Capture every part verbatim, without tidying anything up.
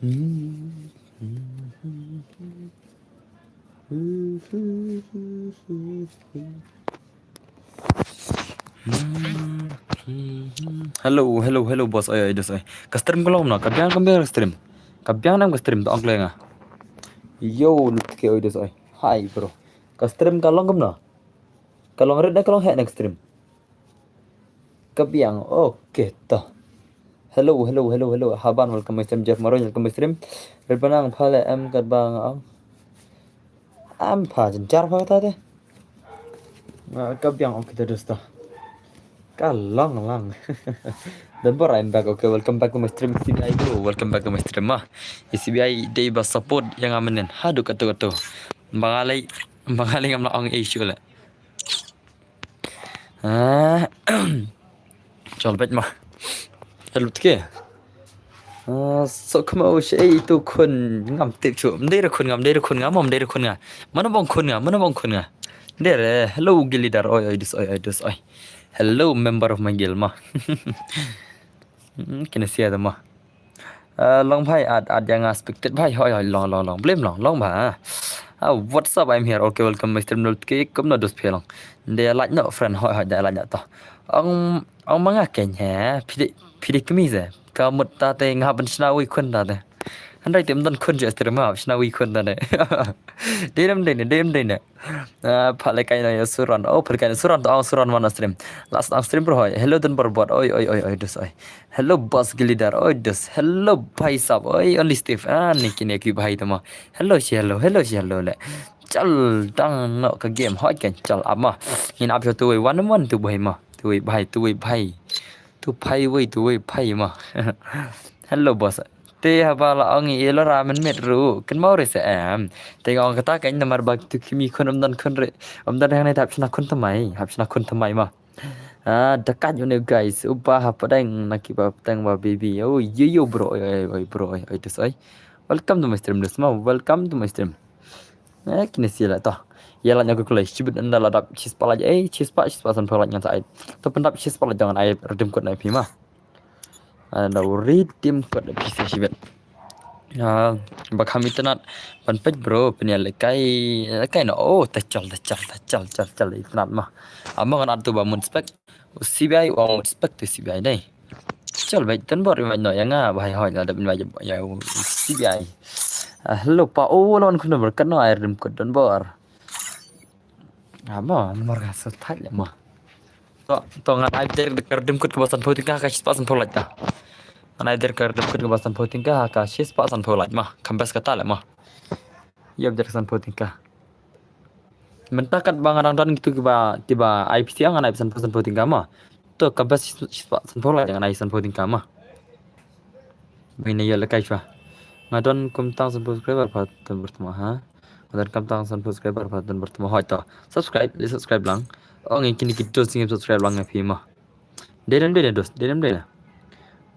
Hello, hello, hello, boss. Oi, oi, dos, oi. Ka stream ka long kumno? Ka biang, ka biang ka stream. Ka biang nam ka stream, to ong kleng ah. Yo, lut ke, oi, dos, oi. Hi, bro. Ka stream ka long kumno? Ka long rit ne ka long heh ne ka stream? Ka biang, okay, to. Hello, hello, hello, hello. Haban, welcome my stream. Jeff Maroon, welcome my stream. Rit Banang, pha le em kat ba nga ong. Am pha jynjar pha kata te. Nga ka biang, okay, to, dos, to. Ka long lang. Don Bor, I'm back. Okay, welcome back to my stream, C B I bro. Welcome back to my stream, ma. I C B I dei ba support ïa nga mynnin. Haduh katu katu. Ba nga lei, ba nga lei ngam la ong ei shuh la. Ah, chol beit ma. Hello, tke. Ah, so kmo she ei tu khun ngam tip chu. Mdei re khun nga, mdei re khun nga, mom mdei re khun nga. Mano bong khun nga, mano bong khun nga. Mdei re, hello, guild leader, oi, oi, dos, oi, oi, dos, oi. Hello, member of my guild ma. Hmm, kine sia da ma. Ah, long bhai, add, add ïa nga spectate bhai, hoi, hoi, long, long, long, blem long, long bha. Ah, what's up, I'm here, okay, welcome, my stream, nol tke, kumno dos phe long. Nde like no, friend, hoi, hoi, da like no to. Ong, ong ma nga keiñ he, phi dei, phi dei kmie se. Ka mut ta te nga ban shna wei khun ta te. Hynrei te ym don khun ju stream ma, shna wei khun ta te. Dei nam dei ne, dei nam dei ne. Ah, pha le kai na ïa Suran. Oh, pha le kai na Suran, to ong Suran wan na stream. Last ong stream bro, hoi. Hello, Don Bor bot. Oi, oi, oi, oi, dos, oi. Hello, boss guild leader. Oi, dos. Hello, bhai sab. Oi, only Steve. Ah, ni kine ki bhai tama. Hello, shi hello. Hello, shi hello le. Chal dang no ka game. Hoi kan chal ap ma. Ngin ap sha tu wei wan wan tu bhai ma. Tu wei bhai, tu wei bhai. Tu phai wei, tu wei phai ma. Hello, boss. Te haba la ong i lo ra men met ru. Ken mau re se em. Te ong kata ka namar ba tu kmie khun ym don khun re. Ym don hangne, hap shna khun thymmai. Hap shna khun thymmai ma. Ah, da kat yu ne guys. Uba ha pdeng na ki ba pdeng ba baby. Oh, yo, yo, bro. Oi, oi, oi, bro. Oi, oi, dos, oi. Welcome to my stream, dos ma. Welcome to my stream. Eh, kine sia la to. Ïa la nya ku kloi shibit ynda la dap shispah like, eh, shispah, shispah sanphew like ngan sa ai. To pyndap shispah like ngan ai redeem code na phi ma. Ynda u redeem code na phi sa shibit. Ah, ba kham itynnad ban peit bro, pynïalehkai, lehkai na, oh, ta chal, ta chal, ta chal, chal, chal, itynnad ma. Ama ngan atu ba mun spek. U C B I u ong respect to C B I dei. Chal beit Don Bor invite noh ïa nga, bhai hoi la dep invite ïa u C B I. Ah, hello pa, oh, la wan khun Don Bor, katno ai redeem code Don Bor. Ah, mo, namar ka sa thait le mo. To, to ngan ai der ka redeem code kaba sanphew tyngka ha ka shispah sanphew like ta. Ngan ai der ka redeem code kaba sanphew tyngka ha ka shispah sanphew like ma. Kham best kata le mo. Ïa der ka sanphew tyngka. Mynta katba nga dang don kitu kiba, kiba I P C nga nai phew san phew tyngka ma. To kaba shispah san phew la nga nai san phew tyngka ma. Bini ya lekai shwa. Nga don kum tang san phew subscriber pat don bertemu ha. Nga don kum tang san phew subscriber pat don bertemu, hoi to. Subscribe, di subscribe lang. Oh ngi kini kitu sing subscribe lang ngi phi ma. Dei dem dei ne dos, dei dem dei ne.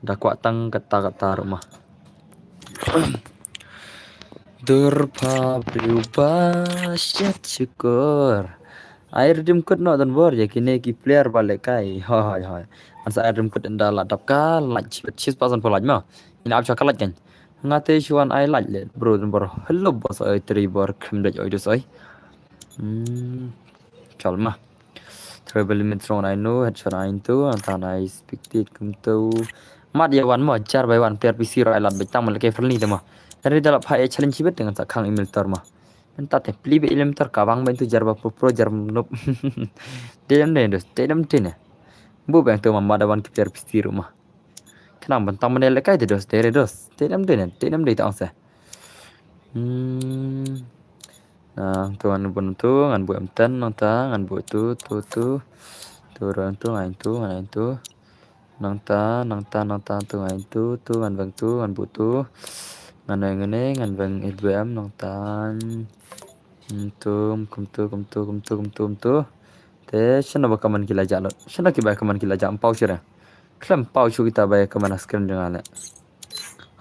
Da kwah tang kata kata ruh ma. Dur pha briew ba shet shukor. Ai redeem code noh Don Bor ïa kine ki player ba lehkai. Hoi hoi hoi. Ngan sa ai redeem code ynda la dap ka like shibit, shispah san phew like ma. Ina ap sha ka like kan. Nga te shu wan ai like le bro Don Bor. Hello boss oi Trevor Kremdek oi dos oi. Hmm. Chal ma. Treble limit strong ai no, headshot ai tu, anta na expected kumtu. Mat ya wan mo, jar bai wan player P C ro ai lat bai tang mo leke friendly te mo. Dari dalap hai challenge bit dengan sa khang email tor mo. Anta te pli be email tor ka bang ben tu jar ba pro pro jar noob. Dedam de dos, dedam de ne. Bu bang tu ma mada wan ki player P C ro mo. Kenang bentang mene lekai te dos, dere dos. Dedam de ne, dedam de tang se. Hmm. Nang tu ngan bun tu, ngan bu em ten, nang ta, ngan bu tu, tu, tu. Tu rang tu, ngan tu, ngan tu. Nang ta, nang ta, nang ta, tu ngan tu, tu ngan bang tu, ngan bu tu. Ngan ngai ngene, ngan bang il bu em, nang ta. Hmm, tu, kum tu, kum tu, kum tu, kum tu, kum tu. Te, shano ba kaman ki la ja lot. Shano ki ba kaman ki la ja, em pau shira. Klem pau shu kita ba kaman a screen jong ale.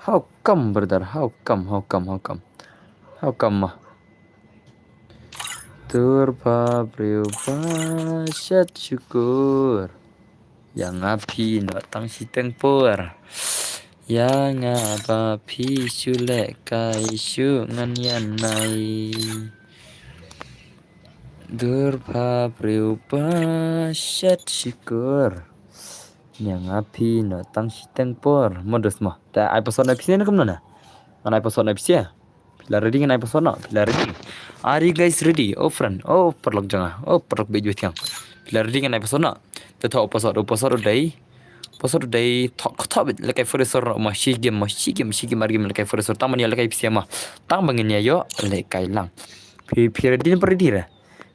How come, brother? How come? How come? How come? How come ma? Tur pha briew ba shet shukur. Ïa nga phi noh tang shiteng por. Ïa nga ba phi shu leh kai shu ngan ïa nai. Dur pha briew ba shet shikur. Ïa nga phi no tang shiteng por. Modus mo. Ta ai password na phi sien kum no na. Ngan ai password na phi sien. Phi la ready ngan ai password no. Phi la ready. Are you guys ready? Oh friend. Oh paralok jong nga. Oh paralok bad ju tiang. Phi la ready ngan ai password no. Te thoh password, password u dei. Password u dei thoh, thoh bad lehkai forest ma shi game ma shi game shi game ar game lehkai forest tang ban ïa lehkai pisa ma. Tang ban ngin ïa ïoh lehkai lang. Phi, phi ready ne pa ready re?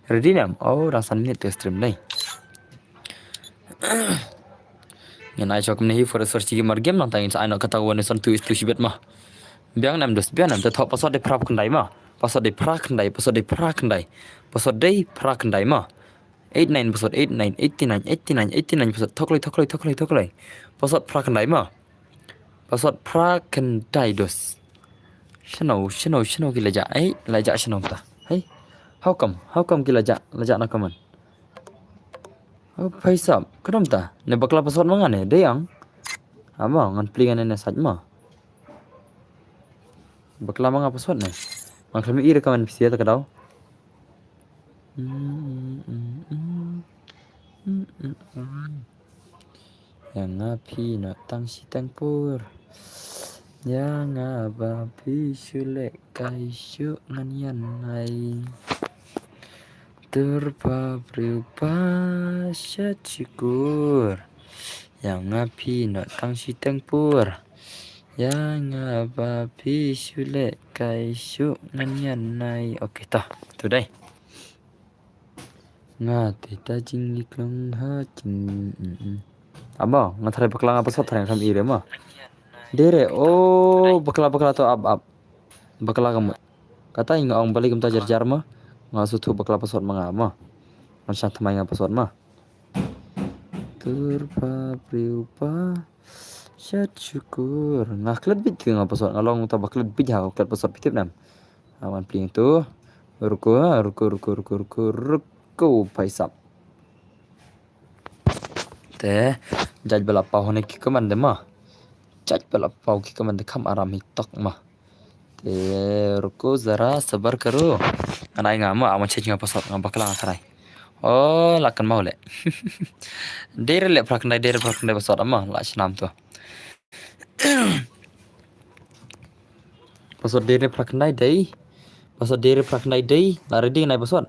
Ready ne em? Oh, dang san minit te stream dei. Ngin ai shuwa kumne hi forest shi game ar game nangta ngin sa ai noh kata one is one two is two shibit ma. Biang ne em dos, biang ne em te thoh password dei phra khyndai ma. Password dei phra khyndai, password dei phra khyndai. Password dei phra khyndai ma. Eight nine password, eight nine, eighty nine, eighty nine, eighty nine password. Thoh kloi, thoh kloi, thoh kloi, thoh kloi. Password phra khyndai ma. Password phra khyndai dos. Shano, shano, shano ki la jah. Ei, la jah shano ta. Hey. How come? How come ki la jah? La jah na kaman. Oh, phaisap. Kdom ta. Ne bakla password ma nga ne. Dei ang. Ama, ngan plie ngan ne sait ma. Bakla ma nga password ne. Ngan khlem ïohi re kaman pisa ta ka daw. Ïa nga phi no tang shiteng por. Ïa nga ba phi shu lehkai shu ngan ïa nai. Dur pha briew ba shet shikur. Ïa nga phi no tang shiteng por. Ïa nga ba phi shu lehkai shu ngan ïa nai. Okay ta. Tu dei. Nga te ta jingïaklong ha jing. Abo, nga tharai bakla nga password tharai ngam ïohi re ma. Dei re, oh, bakla, bakla to ap, ap. Bakla ka mut. Kata nga ong balei kumta jar jar ma. Nga shu thoh bakla password ma nga ma. Ngan shah thymmai nga password ma. Dur pha briew ba shet shikur. Nga klet bit ki nga password. Nga long ta ba klet bit ha klet password pitip nam. Awan pling tu. Ruko, ruko, ruko, ruko, ruko, ruko, phaisap. Te, judge bala pau hone ki command de ma. Judge bala pau ki command de kham aram hi tok ma. Te, ruko zara sabar karo. Ngan ai nga ma, ama change nga password nga bakla nga tharai. Oh, la kan mau le. Dei re le phra khyndai, dei re phra khyndai password ama, la shnam tu. Password dei re phra khyndai dei. Password dei re phra khyndai dei. La ready nai password.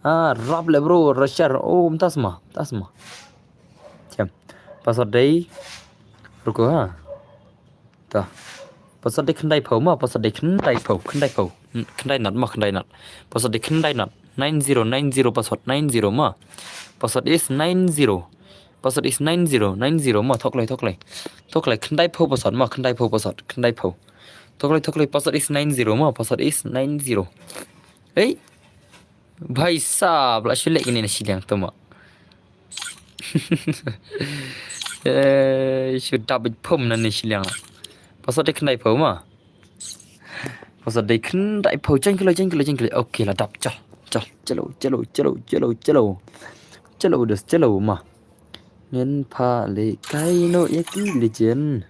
Ah, rap le bro, Rashar. Oh, mtas ma, mtas ma. Chem. Password dei. Ruko ha. Ta. Password dei khyndai phew ma, password dei khyndai phew, khyndai phew. Khyndai not ma, khyndai not. Password dei khyndai not. Nine zero, nine zero password, nine zero ma. Password is nine zero. Password is nine zero, nine zero ma, thoh kloi, thoh kloi. Thoh kloi, khyndai phew password ma, khyndai phew password, khyndai phew. Thoh kloi, thoh kloi, password is nine zero ma, password is nine zero. Hey. Bhai sahab, la shu leh kine na shiliang tu ma. Eh, shu dap bit phum na ne shiliang. Password dei khyndai phew ma. Password dei khyndai phew, jan kilo, jan kilo, jan kilo. Okay, la dap, chal, chal, chalo, chalo, chalo, chalo, chalo. Chalo, dos, chalo, ma. Ngin pha lehkai noh ïa ki legend.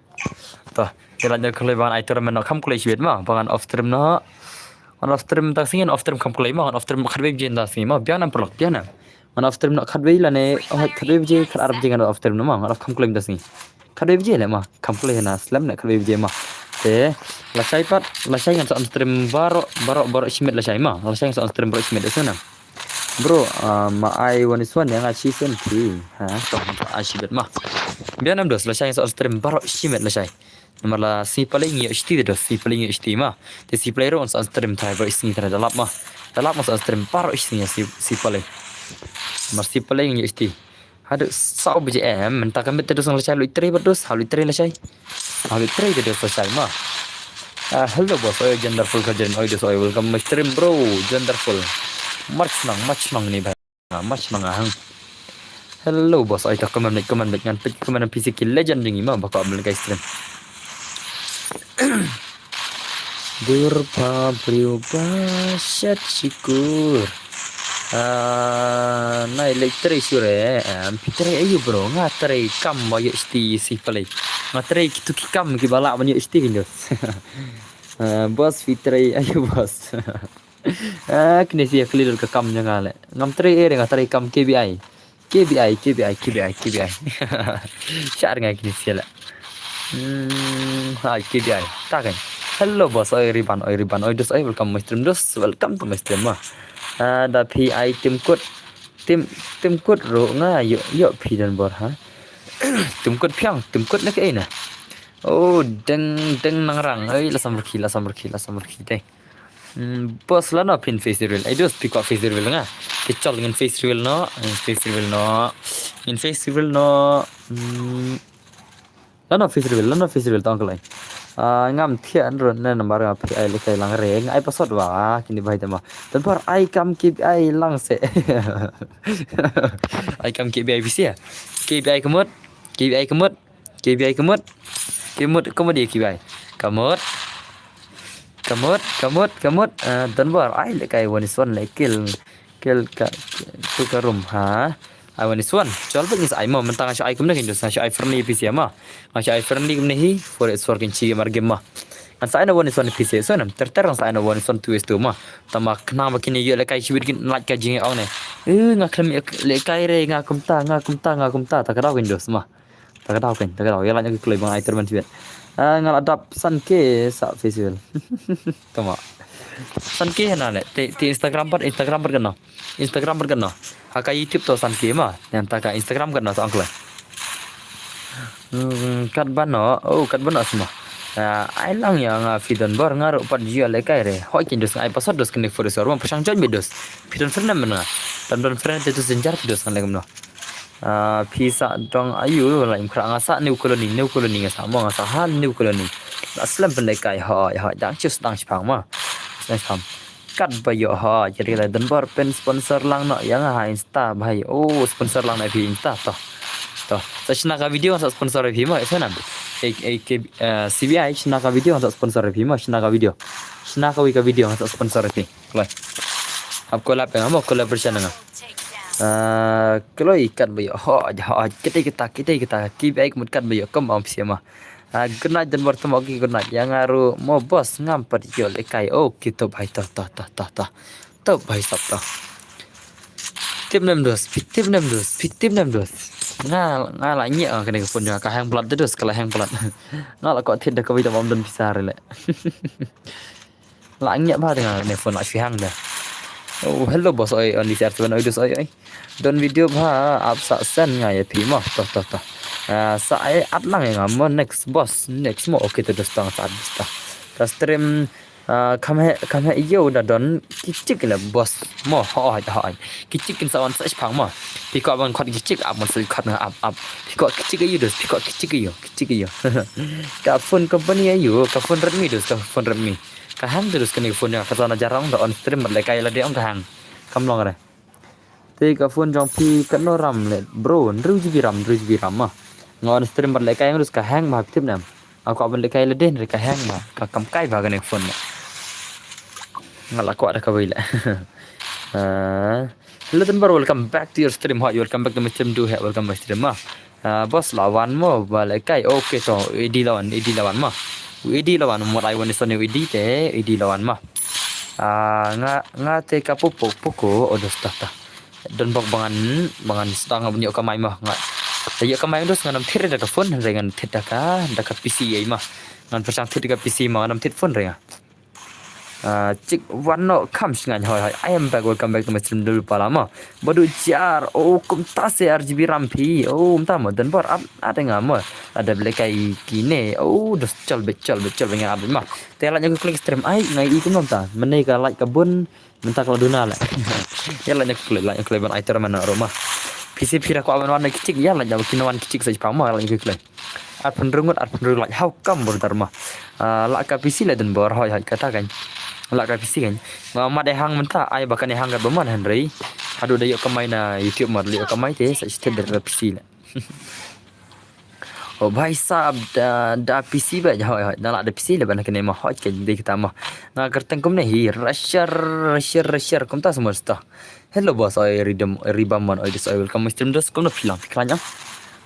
Ta, ïa la nya khlei ban ai tournament noh kham khlei shibit ma, ba ngan off stream noh. Ngan off stream ta sngi, ngan off stream kham khlei ma, ngan off stream khatwei baje ta sngi ma, biang nam paralok, biang nam. Ngan off stream noh khatwei lane, oh, khatwei baje, khatar baje ngan off stream noh ma, ngan off kham khlei ta sngi. Khatwei baje leh ma, kham khlei na slem na khatwei baje ma. Te, lashai pat, lashai ngan sa on stream baroh, baroh, baroh shi miet lashai ma, lashai ngan sa on stream baroh shi miet da sngi na. Bro, ah, ma ai one is one ïa nga shi sien phi. Ha, to, to, ai shi bet ma. Biang nam dos, lashai sa stream baroh shi miet lashai. Namar la sngi palei ngi ïoh shiti dos, sngi palei ngi ïoh shiti ma. Te sngi palei ruh sa stream trai baroh sngi trai da lap ma. Da lap ma sa stream baroh sngi sngi, sngi palei. Namar sngi palei ngi ïoh shiti. Haduh saw baje em, mynta ka miet te dos lashai lut trei bad dos, ha lut trei lashai. Ha lut trei te dos lashai ma. Ah, hello boss, oi Genderful ka jen, oi dos, oi welcome my stream bro, Genderful. March nang, March nang ni bhai. Ah, March nang ahang. Hello boss, oi ta comment like, comment like ngan pit comment P C K legend jong i ma, ba ka bel kai stream. Dur pha briew ba shet shikur. Ah, nai leh trei shuh re. Em, phi trei aïu bro? Nga trei kam ba ïoh shti si pale. Nga trei kitu ki kam kiba lah ban ïoh shti kindos. Ah, boss, phi trei aïu boss? Ah, kine shi ïa kli lut ka kam jong nga leh. Ngam trei eh re, nga trei kam K B I. K B I, K B I, K B I, K B I. Shah nga kine shi leh. Hmm, hai K B I. Ta kan. Hello boss, oi Riban, oi Riban, oi dos, oi welcome my stream dos, welcome to my stream ma. Ah, da phi ai tim kut, tim, tim kut ruh nga ïoh, ïoh phi don bor ha. Tim kut phiang, tim kut na kaei na. Oh, deng, deng nangrang. Oi, la samrkhi, la samrkhi, la samrkhi dei. Hmm, boss lano phin face reveal. Ai dos phi kwah face reveal nga. Ki chol ngin face reveal noh, ngin face reveal noh. Ngin face reveal noh. Hmm. Lano face reveal, lano face reveal tong klai. Ah, ngam thiah an run ne namar nga phi ai leh kai lang re, nga ai password wa, kini bai tema. Tanpar ai kam K B I lang se. Ai kam K B I phi sha. K B I kamut, K B I kamut, K B I kamut. Kamut, kamut ïa K B I. Kamut. Kamut, kamut, kamut. Ah, don bor ai leh kai one is one leh kill. Kill ka, tu ka room ha. Ai one is one. Chol bad ngin sa ai mo, mynta nga shu ai kumne kin dos, nga shu ai friendly phi sha ma. Nga shu ai friendly kumne hi, four is four kin chi mar game ma. Ngan sa ai na one is one phi sha, so nam ter ter ngan sa ai na one is one, two is two ma. Tama khnang ba kine ïoh leh kai shibit kin lait ka jingong ne. Eh, nga khlem leh kai re, nga kumta, nga kumta, nga kumta, ta ka daw kin dos ma. Ta ka daw kan, ta ka daw. Ïa lait na ki kloi ba nga ai tournament shibit. Ah, nga la dap san K sa festival. Tama. San K hana leh. Te, te Instagram pat, Instagram pat kano. Instagram pat kano. Ha ka YouTube to san K ma. Ngan ta ka Instagram kano to ang kloi. Hmm, kat bano. Oh, kat bano semua. Ah, ai lang ïa nga phi don bor nga ruh pat ïoh leh kai re. Hoi kin dos nga ai password dos kine four is four. Pyrshang join bad dos. Phi don friend nam nga. Don, don friend te tu senjar phi dos ngan leh kumno. Ah, phi sah dong aïu, la im khra nga sah New Colony, New Colony nga sah mo, nga sah ha New Colony. La slem pynleh kai, hoi, hoi, dang chus, dang shipang ma. Dang shipang. Kat ba ïoh, hoi, jadi la don bor pyn sponsor lang noh ïa nga ha Insta, bhai. Oh, sponsor lang noh phi Insta, to. To. Sa shna ka video, sa sponsor phi ma, sa nam. Eh, eh, ke, eh, C B I, shna ka video, sa sponsor phi ma, shna ka video. Shna ka wi ka video, sa sponsor phi. Kloi. Hap collab ïa nga mo, collaboration ïa nga. Ah, kloi kat ba ïoh. Ho, ho, kita kita, kita kita. Ki bai kmut kat ba ïoh, kam am phi ma. Ah, good night, don bor tamo ki good night. Ïa nga ruh mo boss ngam pat ïoh leh kai. Oh, ki to bhai to, to, to, to, to. To bhai sap to. Tip nem dos, phi tip nem dos, phi tip nem dos. Nga, nga la ngi, ah, kane ka phone jong nga ka hang blood dos, ka la hang blood. Nga la ko thied da ka wi da bam don pisa re leh. La ngiah bha te nga ne phone la shu hang da. Oh, hello boss, oi, only share seven, oi, dos, oi, oi. Don video bha, ap sa send nga ïa phi mo, to, to, to. Ah, sa ai at lang ïa nga mo, next boss, next mo, okay, to dos tang sa at dos ta. Ka stream, ah, kham he, kham he ïew da don, ki chik le boss mo, hoi, hoi. Ki chik kin sa wan sa shipang mo. Phi kwah ban khot ki chik, ap ban sa khot nga ap, ap. Phi kwah ki chik ïa u dos, phi kwah ki chik ïa u, ki chik ïa u. Ka phone company ïa u, ka phone Redmi dos, ka phone Redmi. Ka hang te dos kane ka phone jong nga, ka sa na jarong da on stream bad lehkai lade ong ka hang. Kam long re. Te ka phone jong phi katno RAM le bro, hynriew GB RAM, hynriew GB RAM ma. Nga on stream bad lehkai ong dos ka hang ma, phi tip ne em. Nga kwah ban lehkai lade hynrei ka hang ma. Ka kam kai bha kane ka phone ma. Nga la kwah da kawei le. Ah. Hello Dunbar, welcome back to your stream. Hi, welcome back to my stream. Do hi, welcome my stream ma. Ah, boss la wan mo ba lehkai. Okay to, A D la wan, A D la wan ma. A D la wan mo, ai wan ison A D te, A D la wan ma. Ah, nga, nga te ka pupu puku, o dos ta ta. Don bok ba ngan, ba ngan sdang ban ïoh kamai ma nga. Te ïoh kamai dos ngan ym thied da ka phone, hynrei ngan thied da ka, da ka P C ei ma. Ngan pyrshang thied da ka P C ma, ngan ym thied phone re nga. Ah, chik wan no kham shngain hoi hoi. I am back, welcome back to my stream dul pala ma. Badu jar, oh, kumta se R G B RAM phi. Oh, kumta ma, Dunbar ap, ada nga ma. Ada belekai kine. Oh, dos chol be, chol be, chol be ngan ap ma. Te la nyang klik stream ai, ngai i kumta. Mene ka like ka bun, mynta ka la duna le. Ïa la nyang klik, la nyang klik ban ai ter mana roma. P C phi ra kwah ban wan kichik, ïa la nyang kin wan kichik sa jipang ma, la nyang klik. Arphew hynriew ngut, arphew hynriew like. How come, brother ma? Ah, la ka P C le Dunbar, hoi hoi kata kan. La ka P C kan. Nga mat e hang mynta, ai ba kan e hang kat ba man hynrei. Haduh da ïoh kamai na YouTube ma, da ïoh kamai te, sa shit da ka P C le. Oh bhai sahab, da da P C ba, hoi hoi, da la da P C le ban kane ma, hoi ke dei kita ma. Nga kyrteng kumne hi, Rashar Rashar Rashar kumta semua sta. Hello boss, oi Ribam Mon, oi dus, oi welcome stream dus, kumno phi lang phi khlaiñ ah.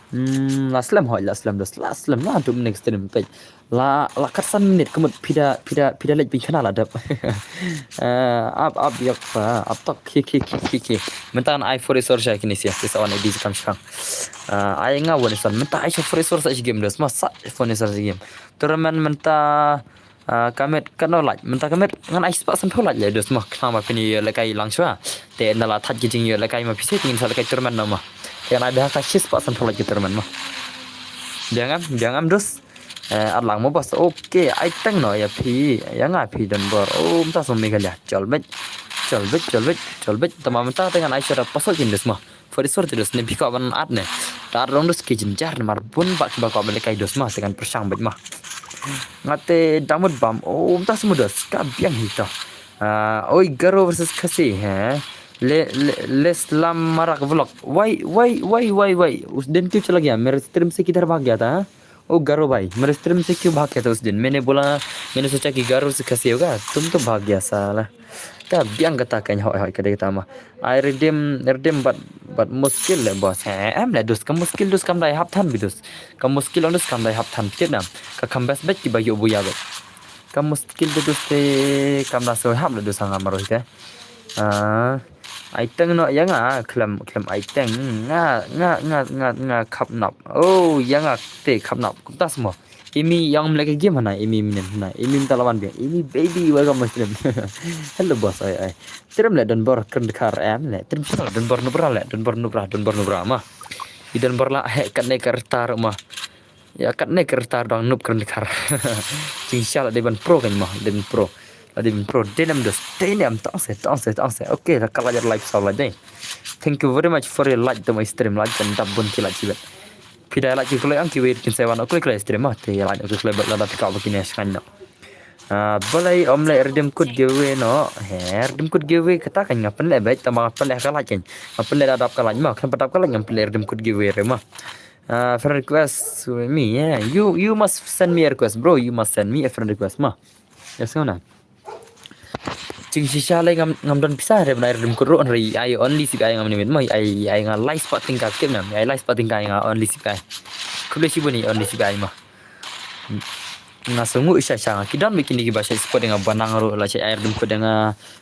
Hmm, la slem hoi, la slem dus, la slem la tu next stream pej. La la kat san minit kumut phi da phi da phi da leit phi khana la dep. Eh, ap ap yok fa ap tok ki ki ki ki ki. Mynta ai for resource kini sia, ki sa wan ai di kam shang. Ah, ai nga wan san mynta ai for resource sa game dus ma, sa for resource game. Tournament mynta, ah, ka met ka no lait, mynta ka met ngan ai spah san phew lait le dus ma, khnang ba phin ïoh lehkai lang shwa. Te na la thaj ki jingïoh lehkai ma phi se, te ngin sa lehkai tournament no ma. Te ngan ai bha ka shi spah san phew lait ki tournament ma. Biang am, biang am dus. Eh, ar lang mo boss. Okay, ai teng no ïa phi, ïa nga phi don bor. Oh, mynta song Meghalaya. Chol bej. Chol bej, chol bej, chol bej. Tama mynta te ngan ai shara pasal jin dus ma. For resource dus ne bika ban at ne. Tar rong dus ki jin jar ne mar bun ba ki ba ko ba lehkai dus ma, te ngan pyrshang bej ma. Nga te damut bam. Oh, mynta semua dus. Ka biang hi to. Ah, oi Garo versus Khasi, he. Le le le slam marak vlog. Why why why why why? उस दिन क्यों चला गया? मेरा स्ट्रीम से किधर भाग गया था, हाँ? ओ गारो भाई, मेरे स्ट्रीम से क्यों भाग गया था उस दिन? मैंने बोला, मैंने सोचा कि गारो से खसी होगा, तुम तो भाग गया साला. Ka biang kata ka hoi hoi ka dei kata ma. Ai redeem redeem bad bad muskil le boss. He em le dus, ka muskil dus kam dai hap than bi dus. Ka muskil on dus kam dai hap than kit na. Ka kham best bet ki ba yu buya bet. Ka muskil de dus te kam da so hap le dus nga maroi te. Ah, ai teng no ïa nga khlem khlem ai teng nga nga nga nga nga khap nap. Oh, ïa nga te khap nap. Kumta semua. Imi yang mlek game hana, imi minen hana, imi minta lawan biang, imi baby welcome my stream. Hello boss, ai ai. Trim le don bor kren dekar em le. Trim sino don bor nubra le, don bor nubra, don bor nubra ma. I don bor la he kat ne kar tar ma. Ya kat ne kar tar dang nup kren dekar. Jing sha la de ban pro kan ma, de ban pro. La de ban pro, de nem dos, de nem tong se, tong se, tong se. Okay, la kala jar live sa la de. Thank you very much for your like to my stream, like dan dab bun ki like ki bet. Phi dai like ki kloi ang ki wei kin sewan, okay kloi stream ah. Te like okay kloi bet la da pika ba kine shkan no. Ah, balai om le redeem code giveaway no. He, redeem code giveaway kata kan nga pynleh bet, tama nga pynleh ka like kan. Nga pynleh da dap ka like ma, kan pa dap ka like nga pynleh redeem code giveaway re ma. Ah, friend request me, yeah. You you must send me a request, bro. You must send me a friend request ma. Yes, ngam na. Jing shisha lai ngam ngam don pisa re bnai redeem code ro, hynrei ai only sib ai ngam ni mit ma, ai ai nga lai spot tingka kit nam, ai lai spot tingka ai nga only sib ai. Khublei shibun i only sib ai ma. Nga sngew shisha sha nga ki don bad kine kiba shait support ïa nga ba nang ruh la shait ai redeem code ïa nga.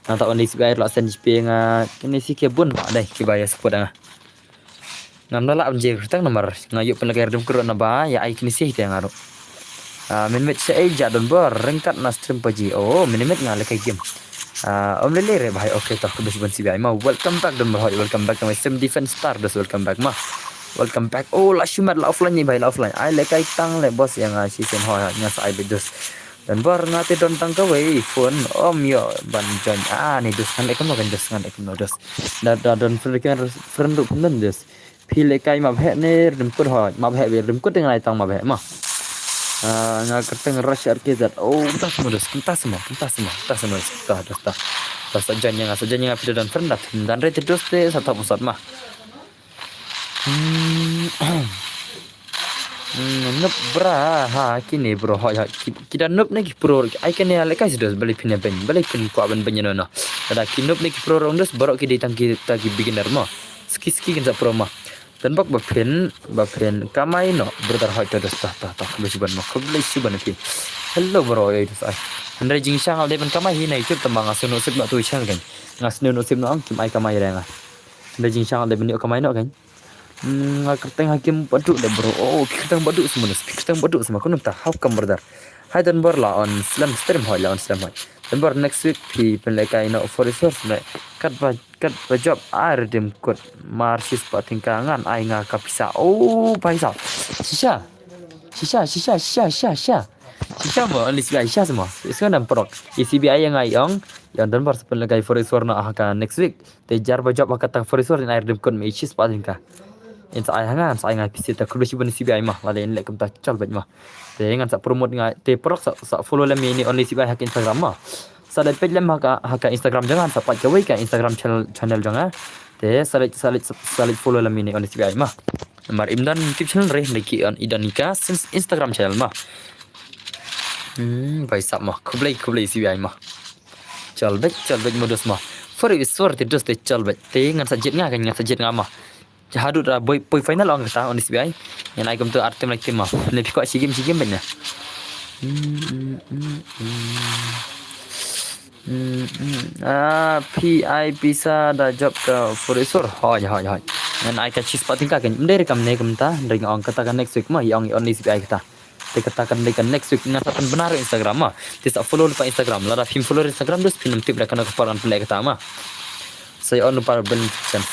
Nangta only sib ai ruh la send GPay ïa nga. Kine shi ki bun ba dei kiba ïa support ïa nga. Ngam da lah ban jia kyrteng namar nga ïoh pynlehkai redeem code naba ïa ai kine shi te nga ruh. Ah, mynmiet shaei ja don bor ryngkat na stream PUBG. Oh, mynmiet nga lehkai game. Ah, om lele re bhai, okay to khublei shibun sib ai ma. Welcome back don bor hoi, welcome back to my stream Defense Star dos, welcome back ma. Welcome back. Oh, la shimet la offline ni bhai, la offline. Ai lehkai tang le boss ïa nga shisien hoi, nga sa ai bit dos. Don bor nga te don tang kawei phone, om ïoh ban join. Ah, ni dos ngan leh kumno kan dos, ngan leh kumno dos. Da da don friend request, friend ruh pynlong dos. Phi lehkai map heh ne redeem code hoi, map heh bad redeem code te ngan ai tang map heh ma. Ah, nga kyrteng Rush RKZ. Oh, kumta semua dos, kumta semua, kumta semua, kumta semua dos. Ta dos ta. Ta sa join ïa nga, sa join ïa nga phi da don friend da. Dan re te dos te sa top sat ma. Hmm. Hmm, noob bra ha kine bro, hoi hoi. Ki, ki da noob ne ki pro, ai kane lehkai si dos, balei phin ïa beiñ, balei phin kwah ban beiñ ïa no no. Lada ki noob ne ki pro rong dos, baroh ki dei tang ki, tang ki beginner mo. Ski ski kin sa pro mo. Tang bok ba phin, ba phin kamai noh, brother hoi to dos, ta ta ta, khublei shibun mo, khublei shibun phi. Hello bro, oi dos ai. Hynrei jingshisha nga dei ban kamai hi na YouTube tang ba nga sngewsih noh tu channel kan. Nga sngewsih noh ang kim ai kamai ïa nga. Hynrei jingshisha nga dei ban ïoh kamai noh kan. Hmm, nga kyrteng Hakim Badu da bro. Oh, ki kyrteng Badu semua, ki kyrteng Badu semua. Kumno ta, how come brother? Hai don bor la on slem stream hoi, la on slem hoi. Don bor next week phi pynlehkai noh for resource ne. Kat ba kat ba job ai redeem code. Mar shi spah tyngka ngan ai nga ka pisa. Oh, pisa. Shisha. Shisha, shisha, shisha, shisha, shisha. Shisha mo, only shisha, shisha semua. Shisha nam prok. I C B I yang ai ong. Yang don bor sa pynlehkai for resource noh ha ka next week. Te jar ba job ha kata for resource in ai redeem code me i shi spah tyngka. In sa ai ha nga, in sa ai nga pisa ta khublei shibun C B I ma, lada in leh kumta chal bad ma. Te ngan sa promote nga, te prok sa, sa follow lem ïa ini only C B I ha ka Instagram ma. Sa leit page lem ha ka, ha ka Instagram jong nga, sa page kawei ka Instagram channel, channel jong nga. Te sa leit, sa leit, sa leit follow lem ïa ini only C B I ma. Namar im don YouTube channel re, da ki on i don ika since Instagram channel ma. Hmm, bai sap ma. Khublei, khublei C B I ma. Chal bek, chal bek modus ma. For i suar te dus te chal bek. Te ngan sa jied nga kan, ngan sa jied nga ma. Haduh da boy, boy final ong kata on C B I. Ngan ai kumtu artem like ma. Ne phi kwah shi game, shi game bek na. Hmm, hmm, hmm, hmm. Hmm, hmm. Ah, P I pisa da job ka for i suar. Hoi, hoi, hoi. Ngan ai ka shi spah tyngka kan. Mdei re kam ne kumta. Dei nga ong kata ka next week ma. I ong i on C B I kata. Te kata kan dei ka next week ngan sa pynbna ruh Instagram ma. Te sa follow lypa Instagram. Lada phim follow Instagram dus phin ym tip da kano ka por ngan pynleh kata ma. Sa ïa on lypa benediction.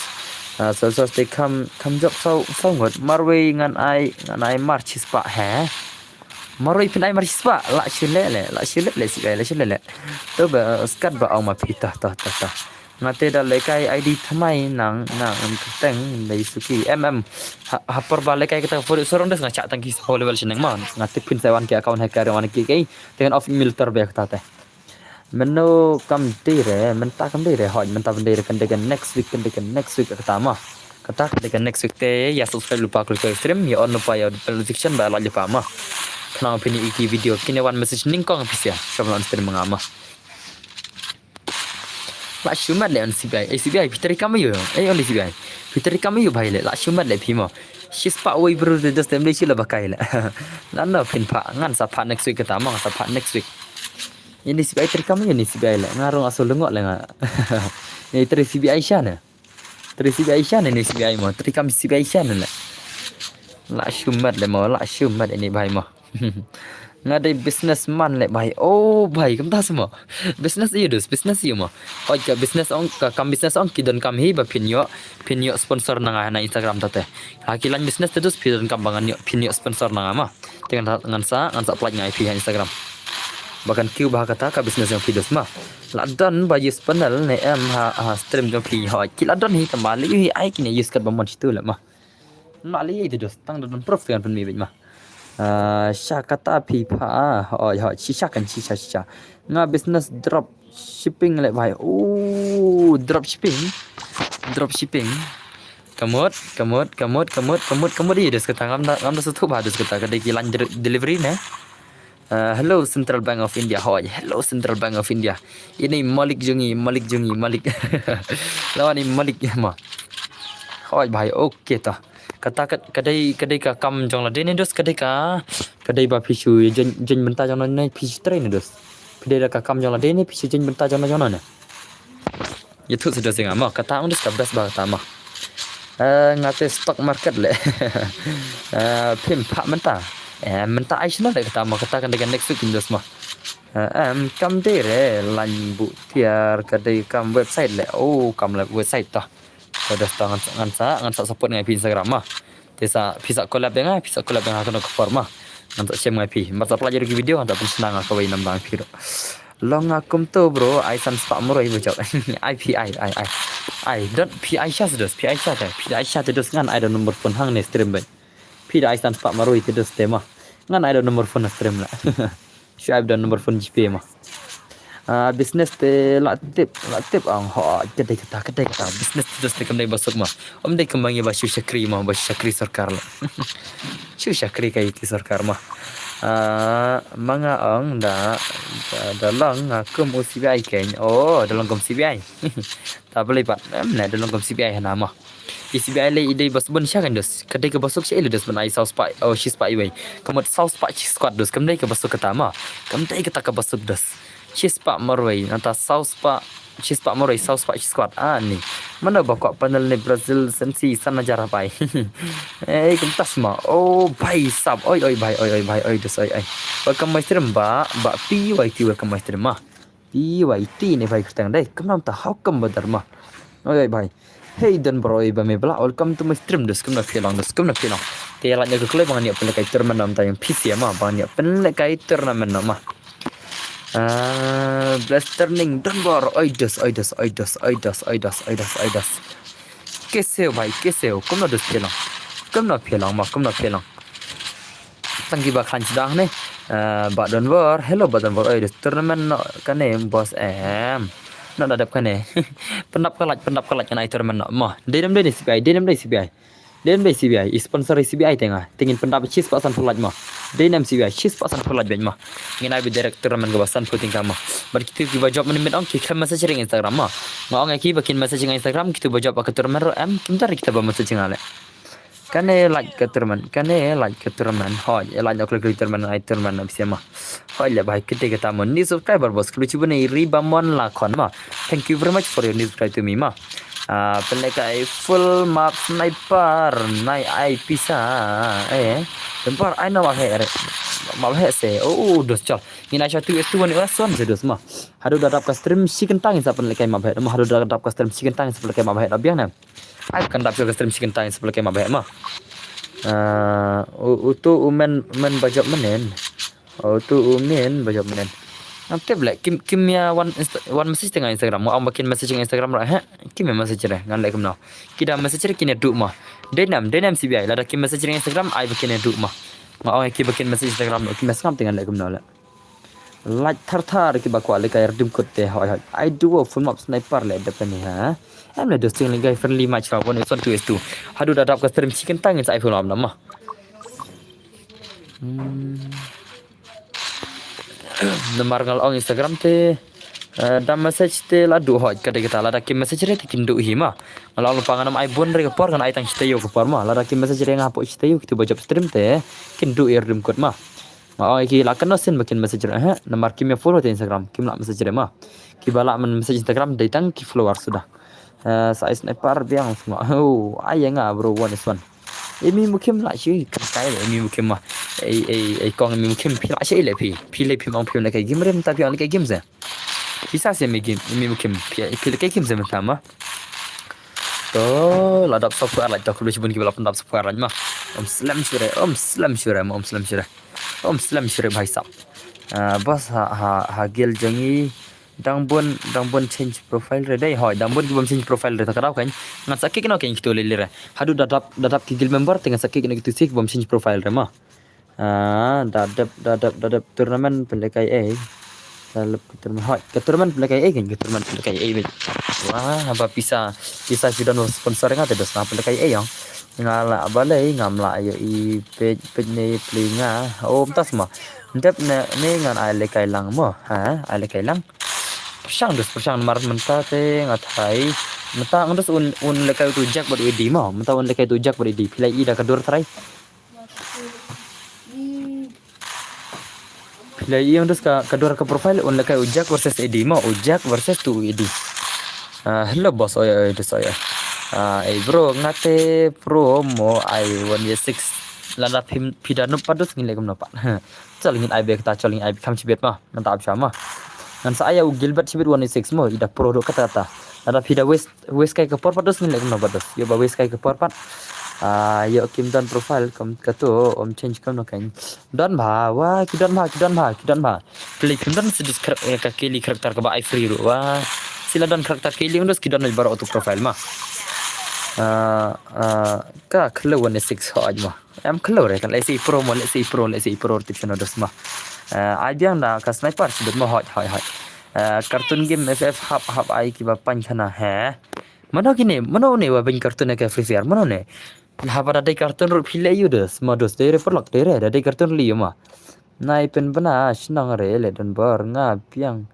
Ah, so, so te kham, kham jop saw, saw ngut. Marwei ngan ai, ngan ai mar shispah he. Marwei phin ai mar shispah. La shu leh leh, la shu leh leh C B I, la shu leh leh. To ba, skat ba ong ma phi ta, ta, ta, ta. Nga te da lehkai I D thymmai nang, nang, em kyrteng, dei suki, em, em. Ha, ha por ba lehkai kata for i suar ong dus nga shah tang ki saw level shaneng ma. Nga te phin sa wan ki account hacker wan ki ki. Te ngan off email ter ba kata te. Mynno kam dei re, mynta kam dei re, hoi, mynta kam dei re, kan dei ka next week, kan dei ka next week kata ma. Kata kan dei ka next week te, ïa subscribe lypa klik ka stream, ïa on lypa ïa bell notification ba lait lypa ma. Khnang phin ïohi ki video, kine wan message nyngkong phi sia, shom la on stream nga ma. La shu mat le on C B I, eh, C B I, phi trei kam aïu, eh, on C B I. Phi trei kam aïu bhai le, la shu mat le phi mo. Shispah wei bru de dos tem de shi la bakai le. Nano phin pha, ngan sa pha next week kata ma, ngan sa pha next week. Ini C B I trei kam aïu ni C B I le, nga rung asul lengok le nga. Ni trei C B I sha ne. Trei C B I sha ne ni C B I mo, trei kam C B I sha ne le. La shu mat le mo, la shu mat ini bhai mo. Nga dei businessman le bhai. Oh bhai, kumta seh mo. Business aïu dus, business aïu mo. Hoi ka business ong, ka kam business ong ki don kam hi ba phin ïoh, phin ïoh sponsor na nga na Instagram tate. Ha ki line business te dus phi don kam ba ngan ïoh, phin ïoh sponsor na nga ma. Te ngan sa, ngan sa, ngan sa apply nga ïa phi ha Instagram. Ba kan kiew bha kata ka business jong phi dus ma. La don ba use panel ne em ha, ha stream jong phi hoi. Ki la don hi tang ba lei hi ai kine use kat ba mon shitu le ma. Ma lei hi te dus tang don proof te ngan pynmih beit ma. Ah, sha kata phi pha, hoi, hoi, shisha kan shisha, shisha. Nga business drop shipping le bhai. Oh, drop shipping. Drop shipping. Ka mut, ka mut, ka mut, ka mut, ka mut, ka mut. Ïa dus kata ngam da, ngam da sngewthuh bha dus kata ka dei ki line delivery ne. Ah, hello Central Bank of India. Hoi, hello Central Bank of India. Ini malik jong ngi, malik jong ngi, malik. Lawan ni malik ma. Hoi bhai, okay ta. Kata ka, ka dei, ka dei ka kam jong lade ne dus, ka dei ka, ka dei ba phi shu jin, jin bynta jong lade ne phi shu trei ne dus. Phi dei da ka kam jong lade ne phi shu jin bynta jong lade jong lade ne. Ïathuh shuh da shisha mo, kata ong dus ka best ba kata mo. Eh, nga te stock market le. Eh, phim pha mynta. Eh, mynta ai shano le kata mo, kata kan dei ka next week in dus mo. Eh, em, kam dei re, line buh tiar, ka dei kam website le. Oh, kam le website to. Ka dus to ngan sa, ngan sa, ngan sa support nga ïa phi Instagram mo. Te sa, phi sa collab ïa nga, phi sa collab ïa nga ha kano ka por mo. Ngan sa shem nga ïa phi. Bad sa pynlait ruh ki video, ngan sa pynshna nga kawei namdang phi ruh. Long nga kumto bro, ai san spah marwei ba jop. Ai phi ai, ai, ai. Ai, don phi ai sha te dus, phi ai sha te. Phi ai sha te dus ngan ai da number phone hangne stream beit. Phi da ai san spah marwei te dus te mo. Ngan ai da number phone na stream la. Shu ai da number phone GPay mo. Ah, business te la tip, la tip ong ho, ka dei kata, ka dei kata. Business te dus te kam dei ba suk mo. Ym dei kumba ngi ba shu shakri mo, ba shu shakri sorkar la. Shu shakri ka ïa ki sorkar mo. Ah, ma nga ong da, da, da long, ah, kum u CBI keiñ. Oh, da long kum CBI. Ta balei pat, em, ne, da long kum CBI hana mo. I CBI lei i dei ba sbun sha kan dus. Ka dei ka ba suk sha i lei dus ban ai saw spah, oh, shi spah iwei. Ka mut saw spah shi squad dus. Kam dei ka ba suk kata mo. Kam dei kata ka ba suk dus. Shi spah marwei, nata saw spah, shi spah marwei, saw spah shi squad. Ah, ni. Mano ba kwah panel ne Brazil sensi san hajar bai. Eh, kumtas mo. Oh, bai sab. Oi, oi, bai, oi, oi, bai, oi, dus, oi, oi. Welcome my stream, ba, ba, P Y T, welcome my stream, ma. P Y T ne bai kyrteng dei. Kumno ta how come badar ma. Oi, oi, bai. Hey, Don Bor, oi, ba me bla. Welcome to my stream, dus. Kumno phi long, dus. Kumno phi long. Te la nyok kloi bang nyok pynleh kai tournament nom ta yang P C ma. Bang nyok pynleh kai tournament nom ma. Ah, Blaster Ning, Don Bor. Oi, dus, oi, dus, oi, dus, oi, dus, oi, dus, oi, dus, oi, dus. Keseo, bai, keseo. Kumno dus phi long. Kumno phi long ma, kumno phi long. Tang ki ba khlaiñ sdang ne. Eh, ba Don Bor, hello ba Don Bor. Oi, tournament no kane boss em. No da dep kane. Pyndap ka lait, pyndap ka lait kane tournament no. Mo, dei dem dei ne CBI, dei dem dei CBI. Dei em dei C B I, i sponsor i C B I te nga. Te ngin pyndap shispah sanphew like mo. Dei em C B I, shispah sanphew like beit mo. Ngin ai beit direct tournament kaba sanphew tyngka mo. Bad kito kiba jop mynmiet ong ki khlem message ïa nga Instagram mo. Nga ong ïa ki ba kin message ïa nga Instagram, kito ba jop ha ka tournament ruh em, kim don kita ba message ïa nga leh. Kane like ka tournament, kane like ka tournament. Hooid, ïa like da klik klik tournament, ai tournament na bsem mo. Hooid leh bhai, kite kata mo. New subscriber boss, khublei shibun ïa i Ribamon Lakhon mo. Thank you very much for your new subscribe to me mo. Ah, pynlehkai full map sniper, nai ai pisa. Eh, don por ai na map heh re. Map heh se. Oh, dos chal. Ngin ai sha two S two one S one se dos mo. Haduh da dap ka stream shi kyntang ngin sa pynlehkai map heh. Mo haduh da dap ka stream shi kyntang ngin sa pynlehkai map heh. Da biang ne. Ai kan dap ka stream shi kyntang ngin sa pynlehkai map heh mo. Ah, u-, utu u men, men ba jop mynnin. Oh, tu u men ba jop mynnin. Ngam tip leh, kim, kim ïa wan Insta-, wan message te nga Instagram. Mo ong ba kin message nga Instagram ruh heh. Kim ïa message re, ngan leh kumno. Ki da message re kin ïa duh mo. Dei em, dei em C B I. Lada kim message re Instagram, ai ba kin ïa duh mo. Nga ong ïa ki ba kin message Instagram ruh, kim ïa sngap te ngan leh kumno leh. Like thar thar kiba kwah lehkai Redeem Code te, hooid hooid. Ai duo full map sniper leh dep kane ha. Em leh dos jing lehkai friendly match ka one S one two S two. Haduh da dap ka stream shi kyntang ngin sa ai full map na mo. Hmm. Namar nga la ong Instagram te, eh, da message te la duh, hooid, ka dei kata, lada kim message re te kin duh hi mo. Nga la ong lypa ngan ym ai bun re ka por, ngan ai tang shi taïew ka por mo. Lada kim message re nga hapoh shi taïew, kito ba jop stream te kin duh ïa Redeem Code mo. Nga ong ïa ki la kynnoh sien ba kin message re, eh, namar kim ïa follow te Instagram, kim lah message re mo. Kiba lah ban message Instagram dei tang ki follower suda. Eh, sa ai sniper biang semua. Oh, ai ïa nga bro, one S one. Imi Mukim lah shi, kai imi Mukim mo. Ei, ei, ei kong imi Mukim, phi lah shi leh phi. Phi leh phi ong phi lehkai game re, mynta phi ong lehkai game se. Pisa se imi game, imi Mukim, phi, phi lehkai game se mynta mo. To, la dap sawphew ar like, to khublei shibun kiba la pyndap sawphew ar like mo. Ym slem shuh re, ym slem shuh re mo, ym slem shuh re. Ym slem shuh re bhai sab. Ah, boss ha, ha, ha guild jong ngi dang bun, dang bun change profile re dei, hooid, dang bun kibym change profile re, ta ka daw kan ngan sa kick noh kan kito lei lei re. Haduh da dap, da dap ki guild member te ngan sa kick noh kito shi kibym change profile re mo. Ah, da dep, da dep, da dep tournament pynlehkai ei. Da lep ka tournament, hooid, ka tournament pynlehkai ei kan, ka tournament pynlehkai ei beit. Wah, haba pisa, pisa shu don sponsor nga te dos na pynlehkai ei ong. Nga lah balei ngam lah ïohi peit, peit ne play nga. Oh, mynta sma. Dep ne, ne ngan ai lehkai lang mo. Ha, ai lehkai lang. Pyrshang dus, pyrshang namar mynta te nga tharai. Mynta ngan dus un, un lehkai utu Jack bad u Eddie mo. Mynta un lehkai utu Jack bad Eddie. Phi la i da ka dur tharai. Phi la i ong dus ka, ka dur ka profile un lehkai u Jack versus Eddie mo, u Jack versus tu u Eddie. Ah, hello boss, oi, oi, dus, oi, oi. Ah, eh, bro, nga te pro mo ai one six. Lada phi, phi da noob pat dus ngin leh kumno pat. Chal ngin ai beit kata, chal ngin ai beit kham shibit mo. Ngan ta ap sha mo. Ngan sa ai ïa u Gilbert shibit one six mo, i da pro do kata kata. Lada phi da waste, waste kai ka por pat dus ngin leh kumno pat dus. Ïoh ba waste kai ka por pat. Ah, ïoh kim don profile kum kato, ym change kumno kan. Don bha, wa, ki don bha, ki don bha, ki don bha. Phi leh kim don shi dus kar-, eh, ka Kelly character kaba ai free ruh, wa. Shi la don character Kelly dus ki don baroh auto profile mo. Ah, ah, ka khlem one six hooid mo. Em khlem re kan leh shi pro mo, leh shi pro, leh shi pro tip shano dus mo. Ah, ai biang da ka sniper shibit mo, hooid, hooid, hooid. Ah, cartoon game F F hap, hap ai kiba pan khana he. Mano kine, mano ne wa beiñ cartoon ka Free Fire, mano ne. Haba da dei cartoon ruh phi leh ïoh dus, mo dus dei re paralok dei re, da dei cartoon leh ïoh mo. Nai pynbna shnong re leh don bor nga biang.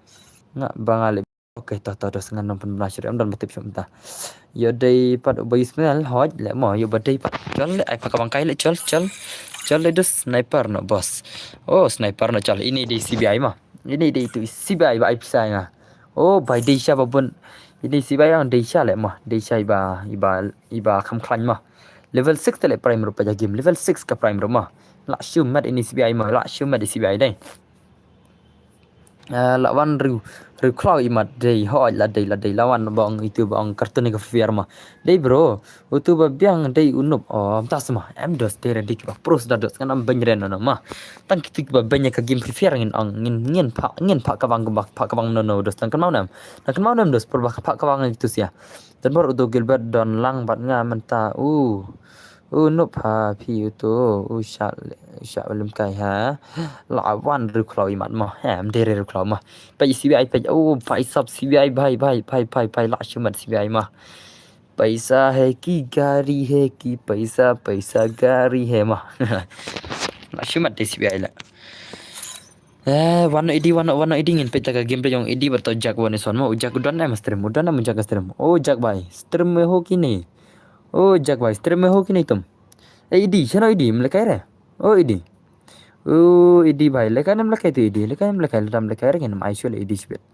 Nga ba nga leh. Ok, to, to, dus ngan ym pynbna shuh re, ym don ba tip shuh mynta. Ïoh dei pat u ba Ismail, hooid, leh mo, ïoh ba dei pat. Chol leh, ai pa ka bang kai leh, chol, chol. Chol leh dus, sniper noh, boss. Oh, sniper noh, chol. Ini dei C B I mo. Ini dei tu C B I ba ai pisa nga. Oh, bai dei sha ba bun. Ini C B I yang dei sha leh mo. Dei sha iba, iba, iba kham khlaiñ mo. Level six te leh prime ruh pa ja game. Level six ka prime ruh mo. Lah shu met ini C B I mo. Lah shu met i C B I dei. Ah, la wan riew, riew khlaw i mat dei. Hooid la dei, la dei. La wan ba ong itu ba ong cartoon ka Free Fire mo. Dei bro. Utu ba biang dei u noob. Oh, mynta sma. Em dos dei re dei kiba pro suda dos. Ngan ym beiñ re no no mo. Tang kito kiba beiñ ïa ka game Free Fire ngin ong, ngin, ngin phah, ngin phah ka bang, phah ka bang no no dos. Tang kynmaw ne em. Tang kynmaw ne em dos, por ba phah ka bang ïa kito sia. Don bor utu Gilbert don lang bad nga mynta. U. U noob ha phi utu. U shah, u shah lem kai ha. La wan riew khlaw i mat mo. Em dei re riew khlaw mo. Peit C B I peit. U, peit sap C B I bhai, bhai, bhai, bhai, bhai. Lah shu met C B I mo. Paisa hai ki gari hai ki paisa, paisa gari hai ma. Nga shu mat te S B I la. Eh, wan noh edi, wan noh, wan noh edi, ngin peit da ka gameplay jong edi bad to Jack wan ison mo, u Jack u don em stream, u don em u Jack stream. O Jack bhai, stream me ho ki nahi. O Jack bhai, stream me ho ki nahi tum. Eh, edi, shano edi, em lehkai re. O edi. O edi bhai, lehkai ne em lehkai tu edi, lehkai ne em lehkai, lada em lehkai re ngin ai shuh le edi shibit.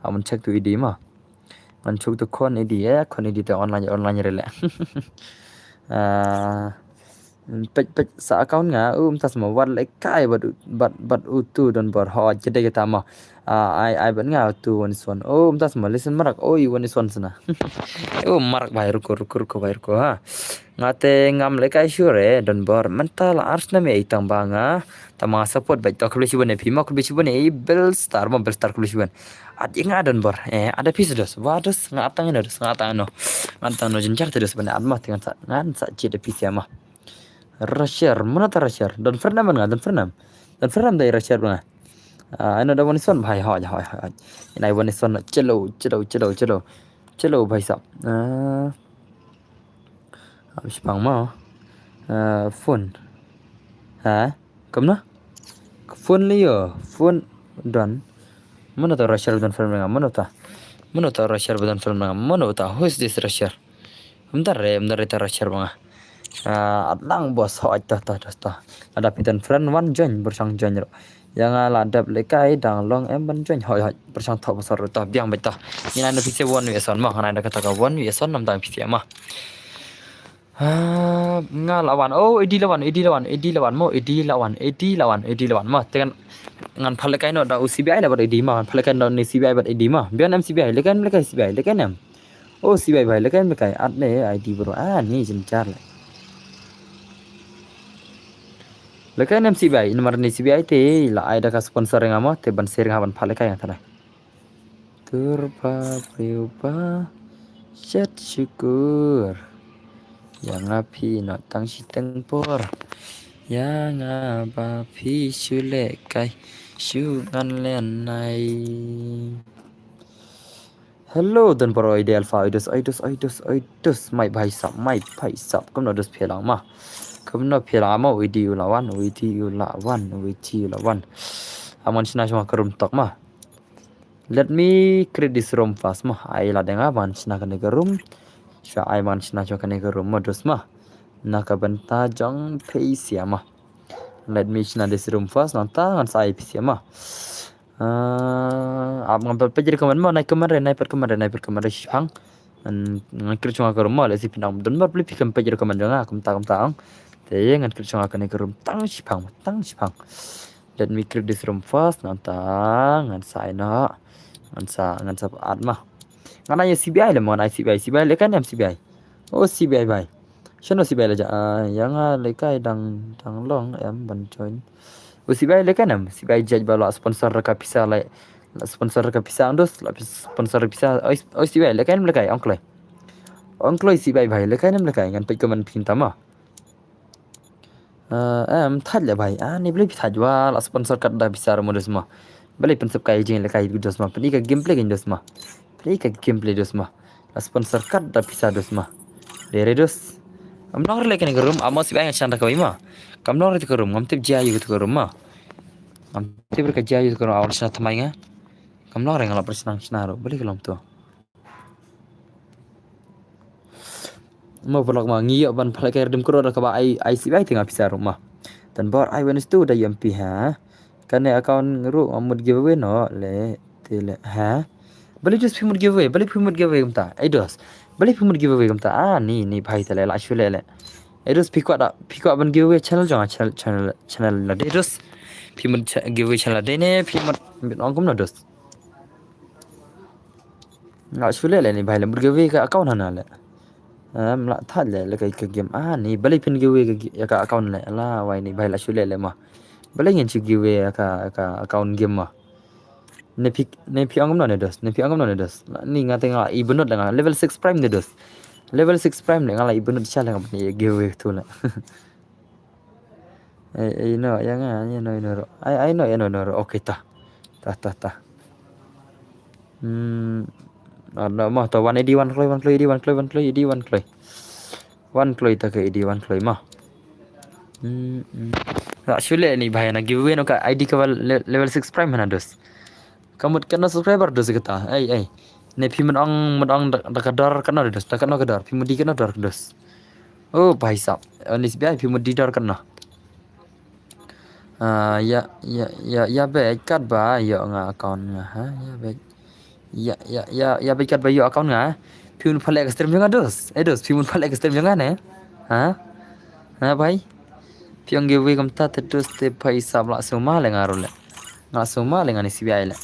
Amun check tu edi ma. Ngan check tu khon edi, eh, khon edi te online, online re le. Ah, peit, peit sa account nga, um, tas ma wat lehkai bad, bad, bad utu don bor ho, jede kita ma. Ah, ai, ai bad nga utu wan ison. Um, tas ma listen marak, oi wan ison sana. Oh, marak bhai, ruko, ruko, ruko bhai, ruko ha. Nga te ngam lehkai shuh re, don bor. Mynta la ar snem ïa i tang ba nga. Tang ba nga support bad to khublei shibun ïa phi ma, khublei shibun ïa i Belstar ma, Belstar khublei shibun. At ïa nga don bor. Eh, ada phi sa dos. Wa dos, nga at tang ino dos, nga at tang ino. Nga at tang ino jynjar te dos ban at ma, te ngan sa, ngan sa jied ïa phi sia ma. Rasher, mano ta Rasher? Don Fernam nga, Don Fernam. Don Fernam da i Rasher ba nga. Ah, ino da wan ison bhai, hoi, hoi, hoi. Ina i wan ison, chalo, chalo, chalo, chalo. Chalo bhai sab. Ah. Am shipang ma. Ah, phone. Ha? Kumno? Phone liyo. Phone don. Mano ta Rasher ba don phone nga? Mano ta? Mano ta Rasher ba don phone nga? Mano ta? Who is this Rasher? Em dare, em dare ta Rasher ba nga. Ah, at lang bos, hoi ta, ta, ta, ta. Ada phi don friend wan join, pyrshang join ro. Ïa nga la dep lehkai dang long em ban join. Hoi, hoi, pyrshang thoh ba sor ta biang beit ta. Ngin ai na phi se wan wi son ma, ngan ai na kata ka wan wi son nam dang phi se ma. Ah, nga la wan. Oh, edi la wan, edi la wan, edi la wan mo, edi la wan, edi la wan, edi la wan ma. Te ngan, ngan phah lehkai noh da u S B I la bad edi ma, ngan phah lehkai noh ni S B I bad edi ma. Biang em S B I, lehkai em lehkai S B I, lehkai em. Oh, S B I bhai, lehkai em lehkai. At ne I D bro. Ah, ni jynjar le. Lehkai em S B I, namar ni S B I te la ai da ka sponsor nga mo, te ban share nga ban phah lehkai ïa tara. Tur ba briew ba shet shukur. Ïa nga phi noh tang shiteng por. Ïa nga ba phi shu lehkai shu ngan lehkai. Hello, don bor oi de Alpha, oi dos, oi dos, oi dos, oi dos, mai bhai sab, mai bhai sab, kumno dos phi lang ma. Kumno phi lang ma, oi di u la wan, oi di u la wan, oi di u la wan. Aman shna shwa ka room tok ma. Let me create this room first ma. Ai la denga ban shna kane ka room. Shwa ai ban shna shwa kane ka room ma dos ma. Na ka bynta jong phi sia ma. Let me shna this room first, nangta ngan sa ai phi sia ma. Ah, ap ngam pat peit recommend mo, nai comment re, nai pat comment re, nai pat comment re shipang. Ngan, ngan krit shong ka room mo, lehse phi nang don bor, phi kam peit recommend jong nga, kumta kumta ong. Te ngan krit shong kane ka room tang shipang, tang shipang. Let me create this room first, nangta ngan sa ai noh. Ngan sa, ngan sa add ma. Ngan ai S B I le mo, ngan ai S B I, S B I lehkai em S B I. Oh, S B I bhai. Shano S B I la ja, ah, ïa nga lehkai dang, dang long em ban join. Oh, S B I lehkai em, S B I judge ba la sponsor ka pisa le. La sponsor ka pisa ang dos, la pis-, sponsor pisa. Oi, oi S B I lehkai em lehkai, ong kloi. Ong kloi S B I bhai, lehkai em lehkai, ngan peit comment phin tama. Ah, em, thait le bhai. Ah, ni balei phi thait wa, la sponsor kat da pisa ruh mo dos ma. Balei pynsep kai jing le kai dos ma. Pyni ka gameplay kan dos ma. Pyni ka gameplay dos ma. La sponsor kat da pisa dos ma. Dere dos. Kam long re le kane ka room, amo sip ai ngan shang da kawei ma. Kam long re te ka room, ngam tip jia yu te ka room ma. Ngam tip re ka jia yu te ka room, awan shna thamai nga. Kam long re nga la pyrshang shna ruh. Balei ka long to. Mo vlog ma ngi ïoh ban phalak ka redeem code da kaba ai, ai sip ai te nga pisa ruh ma. Tan bor ai wen stu da yam pi ha. Kane account ruh nga mut giveaway no le te le ha. Balei dos phi mut giveaway, balei phi mut giveaway kumta. Ai dos. Balei phi mut giveaway kumta. Ah ni, ni bhai te le la shu le le. Ai dos phi kwah da, phi kwah ban giveaway channel jong nga channel, channel, channel la de dos. Phi mut cha-, giveaway channel la de ne, phi mut, mut ong kumno dos. Nga shu leh leh ni bhai leh mut giveaway ka account hana leh. Em la thad leh leh ka, ka game. Ah ni balei phin giveaway ka gi-, ïa ka account leh. La wai ni bhai la shu leh leh ma. Balei ngin shu giveaway ïa ka, ka account game ma. Ne phi, ne phi ong kumno ne dos. Ne phi ong kumno ne dos. Ni nga te nga i bunut leh nga level six prime ne dos. Level six prime leh nga la i bunut sha leh nga ni giveaway tu leh. Ai, ai, no, ïa nga, ïa no, ïa no, ro. Ai, ai, no, ïa no, no, ro. Okay, ta. Ta, ta, ta. Hmm. Ah, no, mo, to wan A D, wan kloi, wan kloi, A D, wan kloi, wan kloi, A D, wan kloi. Wan kloi ta ka A D, wan kloi, mo. Hmm, hmm. Lah, shu leh ni bhai, na giveaway noh ka I D ka level, level six prime hana dos. Ka mut katno subscriber dos kata. Ei, ei. Ne phi mut ong, mut ong da, da ka dor katno dos, da katno ka dor. Phi mut dei katno dor dos. Oh, bhai sahab. Oh, ni S B I phi mut dei dor katno. Ah, ïa, ïa, ïa, ïa beit katba ïoh nga account nga, ha, ïa beit. Ïa, ïa, ïa, ïa beit katba ïoh account nga, ha. Phi mut pha leh ka stream jong nga dos. Eh, dos, phi mut pha leh ka stream jong nga ne. Ha? Ha, bhai? Phi ong giveaway kumta te dos te bhai sahab lah sngewma leh nga ruh leh. Nga lah sngewma leh nga ni S B I leh.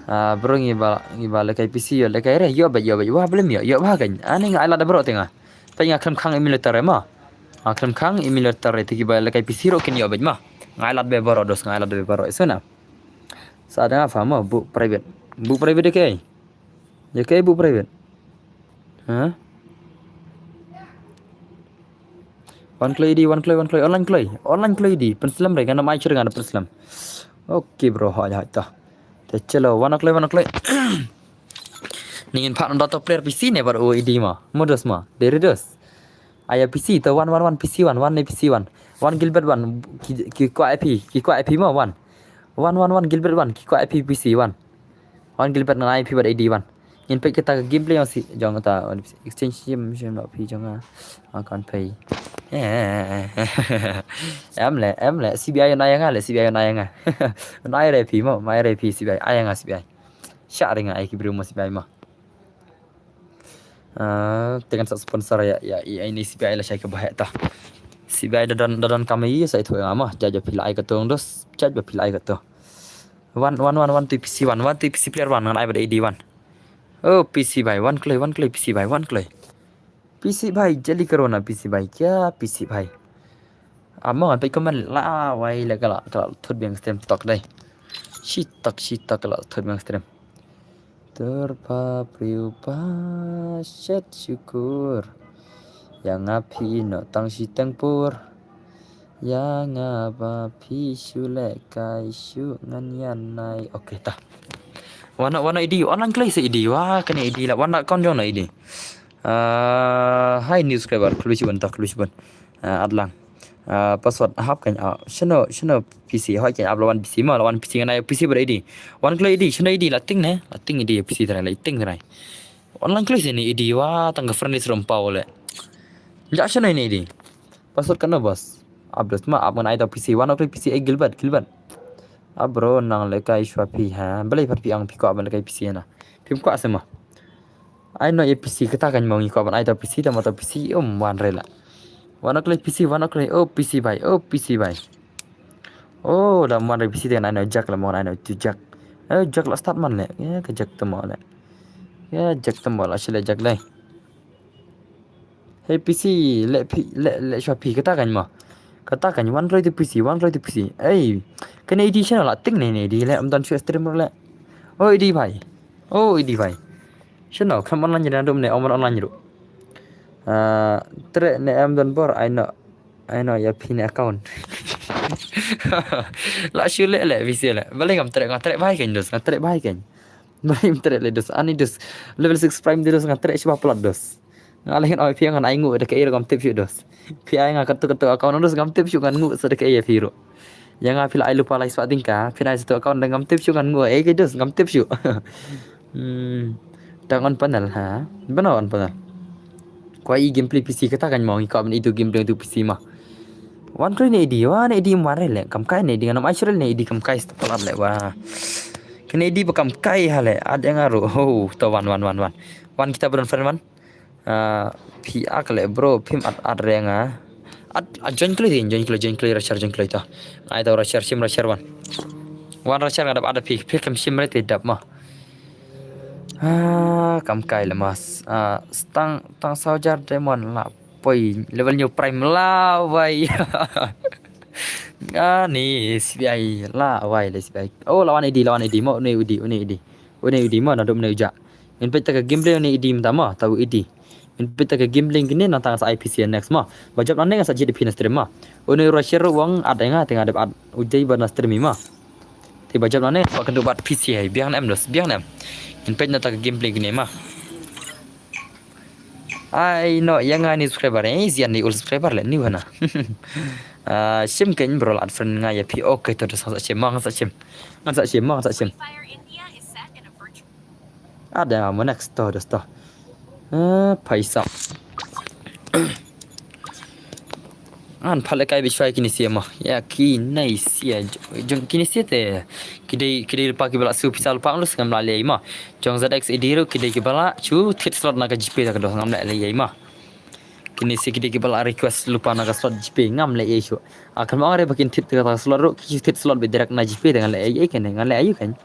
Ah, bro ngi ba, ngi ba lehkai P C ïoh lehkai re, ïoh beit, ïoh beit. Wah, balei ym ïoh, ïoh bha kein. Ani nga ai lad da baroh te nga. Peit nga khlem khang email letter eh mo. Nga khlem khang email letter eh, te kiba lehkai P C ruh kin ïoh beit mo. Nga ai lad beit baroh dos, nga ai lad beit baroh. Isuna. Sa da nga pha mo, buh private. Buh private ïa kaei? Ïa kaei buh private? Ha? Wan kloi A D, wan kloi, wan kloi, online kloi. Online kloi A D, pynslem re, nga nam ai shuh re nga da pynslem. Okay bro, hoi, hoi, to. Te chalo, wan kloi, wan kloi. Ni ngin phah na data player P C ne bad u A D mo. Mo dos mo, dei re dos. Aya P C, to wan, wan, wan, P C wan, wan ne P C wan. Wan Gilbert wan, ki, ki kwah ïa phi, ki kwah ïa phi mo, wan. Wan, wan, wan, Gilbert wan, ki kwah ïa phi P C wan. Wan Gilbert ngan ai phi bad A D wan. Ngin peit kata ka gameplay jong si, jong kata, exchange sim, sim noh phi jong nga. Account pay. Em leh, em leh, S B I un ai ïa nga leh, S B I un ai ïa nga. Un ai re phi mo, un ai re phi S B I, ai ïa nga S B I. Shah re nga ai ki briew mo S B I mo. Ah, te kan sa sponsor ïa, ïa, ïa, ïa ini S B I la shai ka baheh ta. S B I da don, da don kam ïa sa ithuh ïa nga mo. Judge ba phi la ai kato dos, judge ba phi la ai kato. Wan, wan, wan, wan, tu P C wan, wan, tu P C player wan, ngan ai bad A D wan. Oh, P C bhai, wan kloi, wan kloi, P C bhai, wan kloi. P C bhai, jali corona P C bhai, kya P C bhai. Amo ngan peit comment la wai la ka la, ka la thut biang stream tok dei. Shi tok, shi tok ka la thut biang stream. Tur pa priu pa shet syukur. Ïa nga phi no tang shi teng pur. Ïa nga ba phi shu leh kai shu ngan ïa nai. Okay ta. Wan noh, wan noh A D, online kloi sa A D. Wah, kane A D la, wan noh account jong noh A D. Ah, hi new subscriber, khublei shibun ta, khublei shibun. Ah, at lang. Ah, password hap kan, ah, shano, shano P C, hoi kan, ap la wan P C mo, la wan P C ngan ai P C bad A D. Wan kloi A D, shano A D, la ting ne, la ting A D, P C trai, la ting trai. Online kloi sini A D, wah, tang ka friendly serum pau le. Ja shano ini A D. Password kano bos. Ap dos ma, ap ngan ai ta P C, wan ok P C, eh, Gilbert, Gilbert. Ah, bro, nang lehkai shuwa phi ha. Balei pat phi ong phi kwah ban lehkai P C na. Phim kwah se mo. Ai no ïa P C kata kan mo ngi kwah ban ai ta P C, ta mo ta P C, um, wan re la. Wan ok lei P C, wan ok lei. Oh, P C bhai, oh, P C bhai. Oh, da wan re P C te ai no jack la mo ai no tu jack. Eh, jack la start man le. Ïa ka jack ta mo le. Ïa jack ta mo la shi le jack le. Hei P C, leh phi, leh, leh shuwa phi, kata kan mo. Kata kan, wan kloi tu P C, wan kloi tu P C. Ei, kane A D shano la ting ne, ne A D leh, ym don shuwa stream leh. Oh, A D bhai. Oh, A D bhai. Shano, kam online ne, dum ne, online ruh. Ah, treh ne em don bor, ai no, ai no ïa phi ne account. La shu leh leh, P C leh. Balei ngam treh, nga treh bhai kan dos, nga treh bhai kan. Balei ngam treh leh dos, ani dos. Level six prime dos, nga treh shuwa palat dos. Nga leh ngan oi phi ngan ai nguh da kaei ruh ngam tip shuh dos. Phi ai nga katto katto account dos ngam tip shuh ngan nguh sa da kaei ïa phi ruh. Ïa nga phi la ai lypa lai spah tyngka, phi ai sa tu account da ngam tip shuh ngan nguh ei kaei dos ngam tip shuh. Hmm. Tang on panel ha. Bana on panel. Kwah i gameplay P C kata kan mo ngi kwah ban i tu gameplay tu P C ma. Wan kloi ne A D, wan ne A D ym wan re leh, kam kai ne A D ngan ym ai shuh re ne A D kam kai stop palat leh wah. Kane A D ba kam kai ha leh, at ïa nga ruh. Ho, to wan, wan, wan, wan. Wan kita ba don friend wan. Ah, phi ak leh bro, phim at at re nga. At, at join kloi din, join kloi, join kloi, ra share, join kloi to. Ai to ra share, shim ra share wan. Wan ra share nga dap at phi, phi kam shim re te dap ma. Ah, kam kai le mas. Ah, stang, tang saw jar diamond la poi level new prime la wai. Ani S B I la wai le S B I. Oh, la wan A D, la wan A D mo, une A D, une A D. Une A D mo, na dum une uja. Ngin peit ta ka gameplay une A D mynta mo, ta u A D. Ngin peit ta ka gameplay kine nangta ngan sa ai P C next mo. Ba jop nangne ngan sa jied ïa phi na stream mo. Une u Russia ruh u ong at ïa nga te nga dep at u Jai ba na stream mo. Te ba jop nangne ba kynduh bat P C hi, biang ne em dos, biang ne em. Ngin peit na ta ka gameplay kine mo. Ai no, ïa nga ni subscriber, eh, ïa ni ul subscriber leh ni wana. Ah, shim kein bro, la add friend nga ïa phi. Okay, to, to, sa shim, ma sa shim. Nga sa shim, ma sa shim. Ada mo next to, to, to. Ah, paisa. An phah lehkai bishwai kine sia ma. Ïa kine sia jong kine sia te. Ki dei, ki dei lypa kiba la siew pisa lypa, ngam lah leh ei ma. Jong Z X A D ruh ki dei kiba la shu thied slot na ka GPay ta ka doh, ngam lah leh ei ma. Kine sia ki dei kiba la request lypa na ka slot GPay, ngam lah leh ei shuh. Ah, kan ma nga re ba kin thied ka slot ruh, ki thied slot beit direct na GPay te, ngan leh ei, ei kane, ngan leh ei ei kane.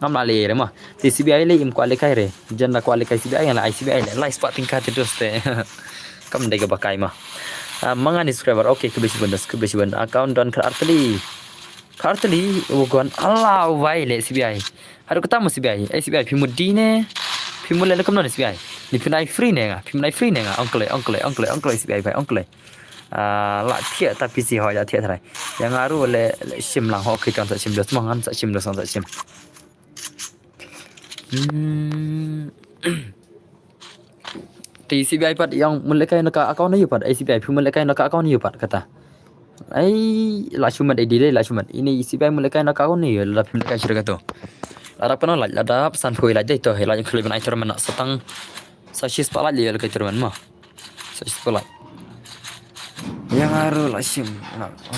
Ngam lah leh ei re ma. Te CBI leh im kwah lehkai re. Jan da kwah lehkai CBI, ngan leh ei CBI leh. Lai spah tyngka te dos te. Kam dei kaba kai ma. Ah, ma nga ni subscriber. Okay, khublei shibun dos, khublei shibun. Account don khatar tylli. Khatar tylli, u gon ala wai leh CBI. Haduh kata mo CBI. Eh, CBI, phi mut dei ne. Phi mut leh kumno ne CBI. Ni phin ai free ne nga. Phi mut ai free ne nga. Ong kloi, ong kloi, ong kloi, ong kloi, CBI bhai, ong kloi. Ah, la thiah ta PC ho, la thiah trai. Ïa nga ruh leh, leh shim lang ho, okay, kan sa shim dos mo, ngan sa shim dos, ngan sa shim. Hmm. Te CBI pat ïa mut lehkai na ka account aïu pat, eh, CBI phi mut lehkai na ka account aïu pat kata. Ai, la shu mad ei dei, la shu mad. Ine CBI mut lehkai na ka account aïu, la phi mut lehkai shuh kato. La dap kano la, la dap sanphew la dei to, la ïa khlieh ban ai tournament na sa tang. Sa shispah la ïa lehkai tournament ma. Sa shispah la. Ïa nga ruh la shim.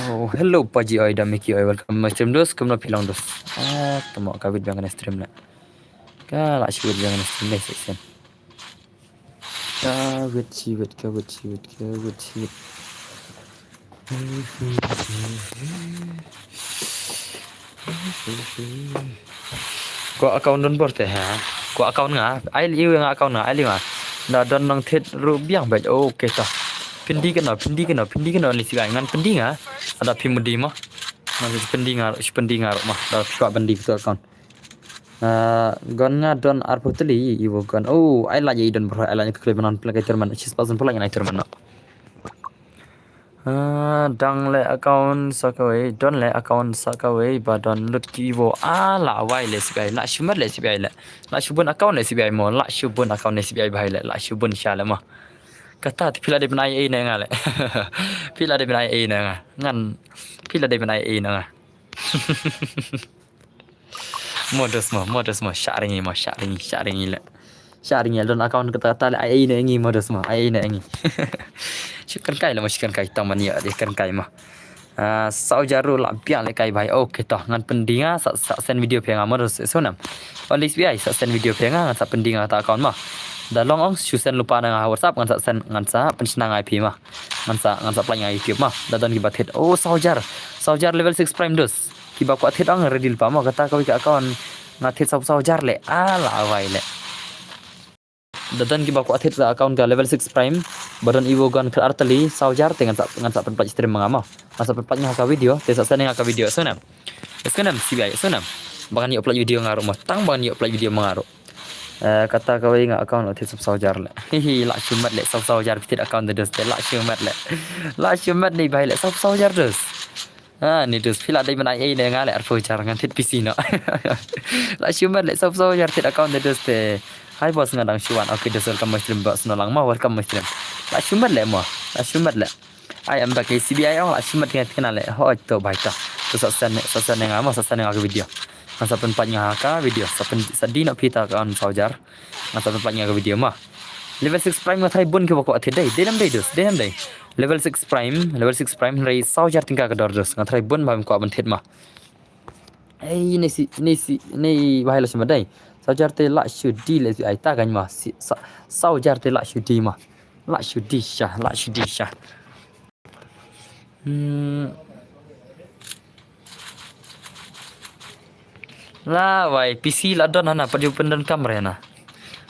Oh, hello Paji oi, da Miki oi, welcome my stream dos, kumno phi long dos. Ah, tamo ka wit biang kane stream la. Ka la shi wit biang kane stream dei section. Ka wit shi wit, ka wit shi wit, ka wit shi wit. Ko account don bor te ha. Ko account nga, ai liu nga account nga, ai liu nga. Da don nang thied ruh biang bad. Okay ta. Pyndi kano, pyndi kano, pyndi kano ni sibai ngan pyndi nga. Ada phi mut dei mo. Ngan pyndi nga, pyndi nga ruh mo. Da phi kwah pyndi kito account. Ah, gon nga don arphew tylli i wo gon. Oh, ai la i don bro, ai la ka kle banan pla ka terman, shis pasan pla ngan ai terman. Ah, dang leh account sa kawei, don leh account sa kawei, ba don lut ki wo. Ah, la wai leh sibai, la shu mad leh sibai leh. La shu bun account leh sibai mo, la shu bun account leh sibai bhai leh, la shu bun sha leh mo. Kata te phi la dei ban ai ei ne nga leh. Phi la dei ban ai ei ne nga. Ngan, phi la dei ban ai ei ne nga. Mo dos mo, mo dos mo, shah ring i mo, shah ring i, shah ring i leh. Shah ring i leh, don account kata kata leh, ai ei ne ngi mo dos mo, ai ei ne ngi. Shu kren kai leh mo, shu kren kai tang ban ïa, dei kren kai mo. Ah, saw hajar ruh la biang lehkai bhai. Okay to, ngan pyndi nga, sa, sa send video phi nga mo dos, so nam. Only SBI, sa send video phi nga, ngan sa pyndi nga kata account mo. Da long ong, shu send lypa na nga WhatsApp, ngan sa send, ngan sa pynshna nga ïa phi mo. Ngan sa, ngan sa pynlait nga YouTube mo. Da don kiba thied. Oh, saw hajar. Saw hajar level six prime dos. Kiba kwah thied ong ready lypa mo, kata kawei ka account nga thied saw, saw hajar leh. Ah, la wai leh. Da don kiba kwah thied ka account ka level six prime, ba don i wo gon khatar tylli, saw hajar te ngan sa, ngan sa pynpait stream ma nga mo. Ngan sa pynpait nga ka video, te sa send nga ka video, so nam. Sngewnem CBI, sngewnem. Ba ngan ïoh pynlait video nga ruh mo, tang ba ngan ïoh pynlait video ma nga ruh. Eh, kata kawei nga account la thied saw, saw hajar leh. Hihi, la shu mad leh saw, saw hajar phi thied account te dos te, la shu mad leh. La shu mad ne bhai leh saw, saw hajar dos. Ah, ni dos phi la dei ban ai ei ne nga leh arphew hajar ngan thied PC no. La shu mad leh saw, saw hajar thied account te dos te. Hi boss, nga dang shu wan. Okay dos, welcome my stream boss, no lang mo, welcome my stream. La shu mad leh mo. La shu mad leh. Ai em ba ka CBI ong la shu mad nga thied na leh. Hoi to bhai ta. To sa send, sa send nga mo, sa send nga ka video. Ngan sa pynpait nga ka video, sa pyn, sa dei no phi ta ka account saw hajar. Ngan sa pynpait nga ka video mo. Level six prime nga tharai bun kiba kwah thied dei. Dei nam dei dos, dei nam dei. Level six prime, level six prime hynrei saw hajar tyngka ka dor dos. Nga tharai bun ba kwah ban thied mo. Ei, ne si, ne si, ne bhai la shu mad dei. Saw hajar te la shu dei leh ai ta kan mo. Si, sa, saw hajar te la shu dei mo. La shu dei sha, la shu dei sha. Hmm. La wai, PC la don hana, pat ju pyndonkam re hana.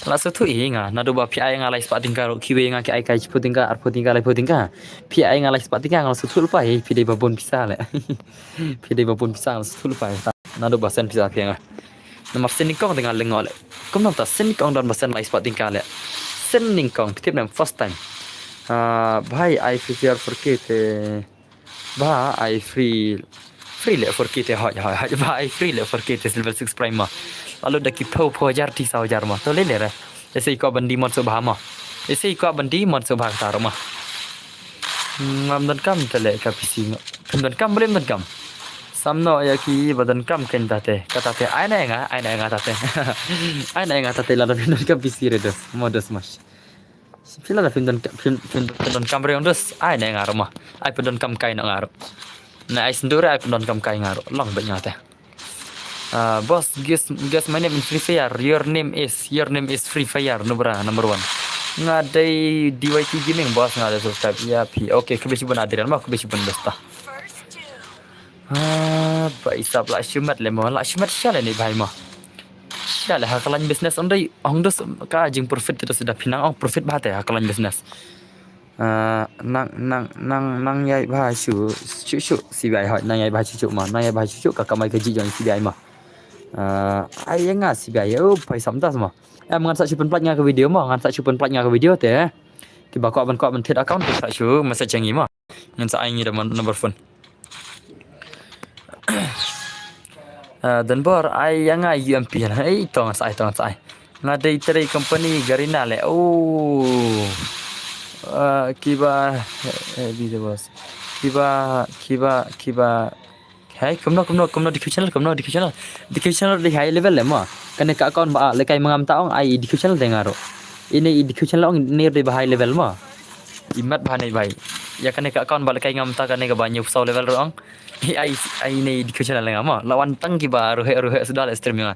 La sngewthuh ïa nga, naduh ba phi ai nga lai spah tyngka ruh, kiwei nga ki ai kai shiphew tyngka, arphew tyngka, laiphew tyngka. Phi ai nga lai spah tyngka, nga la sngewthuh lypa ïa, phi dei ba bun pisa leh. Phi dei ba bun pisa, nga la sngewthuh lypa ïa. Naduh ba send pisa phi ïa nga. Namar send nyngkong te nga lyngngoh leh. Kumno ta send nyngkong don ba send lai spah tyngka leh. Send nyngkong, phi tip ne em first time. Ah, bhai, ai Free Fire four K te. Ba ai free, free leh four K te, hoi, hoi, hoi. Ba ai free leh four K te level six prime mo. La lut da ki phew, phew hajar, ti saw hajar mo. To leh leh re. Lehse i kwah ban dei mod shuh bha mo. Ise i kwah ban die mon sngewbha kata ruh ma. Ngam donkam te leh ka P C nga. Phim donkam balei phim donkam? Samno ïa ki ba donkam kein ta te. Kata te ai na nga, ai na nga ta te. Ai na nga ta te lada phim donkam P C re dos. Mo dos mas. Phi lada phim donkam, phim, phim, phim donkam re dos. Ai na nga ruh ma. Ai pyndonkam kai noh nga ruh. Na ai syndur ai pyndonkam kai nga ruh. Long bad nga te. Uh, boss, guess, guess my name in Free Fire. Your name is, your name is Free Fire. Nubra number one. Nga dei D Y T Gaming, boss, nga dei subscribe ïa phi. Okay, khublei shibun Adrian ma, khublei shibun dosta. Ah, ba isap lah shimet le mo, lah shimet sha le ni bhai mo. Sha le ha ka line business ong dei, ong dos ka jing profit te dos da phi nang ong profit bha te ha ka line business. Ah, nang, nang, nang, nang ïai bha shu, shu, shu, C B I hoi, nang ïai bha shu, shu ma, nang ïai bha shu, shu, ka kamai ka jingïong C B I ma. Ah, ai ïa nga C B I, oh, phai sam das ma. Em, ngan sa shu pynplat nga ka video ma, ngan sa shu pynplat nga ka video te. Kiba kwah ban kwah ban thied account, ki sa shu message ïa ngi ma. Ngan sa ai ngi da mon-, number phone. Ah, Don Bor, ai ïa nga U M P na. Ei, tong sa ai, tong sa ai. Nga dei trei company Garena le. Oh. Ah, kiba, eh, eh, video boss. Kiba, kiba, kiba. Hai, kumno, kumno, kumno D Q channel, kumno D Q channel. D Q channel dei high level le mo. Kane ka account ba lehkai ma ngam ta ong ai D Q channel dei nga ruh. Ine D Q channel ong ne dei ba high level mo. Imat ba ne bai. Ïa kane ka account ba lehkai ngam ta kane kaba hynñiew phew saw level ruh ong. Ai, ai ne D Q channel nga mo. La wan tang kiba ruh heh ruh heh suda le stream ïa nga.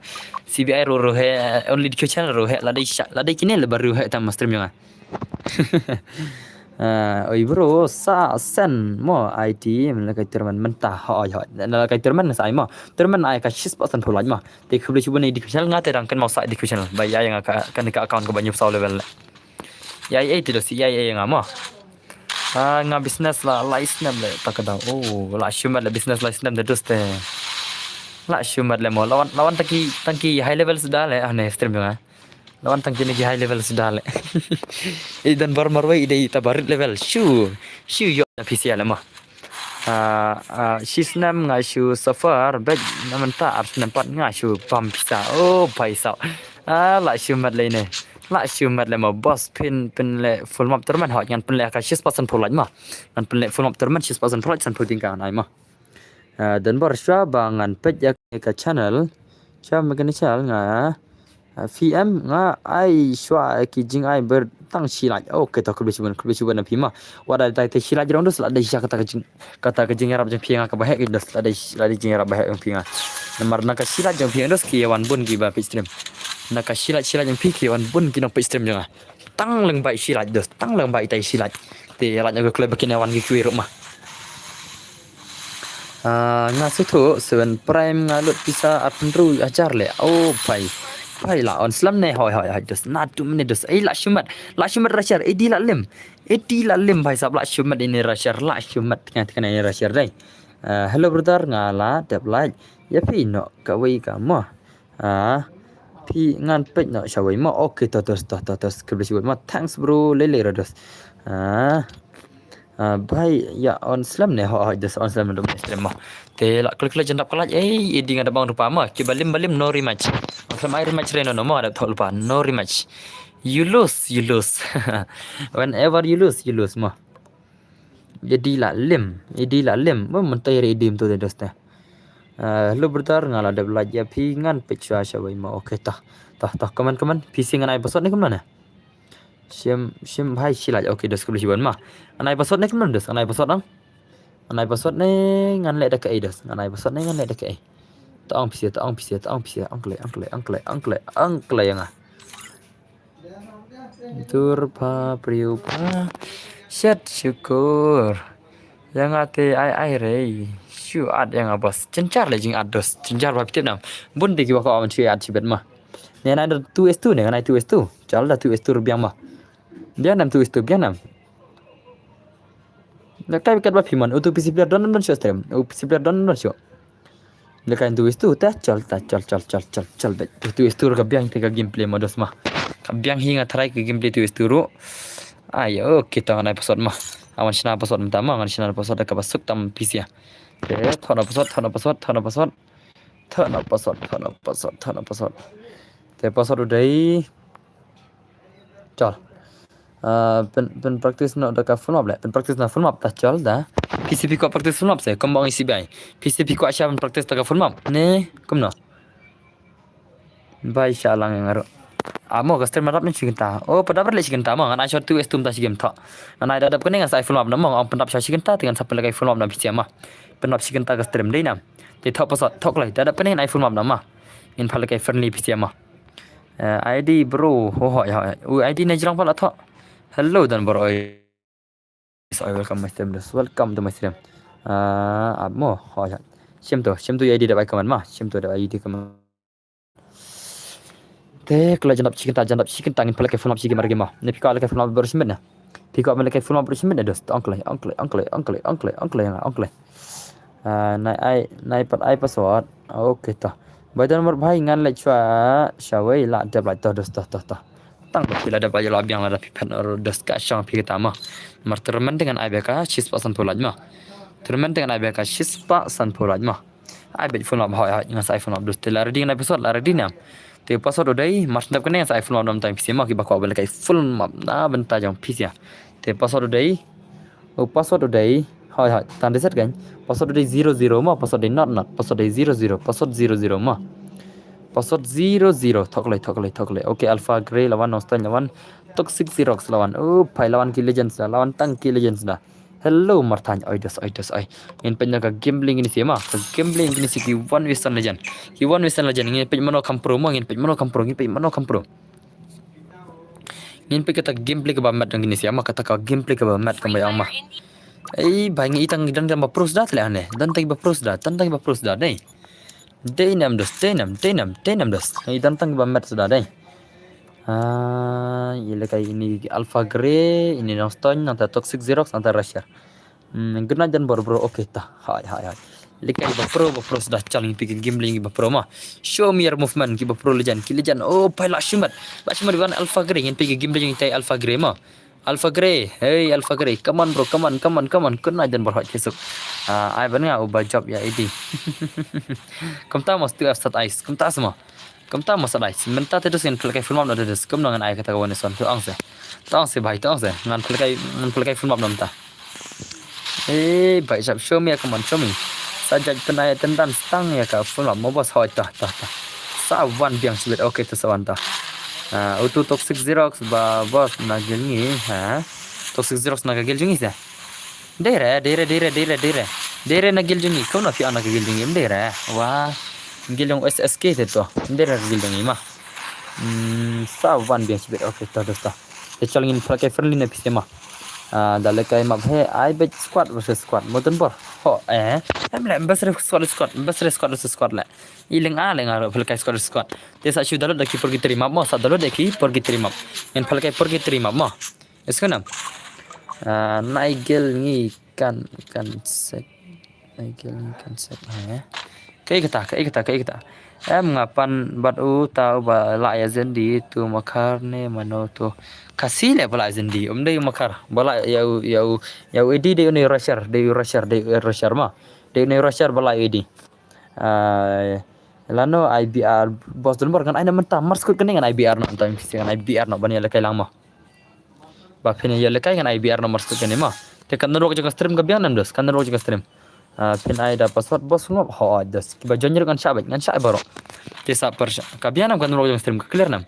C B I ruh ruh heh, only D Q channel ruh heh, la dei sha, la dei kine le ba ruh heh tam stream ïa nga. Ah, oi bro, sa sen mo I T, lehkai tournament mynta, hoi, hoi. Lehkai tournament sa ai mo. Tournament ai ka shis percent pulai mo. Te khublei shibun ne D Q channel nga te dang kynmaw sa D Q channel. Ba ïa ïa nga ka, kane ka account kaba hynñiew phew saw level le. Ïa ai te dos, ïa ai nga mo. Ah, nga business la, la isnem le, ta ka dang. Oh, la shimet le business la isnem de dos te. La shimet le mo, lawan, lawan tang ki, tang ki high level suda le, ah, ne stream nga. Lawan tang kine ki high level suda le. I Don Bor marwei i dei ta barit level. Shu, shu ïoh na P C le mo. Ah, ah, shisnem nga shu suffer, bad na mynta ar snem pat nga shu bam pisa. Oh, paisa. Ah, la shimet le ne. La shimet le mo boss phin, phin le full map tournament hoi ngan phin le ka shis percent pulai mo. Ngan phin le full map tournament shis percent pulai san puding ka nai mo. Ah, Don Bor shuwa ba ngan peit ïa ka channel. Shuwa ma kane channel nga, ah, P M nga ai shuwa ki jingai ber tang shilaj. Okay, to khublei shibun, khublei shibun na phi ma. Wat da dei te shilaj rong dos la dei sha kata ka jing, kata ka jingïarap jong phi nga kaba heh ki dos la dei, la dei jingïarap ba heh jong phi nga. Namar na ka shilaj jong phi nga dos ki wan bun kiba peit stream. Na ka shilaj, shilaj jong phi ki wan bun ki nong peit stream jong nga. Tang leng bai shilaj dos, tang leng bai tai shilaj. Te laj nga kloi ba kin wan ki kwei ruh ma. Ah, nga suthu seven prime nga lut pisa arphew hajar le. Oh, pai. Pai la on slem ne hoi hoi hoi dos. Na tu mene dos. Ei la shimet. La shimet rasher. Ei di la lim. Ei di la lim pai sap la shimet ini rasher. La shimet nga te kane ini rasher dei. Ah, hello brother nga la dep like. Ïa phi noh kawei ka mo. Ah, phi ngan peit noh shawei mo. Okay, to, to, to, to, to, khublei shibun mo. Thanks bro, lei lei ra dos. Ah, ah, bai ïa on slem ne ho, ho dos on slem ne dum ne slem mo. Te la klik klik jendap kelaj, eh, edi nga da bang rupa mo. Kiba lim ba lim no rematch. Slem ai rematch re no no mo da thok lupa no rematch. You lose, you lose. Whenever you lose, you lose mo. Edi la lim, edi la lim. Mo mentai re edi mtu de dos te. Ah, hello brother, nga la dep like ïa phi ngan peit shuwa shuwa bai mo. Okay, tah. Tah, tah, comment, comment. Phi si ngan ai password ne kumno ne? Shim, shim bhai shilaj. Okay, dos khublei shibun ma. Ngan ai password ne kumno dos? Ngan ai password nang. Ngan ai password ne ngan leh da kaei dos? Ngan ai password ne ngan leh da kaei? Tong phi si, tong phi si, tong phi si. Ong klei, ong klei, ong klei, ong klei, ong klei ïa nga. Dur pha priu pha. Shet shukur. Ïa nga te ai ai re. Shu ad ïa nga boss. Jynjar le jing ad dos. Jynjar ba phi tip nam. Bun de kiba kwah ban shu ad shibit ma. Ne nai da two S two ne, nai two S two. Chal da two S two ruh biang ma. Biang nam two S two, biang nam. Lehkai kat ba phi mon. Utu P C player don don shu stream. U P C player don don shu. Lehkai tu istu ta chal ta chal chal chal chal chal bet. Tu istu ka biang te ka gameplay mo dos ma. Ka biang hi nga try ka gameplay tu istu ru. Ai, okay, to ngan ai password ma. Awan shna password mynta ma, ngan shna password da kaba suk tam P C ïa. Te thok na password, thok na password, thok na password. Thok na password, thok na password, thok na password. Te password u dei. Chal. Ah, pyn, pyn practice noh da ka full map leh. Pyn practice na full map ta chal da. P C P ko practice full map se. Kumba ong C B I. P C P ko sha pyn practice da ka full map. Ne, kumno. Bai sha lang ïa nga ruh. Ah, mo ka stream dap ne shi kynta. Oh, pa dap leh shi kynta mo. Ngan ai shot tu estum ta shi game tho. Ngan ai da dap kane ngan sa ai full map na mo. Ong pyn dap sha shi kynta te ngan sa pynlehkai full map na P C M mo. Pyn dap shi kynta ka stream dei na. Te tho pa sot, tho kloi. Da dap kane ngan ai full map na mo. Ngin pynlehkai friendly P C M mo. Eh, I D bro. Ho ho ya. U I D na jrong pala tho. Hello dan bro. Oi. Oi, welcome my stream, dus. Welcome to my stream. Ah, ap mo. Ho ya. Shim tu, shim tu I D da bai kaman ma. Shim tu da I D kaman. Te kala jandap chicken ta, jandap chicken ta ngin pala kai full map chicken mar game ma. Ne pika la kai full map bro shim na. Pika la kai full map bro shim na, dus. Ong kloi, ong kloi, ong kloi, ong kloi, ong kloi, ong kloi, ong kloi, ong kloi. Ah, nai ai, nai pat ai password. Okay to. Bai don mar bhai ngan leh chwa shawei la dep la to, dus to, to, to. Tang ba phi la dep la biang la da phi phet or dus ka shang phi ta ma. Mar tournament te ngan ai beka shispah sanphew lait ma. Tournament te ngan ai beka shispah sanphew lait ma. Ai bek full map hoi hoi ngan sa ai full map dus te la ready ngan ai password la ready na. Te password u dei mar dep kane ngan sa ai full map dam time P C ma kiba kwah ban lehkai full map na bynta jong P C. Te password u dei. U password u dei. Hoi hoi. Tang reset kan. Password u dei zero zero ma, password dei not not. Password dei zero zero, password zero zero ma. Password zero zero. Thok lei, thok lei, thok lei. Okay, Alpha Grey lawan, Noston lawan. Toxic Xerox lawan. Oh, pai lawan ki legends da, lawan tang ki legends da. Hello Marthain, oi dus, oi dus, oi. Ngin peit na ka gambling kine si ma, ka gambling kine si ki one Western Legend. Ki one Western Legend, ngin peit mano kam pro ma, ngin peit mano kam pro, ngin peit mano kam pro. Ngin peit kata gameplay kaba mat dang kine si ma, kata ka gameplay kaba mat kaba yang ma. Ei, bai ngi itang dan kaba pro sda tle ane, dan tang kaba pro sda, dan tang kaba pro sda dei. Dei nam dus, dei nam, dei nam, dei nam dus. Ngi dan tang kaba mat sda dei. Ah, ïa lehkai ini Alpha Grey, ini Noston, nangta Toxic Xerox, nangta Rusher. Hmm, good night dan bor bro, okay ta. Hai, hai, hai. Lehkai ba pro, ba pro sda chal ngi peit ka gambling ba pro ma. Show me your movement, ki ba pro legend, ki legend. Oh, pai la shimat. La shimat wan Alpha Grey, ngin peit ka gambling ngi tai Alpha Grey ma. Alpha Grey, hey Alpha Grey, come on bro, come on, come on, come on. Good night dan bor hot Facebook. Ah, ai ban nga u ba job ya idi. Kumta mos tu F sat ice, kumta semua. Kumta mos sat ice. Mynta te dus ngin pynlehkai full map na te dus. Kumno ngan ai kata ka one Western tu ang se. Tu ang se bai, tu ang se. Ngan pynlehkai, ngan pynlehkai full map na mynta. Eh, bai sap show me, come on, show me. Sa jait pynai tendan stang ïa ka full map mo boss hoi ta, ta, ta. Sa wan biang sibit, okay ta sa wan ta. Ah, utu Toxic Xerox ba boss na gil ngi, ha. Toxic Xerox na ka gil jong ngi sa. Dei re, dei re, dei re, dei re, dei re. Dei re na gil jong ngi, kumno phi ong na ka gil jong ngi, em dei re. Wah. Gil jong S S K te to. Em dei re na ka gil jong ngi ma. Hmm, sa wan biang sibit, okay ta, ta, ta. Te chal ngin pynlehkai friendly na P C ma. Ah, da lehkai map he, ai bek squad versus squad. Mo don bor. Ho, eh. Em le, best re squad squad, best re squad versus squad le. I leng a, leng a, pynlehkai squad squad. Te sa shu download da ki Purgatory map mo, sa download da ki Purgatory map. Ngin pynlehkai Purgatory map mo. Is ka nam. Ah, Nigel ngi kan, kan sek. Nigel ngi kan sek. Ha. Kaei kata, kaei kata, kaei kata. Em nga pan bad uta uba la ïa Zendi tu Makhar ne mano tu. Khasi le ba la ïa Zendi. Um dei Makhar. Ba la ïa u, ïa u, ïa u Edi dei u ne Rusher, dei u Rusher, dei u Rusher ma. Dei u ne Rusher ba la ïa Edi. Ah, lano I B R boss don bor ngan ai na mynta mar skut kane ngan I B R no mynta ngan I B R no ban ïa lehkai lang ma. Ba phin ïa lehkai ngan I B R no mar skut kane ma. Te ka network jong ka stream ka biang nam dus, ka network jong ka stream. Ah, phin ai da password boss ngop ho dus. Kiba join ruh ngan shah bek, ngan shah baroh. Te sa par shah. Ka biang nam ka network jong ka stream ka clear nam.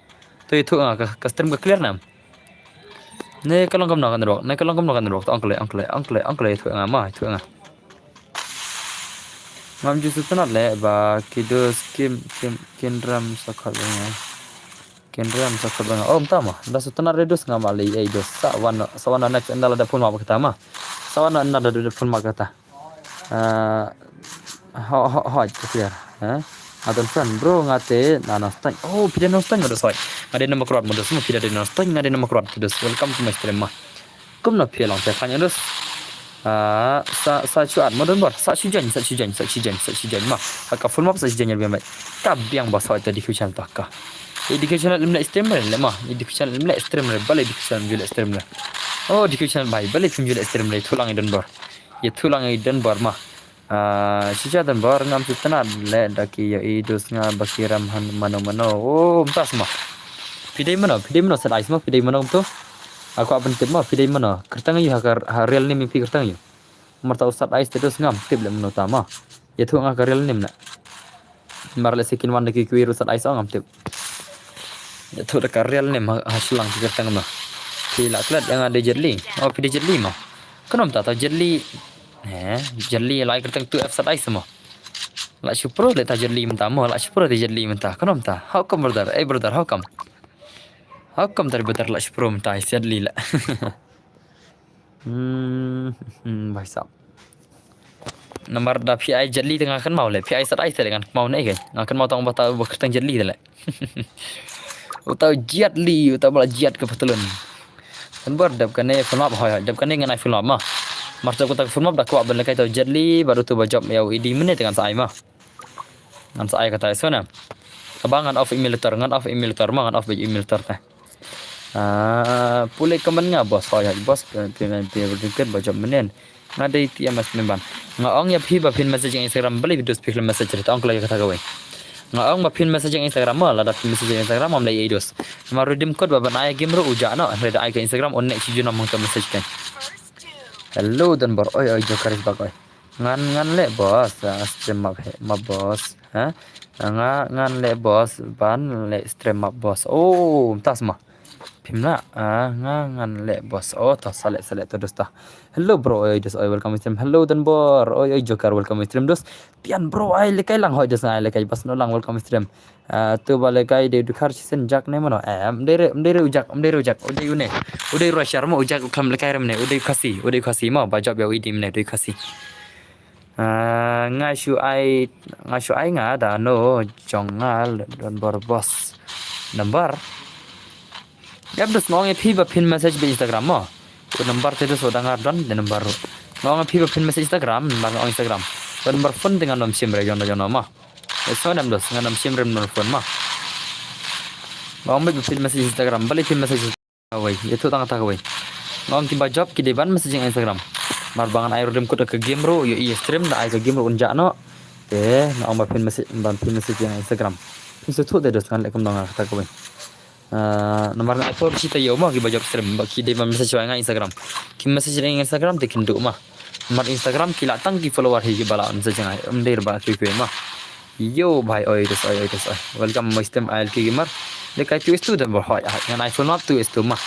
To ïathuh nga ka, ka stream ka clear nam. Ne ka long kumno ka network, ne ka long kumno ka network. Ong kloi, ong kloi, ong kloi, ong kloi, ïathuh nga ma, ïathuh nga. Ngam ju sngewtynnat leh ba ki dus kim, kim, kin rem sa khot ba nga. Kin rem sa khot ba nga. Oh, mynta ma. Da sngewtynnat re dus nga ma lei ei dus. Sa wan, sa wan next ynda la da phone ma ba kata ma. Sa wan ynda la da phone ma kata. Ah, ho, ho, ho, clear. Ha? Nga don friend, bro, nga te na Noston. Oh, phi dei Noston ma dus hoi. Nga dei Nongkrot ma dus, phi dei Noston, nga dei Nongkrot dus. Welcome to my stream ma. Kumno phi long te khang dus. Ah, sa, sa shu add mo don bor, sa shu join, sa shu join, sa shu join, sa shu join ma. Ha ka full map sa shu join ïa biang bad. Ka biang ba sa ita D Q channel ta ka. Ita D Q channel ym leh stream re le ma. Ita D Q channel ym leh stream re, balei D Q channel ju leh stream re. Oh, D Q channel bai, balei phim ju leh stream re, thulang i don bor. Ïathuh lang i don bor ma. Ah, shisha don bor ngam sngewtynnat leh da ki ïa i dus nga ba ki rem han mano mano. Oh, mynta sma. Phi dei mano, phi dei mano sa dei sma, phi dei mano kumto. Nga kwah ban tip mo, phi dei mano? Kyrteng aiu ha ka, ha real name phi kyrteng aiu? Namar ta u Sad Ice te dos ngam tip leh mano ta mo. Ïathuh nga ka real name leh. Namar lehse kin wan da ki kwah ruh Sad Ice ong ngam tip. Ïathuh da ka real name ha, ha shillong phi kyrteng mano. Phi la klet ïa nga dei Jet Li. Oh, phi dei Jet Li mo. Kano mynta ta Jet Li? Eh, Jet Li la kyrteng tu F Sad Ice mo. La shu pro leh ta Jet Li mynta mo, la shu pro ta Jet Li mynta. Kano mynta? How come brother? Eh brother, how come? How come ta brother la shu pro mynta Jet Li leh? Hmm, hmm, bhai sahab. Namar da phi ai Jet Li te nga kynmaw leh, phi ai Sad Ice te leh ngan kynmaw ne ke. Nga kynmaw tang ba ta ba kyrteng Jet Li te leh. Uta u Jet Li, uta ba la jet ka patlun. Kan bar dep kane film up hoi hoi, dep kane ngan ai film up mo. Mar ta uta film up da kwah ban lehkai ta u Jet Li, bad utu ba jop ïa u Eddie mynne te ngan sa ai mo. Ngan sa ai kata shuh na. Kaba ngan off emulator, ngan off emulator mo, ngan off bad emulator te. Ah, pule comment nga boss, hoi hoi boss, phi, phi, phi, phi, ba jop mynne. Nga dei T M S member. Nga ong ïa phi ba phin message ïa Instagram, balei phi dus phi khlem message re, ta ong kloi ïa kata kawei. Nga ong ba phin message ïa Instagram mo, lada phin message ïa Instagram ngam leh ei dus. Namar redeem code ba ban ai game ruh u jah noh, hynrei da ai ka Instagram un neh shi junom hangta message kein. Hello Donbor, oi oi Joker is back oi. Ngan ngan leh boss, ah, stream map he, map boss, ha? Nga ngan leh boss, ban leh stream map boss. Oh, mynta sma. Phim lah, ah, nga ngan leh boss. Oh, to sa leh sa leh to dus to. Hello bro, oi dus, oi welcome stream. Hello Donbor, oi oi Joker welcome stream dus. Tian bro, ai lehkai lang hoi dus, ai lehkai bas no lang welcome stream. Ah, tu ba lehkai dei u Dkhar shisien Jack ne mano. Eh, ym dei re, ym dei re u Jack, ym dei re u Jack. U dei une. U dei Roshar mo u Jack u khlem lehkai re mynne. U dei Khasi, u dei Khasi mo ba jop ïa u Eddie mynne, u dei Khasi. Ah, nga shu ai, nga shu ai nga da no jong nga Donbor boss. Number. Ïa dus nga ong ïa phi ba phin message bad Instagram mo. U number te dus u dang nga don de number ruh. Nga ong ïa phi ba phin message Instagram, namar nga ong Instagram. Bad number phone te ngan ym shim re jong no jong no mo. Eh, so dam dus, ngan ym shim re number phone mo. Nga ong ba phin message Instagram, balei phin message kawei, ïathuh tang kata kawei. Nga ong kiba jop ki dei ban message ïa Instagram. Namar ba ngan ai redeem code ka game ruh, ïohi ïa stream da ai ka game ruh un jah noh. Te nga ong ba phin message, ba phin message ïa Instagram. Phin sngewthuh te dus ngan leh kumno nga kata kawei. Ah, namar nga ai por shi taïew mo kiba jop stream ba ki dei ban message ïa nga Instagram. Ki message ïa nga Instagram te kin duh mo. Namar Instagram ki lah tang ki follower hi kiba lah message ïa nga. Ym dei ba kiwei kiwei mo. Yo bhai, oi dus, oi oi dus, oi. Welcome my stream I L K Gamer. Lehkai tu is tu dan bor hoi, ah, ngan ai full map tu is tu mo.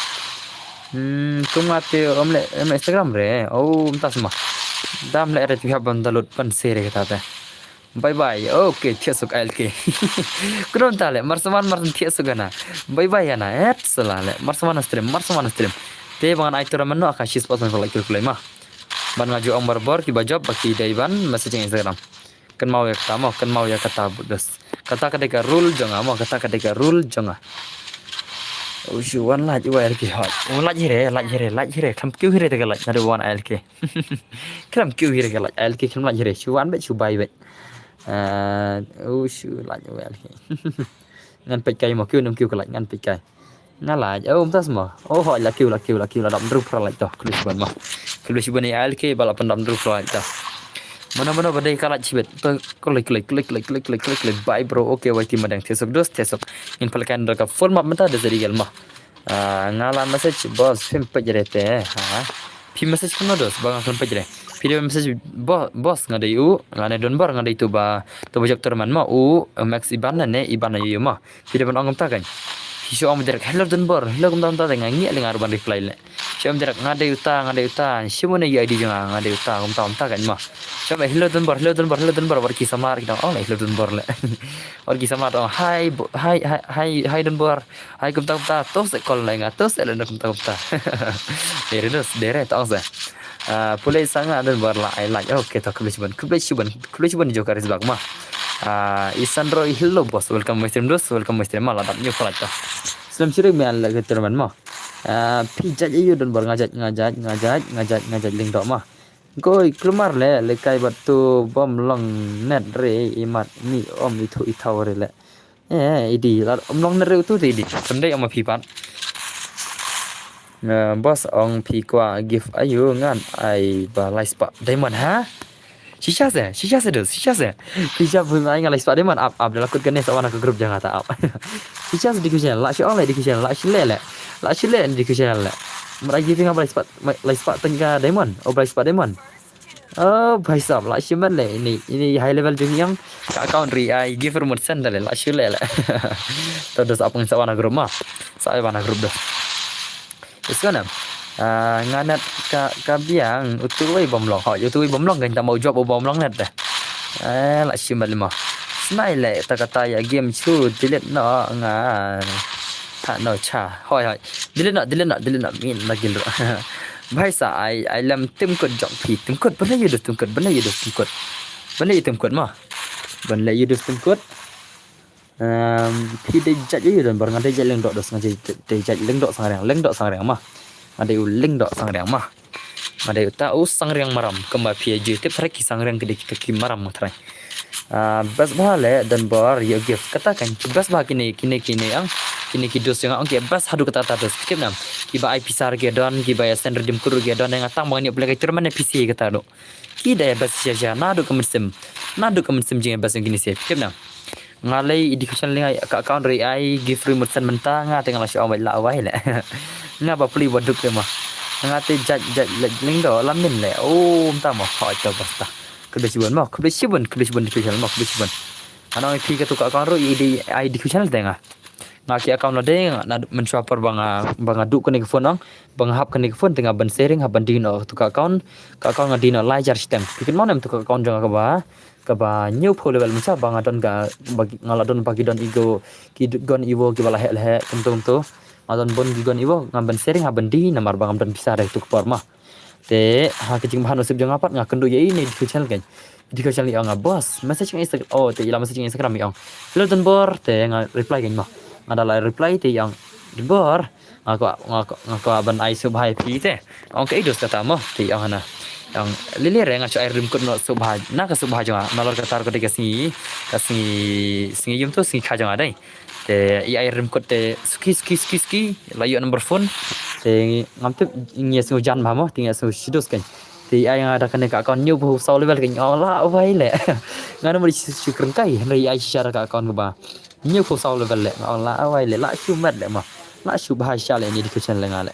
Hmm, kum nga te ym leh, ym leh Instagram re. Oh, mynta sma. Dam leh re tu hap ban download ban share kata te. Bye bye. Okay, thiah suk I L K. Kudon ta leh, mar sman mar thiah suk hana. Bye bye hana. Et sala leh, mar sman stream, mar sman stream. Te ba ngan ai tournament noh ka shi spot san ko leh kil kulai mo. Ban nga ju ong barabor kiba jop ba ki dei ban message Instagram. Kynmaw ïa kata mo, kynmaw ïa kata bud dus. Kata ka dei ka rule jong nga mo, kata ka dei ka rule jong nga. U shu wan lait u I L K hot. U lait hi re, lait hi re, lait hi re. Khlem kiew hi re te ka lait, naduh wan I L K. Khlem kiew hi re ka lait, I L K khlem lait hi re. Shu wan beit, shu bai beit. Ah, u shu lait u I L K. Ngan peit kai mo, kiew nym kiew ka lait, ngan peit kai. Nga lait, oh, mynta sma. Oh, hoi, la kiew, la kiew, la kiew, la dap ndru phra lait to. Khlem shu ban mo. Khlem shu ban I L K ba la pyndap ndru phra lait to. Mano mano ba dei ka lait shibit. To, klik klik klik. Bye bro. Okay, wai ti madang thiah suk dus, thiah suk. Ngin pynlehkai da ka full map mynta da zari gel mo. Ah, nga la message boss, phim peit re te, ha. Phi message kumno dos, ba nga khlem peit re. Phi dei message bo-, boss nga dei u, lane Donbor nga dei tu ba, tu ba jop tournament mo, u, Max Iban lane Iban aïu mo. Phi dei ban ong kumta kan. Phi shu ong direct, "Hello Donbor, hello," kumta kumta te nga ngiah leh nga ruh ban reply leh. Shu ong direct, "Nga dei uta, nga dei uta." Shim une ïa I D jong nga, "Nga dei uta," kumta kumta kan mo. Shu ong, "Hello Donbor, hello Donbor, hello Donbor," wat ki samar ki dang ong leh, "Hello Donbor," leh. Wat ki samar dang ong, "Hi, bo-, hi, hi, hi, hi Donbor." Hai kumta kumta, to se call lai nga, to se le kumta kumta. Dere dos, dere to se. Ah, pule sa nga Donbor la ai like. Okay, to khublei shibun, khublei shibun, khublei shibun Joker is back mo. Ah, Isandro, hello boss, welcome my stream dos, welcome my stream mo, la dap new follow to. Slem shirik me an la ke terman mo. Ah, phi judge aïu Donbor, nga judge, nga judge, nga judge, nga judge, nga judge ling dok mo. Goi, kulmar le, le kai bat tu bom long net re, imat mi om ithu ithaw re le. Eh, idi, la, ym long na reu tu ti idi. Kam dei ong ma phi pat. Eh, boss ong phi kwah gift aïu ngan ai ba lai spah diamond, ha? Shisha se, shisha se dus, shisha se. Shisha phi ai nga lai spah diamond, ap, ap, da la kut kane sa wan ka group jong nga ta ap. Shisha se di ku channel, la shi ong le di ku channel, la shi le le. La shi le di ku channel le. Mar ai giving ba lai spah, lai spah teng ka diamond. Oh, ba lai spah diamond. Oh, bhai sahab, la shu met le ini, ini high level jong ïang. Ka account ri ai give remote send le, la shu le le. To dos apang sa wan ha group ma. Sa wan ha group dos. Is gonna. Ah, nga nat ka, ka biang utu wei bom long. Ho, utu wei bom long kan tama u job u bom long net dah. Eh, la shu met le ma. Snai le ta kata ïa game chu delete no nga. Ta no cha. Hoi hoi. Delete no, delete no, delete no min lagi lo. Bhai sa ai, ai lam tim kut jong phi, tim kut, ban le ïa dos tim kut, ban le ïa dos tim kut. Ban le ïa tim kut ma. Ban le ïa dos tim kut. Em, phi dei jait ïa don bor, nga dei jait Lyngdoh dos, nga dei, dei jait Lyngdoh Sangriang, Lyngdoh Sangriang ma. Nga dei u Lyngdoh Sangriang ma. Nga dei uta u Sangriang Maram, kumba phi ïa ju tip tharai ki Sangriang ki dei kita ki Maram ma tharai. Ah, best bha le don bor ïa gift kata kan, ki best bha kine, kine, kine ang, kine ki dos jong nga ong ki best haduh kata kata dos. Tip nam. Kiba ai pisa ruh ki don, kiba ïa send redeem code ruh ki don, nga tang ba ngan ïoh pynleh ka tournament ne pisa kata ruh. Ki dei best shisha shisha, naduh ka mynsiem. Naduh ka mynsiem jingïabest jong kine shisha. Tip nam. Nga lei education lei nga ka account ri ai give remote send mynta nga te nga la shu awai la awai le. Nga ba pli ba duk te ma. Nga te jait jait le Lyngdoh la min le. Oh, mynta ma. Hoi to basta. Khublei shibun ma. Khublei shibun, khublei shibun education ma. Khublei shibun. Ana phi ka tu ka account ri ai education te nga. Nga ki account la dei nga na mynshuwa por ba nga, ba nga duh kane ka phone ong, ba nga hap kane ka phone te nga ban sharing hap ban die noh tu ka account, ka account nga die noh lai hajar shiteng. Phi kynmaw ne em tu ka account jong nga kaba, kaba hynñiewphew level mynta ba nga don ka, ba nga la don ba ki don igo, ki gon iwo kiba la heh la heh kumto kumto. Nga don bun ki gon iwo nga ban sharing hap ban die namar ba ngam don pisa da tu ka por ma. Te ha ka jingbha nusip jong nga pat nga kynduh ïa i ne Dikhu channel kan. Dikhu channel i ong nga boss. Message nga Instagram. Oh, te i la message nga Instagram i ong. Hello Donbor, te nga reply kan mo. Nga da la reply te i ong Donbor. Nga ko nga ko nga ko ban ai sngewbha ïa phi te. Ong ka i dos kata mo. Te i ong hana. Ong lili re nga shu ai redeem code no sngewbha. Na ka sngewbha jong nga. Nalor kata ka dei ka sngi. Ka sngi sngi ïum tu sngi kha jong nga dei. Te i ai redeem code te suki suki suki suki la ïoh number phone. Te ngam tip ngi sngew jan bha mo te ngi sngew shidos kan. Te i ai nga da kane ka account hynñiewphew saw level kan ong la wai le. Nga na mo shu kren kai hynrei i ai shisha da ka account kaba hynñiewphew saw level le nga ong la wai le la shu met le mo. La shu bha shisha le ni Dikhu channel le nga le.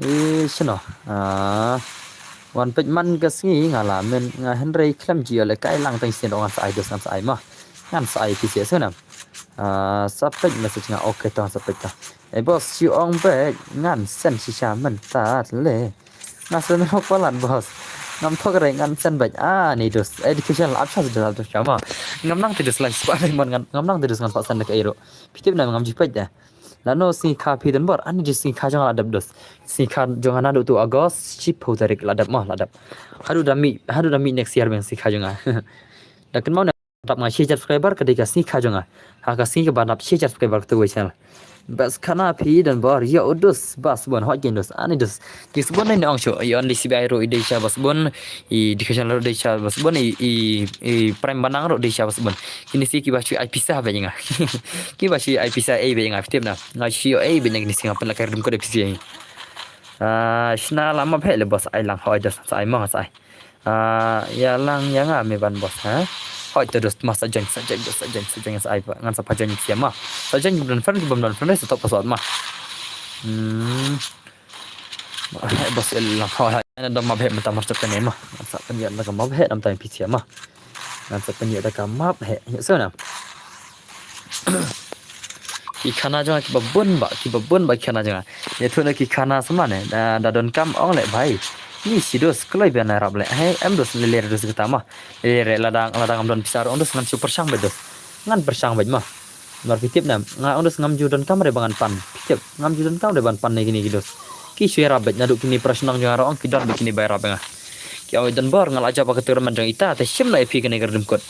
Eh, shano? Ah, wan peit man ka sngi nga la men nga hynrei khlem ji le kai lang tang sien ngan sa ai dos ngan sa ai ma. Ngan sa ai pisa sien nam. Ah, sa peit message nga okay tang sa peit ta. Eh boss, shu ong peit ngan send shisha mynta le. Nga send hok palat boss. Ngam thok re ngan send beit. Ah, ni dos. Education la apsa dos dos ma. Ngam nang te dos lai spah mon ngan ngam nang te dos ngan pa send ka ero. Pitip na ngam ji peit da. Lano sngi kha phi Donbor, ani ji sngi kha jong nga la dep dos. Sngi kha jong nga naduh tu August, shiphew tarik la dep mo, la dep. Haduh da mi, haduh da mi next year beng sngi kha jong nga. Da kynmaw na dap nga shi subscriber ka dei ka sngi kha jong nga. Ha ka sngi kaba dap shi subscriber ka tu wei channel. Bas khana phi Donbor, ya u dos, bas bon hot gen dos, ani dos. Ki sbun ne ong shu, i only C B I ro i dei sha bas bun, i Dikhu channel ro dei sha bas bun, i, i, i Prime Banang ro dei sha bas bun. Kini si kiba shu ai pisa ba nga. Kiba shu ai pisa ei ba nga pitip na. Nga shu ei ba nga kini si nga pynlak redeem code pisa ei. Ah, shna lama phe le boss ai lang hoi dos sa ai mong sa ai. Ah, ya lang ya nga me ban boss ha. Hoi to dos ma sa join sa join dos sa join sa join sa ai ngan sa pa join pisa ma. Sa join bam don friend bam don friend sa top password ma. Hmm. Bas el lang hoi hoi. Ana dom ma bhe mynta mar chok ne ma. Ngan sa pynïoh da ka ma bhe dam tai pisa ma. Ngan sa pynïoh da ka ma bhe. Ïoh so na. Ki khana jong ki ba bun ba, ki ba bun ba ki khana jong. Ïa tu na ki khana sama ne. Da, da don kam ong le bhai. Ni si dos kloi ben rap le. Hei, em dos le le dos kata ma. Le le lada, lada ngam don pisa ong dos ngan shu pyrshang beit dos. Ngan pyrshang beit ma. Mar pitip nam, nga ong dos ngam ju don kam re ba ngan pan. Pitip, ngam ju don kam re ban pan ne kini ki dos. Ki shu ïarap beit naduh kini para shnong jong nga ruh ong ki don beit kini ba ïarap nga. Ki ong Donbor nga la jop ka tournament jong ita te shim la ïa phi kane ka redeem code.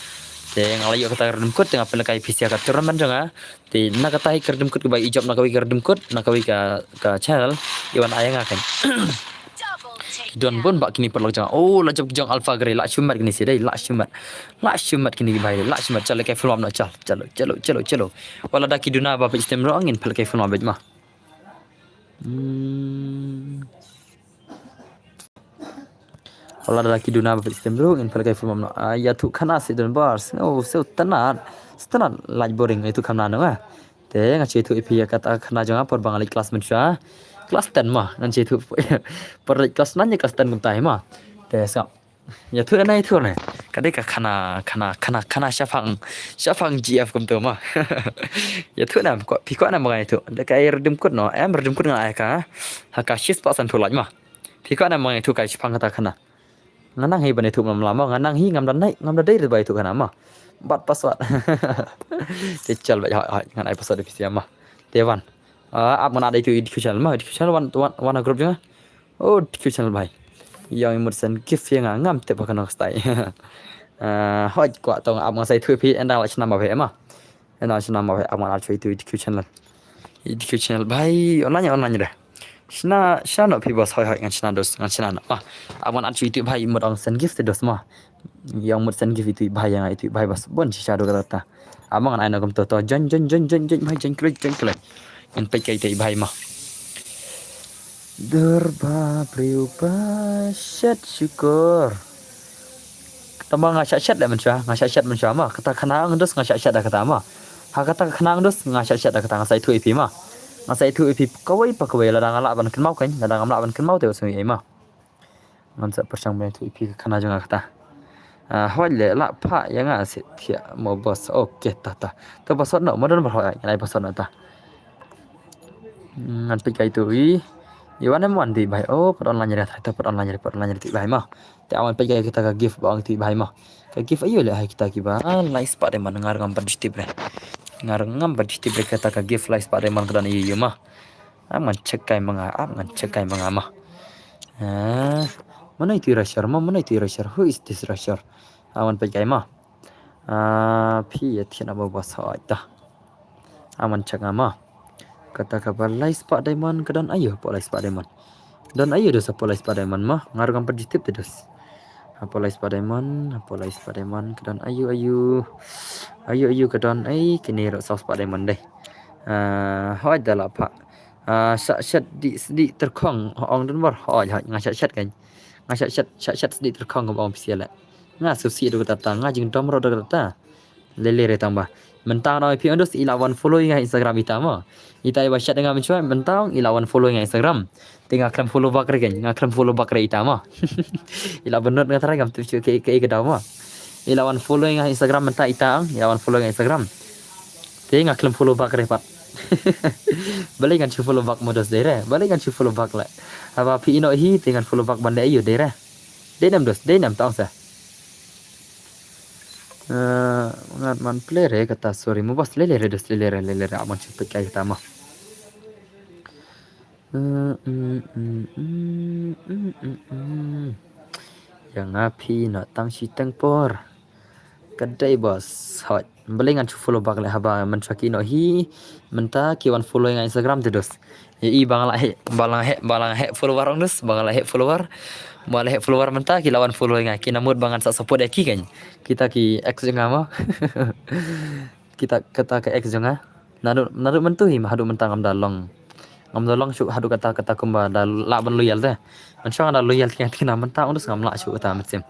Te nga la ïoh kata ka redeem code te nga pynlak ïa phi sia ka tournament jong nga. Te na kata hi ka redeem code kaba i jop na kawei ka redeem code na kawei ka, ka channel. I wan ai nga kan. Ki don bun ba kini paralok jong. Oh, la jop jong Alpha Grey, la shu met kini si dei, la shu met. La shu met kini bai, la shu met. Chalo kai full map no chal. Chalo, chalo, chalo, chalo. Wala da ki duna ba pej tem ro ngin pel kai full map bej ma. Hmm. Wala da ki duna ba pej tem ro ngin pel kai full map no. Ah, ya tu khana si Donbor. Oh, so tanat. Tanat light boring itu khana no ah. Te ngan sa ïathuh ïa phi ïa kata ka khana jong nga por ba nga leit klas mynshuwa. Klas ten mo, ngan sa ïathuh por leit klas nine ïa klas ten kumta hi mo. Te sngap. Ïathuh na ïathuh na. Ka dei ka khana, khana, khana, khana shaphang, shaphang G F kumta mo. Ïathuh na, phi kwah na mo ngan ïathuh. Da ka ai redeem code no, em redeem code ngan ai ka. Ha ka shispah san phew lait mo. Phi kwah na mo ngan ïathuh ka shaphang kata ka khana. Nga nang hi ban ïathuh mlam mlam mo, nga nang hi ngam da nai, ngam da dei ba ïathuh khana mo. Bad password. Te chal ba hoi hoi ngan ai password phi sia mo. Te wan. Ah, ap ngan ai tu Education mo, Education wan wan wan group jong nga. Oh, Education bhai. Ïa i mut send gift ïa nga ngam tip ba kano ka style. Ah, hoi kwah tong ap ngan sa ïathuh phi ynda la shnam ba phi mo. Ynda la shnam ba phi ap ngan ai tu Education. Education bhai online online de. Shna shna no phi boss hoi hoi ngan shna dos ngan shna no. Ah, ap ngan ai tu bhai mut ong send gift dos mo. Ïa mut send gift itu bhai ïa nga itu bhai bas bon shisha do kata. Ap ngan ai no kumto to join join join join join bhai join klik join klik. Ngan peit kai itu bhai mo. Dur ba briew ba shet shukor. Tangba nga shah shet da mynshuwa, nga shah shet mynshuwa mo. Kata ka khana ang dos nga shah shet da kata mo. Ha kata ka khana ang dos nga shah shet da kata nga sa ïathuh ïa phi mo. Nga sa ïathuh ïa phi kawei pa kawei lada nga lah ban kynmaw kan, lada ngam lah ban kynmaw te u sngew ïa mo. Ngan sa pyrshang ban ïathuh ïa phi ka khana jong nga kata. Ah, hoi le lah pha ïa nga sit thiah mo boss. Okay ta ta. To password no, mo don ba hoi ngan ai password no ta. Ngan peit kai tu i. I wan em wan tu bhai. Oh, pat online re, to pat online re, pat online re tu bhai mo. Te awan peit kai kita ka gift ba ong tu bhai mo. Ka gift ayo le hai kita ki ba. Ah, lai spah diamond ngar ngam pat jitip re. Ngar ngam pat jitip re kita ka gift lai spah diamond ka don ayo mo. Am ngan check kai ma nga, am ngan check kai ma nga mo. Ah, mano itu Rusher mo, mano itu Rusher? Who is this Rusher? Awan peit kai mo. Ah, phi ïa thiah na ba ba sa ta. Aman check nga mo. Kata ka ba lai spah diamond ka don ayo, hapoh lai spah diamond. Don ayo dos hapoh lai spah diamond mo. Nga ruh ngam pat jitip te dos. Hapoh lai spah diamond, hapoh lai spah diamond ka don ayo ayo. Ayo ayo ka don ai kine ruh saw spah diamond dei. Ah, hoi da la pha. Ah, shah shet di sdi terkhong ong don bor hoi hoi nga shah shet kan. Nga shah shet shah shet sdi terkhong ong phi sia le. Nga susi do kata nga jingdom ro do kata. Lele re tang ba. Mynta no phi ong dos i la wan follow nga Instagram ita mo. Ita i ba shet nga mynshuwa mynta ong i la wan follow nga Instagram. Te nga khlem follow back re kan, nga khlem follow back re ita mo. I la benot nga trai ngam tip shu ke ke ke daw mo. I la wan follow nga Instagram mynta ita ong, i la wan follow nga Instagram. Te nga khlem follow back re pat. Balei ngan shu follow back mo dos dei re. Balei ngan shu follow back le. Haba phi ino hi te ngan follow back ban dei ayo dei re. Dei nem dos, dei nem tang sa. Eh, ngat man play re kata sorry mo bas lele re dos lele re lele re aman shu pek kai kata mo. Eh, mm, mm, mm, mm, mm, mm. Ïa nga phi na tang shi teng por. Ka dei bos hot. Balei ngan shu follow back le haba man shu ki no hi. Mynta ki wan follow nga Instagram te dos. Ïa i ba nga la heh, ba la heh, ba la heh follower ong dus, ba nga la heh follower. Ba la heh follower mynta ki la wan follow nga, ki na mut ba ngan sa support ïa ki kan. Kita ki ex jong nga mo. Kita kata ka ex jong nga. Naduh naduh mynta hi ma haduh mynta ngam da long. Ngam da long shu haduh kata kata kumba da lah ban loyal te. Mynshuwa nga da loyal ki nga mynta ong dus ngam lah shu kata mynsiem.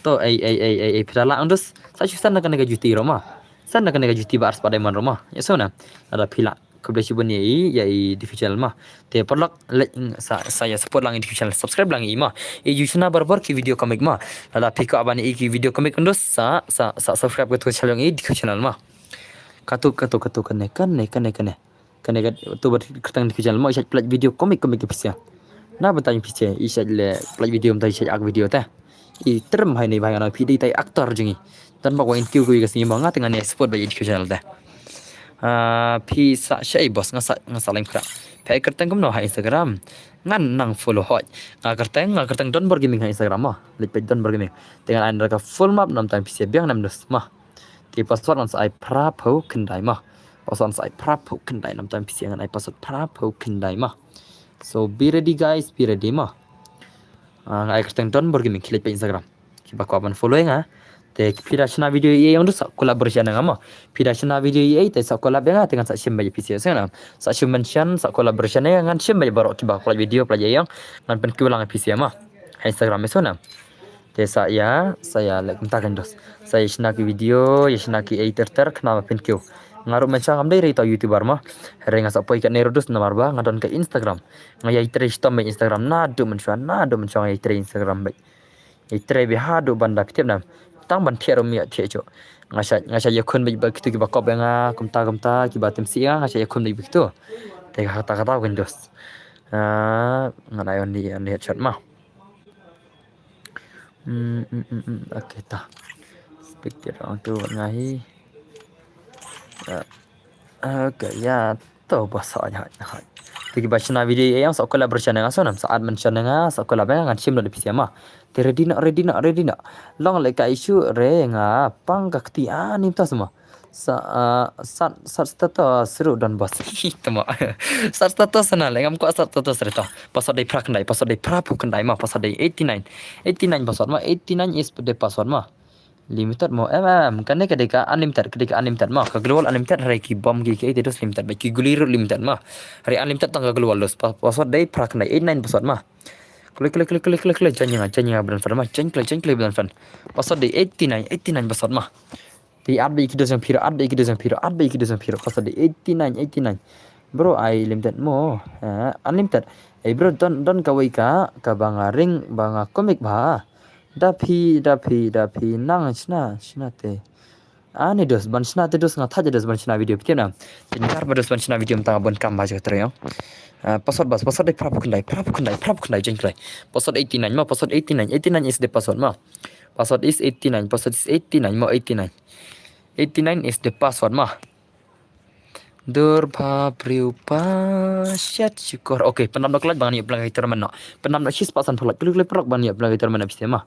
To ei ei ei ei ei phi da lah ong dus. Sa shu san na kane ka juti ro ma. San na kane ka juti ba ar spah diamond ro ma. Ïa so na. Lada phi lah. Khublei shibun ïa i, ïa i D Q channel mo. Te paralok leh sa sa ïa support lang i D Q channel, subscribe lang i mo. I ju shna barabor ki video comic mo. Lada phi kwah ban i ki video comic ong dus sa sa sa subscribe katu channel i D Q channel mo. Katu katu katu kane kane kane kane. Kane katu ba kyrteng D Q channel mo i sa pynlait video comic comic ki pisa. Na ba tang pisa i sa le pynlait video mynta i sa ak video te. I trem hai ni bhai nga phi dei tai actor jong i. Don bok wa in kiew kiew ka sngi mo nga te ngan ïa support ba ïa D Q channel te. Ah, phi sa sha i bos nga sa nga sa lem khra. Phi ai kyrteng kumno ha Instagram. Ngan nang follow hoi. Nga kyrteng nga kyrteng Don Bor Gaming ha Instagram mo. Leit peit Don Bor Gaming. Te ngan ai na ka full map nam tang pisa biang nam dus mo. Te password ngan sa ai phra phew khyndai mo. Password ngan sa ai phra phew khyndai nam tang pisa ngan ai password phra phew khyndai mo. So be ready guys, be ready mo. Ah, nga ai kyrteng Don Bor Gaming, khie leit peit Instagram. Kiba kwah ban follow ïa nga. Te phi da shna video ïa ong dus sa collaboration ïa nga mo. Phi da shna video ïa te sa collab ïa nga te ngan sa shim ba ïa phi sia sa nga. Sa shim mention sa collaboration ïa nga ngan shim ba ïa baroh kiba pynlait video pynlait ïa ong. Ngan pynkiew lang ïa phi sia mo. Ha Instagram ïa so na. Te sa ïa, sa ïa like mynta kan dos. Sa ïa shna ki video, ïa shna ki ei ter ter khnang ba pynkiew. Nga ruh mynshuwa ngam dei re uta YouTuber mo. Hynrei nga sa poi katne ruh dus namar ba nga don ka Instagram. Nga ïai trei shitom beit Instagram, naduh mynshuwa, naduh mynshuwa nga ïai trei Instagram beit. Ïai trei beit haduh ban da, phi tip ne em. Tang ban thiah ruh ym ïoh thiah shuh. Nga shait, nga shait ïakhun beit bad kito kiba kop ïa nga, kumta kumta, kiba tim sih ïa nga, nga shait ïakhun beit bad kito. Te kata kata kawei dos. Ah, ngan ai only, only headshot mo. Hmm, hmm, hmm, hmm. Okay, ta. Speak it on to nga hi. Ah, okay, ïa, to ba sa nya nya. Te kiba shna video ïa nga sa collab ruh shna nga, so nam sa add mention nga, sa collab ïa nga, ngan shim noh da phi sha mo. Te ready noh, ready noh, ready noh. Long lehkai shuh re nga pang ka kti, ah, nim ta sma. Sa, ah, sat, sat status ruh don bos. Tama. Sat status na le, ngam kwah sat status re to. Password dei phra khyndai, password dei phra phew khyndai mo, password dei eighty nine. Eighty nine password mo, eighty nine is the password mo. Limited mo, em, em, kane ka dei ka unlimited, ka dei ka unlimited mo. Ka global unlimited, hynrei ki bom ki ki eighty dos limited, ba ki guli ruh limited mo. Hynrei unlimited tang ka global dos. Pa-, password dei phra khyndai, eighty nine password mo. Klik, klik, klik, klik, klik, klik, join ïa nga, join ïa nga ba don friend mo, join klik, join klik ba don friend. Password dei eighty nine, eighty nine password mo. Te add beit ki dos jong phi ruh, add beit ki dos jong phi ruh, add beit ki dos jong phi ruh. Password dei eighty nine, eighty nine. Bro, ai limited mo. Ha, unlimited. Ei bro, don, don kawei ka, kaba nga ring, ba nga comic ba. Da phi, da phi, da phi nang shna, shna te. Ani dos, ban shna te dos, nga thait dos ban shna video, phi tip ne em. Jynjar ba dos ban shna video mynta nga bun kam ba jong trei ïa. Ah, password bas, password dei phra phew khyndai, phra phew khyndai, phra phew khyndai, join khlei. Password eighty nine mo, password eighty nine, eighty nine is the password mo. Password is eighty nine, password is eighty nine mo, eighty nine. Eighty nine is the password mo. Dur pha priu pa shet shukor. Okay, pyndap noh ka like ba ngan ïoh pynlong ka tournament noh. Pyndap noh shispah sanphew like. Klik klik prok ba ngan ïoh pynlong ka tournament noh phi sha mo.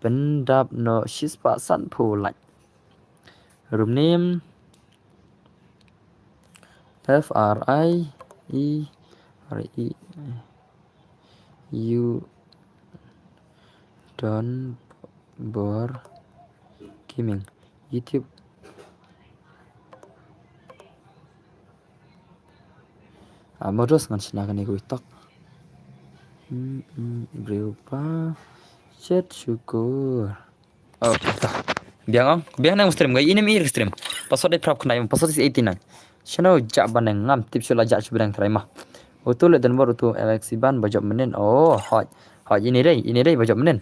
Pyndap noh shispah sanphew like. Room name F R I E R E U Don Bor Gaming. YouTube. Ah, modus ngan shna kane ka wi tok. Hmm, hmm, briew pa. Shet shukor. Oh, ta. Biang ong, biang nang stream, ga inem ir stream. Password dei phra phew khyndai, password is eighty nine. Shano ja baneng ngam tip shu la ja shu baneng trai ma. Utu le don bor utu Alex Iban ba jop mynnin. Oh, hoi. Hoi ini dei, ini dei ba jop mynnin.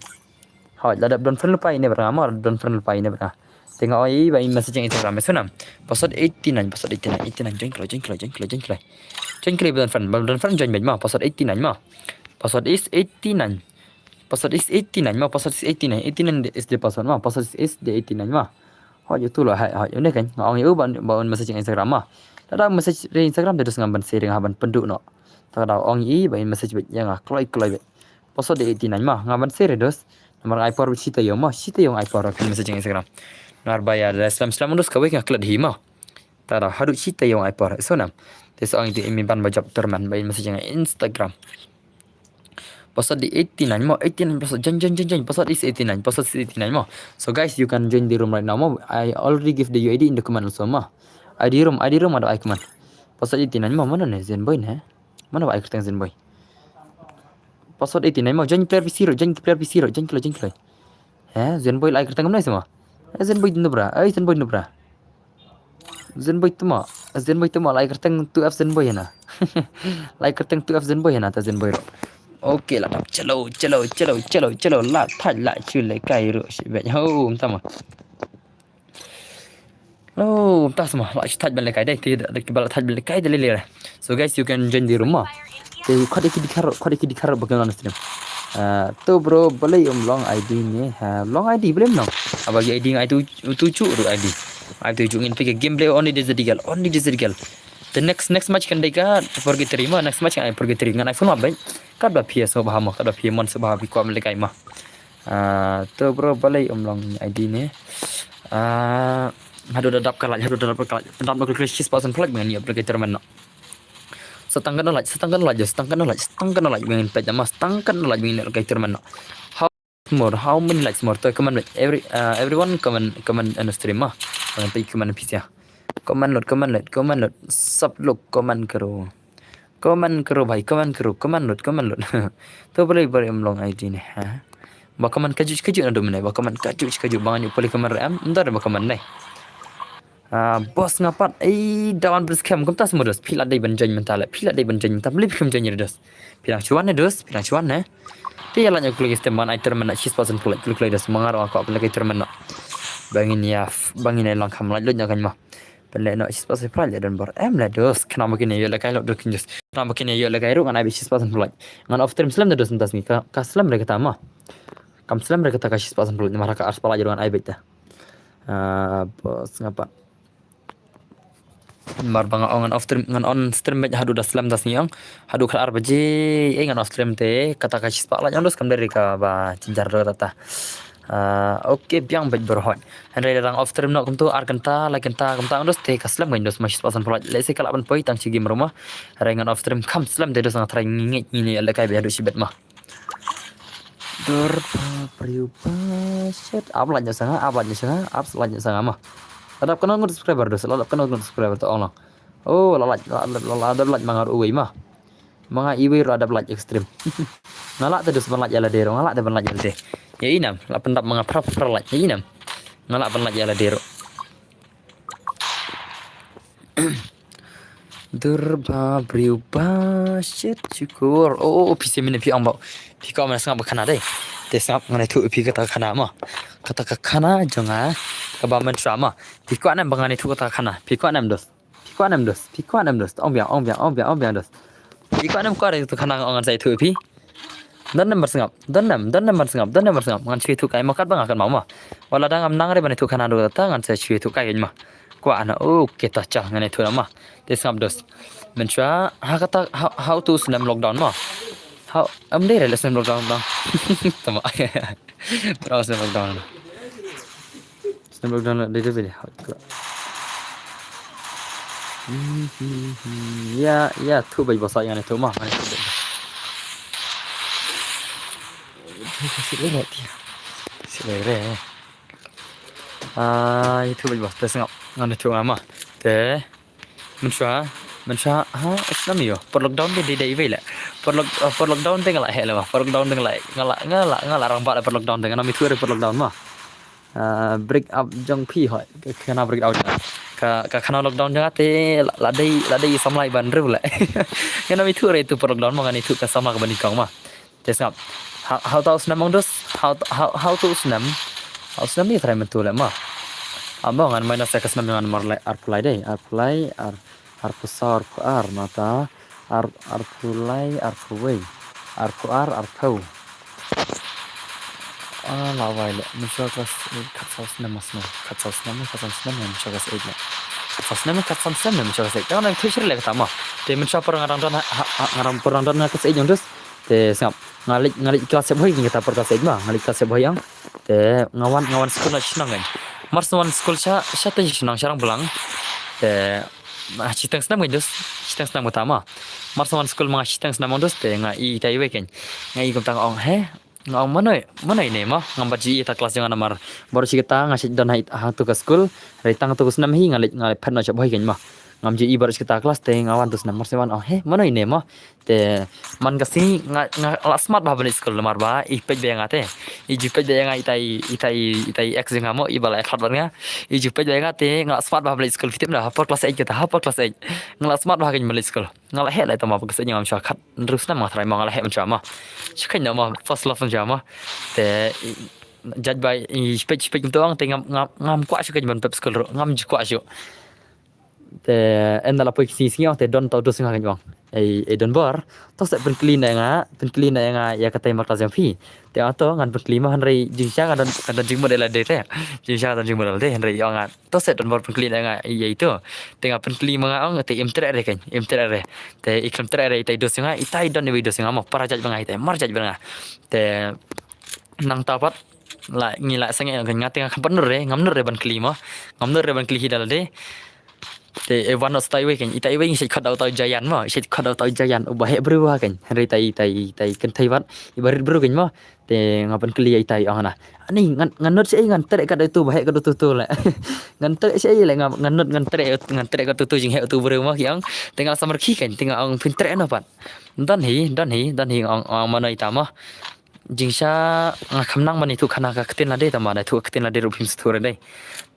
Hoi, la dap don friend lypa ine bra, ma don friend lypa ine bra. Te nga oi ba in message Instagram me sunam. Password eighty nine, password eighty nine, eighty nine, join khlei, join khlei, join khlei, join khlei. Join khlei ba don friend, ba don friend join bad ma, password eighty nine ma. Password is eighty nine. Password is eighty nine ma, password is eighty nine, eighty nine is the password ma, password is the eighty nine ma. Hoi, utu lo, hai, hoi, une kan, nga ong ïa u ba, ba un message Instagram ma. Lada message ri Instagram te dus ngam ban sharing ha ban pynduh noh. Ta ka da ong ïa i ba in message bad ïa nga kloi kloi bad. Password dei eighty nine ma, nga ban share dos. Namar nga ai por shi taïew ma, shi taïew nga ai por phin message Instagram. Namar ba ïa da slem slem dos kawei nga klet hi ma. Ta da haduh shi taïew nga ai por. So nam. Te so ang ïa i mi ban ba jop terman ba in message Instagram. Password dei eighty nine ma, eighty nine password, join, join, join, join. Password is eighty nine, password is eighty nine ma. So guys, you can join the room right now ma. I already give the U I D in the comment also ma. I D room, I D room ada ai comment. Password eighty nine ma, mano ne Zenboy ne? Mano ba ai kyrteng Zenboy? Password eighty nine ma, join player P C ruh, join player P C ruh, join khlei, join khlei. He, Zenboy la ai kyrteng kumne sima. He, Zenboy dnu bra, ai Zenboy dnu bra. Zenboy tma, Zenboy tma la ai kyrteng two F Zenboy hena. La ai kyrteng two F Zenboy hena ta Zenboy ruh. Okay, la dap, chalo, chalo, chalo, chalo, chalo, la thait la shu lehkai ruh shi bad. Ho, mynta ma. Oh, mynta sma, la shu thait ban lehkai dei, te da kiba la thait ban lehkai dei lei lei. So guys, you can join the room ma. Te khot ïa ki dkhar, khot ïa ki dkhar ba kin on stream. Ah, to bro, balei um long I D ne? Ha, long I D balei um long. Aba ki I D ngai tu tu chu ru I D. Ai tu chu ngin pika gameplay only Desert Eagle, only Desert Eagle. The next, next match kan dei ka purgatory ma, next match kan purgatory ngan ai full map bad. Kat ba P S so ba ma, kat ba P S mon so ba bi kwam lehkai ma. Ah, to bro, balei um long I D ne? Ah, haduh da dap ka light, haduh da dap ka light. Pyndap da ka light, shi spah san phlak ngan ïa phlak tournament noh. Sa tang kan light, sa tang kan light, sa tang kan light, sa tang kan light ngan peit ma, sa tang kan light ngan ïa phlak tournament noh. How more, how many likes more? To comment every, ah, everyone comment, comment on stream ma. Comment peit comment P C. Comment lut, comment lut, comment lut. Sap luk comment karo. Comment karo bhai, comment karo, comment lut, comment lut. To balei balei um long I D ne, ha? Ba comment kajuh kajuh naduh mynne, ba comment kajuh kajuh ba ngan ïa pule comment re em, ndar ba comment ne. Ah, boss nga pat, ei, da wan bris kem, kumta semua dos. Phi la dei ban join mynta le, phi la dei ban join mynta, beli phi kem join dos. Phi dang shuan ne dos, phi dang shuan ne. Te ïa la nya kulik stem ban ai tournament na shis pasan pulai, kulik kulik dos, mangar wa ko pulai tournament na. Bangin ïa, bangin ïa lang kam lai lut nya kan ma. Pynleh noh shis pasan pulai le don bor. Em le dos, kena makin ïa le kai lo dos kin dos. Kena makin ïa le kai ru ngan ai bit shis pasan pulai. Ngan off stream slem dos mynta sngi, ka, ka slem re kata ma. Kam slem re kata ka shis pasan pulai, namar ka ar spalai ru ngan ai bit ta. Ah, boss nga pat. Mar ba nga ong ngan off stream, ngan on stream beit haduh da slem da sngi ong. Haduh khat ar baje, eh, ngan off stream te, kata ka shispah lait ong dos kam dei ka ba jinjar do kata. Ah, okay, biang beit bro hoi. Hynrei da dang off stream noh kumto ar kynta, lai kynta kumta ong dos te ka slem ngan dos ma shispah san pulai. Lehse ka lah ban poi tang shi game ruh ma. Hynrei ngan off stream kam slem te dos nga try ngi ngi ngi le kai beit haduh shibit ma. Dur ba briew ba shit. Ap lait nya sanga, ap lait nya sanga, ap lait nya sanga ma. Adap kano ngut subscriber dos, adap kano ngut subscriber to ong lang. Oh, la lait, la, la, la, la adap lait ma nga ruh uwei ma. Ma nga iwei ruh adap lait extreme. Nga lah te dos ban lait ïa lade ruh, nga lah te ban lait ïa lade. Ïa i nam, la pyndap ma nga phra phra lait, ïa i nam. Nga lah ban lait ïa lade ruh. Dur ba briew ba shit shukur. Oh, phi shem ne phi ong ba. Phi kwah ban sngap ba khana dei. Te sngap ngan ïathuh phi kata ka khana ma. Kata ka khana jong nga kaba mynshwa ma. Phi kwah ne ba ngan ïathuh kata ka khana. Phi kwah ne dos. Phi kwah ne dos. Phi kwah ne dos. Ong biang, ong biang, ong biang, ong biang dos. Phi kwah ne kwah re kata ka khana ong ngan sa ïathuh phi. Don ne ban sngap, don ne, don ne ban sngap, don ne ban sngap. Ngan shu ïathuh kai ma katba nga kynmaw ma. Wat la dang ngam nang re ban ïathuh khana ruh kata ngan sa shu ïathuh kai ma. Kwah na, okay, ta cha ngan ïathuh na ma. Te sngap dos. Mynshwa ha kata, ha, ha utu u snem lockdown ma. Ha, em dei re le snem lockdown ma. Tama. Pra u snem lockdown. Snem lockdown la dei dei dei. Ïa, ïa, thuh beit basa ngan ïathuh ma, ngan ïathuh beit. Thuh beit sih re, tia. Sih re. Ah, ïathuh beit basa, te sngap. Ngan ïathuh nga ma. Te. Mynshwa, mynshwa, ha, snem ïo. Por lockdown te dei dei iwei le. Por lock-, ah, por lockdown te nga la heh le ma. Por lockdown te nga la, nga la, nga la, nga la rangbah le por lockdown te, ngan ym ïathuh re por lockdown ma. Ah, break up jong phi hoi. Ka khana break out. Ka, ka khana lockdown jong nga te la, la dei, la dei samla i ban riew le. Ngan ym ïathuh re tu por lockdown ma, ngan ïathuh ka samla kaba nyngkong ma. Te sngap. Ha, ha uta u snem ong dos, ha, ha, ha uta u snem. Ha u snem ïa trai mynta le ma. Amo ngan minus ïa ka snem ngan mar lai, arphew lai dei, arphew lai, ar, arphew saw, arphew ar, nata, ar, arphew lai, arphew wei, arphew ar, arphew. Ah, la wai le, mynshwa klas eight, khatsaw snem ma snem, khatsaw snem, khatsaw snem, mynshwa klas eight le. Khatsaw snem, khatsaw snem, mynshwa klas eight. Te nga nang thuh shir le kata ma. Te mynshwa por nga dang don, ha, ha, nga dang por dang don nga klas eight ong dos. Te sngap. Nga leit, nga leit klas shaphrang kata por klas eight ma. Nga leit klas shaphrang. Te nga wan, nga wan skul na shnong kan. Mar shu wan skul sha, sha te shnong sha Rangblang. Te, ah, shiteng snem kan dos. Shiteng snem kata ma. Mar shu wan skul ma nga shiteng snem ong dos te nga i tai wei kan. Nga i kumta nga ong he. Nga ong mano, mano ine ma. Ngam pat ju i ta klas jong nga namar. Baroh shi katta nga shait don ha i, ha tu ka skul. Hynrei tang tu ka snem hi nga leit, nga leit phet noh shaphrang kan ma. Ngam ju i baroh shi katta klas te nga wan tu snem mar shu wan ong he, mano ine ma. Te man ka sngi nga, nga la smat bha ban leit skul namar ba i peit ba ïa nga te. I ju peit ba ïa nga itai, itai, itai ex jong nga mo, i ba la ïakhlad bad nga. I ju peit ba ïa nga te nga la smat bha ban leit skul, phi tip na, ha por klas eight kata, ha por klas eight. Nga la smat bha kan ban leit skul. Nga la heh leh tama por klas eight ngam shu khat hynriew snem nga tharai ma, nga la heh mynshwa ma. Shu kan na ma, first love mynshwa ma. Te i, judge by i peit, peit kumto ong te ngam, ngam, ngam kwah shu kan ban pep skul ruh, ngam ju kwah shu. Te ynda la poi ki sngi sngi ong te don tau dos nga kan ong. Ei, ei Donbor, to seh pynkylli na nga, pynkylli na nga ïa katai mar klas jong phi. Te ong to ngan pynkylli ma hynrei jingshisha nga don, nga don jingmut ïa lade te. Jingshisha nga don jingmut ïa lade hynrei ong nga. To seh Donbor pynkylli na nga ïa ito. Te nga pynkylli ma nga ong te im treh re kan, im treh re. Te i khlem treh re itai dos nga, itai don iwei dos nga ma para judge ba nga itai, mar judge ba nga. Te nangta pat la ngi la sangeh nga te nga kam pat nud re, ngam nud re ban kylli ma. Ngam nud re ban kylli hi da lade. Te e wan noh sa itai wei kan, itai wei ngi shait khot da utai u Jayan ma, shait khot da utai u Jayan uba heh briew ha kan. Hynrei itai, itai, itai kynthei pat iba rit briew kan ma. Te nga pynkylli ïa itai ong na. Ani ngan, ngan nud shi ngan treh kat da utu ba heh kat da utu tu le. Ngan treh shi le ngan, ngan nud ngan treh, ngan treh kat da utu jingheh utu briew ma ki ong. Te nga la samar khi kan, te nga ong phin treh noh pat. Don hi, don hi, don hi ong, ong mano ita ma. Jingshisha nga kham nang ban ïathuh khana ka ktien lade tama da ïathuh ka ktien lade ruh phim sngewthuh re dei.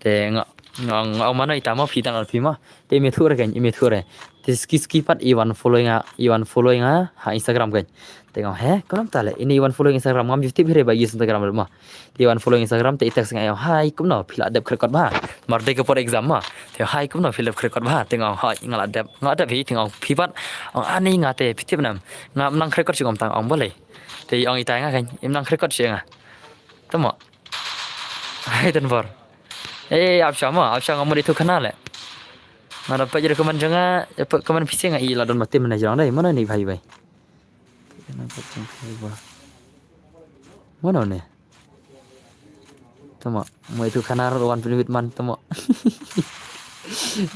Te nga, Nga ong, nga ong mano ita mo phi tang phi mo. Te ym ïathuh re kan, ym ïathuh re. Te suki suki pat i wan following nga, i wan following nga ha Instagram kan. Te nga ong he, kumno mynta leh, ine i wan following Instagram, ngam ju tip hi re ba use Instagram re mo. Te i wan following Instagram, te i text nga ong, "Hi, kumno, phi la dep khreh kot bha?" Mar dei ka por exam mo. Te, "Hi, kumno, phi la dep khreh kot bha?" Te nga ong, "Hi, nga la dep, nga la dep hi," te nga ong, "Phi pat?" Ong, "Ani nga te, phi tip nam. Ngam nang khreh kot shuh," nga ong, tang ong balei. Te i ong itai nga kan, "Im nang khreh kot shuh nga." Te mo. Hai Don Bor. Eh, ap sha mo, ap sha nga mut ïathuh khana leh. Nga da peit recommend jong nga, peit comment phi sha nga i la don ba team manager dei, mano ne bhai bhai. Mano ne. Tama, mo ïathuh khana ruh wan pynwit man tama.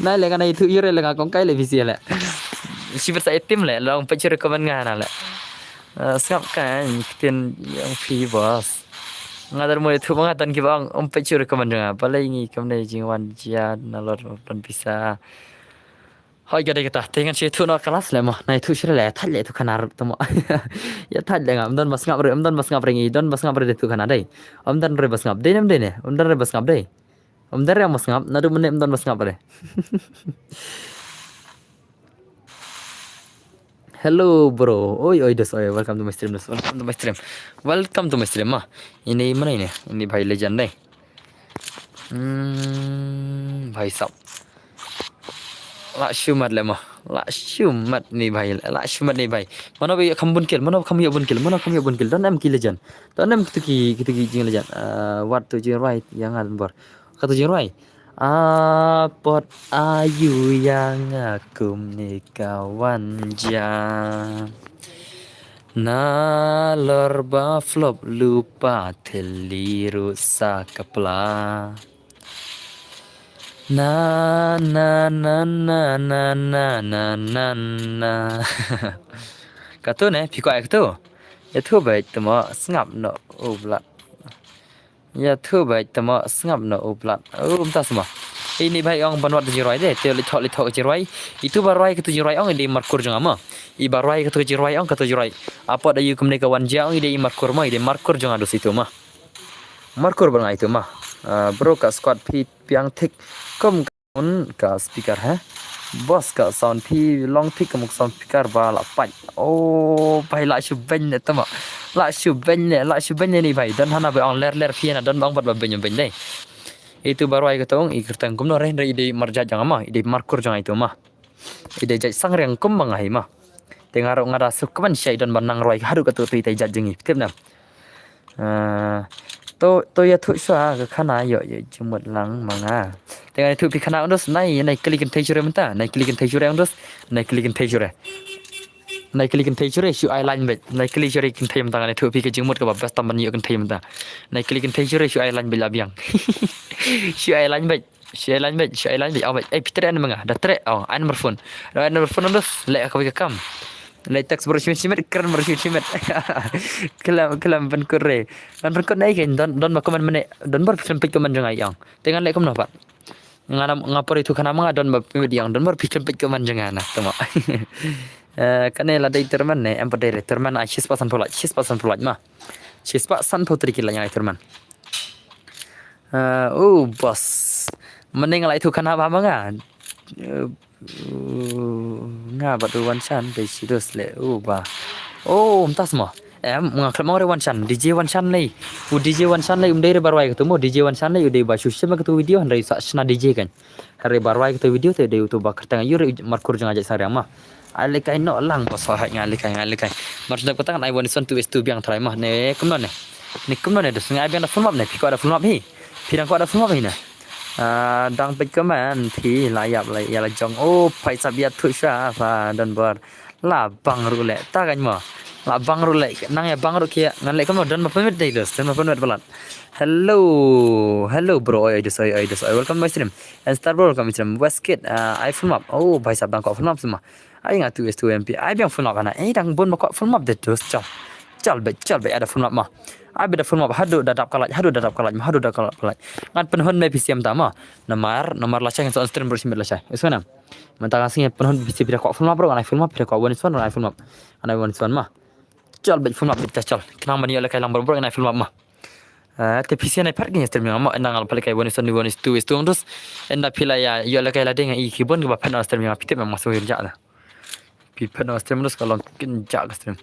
Nai leh nga nai ïathuh ïa re leh nga kong kai leh phi sha leh. Shi pat sa team leh, long peit recommend nga na leh. Ah, sngap kan, ktien ïong phi boss. Nga da mo ïathuh ma nga don kiba ong, um peit shuh recommend jong nga. Balei ngi kumne jingwan jia nalor don pisa. Hoi ka dei kata, te ngan shu ïathuh noh ka last leh mo. Nai ïathuh shuh leh, thait leh ïathuh khana ruh tama. Ïa thait leh nga, ym don ba sngap re, ym don ba sngap re ngi, don ba sngap re dei ïathuh khana dei. Ym don re ba sngap, dei ne ym dei ne, ym don re ba sngap dei. Ym don re ba sngap, naduh mynne ym don ba sngap re. Hello bro. Oi oi dos oi. Welcome to my stream dos. Welcome to my stream. Welcome to my stream ma. Ini mana ini? Ini bhai legend dei. Hmm, bhai sab. Lah shu mat leh ma. Lah shu mat ni bhai. Lah shu mat ni bhai. Mano ba kham bun kill? Mano kham ïoh bun kill? Mano kham ïoh bun kill? Don em ki legend. Don em kitu ki, kitu ki jing legend. Ah, wat tu jing right yang an bor. Katu jing right. A pot ayu ïa nga kumne ka wan jia. Nalor ba flop lypa thylli ruh sa ka pla. Na na na na na na na na. Katu ne, phi kwah ïa katu? Ïathuh beit tama, sngap noh u blat. Ïathuh beit tama, sngap noh u blat. Oh, mynta sma. Ini bhai ong ban wad jingrwai de, te leit thok leit thok jingrwai. Itu ba rwai katu jingrwai ong i dei markur jong nga ma. I ba rwai katu jingrwai ong katu jingrwai. A pot ayu kumne ka wan jia ong i dei i markur ma, i dei markur jong nga dos itu ma. Markur ba nga itu ma. Ah, bro ka squad phi piang thik kum un ka speaker ha. Boss ka sound phi long thik kum sound speaker ba la pait. Oh, bhai lah shu beiñ ne tama. Lah shu beiñ ne, lah shu beiñ ne ni bhai. Don hana ba ong ler ler phi na don ba ong bat ba beiñ beiñ dei. Itu ba rwai katu ong i kyrteng kumno re, re i dei marjat jong nga ma, i dei markur jong nga itu ma. I dei jait sang riang kum ba nga hi ma. Te nga ruh nga da suk kmen shai don ba nang rwai haduh katu tu i dei jait jong i. Tip na. Ah, to, to ïathuh shuwa ka khana ïoh, ïoh jingmut lang ma nga. Te ngan ïathuh phi khana ong dos, nai, nai kylli kynthei shuwa re mynta, nai kylli kynthei shuwa re ong dos, nai kylli kynthei shuwa re. Nai kylli kynthei shuwa re, shu ai line beit, nai kylli shuwa re kynthei mynta ngan ïathuh phi ka jingmut kaba best tam ban ïoh kynthei mynta. Nai kylli kynthei shuwa re, shu ai line beit la biang. Shu ai line beit. Shu ai line beit, shu ai line beit, ong beit. Eh, phi treh ne ma nga, da treh, ong, ai number phone. Da ai number phone ong dos, leh kawei ka kam. Leh text baroh shimet shimet, kren baroh shimet shimet. Khlem, khlem pynkut re. Ngan pynkut nai kein, don, don ba comment mynne, don bor phi khlem peit comment jong nga ong. Te ngan leh kumno pat. Nga na, nga por ïathuh khana ma nga don ba phi ong, don bor phi khlem peit comment jong nga na, tama. Eh, kane la dei tournament ne, em pat dei re, tournament ai shispah sanphew lait, shispah sanphew lait ma. Shispah sanphew trik lait nga ai tournament. Ah, oh, boss. Mynne nga la ïathuh khana bha ma nga. Eh, nga bad u Wanshan dei shi dos leh, oh, ba. Oh, mynta sma. Em, nga khlem ong re Wanshan, D J Wanshan lei. U D J Wanshan lei um dei re ba rwai katu mo, D J Wanshan lei u dei ba shu shim katu video hynrei sa shna D J kan. Hynrei ba rwai katu video te dei utu ba kyrteng ayu re markur jong nga jait sang riang ma. Ai lehkai noh lang ba soh hai nga lehkai, nga lehkai. Mar shu dep kata ngan ai one is one, two is two biang trai ma. Ne kumno ne. Ne kumno ne dos nga ai biang da full map ne. Phi kwah da full map hi. Phi dang kwah da full map hi ne. Ah, dang peit comment phi la ïap la ïa la jong. Oh, phai sap ïathuh shuwa pha don bor. La bang ruh leh. Ta kan mo. La bang ruh leh. Nang ïa bang ruh kia. Ngan leh kumno don ba pynwit dei dos. Don ba pynwit palat. Hello. Hello bro. Oi, oi, dos, oi, oi, dos, oi. Welcome to my stream. And Star bro, welcome to my stream. West Kid, ah, ai full map. Oh, bhai sab dang kwah full map sma. Ai nga tu is tu M P. Ai biang full map hana. Eh, dang bun ba kwah full map de dos. Chal. Chal beit, chal beit, ai da full map ma. Ai beit da full map. Haduh da dap ka lait, haduh da dap ka lait ma, haduh da dap ka lait. Ngan pynhun me P C M ta ma. Namar, namar lashai ngan sa on stream bro shimet lashai. Is mana. Mynta nga sngi pynhun P C phi da kwah full map bro, ngan ai full map, phi da kwah one is one, ngan ai full map. Ngan ai one is one ma. Chal beit full map beit chal. Khnang ban ïoh lehkai lang bro bro, ngan ai full map ma. Ah, te phi sien ai phat ki stream ïa nga mo, ynda nga la peit lehkai one is one, one is two is two dos. Ynda phi la ïa ïoh lehkai la dei nga i ki bun kiba phet na stream ïa nga, phi tip ma nga sngewsih ja da. Phi phet na stream dos ka long kynja ka stream.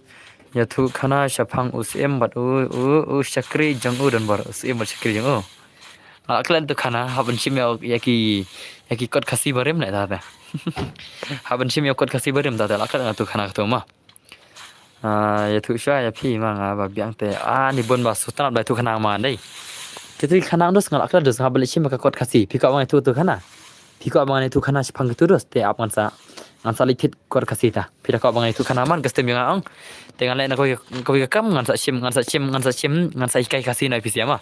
Ïathuh khana shaphang u Syiem bad u, u, u shakri jong u Donbor, u Syiem bad shakri jong u. Nga la klet ïathuh khana, hap ban shim ïa, ïa ki, ïa ki kot Khasi barim ne ta te. Hap ban shim ïa kot Khasi barim ta te, la klet ïathuh khana katu ma. Ah, ïathuh shuwa ïa phi ma nga ba biang te. Ah, ni bun ba shu tnat ba ïathuh khana ma dei. Te tu khana dos nga la klet dos nga ba leit shim ka kot Khasi. Phi kwah ba nga ïathuh tu khana. Phi kwah ba nga ïathuh khana shaphang katu dos te ap ngan sa, ngan sa leit thied kot Khasi ta. Phi da kwah ba nga ïathuh khana man ka stream ïa nga ong. Te ngan leit na kawei, kawei ka kam ngan sa shim, ngan sa shim, ngan sa shim, ngan sa hikai Khasi na phi sien ma.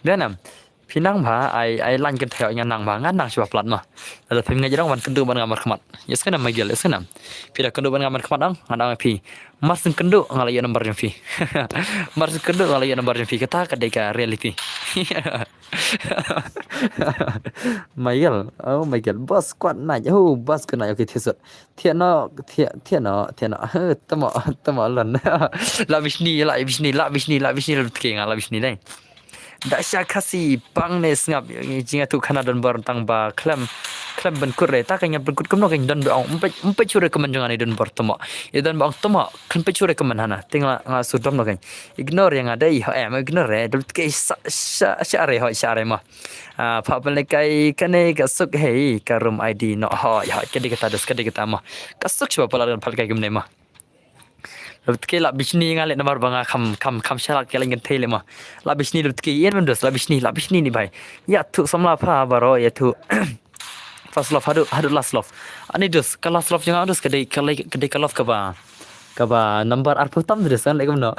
Biang nam. Phi nang ba ai, ai lain kynthei ïa nga nang ba, nga nang shuwa palat ma. Lada phim ngeit ruh wan kynduh bad nga markhmat. Ïa sngewbha Michael, ïa sngewbha. Phi da kynduh bad nga markhmat dang, nga dang phi. Mar syn kynduh nga la ïoh number jong phi. Mar syn kynduh nga la ïoh number jong phi. Kata ka dei ka reality. Michael, oh Michael, boss kwat nai, oh boss kwat nai, okay, thied sut. Thied noh, thied, thied noh, thied noh. Tamo, tamo lon. La bishni, la bishni, la bishni, la bishni, la bishni, la bishni dei. Da sha Khasi pang ne sngap jingïathuh khana Donbor tang ba khlem, khlem ban kut re ta ka nga ban kut kumno ka don ba ong ym peit, ym peit shuh re comment jong nga ne Donbor tamo. I don ba ong tamo khlem peit shuh re comment hana. Te nga, nga shu dom noh ka. Ignore ïa nga dei ho em ignore re. Dul te sa, sa, sa re ho sa re ma. Ah, pha pynlehkai kane ka suk hei ka room I D noh ho ho ka dei kata dos ka dei kata ma. Ka suk shuwa pala pynlehkai kumne ma. Lutke la bishni nga le namar ba nga kham, kham, kham shalak ke leng thei le ma. La bishni lutke ien mem dos, la bishni, la bishni ni bai. Ïathuh samla pha baroh, ïathuh. First love, haduh, haduh last love. Ani dos, ka last love jong nga dos, ka dei, ka lei, ka dei ka love kaba. Kaba number arphew tam dos, kan le kumno.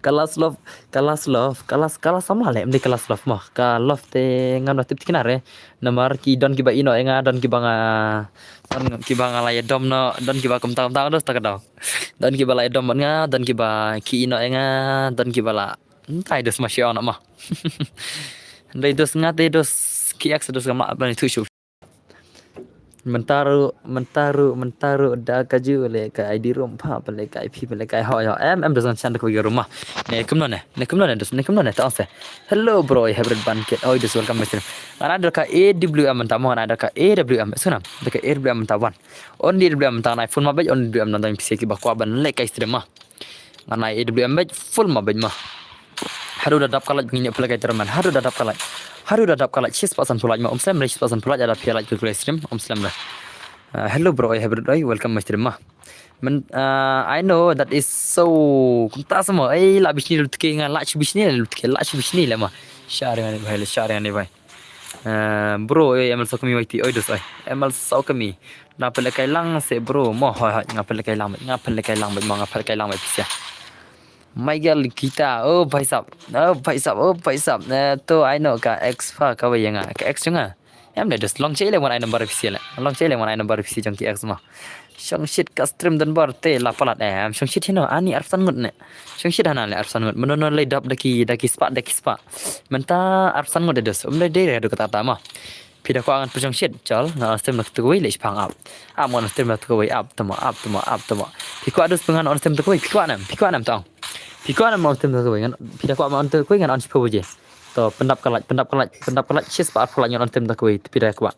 Ka last love, ka last love, ka last, ka last samla le, em dei ka last love ma. Ka love te ngam da tip tikna re. Namar ki don kiba ïeh noh ïa nga, don kiba nga, don kiba nga la ïa dom noh, don kiba kumta kumta dos ta ka dong. Don kiba la ïa dom bad nga, don kiba ki ïeh noh ïa nga, don kiba la. Ntai dos ma shi ong noh ma. Dei dos nga te dos ki ex dos ka ma ban ïathuh shuh. Mynta ruh, mynta ruh, mynta ruh da ka ju lehkai I D room pha, pynlehkai phi, pynlehkai ho ho. Em, em dos ngan shan da ka room ma. Ne kumno ne, ne kumno ne dos, ne kumno ne ta ong se. Hello bro, I have red blanket. Oi dos welcome my stream. Nga na da ka A W M mynta mo, nga na da ka A W M. Sngewbha, da ka A W M mynta wan. Only A W M mynta nga na full ma bej, only A W M nang dang pisa kiba kwah ban lehkai stream ma. Nga na A W M bej, full ma bej ma. Haduh da dap ka light ngin ïoh pynlehkai tournament. Haduh da dap ka light. Haduh da dap ka light, shispah sanphew light ma. Um slem re shispah sanphew light, ada phi light ka live stream. Um slem re. Uh, hello bro, oi, hybrid oi, welcome my stream ma. Men, uh, I know that is so. Kumta sa ma, ei, la bishni lutke nga, la shu bishni lutke, la shu bishni le ma. Share ngani bai, share ngani bai. Uh, bro, oi, M L Sokami Y T, oi dos oi. M L Sokami. Nga pynlehkai lang se bro, mo hoi hoi, nga pynlehkai lang, nga pynlehkai lang, mo nga pynlehkai lang, pisa. Michael Gita, oh bhai sahab, oh bhai sahab, oh bhai sahab. Eh, to I know ka ex pha kawei ïa nga, ka ex jong nga. Em le dos long che le wan ai number pisa le. Long che le wan ai number pisa jong ki ex ma. Shongshit ka stream Donbor te la palat em. Shongshit hino ani arphew san ngut ne. Shongshit hana le arphew san ngut. Mano no le dap da ki, da ki spah, da ki spah. Mynta arphew san ngut de dos. Um le de re do kata ta ma. Phi da kwah ngan pynshong shit, chal, ngan stream na kawei leh shipang ap. Ap ngan stream na kawei ap, tama, ap, tama, ap, tama. Phi kwah dus ngan stream na kawei, phi kwah nam, phi kwah nam tang. Phi kwah nam ngan stream na kawei, ngan, phi da kwah ngan stream na kawei ngan on shiphew baje. To, pyndap ka light, pyndap ka light, pyndap ka light, shispah arphew light ngan stream na kawei, phi da kwah.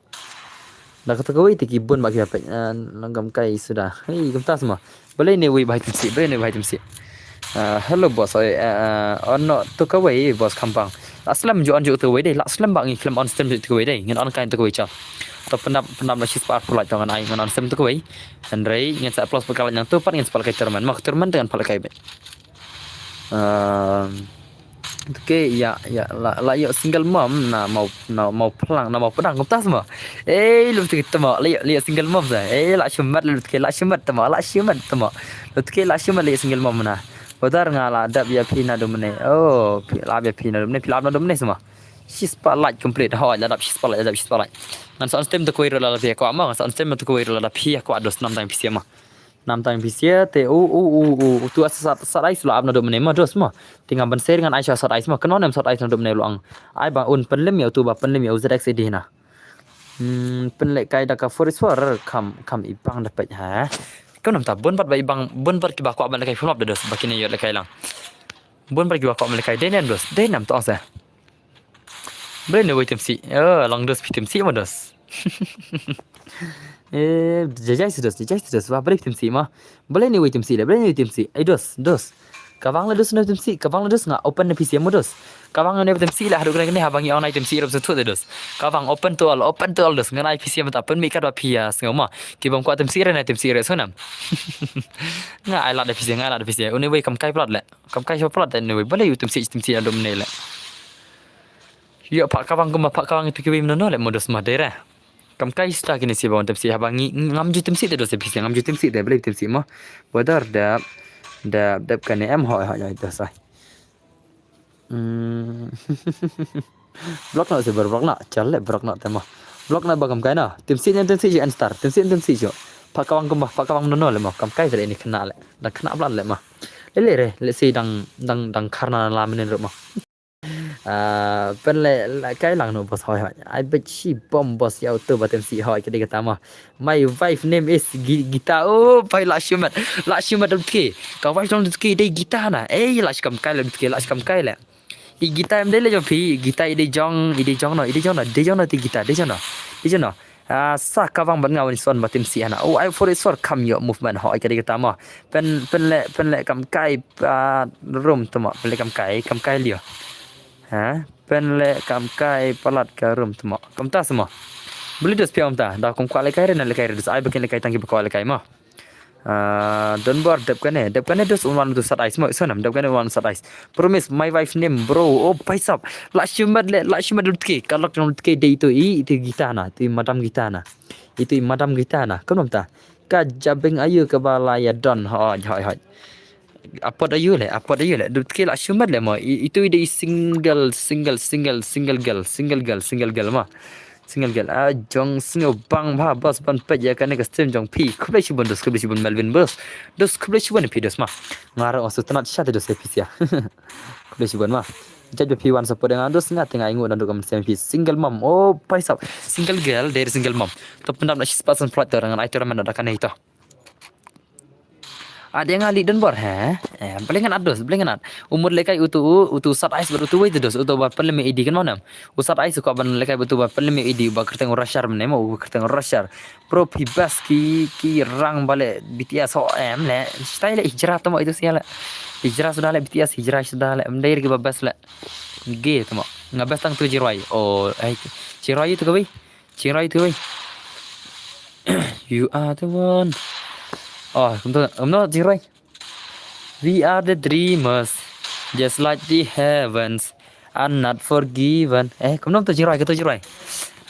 Da kata kawei te ki bun ba ki da peit, eh, nang gam kai suda. Hei, kumta sa ma. Balei ne wei ba hai tymsi, balei ne wei ba hai tymsi. Ah, hello boss, oi, eh, eh, on no to kawei boss khampang. La slem ju on ju to kawei dei, la slem ba ngi khlem on stream ju to kawei dei, ngin on kai to kawei cha. To pyndap, pyndap na shispah arphew light to ngan ai, ngan on stream to kawei. Hynrei ngin sa plus pa ka light nang to pat ngin sa pal kai tournament, ma ka tournament te ngan pal kai beit. Ehm, Lutke ïa, ïa, la, la ïoh single mom na mau, na mau plang, na mau pedang, kumta sa ma. Eh, lutke tama, la ïoh, la ïoh single mom sa. Eh, la shimet, lutke la shimet tama, la shimet tama. Lutke la shimet la ïoh single mom na. Badar nga la dap ïa phi na domne. Oh, phi, la ïa phi na domne, phi la na domne sa ma. Shispah light complete. Hoi, la dap shispah light, la dap shispah light. Ngan sa on stream to kawei ruh la dap phi kwah ma, ngan sa on stream to kawei ruh la dap phi kwah dos nam tang pisa ma. Nam tang pisa te u, u, u, u, u, tu sa, sa, sa ai sula ap na domne ma dos ma. Tinga ban ser ngan ai sa, sa ai ma. Kano nem sa ai na domne luang. Ai ba un pynlem ïa u tu ba pynlem ïa u Z X A D na. Hmm, pynlehkai da ka forest war kam, kam i bang da peit ha. Kam nam ta bun bat ba i bang, bun bat kiba kwah ban lehkai phulop da dos ba kine ïoh lehkai lang. Bun ba ki ba kwah ban lehkai. Dei ne em dos, dei ne em to ong se. Balei ne wei tim sih? Oh, long dos phi tim sih mo dos. Eh, jajai si dos, jajai si dos. Wah, balei phi tim sih mo? Balei ne wei tim sih le, balei ne wei tim sih? Ai dos, dos. Ka bang la dos ne tim sih, ka bang la dos nga open ne phi sih mo dos. Ka bang ne tim sih la haduh kane kane haba ngi ong nai tim sih ruh sa thut de dos. Ka bang open to all, open to all dos. Nga nai phi sih mo ta pynmih kat ba phi ïa sngew mo. Ki bym kwah tim sih re nai tim sih re so nam. Nga ai lad de phi sih, nga ai lad de phi sih. Une wei kam kai palat le. Kam kai sha palat de une wei. Balei u tim sih, tim sih adum ne le. Ïoh phah ka bang kumba phah ka bang itu kiwei mynno le mo dos ma dei re. Kam kai sta kine sih ba wan tim sih haba ngi ngam ju tim sih te dos phi sih ngam ju tim sih te balei tim sih mo. Bodor dep dep dep kane em hoi hoi hoi dos ai. Hmm. Block na se ber block na chal le block na te mo. Block na ba kam kai na. Tim sih ne tim sih ju en star. Tim sih ne tim sih ju. Phah ka bang kumba phah ka bang mynno le mo. Kam kai te le ini kena le. Dang kena blan le mo. Le le re le si dang dang dang kharna la menen ruh mo. Ah, pynleh lehkai lang noh boss hoi hoi. Ai beit shi bom boss ïa uto ba tim sih hoi ka dei kata mo. My wife name is Gi- Gita. Oh, pai lah shimet. Lah shimet dam tke. Ka wife dam tke dei Gita na. Eh, lah shkam kai le dam tke, lah shkam kai le. I Gita em dei le jong phi, Gita i dei jong, i dei jong no, i dei jong no, dei jong no ti Gita, dei jong no. Dei jong no. Ah, sa ka bang ban nga wan ison ba tim sih hana. Oh, ai for isor kam ïoh movement hoi ka dei kata mo. Pyn pynleh pynleh kam kai ah, rum tmo, pynleh kam kai, kam kai lio. Ha? Pynleh kam kai palat ka rum tmo. Kam ta smo. Beli dos phi om ta. Da kum kwah lehkai re na lehkai re dos. Ai ba kin lehkai tang ki ba kwah lehkai mo. Ah, don bor dep kane, dep kane dos un wan tu sat ais mo. Sonam dep kane un wan sat ais. Promise my wife name bro. Oh, paisap. Lah shimet le, lah shimet dam tke. Ka lok dam tke dei itu i, itu Gita na, itu i madam Gita na. Itu i madam Gita na. Kam nom ta. Ka jabeng ayu ka ba la ïa don. Hoi hoi hoi. Apot ayu le, apot ayu le. Dut ki lah shimet le mo. I- Itu i dei single, single, single, single girl, single girl, single girl mo. Single girl. Ah, jong single bang ba boss ban peit ïa kane ka stream jong phi. Khublei shibun dos, khublei shibun Melvin boss. Dos khublei shibun phi dos mo. Nga ruh nga sngewtynnat sha te dos phi sia. Khublei shibun mo. Judge ba phi wan support ïa nga dos nga te nga ainguh dang duk kam sem phi single mom. Oh, paisap. Single girl, dei single mom. To pyndap na shi spah san plot to ngan ai to ramen da kane ito. Ade nga li don bor he. Eh, blengan ados, blengan ad. Umur lekai utu u, utu sat ais ber utu wei dos, utu ba pynlem idi kan manam. U sat ais ko ban lekai utu ba pynlem idi ba kerteng rashar mene mo, u kerteng rashar. Bro phi bas ki, ki rang bale B T S ho em le. Stai le hijrah tamo itu sia le. Hijrah sudah le B T S, hijrah sudah le. Mdai ki ba bas le. Ge tamo. Nga bas tang tu jirwai. Oh, ai. Jirwai itu kawai. Chingrai tu wei. You are the one. Oh, kumto, kumno chingrai. We are the dreamers, just like the heavens, are not forgiven. Eh, kumno to chingrai, kato chingrai.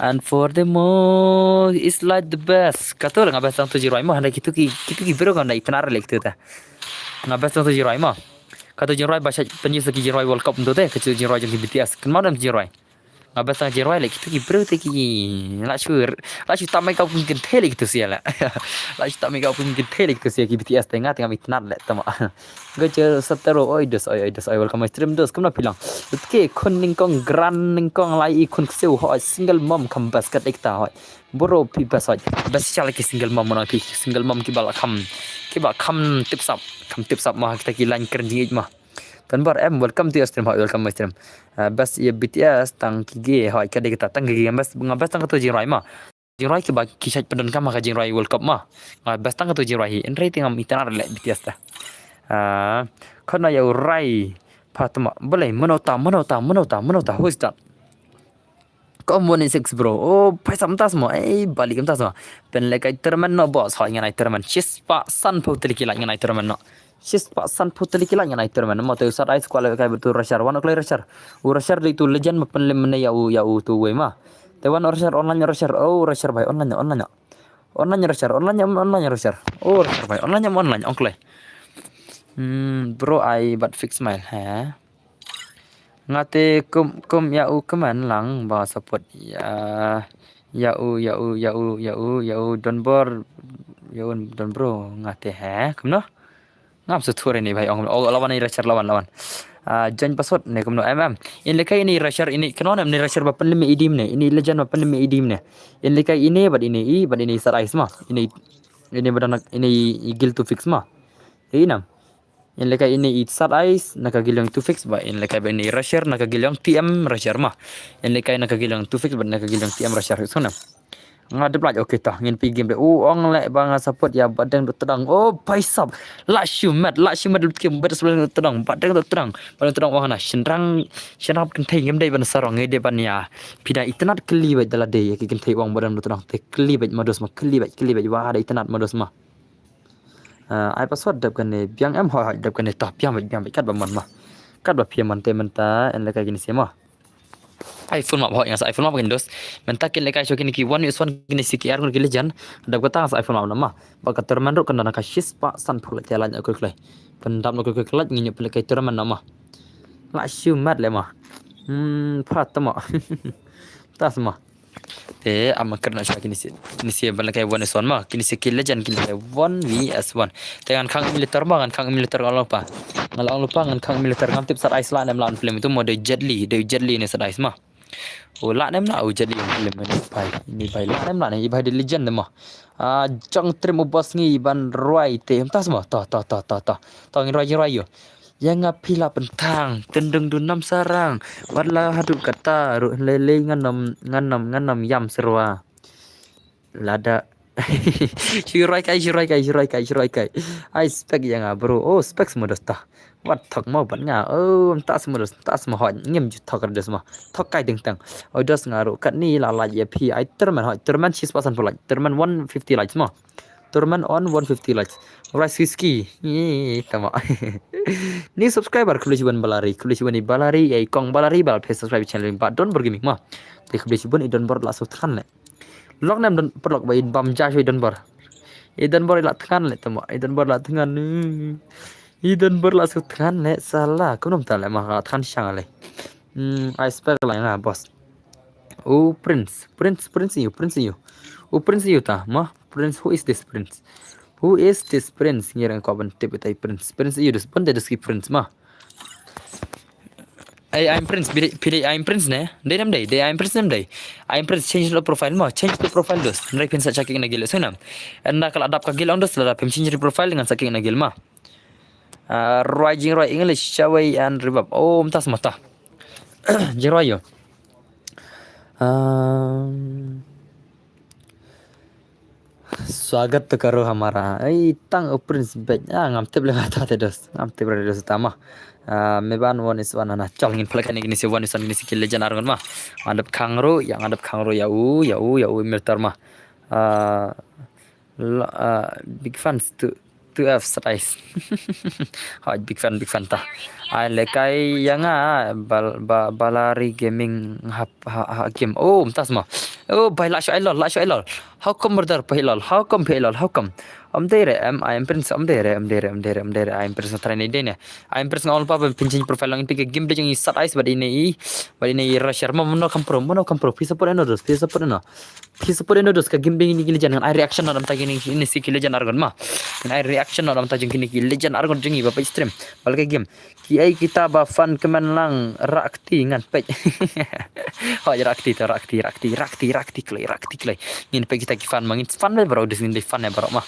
And for the more is like the best. Kato la nga best tang to chingrai mo handa kitu ki kitu ki bro kan dai penar lek tu ta. Nga best tang to chingrai mo. Kato chingrai ba shai penyi saki chingrai World Cup tu te, kato chingrai jong ki B T S. Kumno dam chingrai. Nga best tang chingrai lek kitu ki bro te ki la shu la shu tam mai ka kum kin thele kitu sia la. La shu tam mai ka kum kin thele kitu sia ki B T S te nga te nga mi tnat le tama. Ga che satero oi dos oi oi dos oi welcome my stream dos kumna pilang. Ke khun ningkong gran ningkong lai i khun kseu ho single mom kam basket ekta ho. Bro pi bas ho. Bas shala ki single mom na ki single mom ki bala kam ki ba kam tip sap kam tip sap ma kita ki line kren jing ma. Tanbar em welcome to your stream, welcome my stream. Uh, bas ya B T S tang ki ge hoi ka dei kata tang ki ge bas nga bas tang kato jingrai ma. Jingrai ki ba ki shait pendon kama ka jingrai World Cup ma. Nga bas tang kato jingrai hi. Enrai tingam itanar le B T S ta. Uh, khana ya urai patma. Boleh menota menota menota menota who is that? Kom one six bro. Oh, paisa mtas mo. Eh, balik mtas mo. Pen lekai termen no boss. Hoi ngan ai termen. Shispa san pau teliki lai ngan ai termen no. Shispa san pau teliki lai ngan ai termen. Mo te usat ai squad lekai betul Rashar. Wan klai Rashar. U Rashar di tu legend ma pen lem ne ya u ya u tu wei ma. Te wan Rashar online Rashar. Oh, Rashar bai online online. Online Rashar online online Rashar. Oh, Rashar bai online online ong klai. Hmm, bro ai bat fix smile ha. Nga te kum kum ya u keman lang ba support ya ya u ya u ya u ya u ya u don bor ya u don bro nga te he kumno. Ngam se thur ini bai ong oh lawan ini Rashar lawan lawan. Ah, join password ne kumno em em. In lekai ini Rashar ini kumno em ini Rashar ba pen lem idim ne ini legend ba pen lem idim ne. In lekai ini bad ini i bad ini sat ais ma. Ini ini badan ini igil tu fix ma. Ini nam. In lekai ine i Sat Ice na ka giliong Tufix ba in lekai ba ine i Rusher na ka giliong T M Rusher ma. In lekai na ka giliong Tufix ba na ka giliong T M Rusher sona. Nga dep laj, okay ta, ngin phi game de. U ong le ba nga support ïa Badeng Dotdang. Oh, paisap. La shu met, la shu met, kim bet sebelah Dotdang. Badeng Dotdang. Badeng Dotdang ong na shenrang, shenrang kynthei ngim dei ban sarong, ngi dei ban ïa. Phi da itynnad kylli bad da lade ïa ki kynthei ong Badeng Dotdang. Te kylli bad mados ma, kylli bad, kylli bad. Wa da itynnad mados ma. Ah, ai password dep kane biang em, hoi hoi dep kane ta, biang bad, biang bad, kat ba mon ma. Kat ba phi mon te mynta, en lekai kine sima. Ai full map hoi, ngas ai full map kine dos. Mynta kin lekai sho kine ki one versus one kine si ki ar kine ki legend. Dep kata ngas ai full map nama. Ba ka tournament ruh kan dana ka shispah sanphew lait te lait na kul klai. Pyndap na kul klai ngi nyu pelekai tournament nama. La shu mat le ma. Hmm, phat ma. Tas ma. Te am kren na sha kine si, kine si ban lekai one versus one ma, kine si ki legend, kine lekai one versus one. Te ngan khang emulator ma, ngan khang emulator, nga long pa. Nga long pa, ngan khang emulator, ngam tip Sat Ice lah ne em lah film itu ma, dei Jet Li, dei Jet Li ne Sat Ice ma. O lah ne em lah, o Jet Li film ne bai. Ini bai lah ne em lah ne, i bai dei legend ma. Ah, jong trim u boss ngi ban rwai te, tas ma, to, to, to, to, to. To ngin rwai, ngin rwai ïo. Ïa nga phi la pynthang, tyndong dun nam sarang. Wat la haduh kata, ruh lei lei ngan ym, ngan ym, ngan ym ïam syrwa. Lada. Shi roi kai, shi roi kai, shi roi kai, shi roi kai. Ai spek ïa nga, bro. Oh, spek sma dos ta. Wat thok mo ban nga. Oh, ta sma dos, ta sma hoi. Ngim ju thok dos ma. Thok kai ding tang. Oh, dos nga ruh kat ni la laj ïa phi. Ai tournament hoi. Tournament shispah sanphew laj. Tournament one fifty laj sma. Tournament on one fifty likes. Rice Whiskey. Ih, tama. New subscriber, khublei shibun Balari. Khublei shibun i Balari, i kong Balari, ba la phi subscribe channel ba Don Bor Gaming ma. Te khublei shibun i Don Bor la shu thngan le. Lok nem Don, paralok ba i bam ja shu i Don Bor. I Don Bor la thngan le tama. I Don Bor la thngan. I Don Bor la shu thngan le sala. Kumno ta le ma la thngan shang le. Hmm, ai spek la nga boss. Oh, Prince. Prince, Prince ïa u, Prince ïa u. Oh, Prince ïa u ta, ma? Prince, who is this Prince? Who is this Prince? Ngi rang ko ban tip ita i Prince. Prince ïa u, dus pun te dus ki Prince, ma. Hey, I'm Prince, phi dei, phi dei I'm Prince ne? Dei nam dei, dei I'm Prince nam dei. I'm Prince, change the profile ma, change the profile dus. Nrai phin sa checking na gil, so nam. Enda ka la dap ka gil ong dus, la dap phin change the profile ngan sa checking na gil ma. Ah, roi jingroi English, Shawei and Rebab. Oh, mynta sma ta. Jingroi ïo. Um, स्वागत तो करो हमारा. Ei, tang u Prince bad. Ah, ngam tip le mata te dos. Ngam tip re dos tama. Ah, me ban one is one na. Chal ngin play kane kine si one is one kine si ki legend arngon ma. Ngadap khang ruh, ïa ngadap khang ruh ïa u, ïa u, ïa u milter ma. Ah, la, ah, big fans to, to have Sat Ice. Hoi, big fan, big fan ta. Ai lekai ïa nga, bal, ba, Balari Gaming hap, ha, ha, game. Oh, mynta sma. Oh, bai la shu ai lol, la shu ai lol. How come brother phi lol? How come phi lol? How come? Ym dei re, em, I'm Prince, ym dei re, ym dei re, ym dei re, ym dei re, I'm Prince na try ne dei ne. I'm Prince nga ong pa ba pynjin profile long in phi ka game de jong i Sat Ice bad ine i, bad ine i Rusher ma mano kam pro, mano kam pro, phi support ino dos, phi support ino. Phi support ino dos ka game de ine ki legend ngan ai reaction na dam ta kine ine si ki legend argon ma. Ngan ai reaction na dam ta jong kine ki legend argon jong i ba peit stream. Bal ka game. Ki ai kita ba fan kmen lang rak ti ngan peit. Hoi rak ti to rak ti, rak ti, rak ti, rak ti klei, rak ti klei. Ngin peit kita ki fan ma ngin fan me bro, dis ngin dei fan me bro ma.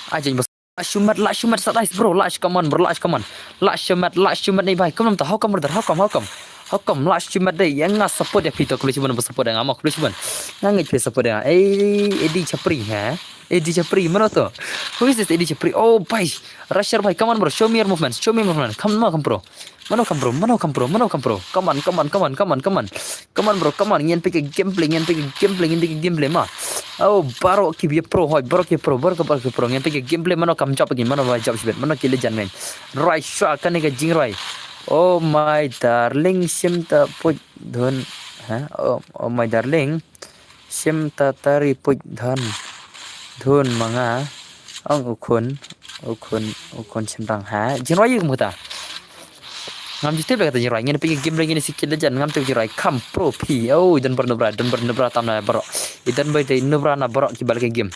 Aja bos. La shu mat, la shu mat Sat Ice bro, la shu come on bro, la shu come on. La shu mat, la shu mat ni bai. Come on to, how come brother, how come, how come? How come la shu mat dei, ïa nga support ïa phi to, khublei shibun ba support ïa nga ma, khublei shibun. Nga ngeit phi support ïa nga. Ei, Eddie Chapri, ha? Eddie Chapri, mano to? Who is this Eddie Chapri? Oh, bai. Rusher bai, come on bro, show me your movements, show me your movements. Come on, come bro. Mano kam bro, mano kam bro, mano kam bro. Come on, come on, come on, come on, come on. Come on bro, come on. Ngin peit ka gameplay, ngin peit ka gameplay, ngin peit ka gameplay ma. Oh, baroh ki bia pro, hoi, baroh ki pro, baroh ki, baroh ki pro. Ngin peit ka gameplay, mano kam jop ki, mano ba jop shibit, mano ki legend man. Roi shwa kane ka jingroi. Oh my darling, shim ta puj dhun. Ha? Oh, oh my darling. Shim ta tari puj dhan. Dhun ma nga. Ong u khun, u khun, u khun shynrang ha. Jingroi ïa kumta. Ngam ju tip le kata jingroi. Ngin peit ka game lagi ne si ki legend. Ngam tip jingroi. Kam pro phi. Oh, i Don Bor nubra, Don Bor nubra tam na baroh. I Don Bor dei nubra na baroh ki bal ka game.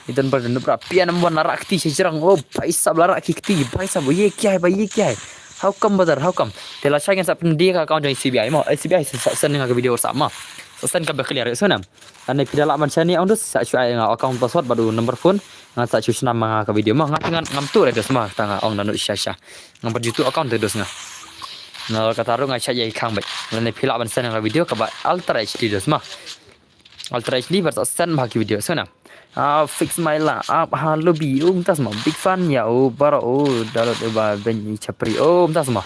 I Don Bor nubra. Pia number one la rak kti shi jirang. Oh, bhai sahab la rak ki kti. Bhai sahab. Ye kya hai bhai, ye kya hai? How come brother? How come? Te la shai ngin sa pyndia ka account jong C B I mo. Eh, C B I sa, sa, send nga ka video WhatsApp mo. Send ka ba clear, so nam. Lane phi da lah ban shaniah ong dos, sa shu ai nga account password bad u number phone. Ngan sa shu shna ma nga ka video ma, nga te ngan ngam tuh re dos ma, ta nga ong na nu sha sha. Ngam pat ju tuh account te dos nga. Na kata ruh nga shah ïa i khang bad. Lane phi lah ban send ka video kaba Ultra H D dos ma. Ultra H D bad sa send ma ki video, so nam. Ah, fix my la up ha lobby. Oh, mynta sma. Big fan ïa u baroh u download u ba ben i chapri. Oh, mynta sma.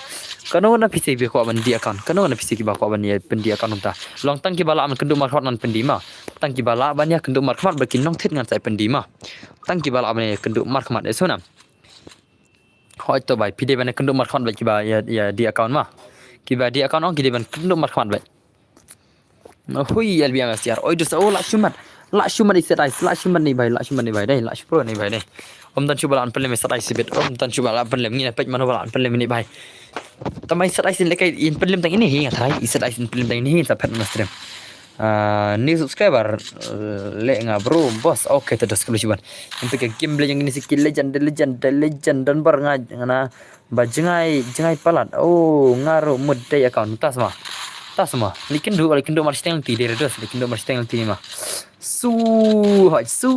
Kano na phi sa ba kwah ban dih account. Kano na phi sa ba kwah ban ïa pyndih account mynta. Long tang kiba lah ban kynduh markhmat ngan pyndih ma. Tang kiba lah ban ïa kynduh markhmat ba ki nongthied ngan sa pyndih ma. Tang kiba lah ban ïa kynduh markhmat, eh, so nam. Hoi to bai, phi dei ban ïa kynduh markhmat ba kiba ïa, ïa dih account ma. Kiba dih account ong ki dei ban kynduh markhmat ba. Hui, L B M S T R. Oi, dos, oh, lah shu mad. Lah shu mad i set ice, lah shu mad ni bai, lah shu mad ni bai, dei, lah shu pro ni bai, dei. Ym don shuh ba lah pynlem i set ice bit, ym don shuh ba lah pynlem, ngi na peit mano ba lah pynlem ni bai. Tang ma i set ice in lehkai in pynlem tang ini hi, nga tharai, i set ice in pynlem tang ini hi, sa phet na stream. Ah, new subscriber, eh, leh nga bro, boss, okay, te dos kali shuban. Untuk ke game Blade yang ini si ki legend, the legend, the legend, don bar nga, nga na, Ba jngai, jngai palat. Oh, nga ruh mut dei account. Ta sma. Ta sma. Lei kynduh, lei kynduh mar shiteng lynti dei re dos. Lei kynduh mar shiteng lynti ma. Su, hoi, su.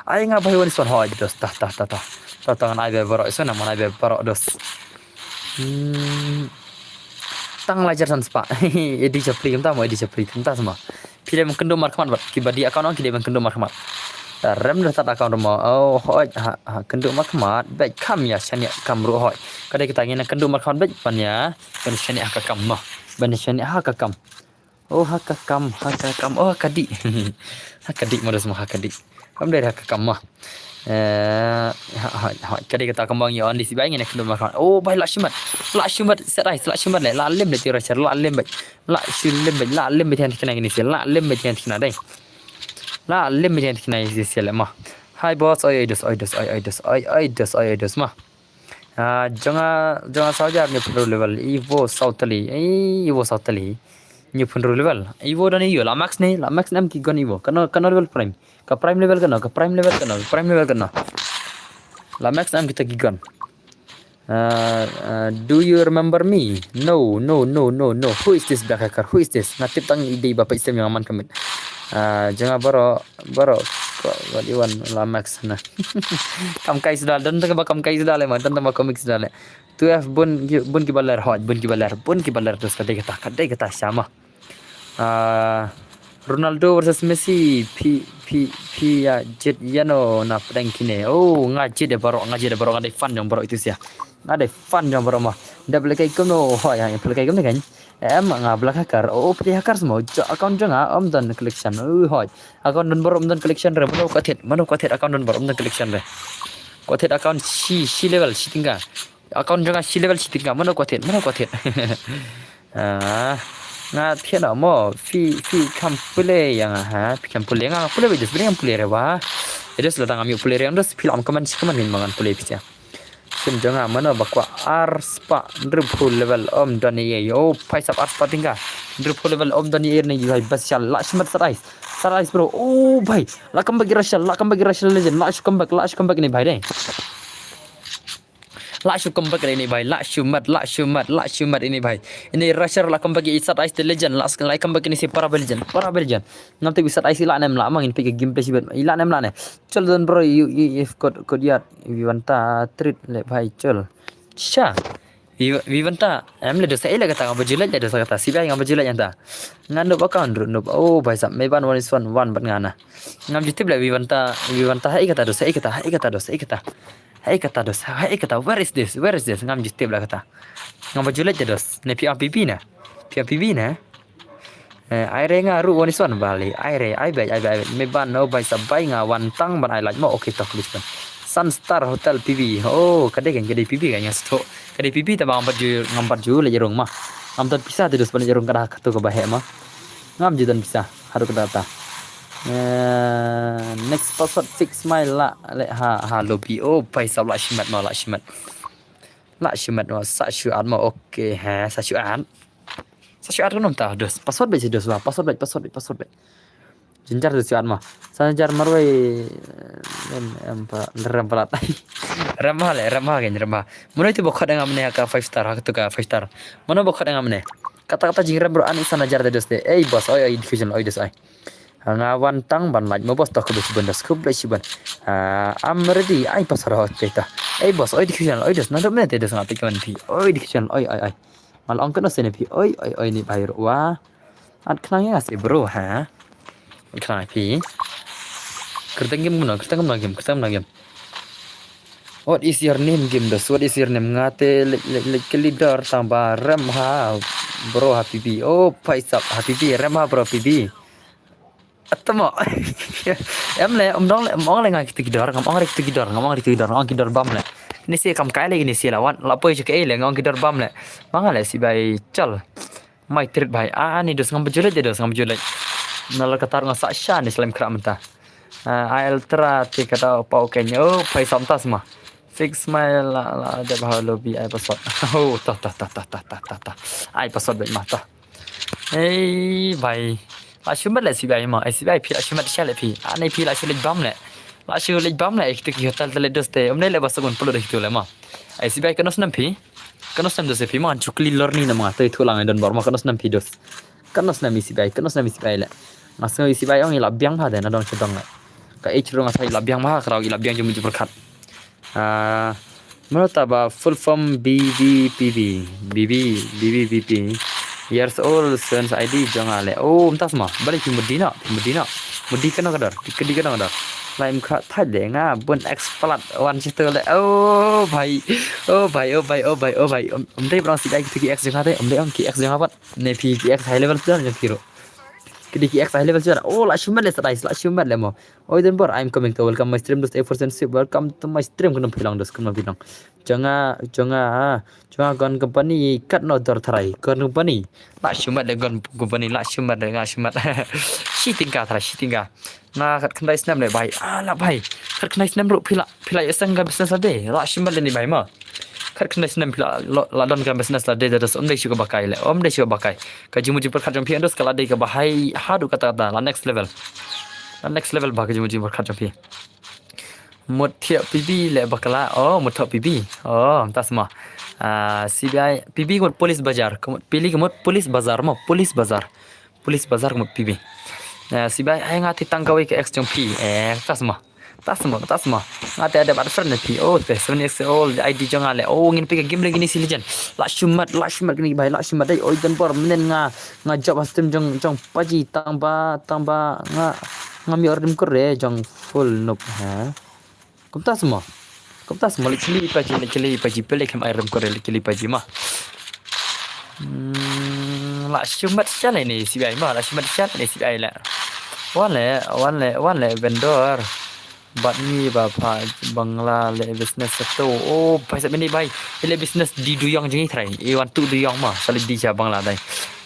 Ai nga bai wan son hoi dos. Ta, ta, ta, ta. Ta, ta ngan ai ba baroh son, ngan ai ba baroh dos. Hmm. Tang lajar san spa. Edi Japri, kumta mo Edi Japri, kumta sma. Phi dei ban kynduh markhmat bad kiba dih account ong ki dei ban kynduh markhmat. Ta rem da tat account ruh mo. Oh, hoi, ha, ha, kynduh markhmat. Bad kam ïa shaniah kam ruh hoi. Ka dei kita ngi na kynduh markhmat bad ban ïa, ban shaniah ha ka kam mo. Ban shaniah ha ka kam. Oh, ha ka kam, ha ka kam. Oh, ha ka dih. Ha ka dih mo dos mo ha ka dih. Kam dei ha ka kam mo. Eh, ha, ha, ha, ka dei kata kambang ïa on di sibai ngin kynduh markhmat. Oh, bai lah shimat. Lah shimat, set ice, lah shimat leh. Lah lem leh tira shar, lah lem bai. Lah shu lem bai, lah lem bai tian tikna gini sih. Lah lem bai tian tikna dei. Lah lem bai tian tikna gini sih leh ma. Hi boss, oi oi dos, oi dos, oi oi dos, oi oi dos, oi oi dos ma. Ah, jong nga, jong nga saw hajar hynñiew phew hynriew level, Evo saw tylli, eh, Evo saw tylli. Hynñiew phew hynriew level. Evo don ïa u, la max ne, la max ne em ki gun Evo. Kano, kano level prime. Ka prime level kano, ka prime level kano, ka prime level kano. La max ne em kita ki gun. Uh, uh, do you remember me? No, no, no, no, no. Who is this black hacker? Who is this? Nga tip tang i dei ba peit stem ïa nga man commit. Uh, jong nga baroh, baroh, ko, what you want, la max na. Kam kai sdal, don tang ba kam kai sdal, eh, ma, don tang ba comic sdal, eh. Two F bun ki, bun ki baler hot, bun ki baler, bun ki baler, terus ka dei kata, ka dei kata, shama. Ah, Ronaldo versus Messi, phi, phi, phi ïa jied ïano na pdeng kine. Oh, nga jied ïa baroh, nga jied ïa baroh, nga dei fan jong baroh itu sia. Nga dei fan jong baroh ma. Da phi lehkai kumno, hoi, ha phi lehkai kumno kan. Em, nga black hacker. Oh, phi hacker sma. Jo, account jong nga ym don collection. Oh, hoi. Account don baroh ym don collection re. Mano kwah thied, mano kwah thied account don baroh ym don collection re. Kwah thied account shi, shi level, shi tyngka. Account jong nga shi level shi tyngka, mano kwah thied, mano kwah thied. Ah, nga thied noh mo, phi, phi kham pule ïa nga ha, phi kham pule ïa nga, pule ba just, pule kham pule re wa. Ïa just la dang ngam ïoh pule re, just phi lah comment, comment ngin ma ngan pule phi sia. Sim jong nga mano ba kwah ar spah hynriew phew level ym don ïa, oh, phi sap ar spah tyngka. Hynriew phew level ym don ïa ne ïa bas shal, lah shimat set ice. Set ice bro. Oh, bai. Lah comeback ïa Rashal, lah comeback ïa Rashal legend, lah shu comeback, lah shu comeback ne bai dei. Lah shu comeback ïa ini bai, lah shu mat, lah shu mat, lah shu mat ini bai. Ini Rashal lah comeback ïa i set ice the legend, lah, lah comeback ini si para legend, para legend. Ngam tip i set ice i lah ne em lah, ma ngin peit ka gameplay shibit, i lah ne em lah ne. Chol don bro, you, you, you've got, got yard, Vivanta treat leh bai chol. Sha. Vi-, Vivanta, em leh dosa, eh, leh kata, ngam ba ju leh, leh dosa kata, sibai ngam ba ju leh ïa ta. Ngan noob account ruh noob, oh, bai sap, me ban one is one, one bad nga na. Ngam ju tip leh Vivanta, Vivanta, hai kata dosa, hai kata, hai kata dosa, hai kata. Hai kata dos, hai kata, where is this? Where is this? Ngam ju tip leh kata. Ngam ba ju leh dos. Ne phi ap pi pi na. Phi ap pi pi na. Eh, ai re nga ruh one is one bali. Ai re, ai bai, ai bai, ai bai. Me ban no bai sa bai nga wan tang ban ai lait mo. Okay, tok list ban. Sunstar Hotel P V. Oh, ka dei kan, ka dei P V kan nga stok. Ka dei P V ta ba ngam ba ju, ngam ba ju leh rung ma. Ngam don pisa te dos ban leh rung ka da ka tu ka ba heh ma. Ngam ju don pisa. Haduh ka data. Eh, next password fix my la, leh ha, ha lobby. Oh, bai sa lah shimat ma, lah shimat. Lah shimat ma, sa shu at ma. Okay, ha, sa shu at. Sa shu at ko nom ta, dos. Password bad si dos ba, password bad, password bad, password bad. Jinjar dos shu at ma. Sa jar marwei, em, em, pa, rem palat. Rem ha leh, rem ha kan, rem ha. Mano itu bokhat ngam ne ka five star, ha tu ka five star. Mano bokhat ngam ne. Kata kata jingrem bro, ani sana jar de dos de. Ei boss, oi oi, education, oi dos oi. Nga wan tang ban like mo boss, to khublei shibun dos, khublei shibun. Ah, I'm ready, ai boss ro te ta. Ei boss, oi education, oi dos, na do me te dos nga pe kman phi. Oi education, oi oi oi. Mal ong kano sene phi, oi oi oi ni bai ro wa. At khnang ya se bro ha. Khnang phi. Kerteng game muna, kerteng muna game, kerteng muna game. What is your name, game dos? What is your name? Nga te lek lek lek ke leader tang ba rem ha bro ha P B. Oh, paisap ha P B, rem ha bro P B. Atamo. Em le, um dong le, um ong le nga kitu kidor, ngam ong re kitu kidor, ngam ong re kitu kidor, ngam ong kidor bam le. Ni si kam kai le ni si lawan, la poi je ke le ngam ong kidor bam le. Manga le si bai chal. Mai trit bai. Ah, ni dos ngam bejulai de dos ngam bejulai. Na la katar nga sa sha ni slem kra menta. Ah, ai ultra ti kata pa oke nyo. Oh, pai samtas ma. Fix mai la la de bah lobby ai pasot. Oh, ta ta ta ta ta ta ta ta. Ai pasot bai mata. Hey, bai. La shumat le si bai ma. Ai si bai phi la shumat sha le phi. Ani phi la shu lek bam le. La shu lek bam le. Kitu ki hotel te le dos te. Um le le basok un pulu de kitu le ma. Ai si bai kano snam phi. Kano snam dos phi ma, chukli lor ni na ma, toi thu lang don bor ma, kano snam phi dos. Kano snam isi bai, kano snam isi bai le. Nga snam isi bai ong ila biang ha de na dong chedong le. Ka age ro nga sa ila biang ma, ka rau ila biang jum jum perkat. Ah, mano ta ba full form B B P B, B B, B B P P. Years old, sense I D jong ale. Oh, mtas ma, balik phi mudi na, phi mudi na. Mudi kano kadar, kedi kano kadar. Lai mkha thai de nga bun expert wan situ le. Oh bai. Oh bai, oh bai, oh bai, oh bai. Om dei brang si dai ki X jong ate, om dei ong ki X jong apat. Ne phi ki X high level sudah ne phi ro. Kedi ki X high level sudah. Oh, la shumat le sadai, la shumat le mo. Oi den bor, I'm coming to welcome my stream dos A four sensitive. Welcome to my stream, kunam phi long dos, kunam phi long. Jonga, jonga, ah, jonga gon company kat no dor tharai. Gon company. La shumat le gon company, la shumat le nga shumat. Shi tingka tharai, shi tingka. Nga kat khyndai snem le bai. Ah, la bai. Kat khyndai snem ruh phi la, phi la ïa seng ka business la dei. La shumat le ni bai ma. Kat khyndai snem phi la, la don ka business la dei, da dos um dei shu ka bakai le. Um dei shu ka bakai. Ka jingmut jingpyrkhat jong phi dos ka la dei ka bahai haduh kata kata. La next level. La next level ba ka jingmut jingpyrkhat jong phi. Mut thiah P B le bakla. Oh, mut thiah P B. Oh, tas ma. Ah, C B I, P B ka mut police bazar. Ka mut pili ka mut police bazar ma, police bazar. Police bazar ka mut P B. Eh, C B I ai nga ti tang kawei ka ex jong phi. Eh, tas ma. Tas ma, tas ma. Nga te ada bad friend phi. Oh, te seven years old I D jong ale. Oh, ngin pi ka game lagi ni si legend. La shumat, la shumat kini bai, la shumat dai. Oi, dan bor menen nga, nga job ha stream jong, jong paji tang ba, tang ba nga, nga mi ordim kore jong full noob ha. Kumta semua. Kumta semua, lek kili paji, lek kili paji, pelek hem ai rem kore, lek kili paji ma. Hmm, la shumat sha le ni C B I ma, la shumat sha le ni C B I le. Wan le, wan le, wan le vendor. Bat ni ba pha Bangla le business satu. Oh, bai sa bini bai. Ile business di duyong jing i trai. I wan tu duyong ma, sa le di cha Bangla dai.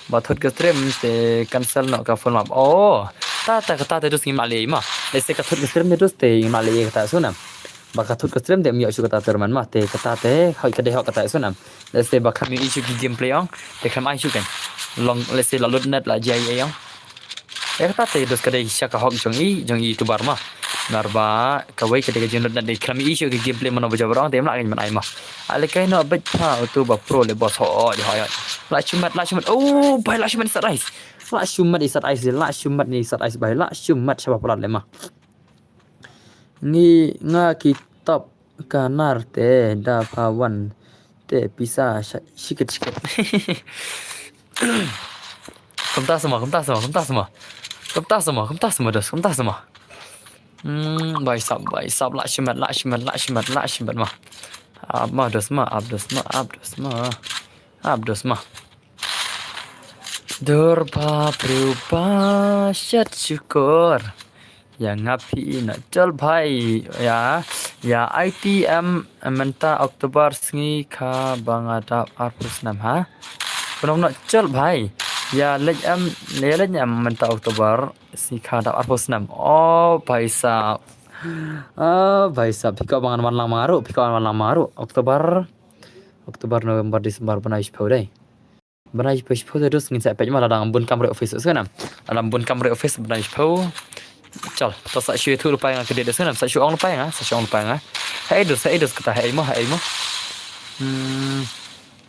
Ba thut ka stream te cancel noh ka full map. Oh, ta ta ka ta te dus ngim ale ma. Lese ka thut ka stream te dus te ngim ale ka ta sunam. Ba ka thut ka stream te myo shu ka ta terman ma te ka ta te hoi ka de hok ka ta sunam. Lese ba kham issue ki gameplay ong te kham ai shu kan. Long lese la lut net la jai ong. Te ka ta te dus ka de sha ka hok jong i, jong i YouTuber ma. Narba kawei ka de ka jing lut net de kham issue ki gameplay mano ba jabar ong te mla kan man ai ma. Ale kai no bet pha tu ba pro le boss ho ho ho. La chumat, la chumat. Oh, bai la chumat sat ice. La chumat i sat ice, la chumat ni sat ice bai, la chumat shaba palat le ma. Ngi nga ki top ka nar te da pha wan te pisa sha-, shiket shiket. Kumta semua, kumta semua, kumta semua. Kumta semua, kumta semua dos, kumta semua. Hmm, bai sap, bai sap, la chumat, la chumat, la chumat, la chumat ma. Ap ma dos ma, ap dos ma, ap dos ma. Ap dos ma. Dur ba briew ba shet shukor. Ya ngap hi na chol bhai ya, ya I T M mynta October sngi kha ba nga dap arphew snem ha. Kunom na chol bhai ya lej em, ya lej em mynta October sngi kha dap arphew snem. Oh bhai sahab. Ah bhai sahab, phi ko ba ngan wan lang ma nga ruh, phi ko ba ngan wan lang ma nga ruh. October, October, November, December, bnai shiphew dei. Bnai shiphew, shiphew te dus ngin sa peit ma lada ngam bun kam re office sngewbha. Lada ngam bun kam re office bnai shiphew. Chal, to sa shu ïathuh lypa ïa nga ka date sngewbha, sa shu ong lypa ïa nga, sa shu ong lypa ïa nga. Hei dus, hei dus kata, hei mo, hei mo. Hmm.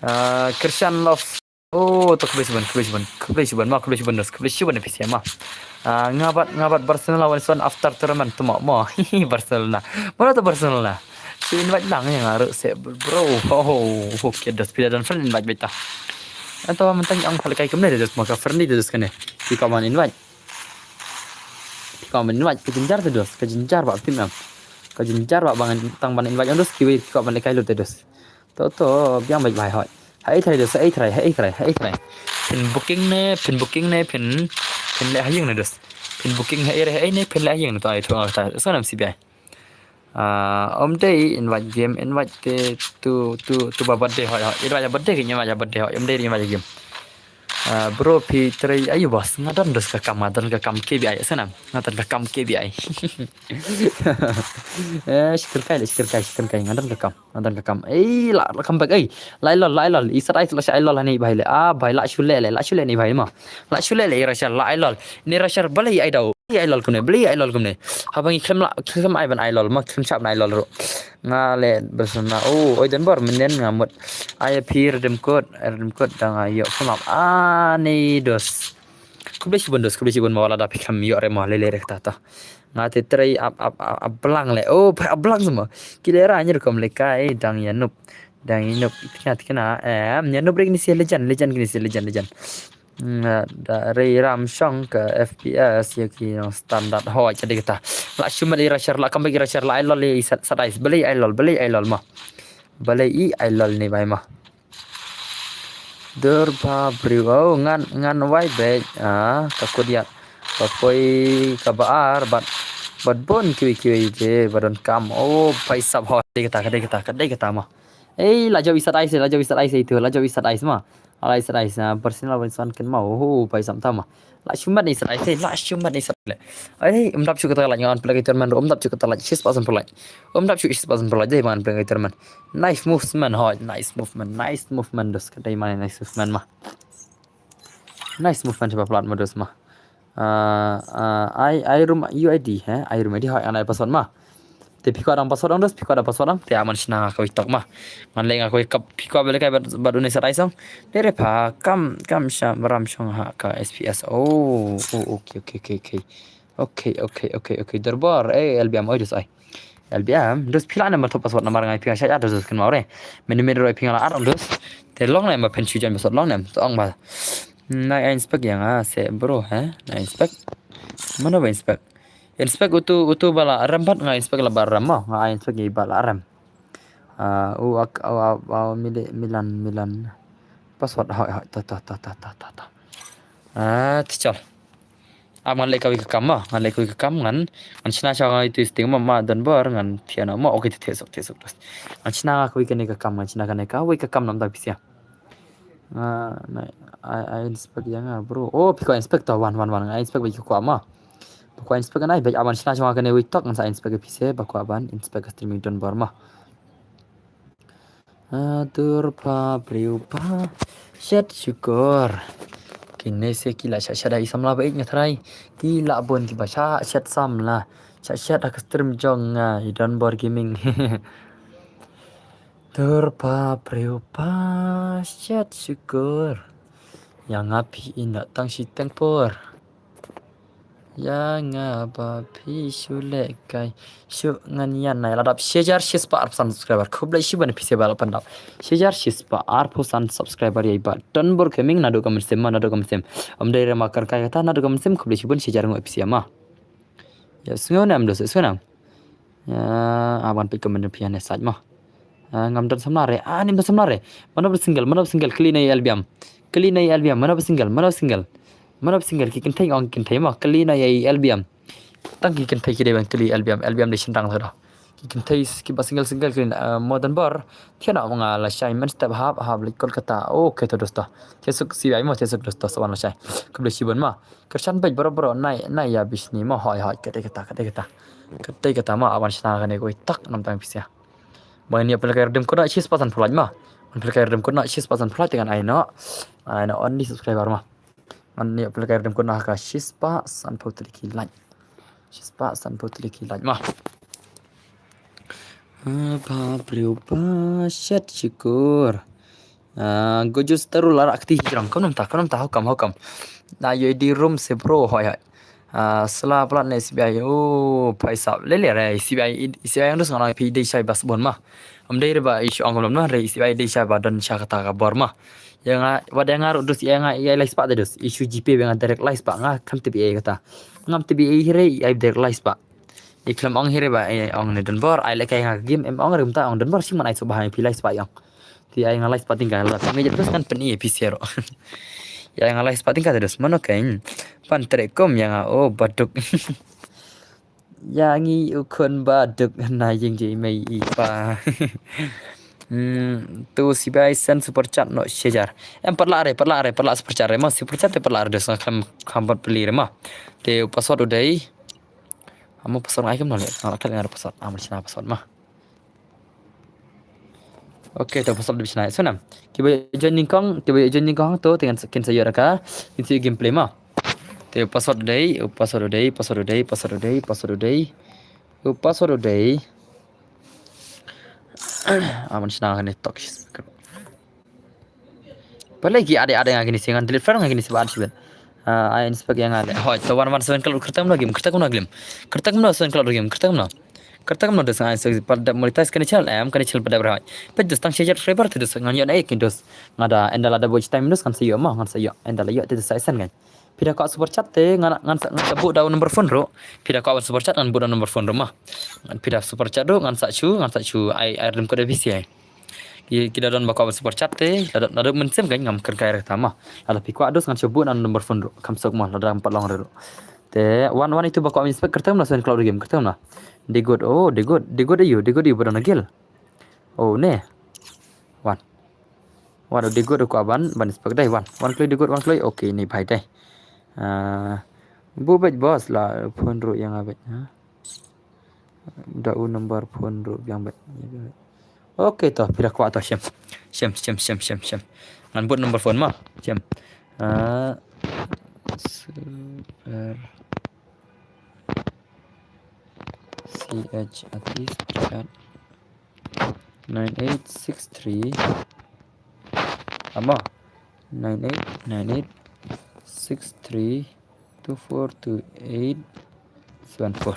Ah, Christian Love. Oh, to khublei shibun, khublei shibun, khublei shibun ma, khublei shibun dos, khublei shibun phi sha ma. Ah, nga bad, nga bad Barcelona wan son after tournament to ma, ma. Barcelona. Mano to Barcelona? Shu invite lang ïa nga ruh se bro. Oh, oh, okay dos, phi la don friend invite beit ta. Anta mynta ngi ong pha lehkai kumne dos ma, ka friendly dos kane. Phi kwah ban invite. Phi kwah ban invite, ka jynjar te dos, ka jynjar ba phi mem. Ka jynjar ba ban tang ban invite ong dos, kiwei phi kwah ban lehkai lut te dos. To, to, biang beit bha hoi. Haei trai dos, haei trai, haei trai, haei trai. Phin booking ne, phin booking ne, phin, phin leh ha ïing ne dos. Phin booking haei re haei ne, phin leh ha ïing ne to ai to ta. So nam C B I. Ah, ym dei invite game, invite te to, to, to ba birthday hoi, hoi. Invite birthday ke invite birthday hoi. Ym dei invite game. Ah, bro phi trei aïu bos, nga don dos ka kam, nga don ka kam K B I, sa nam, nga don ka kam K B I. Eh, shikir kai le, shikir kai, shikir kai, nga don ka kam, nga don ka kam. Ei, la, la kam bek, ei, la ai lol, la ai lol, i Sat Ice la shu ai lol hani bhai le, ah, bhai la shu leh le, la shu leh ni bhai ma. La shu leh le i Rashar, la ai lol, ni Rashar balei ai daw, i ai lol kumne, balei ai lol kumne. Haba ngi khlem la, khlem ai ban ai lol, ma khlem shap ban ai lol ruh. Nga le bersama, oh, oi don bor, menen nga mut. Ai phi redeem code, redeem code dang ai ïoh khlem ap, ah, ni dos. Khublei shibun dos, khublei shibun ma, wala da phi khlem ïoh re ma, lei lei re kata ta. Nga te trei ap, ap, ap, ap blang le. Oh, ap blang semua. Ki le ra nyer kom le kai, dang ïa nup. Dang ïa nup, ikna, ikna, em, ïa nup re kini si legend, legend kini si legend, legend. Nga da rei ram shong ka F P S ïa ki nong standard hoi ka dei kata. La shu met i Rashar, la kam bek i Rashar, la ai lol i Sat, Sat Ice. Balei ai lol, balei ai lol ma. Balei i ai lol ni bai ma. Dur ba briew, oh, ngan, ngan wai beit, ah, ka kut ïat. Ka poi, ka ba ar, bad, bad bun kiwi kiwi je, ba don kam. Oh, bai sap hoi, ka dei kata, ka dei kata, ka dei kata ma. Ei, la jaw i Sat Ice, la jaw i Sat Ice itu, la jaw i Sat Ice ma. Ala i Sat Ice, ah, personal wan son ken ma, oh, bai sap ta ma. La shu met ni Sat Ice, la shu met ni Sat Ice. Ei, um dap shu kata la ngan pelak itu man, um dap shu kata la, shis pasan pelak. Um dap shu shis pasan pelak, dei man pelak itu man. Nice movement, hoi, nice movement, nice movement, dos, ka dei man nice movement ma. Nice movement, coba pelat ma, dos ma. Ah, ah, ai, ai room U I D, eh, ai room U I D, hoi, ngan ai password ma. Te phi kwah dang password dang, dos, phi kwah dang password dang, te aman shna nga kawei tok ma. Ngan leh nga kawei kap, phi kwah ba lehkai bad, bad une Sat Ice song. Te re pha, kam, kam sha, ram shong ha ka S P S. Oh, oh, okay, okay, okay, okay. Okay, okay, okay, okay. Dur bor, eh, L B M, oi, dos ai. L B M, dos phi la ne ma thop password namar ngai phi nga sha, ah, dos, dos kan ma re. Mini mini roi phi nga la ar, dos. Te long ne ma phin shu join password long ne, to ong ba. Nai inspect ïa nga se bro, eh? Nai inspect. Mano ba inspect? Inspect utu, utu ba la rem bad nga inspect la ba rem ma, nga inspect ïa ba la rem. Ah, u ak, au, au, au, mili, milan, milan. Password, hoi, hoi, ta, ta, ta. Ah, te chal. Am ngan leh kawei ka kam ma, ngan leh kawei ka kam ngan, ngan shna sha ngan itu sting ma, ma don bor ngan thiah na ma, okay, te, te suk, te suk, dos. Ngan shna nga kawei kane ka kam, ngan shna kane kawei ka kam nam ta phi sha. Ah, na, ai, ai inspect ïa nga, bro. Oh, phi kwah inspect to, wan, wan, wan, nga inspect ba ki kwah ma. Ba kwah inspect ngan ai, ba aban shna sha nga kane wei tok ngan sa inspect phi se, ba kwah ban inspect ka streaming don bor ma. Adur ba briew ba shet shukor. Kine se ki la shet shet i samla ba ik nga trai. Ki la bun ki ba shet shet samla. Shet shet ha ka stream jong nga i Don Bor Gaming. Dur ba briew ba shet shukor. Ïa nga phi ina tang shi teng por. Ïa nga ba phi shu leh kai shu ngan ïa nai la dap shi hajar shi spah arphew san subscriber. Khublei shibun phi se ba la pyndap shi hajar shi spah arphew san subscriber ïa i ba Don Bor Gaming naduh ka mynsiem ma naduh ka mynsiem. Ym dei re ma kar kai kata naduh ka mynsiem khublei shibun shi hajar ngut phi se ma. Ïa sngew nem doh se sngew nem. Ïa, ah, ban peit comment phi ïa ne sait ma. Ah, ngam don samla re. Ah, nim don samla re. Mano ba single, mano ba single kylli na i L B M. Kylli na i L B M, mano ba single, mano ba single. Mano ba single ki kynthei ong kynthei ma kylli na i L B M. Tang ki kynthei ki dei ban kylli L B M, L B M dei shynrang tha doh. Ki kynthei ki ba single single kylli na, ah, mo Don Bor. Thiah na nga la shai men step hap hap leit Kolkata. Okay to doh to. Thiah suk si ai mo thiah suk doh to sa wan la shai. Khublei shibun ma. Kyrshan beit bro bro nai nai ïa bishni ma hoi hoi ka dei kata ka dei kata. Ka dei kata ma aban shna kane kawei tak nam tang pisa. Ba ngan ïa pynlehkai redeem code na shi spah sanphew like ma. Ngan pynlehkai redeem code na shi spah sanphew like te ngan ai noh. Ai noh only subscriber ma. Ngan ïa pynlehkai redeem code na ka shi spah sanphew tylli ki like. Shi spah sanphew tylli ki like ma. Ba briew ba shet shukor. Ah, go just taru la rak ti jrong. Kam nam ta, kam nam ta, how come, how come? Na yo di room se bro, hoi hoi. Ah, sla plat ne S B I. Oh, paisa. Lele re, S B I, S B I yang dus ngana pi dei shai bas bon ma. Am dei re ba isu ang lom na re, S B I dei shai ba don sha kata ka bor ma. Yang nga, wat yang nga ru dus yang nga, ya lai spa de dus. Isu G P ba nga direct lai spa nga, kam T B A kata. Ngam T B A hire, ya direct lai spa. I khlem ong hire ba, eh, ong ne don bor, ai le kai nga game, em ong re kumta ong don bor, shi man ai so ba hai pi lai spa yang. Ti ai nga lai spa ting ka la, me jat dus kan pen i pi sero. Ya nga lai spa ting ka dus, mano kain. Pan trek kom yang nga, oh, baduk. Ya ngi u khun baduk na ying je mei i pa. Hmm, tu S B I send super chat no shajar. Em pat la re, pat la re, pat la super chat re, ma super chat te pat la re dus nga khlem kham pat peli re ma. Te u password u dei. Amo password ngai kam no le. Nga la kal ngai password. Amo shna password ma. Okay, to password dei shna. So nam. Kiba join nyngkong, kiba join nyngkong to, te kin sa ïoh ra ka. Kin sa ïoh gameplay ma. Te password u dei, u password u dei, password u dei, password u dei, password u dei. U password u dei. Amo shna kane tok. Pale ki ade ade nga kini singan delete friend nga kini sibat sibat. Ah, ai inspect yang ale. Hoi, to one one seven club kertang no game, kertang no game. Kertang no seven club game, kertang no. Kertang no dus ngai so pad monetize kani channel em, kani channel pada berhoi. Pet dus tang shajar forever tu dus ngan yon ai kin dus. Ngada endala da boj time dus ngan sayo ma, ngan sayo. Endala yo tu dus sai sen ngai. Pida ko super chat te ngan ngan sa ngan sa bu da number phone ro. Pida ko super chat ngan bu da number phone ro ma. Pida super chat ro ngan sa chu, ngan sa chu ai ai rim ko da B C I. Ki, ki da don ba kwah ban super chat te, la da, la da mynsiem kan ngam kren kai re ta ma. La da phi kwah dus ngan shu buh na number phone ruh, kam suk ma, la da em pat long re ruh. Te, wan, wan itu ba kwah inspect kyrteng na sen cloud game, kyrteng na. Dei good, oh, dei good, dei good ayu, dei good ayu ba don a gel. Oh, ne. Wan. Wan, dei good kwah ban, ban inspect dai, wan. Wan kloi dei good, wan kloi, okay, ni bhai dai. Ah, bu bej boss la, phone ruh yang abej, ha. Da u number phone ruh biang bad. Okay to, phi da kwah to shem. Shem, shem, shem, shem, shem. Ngan bud number phone ma. Shem. Ah, super C H artist chat nine eight six three. Ama. Nine eight nine eight six three two four two eight seven four.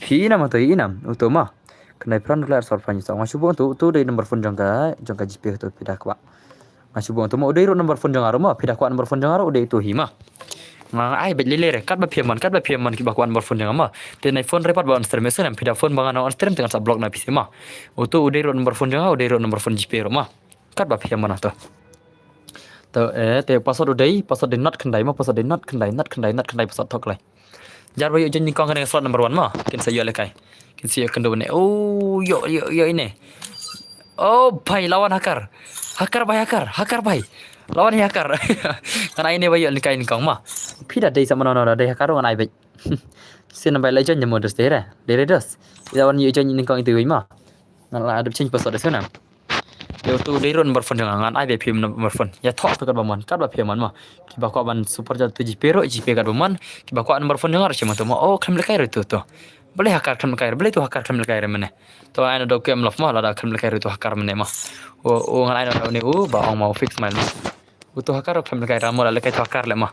Phi nam to i nam, uto ma. Khnai pran lar sor pran sa. Nga shu bong to, to dei number phone jong ka, jong ka G P to phi da kwah. Nga shu bong to ma, u dei ruh number phone jong nga ruh ma, phi da kwah number phone jong nga ruh, u dei to hi ma. Nga ai bad lele re, kat ba phi man, kat ba phi man kiba kwah number phone jong nga ma. Te nai phone re pat ba on stream, so nam phi da phone ba nga na on stream, te ngan sa block na phi ma. Uto u dei ruh number phone jong nga, u dei ruh number phone G P ruh ma. Kat ba phi man to. To, eh, te password u dei, password dei not khyndai ma, password dei not khyndai, not khyndai, not khyndai, password thok lai. Jar ba ïoh jin nyngkong kane slot number one ma, kin sa ïoh lekai. Kin sa ïoh kyndu ne. Oh, ïoh, ïoh, ïoh ine. Oh, bhai, lawan hakar. Hakar bhai, hakar, hakar bhai. Lawan hakar. Ngan ai ne ba ïoh lekai nyngkong ma. Phi da dei sa mano no da dei hakar ngan ai bej. Sin bai la jin mo dos dei re. Dei re dos. Ida wan ïoh jin nyngkong itu ma. Ngan la adop change password dei sana. Te uto u dei ruh number phone jong nga, ngan ai bad phi number phone. Ïa thok phi kat ba mon, kat ba phi man ma. Kiba kwah ban super chat to G P ruh, G P kat ba mon. Kiba kwah number phone jong nga ruh shem to ma. Oh, khlem lekai ruh to to. Balei hakar khlem lekai, balei to hakar khlem lekai re mane. To ai na do kem lof ma, lada khlem lekai ruh to hakar mane ma. O, o ngan ai na do ne u ba ong ma fix ma. Uto hakar ruh khlem lekai ra mo, la lekai to hakar le ma.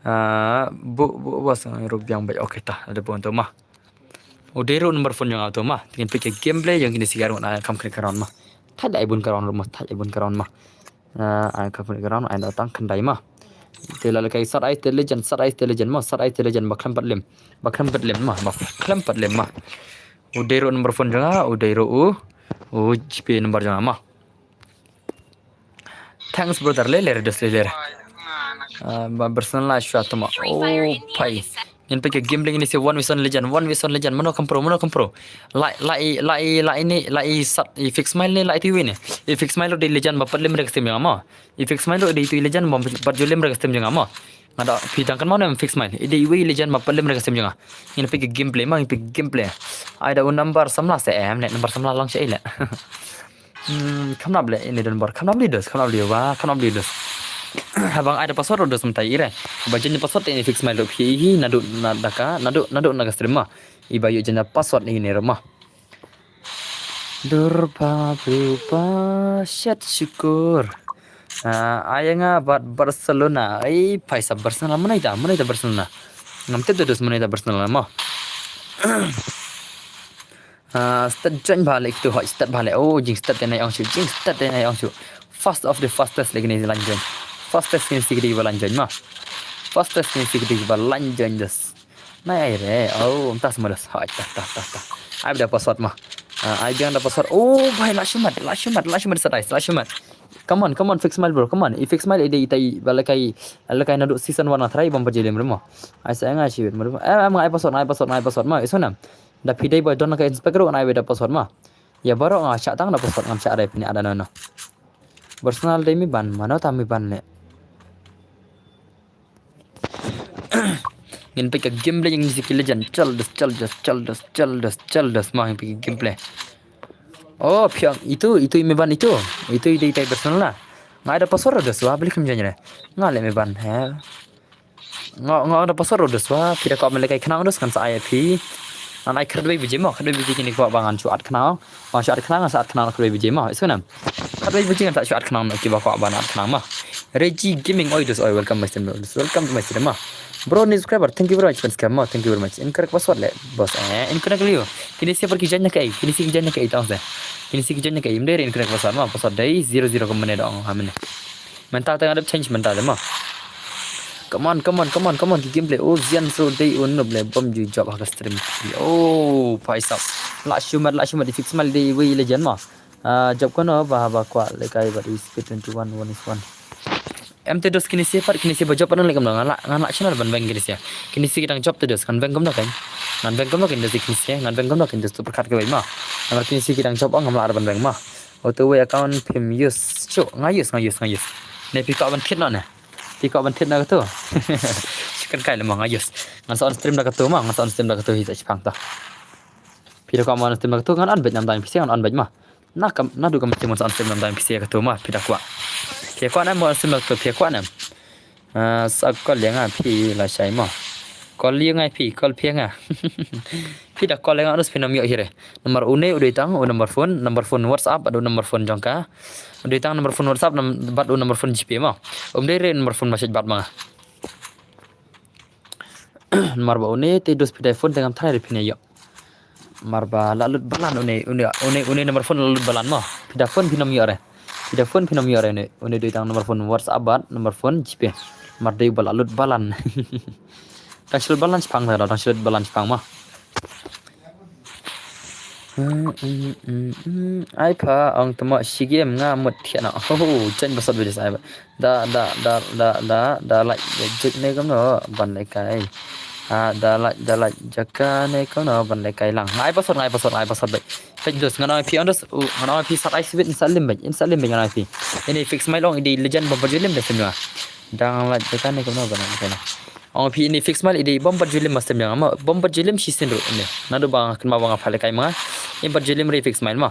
Ah, bu, bu, was ruh biang bad. Okay ta, ada bu to ma. U dei ruh number phone jong nga uto ma. Te ngin peit ka gameplay jong kine sigar ngan ai kam kane ka round ma. Thait ai bun ka round ruh ma, thait ai bun ka round ma. Ah, ai kam kane ka round ai na tang khyndai ma. Te la lekai sat ai te legend, sat ai te legend ma, sat ai te legend ba khlem pat lem. Ba khlem pat lem ma, ba khlem pat lem ma. U dei ruh number phone jong nga, u dei ruh u, u G P number jong nga ma. Thanks brother, le le dos le le. Ah, ba personal la shwa tama. Oh, pai. Ngin peit ka gameplay ini si one v one legend, one v one legend. Mano kam pro, mano kam pro. Lai, lai, lai, lai ni, lai sat, i fix smile ni, lai tiwi ni. I fix smile dei legend ba pat lem re ka stream jong nga ma. I fix smile dei tu legend ba pat ju lem re ka stream jong nga ma. Nga da phi dang kan mano em fix smile. I dei iwi legend ba pat lem re ka stream jong nga. Ngin peit ka gameplay ma, ngin peit ka gameplay. Ai da u number samla se em, ne number samla lang se ile. Hmm, kam nap le, ini don bor, kam nap li dos, kam nap li wa, kam nap li dos. Habang ai da password dos mynta ire. Ba jin password ini fix smile dok hi hi, nadu na daka, nadu, nadu na ka stream ma. Iba yu jin password ini re ma. Dur pa briew pa shet syukur. Ah, ai nga bad Barcelona. Ai, phaisa Barcelona, mana ita, mana ita Barcelona. Ngam tip te dus mana ita Barcelona mo. Ah, start join bha le kitu, hoi start bha le. Oh, jing start te na ong shu, jing start te na ong shu. Fast of the fastest lagi ni lan join. Fastest ni sikit ba lan join ma. Fastest ni sikit ba lan join dus. Nai ai re. Oh, tas ma dus. Hoi, tas, tas, tas, tas. Ai da password ma. Ah, ai biang da password. Oh, bhai, la shumat, la shumat, la shumat, satai, la shumat. Come on, come on, fix smile bro, come on. I fix smile ide itai balakai, balakai nadu season one na try bom pajelim remo. Ai sa nga shi bit mo. Eh, ai password, ai password, ai password ma. Isu nam. Da pidai boy don ka inspect ro ai da password ma. Ya baro nga sha tang da password ngam sha re pini ada nono. Personal dei mi ban, mano ta mi ban le. Ngin pek ka gameplay yang si ki legend. Chaldos, chaldos, chaldos, chaldos, chaldos. Ma ngin pek ka gameplay. Oh, piang itu, itu mi ban itu. Itu ide itai personal la. Nga da password dos wa beli kem janya. Nga le mi ban he. Nga, nga da password dos wa. Phi da kwah ban lehkai khnang dos ngan sa ai phi. Ngan ai khatwei baje mo, khatwei baje kine kwah ba ngan shu at khnang. Ba shu at khnang, ngan sa at khnang khatwei baje mo. Isu nam. Khatwei baje ngan sa shu at khnang ki ba kwah ban at khnang mo. Reggie Gaming, oi dos, oi, welcome my stream, welcome to my stream mo. Bro, new subscriber, thank you very much, fans mo, thank you very much. Incorrect password le, boss, eh, incorrect liu. Kine si par ki janya kai, kine si ki janya kai tang se. Kine si ki janya kai, im dei incorrect password mo, password dei zero zero ka mane dong, ha mane. Mynta tang adap change mynta de mo. Come on, come on, come on, come on, ki gameplay. Oh, Zian so dei un nup le bom ju job ha ka stream. Oh, paisa. La shumat, la shumat, fix mal dei wei legend mo. Ah, job kono ba, ba kwah lehkai bad i speed twenty-one, one is one. Em te dos kine si pat, kine si ba job pat nang le kumno, ngan la, ngan la channel ban beng kine si. Kine si ki dang job te dos, ngan beng kumno kan. Ngan beng kumno kine si kine si, ngan beng kumno kine si tu perkat ke bai ma. Ngan kine si ki dang job ngam la ban beng ma. Auto way account phim use. Chu, nga use, nga use, nga use. Ne phi kwah ban thied noh ne. Phi kwah ban thied noh katu. Chicken kai le ma nga use. Ngan sa on stream da katu ma, ngan sa on stream da katu hi sa chipang ta. Phi da kwah ma on stream da katu, ngan on beit nam dang phi si ngan on beit ma. Na kam, na du kam ti mon sa on stream nam dang phi si katu ma, phi da kwah. Phi kwah nam on stream da katu, phi kwah nam. Ah, sa call ïa nga phi la shai ma. Call ïa nga phi, call phi nga. Phi da call ïa nga dus phi nam ïoh hi re. Number une u dei tang u number phone, number phone WhatsApp, bad u number phone jong ka. U dei tang number phone WhatsApp, nam-, bad u number phone GPay ma. Um dei re number phone message bad ma nga. Namar ba une te dus phi da phone te ngam tharai re phin ïoh. Namar ba la lut balan une, une, une, une number phone la lut balan mo. Phi da phone phin ym ïoh re. Phi da phone phin ym ïoh re une. Une dei tang number phone WhatsApp bad number phone GPay. Namar dei ba la lut balan. Tang shu lut balan shipang ta, tang shu lut balan shipang mo. Ai pha ong tamo shi game nga mut thiah na. Ho ho, chen ba sot ba dis ai ba. Da, da, da, da, da, da, like, da, juk ne kumno ban lehkai. Ah, da, like, da, like, jaka ne kumno ban lehkai lang. Ngai password, ngai password, ngai password beit. Peit dus, ngan ong phi ong dus, u, ngan ong phi sat ai sibit, in sat lim beit, in sat lim beit ngan ong phi. Ini fix mai long, ini legend ba bajui lim da sim ya. Dang, like, jaka ne kumno ban lehkai lang. Ong phi ini fix mai, ini bom bajui lim ma sim ya. Ma, bom bajui lim shi sin ru ini. Nadu ba, kynmaw ba nga pha lehkai ma. Ini bajui lim re fix mai ma.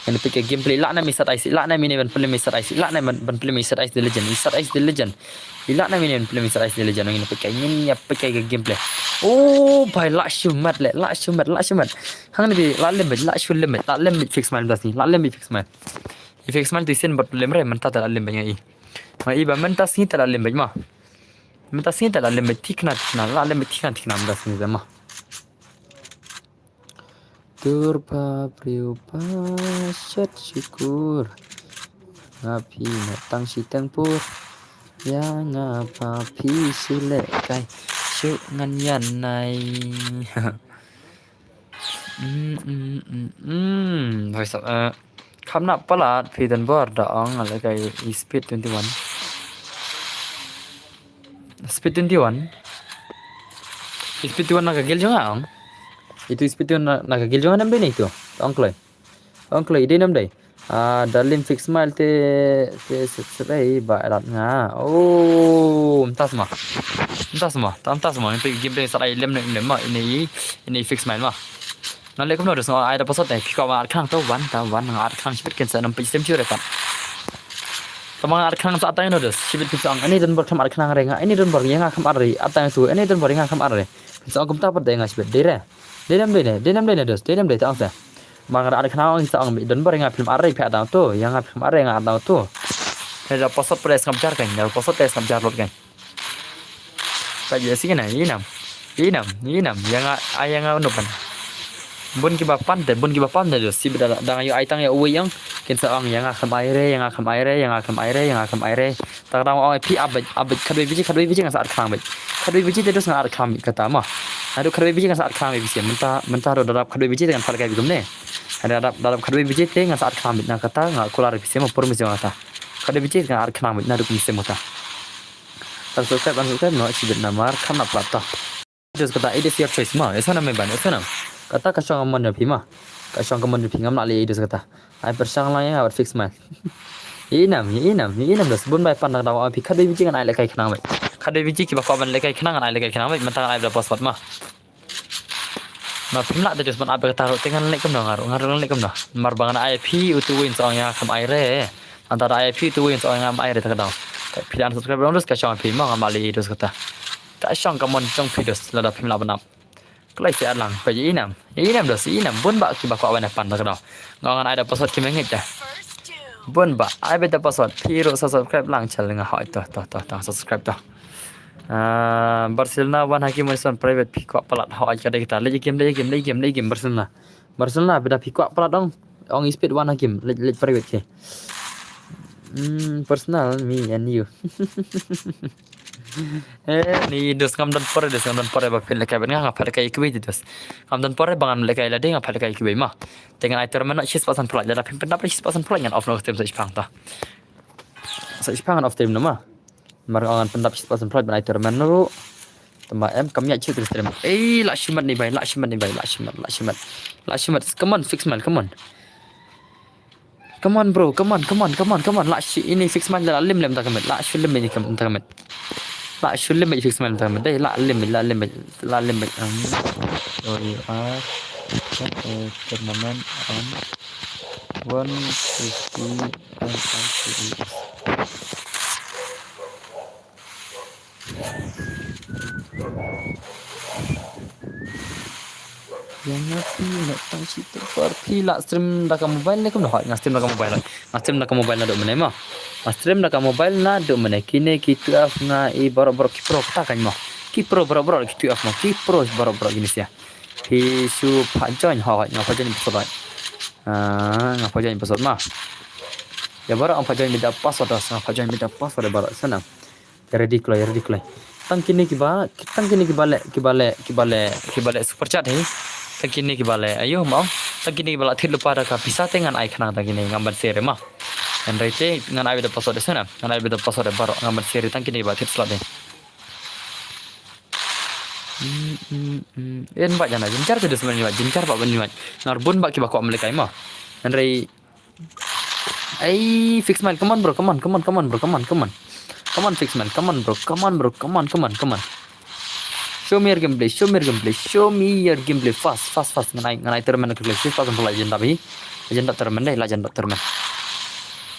Ngin peit ka gameplay, lah na mi sat ai si, lah na mi ne ban pynlem mi sat ai si, lah na ban, ban pynlem mi sat ai si the legend, mi sat ai si the legend. I lah na mi ne ban pynlem mi sat ai si the legend, ngin peit ka, ngin ïa peit ka gameplay. Oh, bhai, lah shu mat le, lah shu mat, lah shu mat. Hangne bi, lah lem beit, lah shu lem beit, lah lem beit fix mai das ni, lah lem beit fix mai. I fix mai tu sin bad lem re, mynta te lah lem beit ngai. Ma i ba mynta sngi te lah lem beit ma. Mynta sngi te lah lem beit thikna, thikna, lah lem beit thikna, thikna mynta sngi te ma. Dur pa briew pa shet shukur. Nga phi na tang shi tang pur. Ya nga pa phi shu lehkai. Shu ngan yan nai. Mm, mm, mm, mm. Voice up, eh. Kham na palat phi don bor da ong lehkai i speed twenty-one. Speed twenty-one. Speed twenty-one na ka gil jong nga ong. Itu speed twenty-one na, na ka gil jong nga nam dei ne itu. Ong kloi. Ong kloi dei nam dei. Ah, da lim fix mai te, te sep sep ei ba elat nga. Oh, mynta sma. Mynta sma. Tam mynta sma. Ini game dei sat ai lem ne lem ma ini, ini fix mai ma. Ngan leh kumno dus nga ai da password ne, phi kwah ban at khnang to wan, to wan, nga at khnang shibit kin sa nam phi stem chu re pat. Tang ba nga at khnang sa at tang no dus, shibit kin sa ong, ani don bor kham at khnang re nga, ani don bor ïa nga kham at re, at tang tu, ani don bor ïa nga kham at re. Kin sa ong kumta pat dei nga shibit, dei re. Dei nam dei ne, dei nam dei ne dus, dei nam dei tang sa. Ma nga da ar khnang ong sa ong, don bor ïa nga phim ar re phi ar dang to, ïa nga phim ar re nga ar dang to. Te da password pres ngam jar kan, da password pres ngam jar lut kan. Ka ïa si kan, ïa nam. Ïa nam, ïa nam, ïa nga, ai ïa nga no pan. Bun kiba pan te, bun kiba pan te, si bad da nga ïa ai tang ïa uwei ïa ong. Kin sa ong ïa nga kham ai re, ïa nga kham ai re, ïa nga kham ai re, ïa nga kham ai re. Ta ka dang ong phi ap bad, ap bad khatwei baje, khatwei baje ngan sa ar khnang bad. Khatwei baje te dos ngan ar khnang bad kata ma. Haduh khatwei baje ngan sa ar khnang bad phi, mynta, mynta haduh da dap khatwei baje te ngan phah lehkai bad kumne. Haduh da dap, da dap khatwei baje te ngan sa ar khnang bad na kata nga kular bad phi ma promise jong nga kata. Khatwei baje te ngan ar khnang bad na duk kumne sem kata. Unsubscribe, unsubscribe noh shi bad namar kham nap plat ta. Dos kata, it is your choice ma. Ïa sa nam me ban, ïa sa nam. Kata ka shong ka mon ïa phi ma. Ka shong ka mon ïa phi, ngam lah leh ïa dos kata. Ai pyrshang lang ïa nga bad Fix Smile. Ïa nam, ïa nam, ïa nam dos bun bai pan da ka dang ong phi khatwei baje ngan ai lehkai khnang bad. Khatwei baje kiba kwah ban lehkai khnang ngan ai lehkai khnang bad. Mynta ngan ai da password ma. Ma phim lah te dos ban ap kata ruh te ngan leh kumno nga ruh, nga ruh ngan leh kumno. Namar ba ngan ai phi utu uwei sa ong ïa nga kham ai re. Mynta da ai phi utu uwei sa ong ïa nga kham ai re ta ka dang. Phi da unsubscribe long dos ka shong phi ma, ngam lah leh ïa dos kata. Ka shong ka mon jong phi dos lada phim lah ban ap. Kloi sha lang, peit ïa nam. Ïa nam dos, ïa nam bun bah kiba kwah ban ïa pan ta ka dang. Nga ngan ai da password ki me ngeit da. Bun bah, ai beit da password. Phi ruh sa subscribe lang chal nga hoi to, to, to, to, subscribe to. Ah, Barcelona wan ha ki mon son private phi kwah palat hoi ka dei kita. Leh game, leh game, leh game, leh game Barcelona. Barcelona bida phi kwah palat ong. Ong i speed wan ha game, leh, leh private ke. Hmm, personal, me and you. Eh, ni dos ngam don por, dos ngam don por ba phi lehkai bad nga, nga phah lehkai kiwei dos. Ngam don por ba ngan lehkai lade nga phah lehkai kiwei ma. Te ngan ai tournament noh shispah san pynlait, lada phim pyndap shispah san pynlait ngan off noh ka stream sa shipang ta. Sa shipang ngan off stream noh ma. Mar ngan pyndap shispah san pynlait ban ai tournament noh. Tama em kam ïa chit stream. Eh, lah shimet ni bai, lah shimet ni bai, lah shimet, lah shimet. Lah shimet. Come on, Fix Smile, come on. Come on bro, come on, come on, come on, come on. Lah shu ini Fix Smile lah lim lim ta ka met. Lah shu lim ini kam ta ka met. Lah shu lim ini Fix Smile ta ka met. Dei lah lim, lah lim, lah lim. Um, so you are at a tournament on one fifty and I C E S. Ïa nga phi, nga tang shi tymper phi la stream da ka mobile ne kumno? Hooid, nga stream da ka mobile. Nga stream da ka mobile naduh mynne mo. Nga stream da ka mobile naduh mynne. Kine ki twelve nga i baroh baroh ki pro kata kan mo. Ki pro baroh baroh ki twelve mo. Ki pro baroh baroh kine sia. Phi shu phah join, hooid, nga phah join password. Ah, nga phah join password ma. Ïa baroh nga phah join beit da password, nga phah join beit da password ïa baroh sana. Ready kloi, ready kloi. Tang kine kiba, tang kine kiba leh, kiba leh, kiba leh, kiba leh super chat hi. Tang kine kiba leh, ayo mo. Tang kine kiba la thied lypa da ka pisa te ngan ai khnang tang kine ngam ban share ma. Hynrei te ngan ai beit da password sana, ngan ai beit da password baroh ngam ban share tang kine kiba thied slot hi. Hmm, hmm, hmm. Invite jana, jynjar te dus ban invite, jynjar bah ban invite. Ngar bun bah kiba kwah ban lehkai ma. Hynrei Ai, Fix Smile, come on bro, come on, come on, come on bro, come on, come on. Come on, Fix Smile, come on bro, come on bro, come on, come on, come on. Show me your gameplay, show me your gameplay, show me your gameplay fast, fast, fast. Ngan ai, ngan ai tournament ka kloi, shispah san pynlait jynjar hi. Jynjar tournament dei, la jynjar tournament.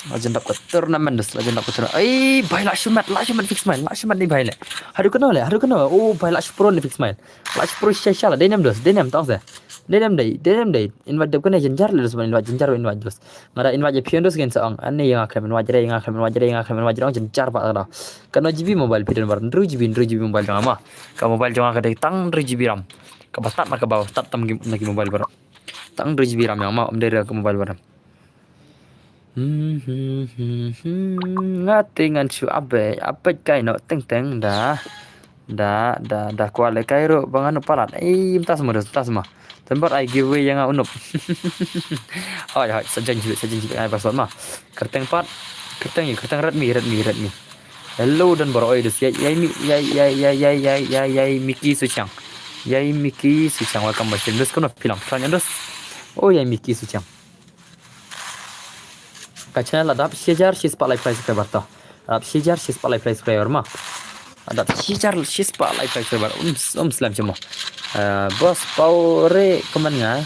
La jynjar ka tournament dus, la jynjar ka tournament. Ai, bai lah shu met, lah shu met Fix Smile, lah shu met ni bai leh. Haduh kano leh, haduh kano. Oh, bai lah shu pro ni Fix Smile. Lah shu pro sha sha la, dei nem dus, dei nem tang se. Dei nem dei, dei nem dei. Invite dep kane jynjar le dus ban invite, jynjar invite dus. Nga da invite ïa phi dos kin sa ong. Ani ïa nga khlem invite re, ïa nga khlem invite re, ïa nga khlem invite re, ong jynjar ba da. Kano G B mobile phi don bar, hynriew G B, hynriew G B mobile jong nga ma. Ka mobile jong nga ka dei tang hynriew G B RAM. Kaba tad na kaba tad tam na ki mobile bar. Tang hynriew G B RAM jong nga ma, ym dei re ka mobile bar. Hmm, hmm, hmm, hmm. Nga te ngan shu update, update kai noh teng teng da. Da, da, da kwah lehkai ruh ba ngan ym palat. Ei, mynta semua dah, mynta semua. Tang pat ai giveaway ïa nga u Noob. Hoi, hoi, sa jan jibit, sa jan jibit ai password ma. Kyrteng pat, kyrteng ïa, kyrteng Redmi, Redmi, Redmi. Hello don baroh oi dus. Yai, yai, mi, yai, yai, Miki Suchang. Yai Miki Suchang, welcome back to this. Kumno phi long, phi long dos. Oh, yai Miki Suchang. Ka channel la dap shi hajar shispah lai phlai subscriber to. La dap shi hajar shispah lai phlai subscriber ma. La dap shi hajar shispah lai phlai subscriber. Um, um slem chimo. Eh, boss, paw re comment nga.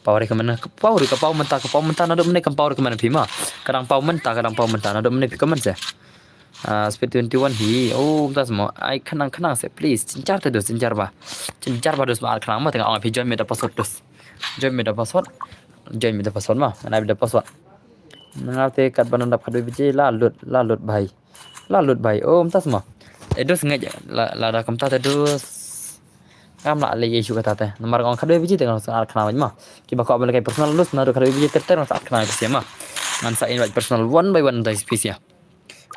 Paw re comment nga. Paw re, ka paw mynta, ka paw mynta naduh mynne kam paw re comment phi ma. Ka dang paw mynta, ka dang paw mynta naduh mynne phi comment se. Ah, Speed twenty-one hi. Oh, mynta semua. Ai khnang khnang se please. Jynjar te dos, jynjar ba. Jynjar ba dos ba ar khnang ma, te nga ong phi join me da password dos. Join me da password. Join beit da password ma, ngan ai beit da password. Nga te kat ban dap khatwei baje la lut, la lut bhai. La lut bhai. Oh, mynta sma. Eh, dos ngeit la, lada kumta te dos. Ngam lah leh issue kata te. Namar nga ong khatwei baje te ngan sa at khnang ma. Kiba kwah ban lehkai personal dos, naduh khatwei baje ter ter ngan sa at khnang pisa ma. Ngan sa invite personal one by one da pisa.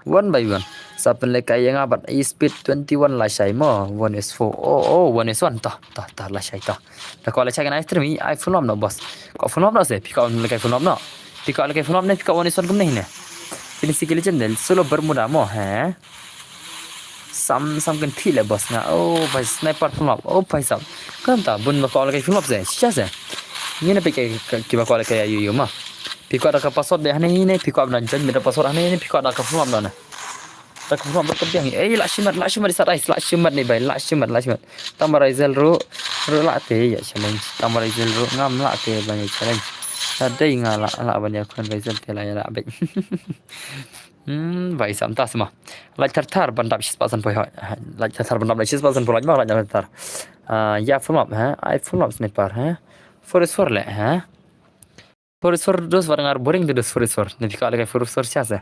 One by one. Sa pynlehkai ïa nga bad i speed twenty-one lashai mo. One is four. Oh, oh, one is one. Tah, tah, tah, lashai tah. Da kwah lashai kan ai stream i, ai full up no boss. Kwah full up no se, phi kwah lehkai full up no. Phi kwah lehkai full up ne, phi kwah one is one kumne ne. Kine si ki legend ne, solo Bermuda mo, he. Sam, sam kan thi le boss nga. Oh, bhai sniper full up. Oh, bhai sab. Kan ta, bun ba kwah lehkai full up se, shisha se. Ngin peit ki, ki, kiba kwah lehkai ïa u ma. Phi kwah da ka password beit hangne ne, phi kwah ban join beit da password hangne ne, phi kwah da ka full up da na. Da ka full up da ka biang. Eh, lah shimet, lah shimet di sat ai, lah shimet ni bhai, lah shimet, lah shimet. Tang ba Raizel ruh, ruh lah te ïa challenge. Tang ba Raizel ruh ngam lah te ban ïa challenge. Lada dei nga lah, lah ban ïa khun Raizel te lah ïa lah beit. Hmm, bhai sam ta sma. Lah thar thar ban dap shispah sanphew hoi. Lah thar thar ban dap shispah sanphew lah ma, lah thar thar. Ah, ïa full up, ha? Ai full up sniper, ha? Four is four le, ha? Four is four dos wat ngar boring te dos four is four. Ne phi kwah lehkai four is four shisha se.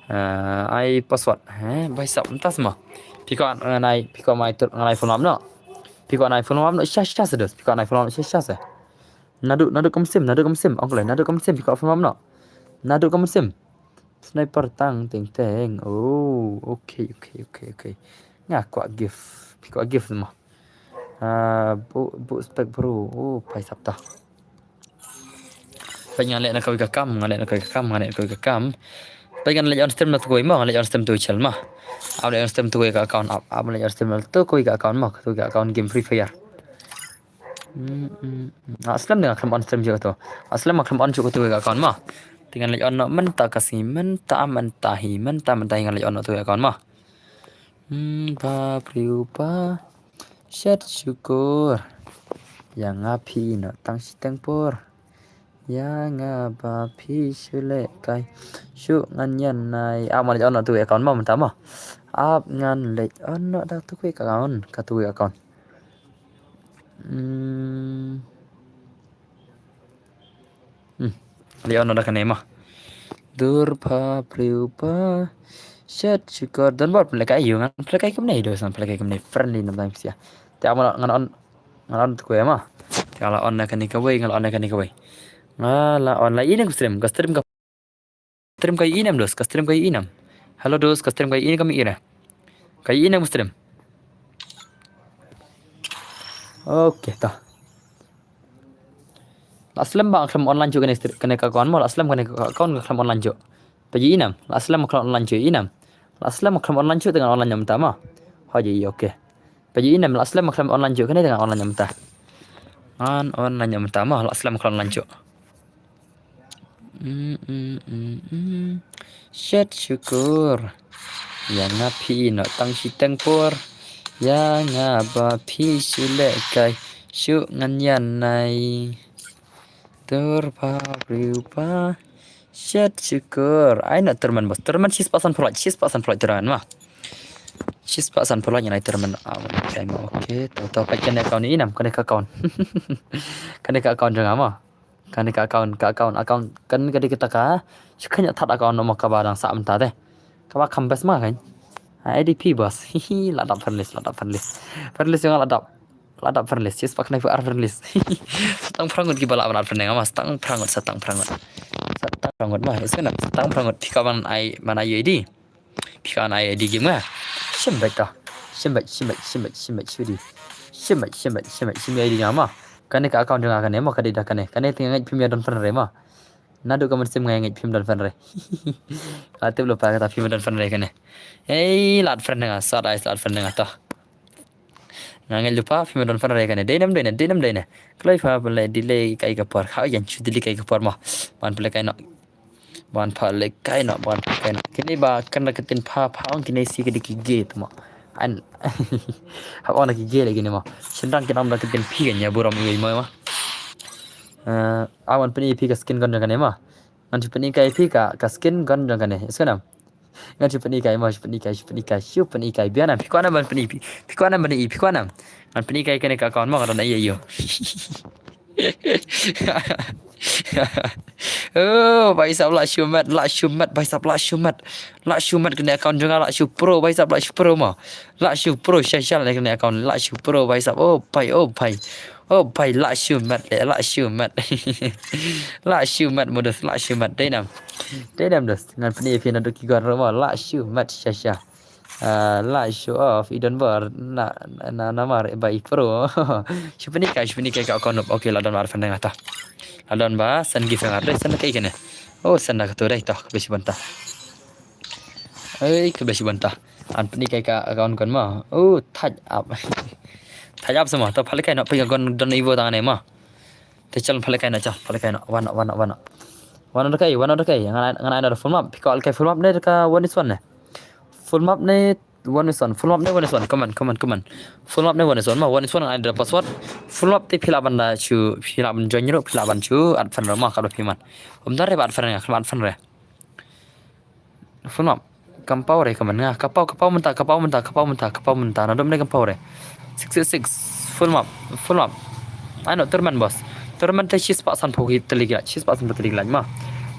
Ah, ai password, ha? Bhai sab mynta sma. Phi kwah ngan ai, phi kwah mai tur ngan ai full up no. Phi kwah ngan ai full up no shisha shisha se dos. Phi kwah ngan ai full up no shisha shisha se. Naduh, naduh ka mynsiem, naduh ka mynsiem. Ong khlem, naduh ka mynsiem phi kwah full up no. Naduh ka mynsiem. Sniper tang teng teng. Oh, okay, okay, okay, okay. Nga kwah gift. Phi kwah gift ma. Ah, bu, bu spec bro. Oh, bhai sab ta. Peit ngan leh na kawei ka kam, ngan leh na kawei ka kam, ngan leh na kawei ka kam. Peit ngan leit on stream na tu kawei ma, ngan leit on stream tu chel ma. Ap leit on stream tu kawei ka account, ap, ap leit on stream na tu kawei ka account ma, tu kawei ka account game Free Fire. Hmm, hmm, hmm. Ah, slem dang khlem on stream jooh tu. Ah, slem khlem on jooh tu kawei ka account ma. Te ngan leit on noh mynta ka sngi, mynta, mynta hi, mynta, mynta hi ngan leit on noh tu kawei ka account ma. Hmm, ba briew ba shet shukor. Ïa nga phi noh tang shiteng por. Ïa nga ba phi shu lehkai. Shu ngan ïa nai. Ap ngan leit on noh tu account ma mynta ma. Ap ngan leit on noh da tu kawei ka account, ka tu kawei account. Hmm. Hmm. Leit on noh da kane ma. Dur pha briew ba shet shukor. Don bor pynlehkai ïa u ngan pynlehkai kumne dos ngan pynlehkai kumne friendly na bang sia. Te ap ngan on, ngan on tu kawei ma. Te nga la on na kane kawei, nga la on na kane kawei. Nga la on la ïa ine ka stream, ka stream ka stream ka ïa inem dos, ka stream ka ïa inem. Hello dos, ka stream ka ïa inem ka mi ire. Ka ïa inem ka stream. Okay, ta. La slem ba khlem online jooh kane, kane ka account mo, la slem kane ka account khlem online jooh. Peit ïa inem, la slem khlem online jooh ïa inem. La slem khlem online jooh te ngan online mynta mo. Hoi ïa, okay. Peit ïa inem, la slem khlem online jooh kane te ngan online mynta. Ngan online mynta mo, la slem khlem online jooh. Mm, mm, mm, mm. Shet shukor. Ïa nga phi noh tang shiteng por. Ïa nga ba phi shu lehkai. Shu ngan ïa nai. Dur pha briew ba shet shukor. Ai noh tournament bos. Tournament shispah sanphew lait, shispah sanphew lait tournament ma. Shispah sanphew lait ngan ai tournament. Ah, okay, ma, okay. To, to, peit kane account ïa inem, kane ka account. Kane ka account jong nga ma. Kane ka account, ka account, account, kan ka dei kata ka. Shu kane thad account mo kaba dang sah mynta te. Kaba kham best ma kan. Ha, A D P bos. Hihi, la dap friend list, la dap friend list. Friend list jong nga la dap. La dap friend list. Shispah khyndai phew ar friend list. Sa tang phra ngut kiba lah ban add friend nga ma, sa tang phra ngut, sa tang phra ngut. Sa tang phra ngut ma, ïa sngewbha, sa tang phra ngut. Phi kwah ban ai, ban ai U I D. Phi kwah ban ai U I D game nga. Shim beit ta. Shim beit, shim beit, shim beit, shim beit, shim beit. Shim beit, shim beit, shim beit, shim U I D game ma. Kane ka account jong nga kane ma, ka dei da kane. Kane te nga ngeit phim ïa don friend re ma. Naduh ka mynsiem nga ngeit phim don friend re. Ka tip lypa kata phim don friend re kane. Ei, lad friend nga, sa dei lad friend nga ta. Nga ngeit lypa phim don friend re kane. Dei nam dei ne, dei nam dei ne. Kloi pha pynleh delay kai ka por. Ha ïan shu delay kai ka por ma. Ban pynleh kai no. Ban pha leh kai no, ban pha kai no. Kine ba kan da ka tin pha pha ong kine si ka dei ki gay tu ma. An. Ha ong da ki gay lagi ni ma. Sendang kin am da ka tin phi kan ïa burom ïa ma ma. Eh, awan pyni phi ka skin gun jong kane ma. Ngan shu pyni kai phi ka, ka skin gun jong kane. Is kanam. Ngan shu pyni kai ma, shu pyni kai, shu pyni kai, shu pyni kai. Bianam, phi kwanam ban pyni, phi, phi kwanam ban i, phi kwanam. Ngan pyni kai kane ka account ma ka don ai ïa. Oh, bhai sahab, lah shu mat, lah shu mat, bhai sahab, lah shu mat. Lah shu mat kane account jong nga, lah shu pro, bhai sahab, lah shu pro mo. Lah shu pro sha sha kane account, lah shu pro, bhai sahab. Oh bhai, oh bhai. Oh bhai, lah shu mat le, lah shu mat. Lah shu mat mo dos, lah shu mat. Dei nam. Dei nam dos. Ngan pyni phi naduh ki gon ruh mo, lah shu mat sha sha. Ah, lah show off, i don bor na, na, namar ba i pro. Shu pyni kai, shu pyni kai ka account. Okay, la don ba ar phan nga ta. La don ba send gift nga dei, send kai kane. Oh, send da ka tu dei to, ka bisi banta. Ei, ka bisi banta. An pyni kai ka account kon mo. Oh, touch up. Touch up sama, to phalkai no, phi ka gon don ivo tang ne mo. Te chal phalkai no, chal phalkai no. Wan no, wan no, wan no. Wan no kai, wan no kai. Ngan, ngan ai no full map, phi ka al kai full map ne ka one is one ne. Full map ne one is one, full map ne one is one. Come on, come on, come on. Full map ne one is one, ma one is one ngan ai da password. Full map te phi lah ban da shu, phi lah ban join ruh, phi lah ban shu add friend ruh ma, ka da phi man. Um, da re ba add friend nga, ka add friend re. Full map. Kam paw re, ka man nga. Ka paw, ka paw mynta, ka paw mynta, ka paw mynta, ka paw mynta. Na dom ne kam paw re. Six six six. Full map, full map. Ai no, tournament boss. Tournament te shispah sanphew tylli ki lait, shispah sanphew tylli ki lait ma.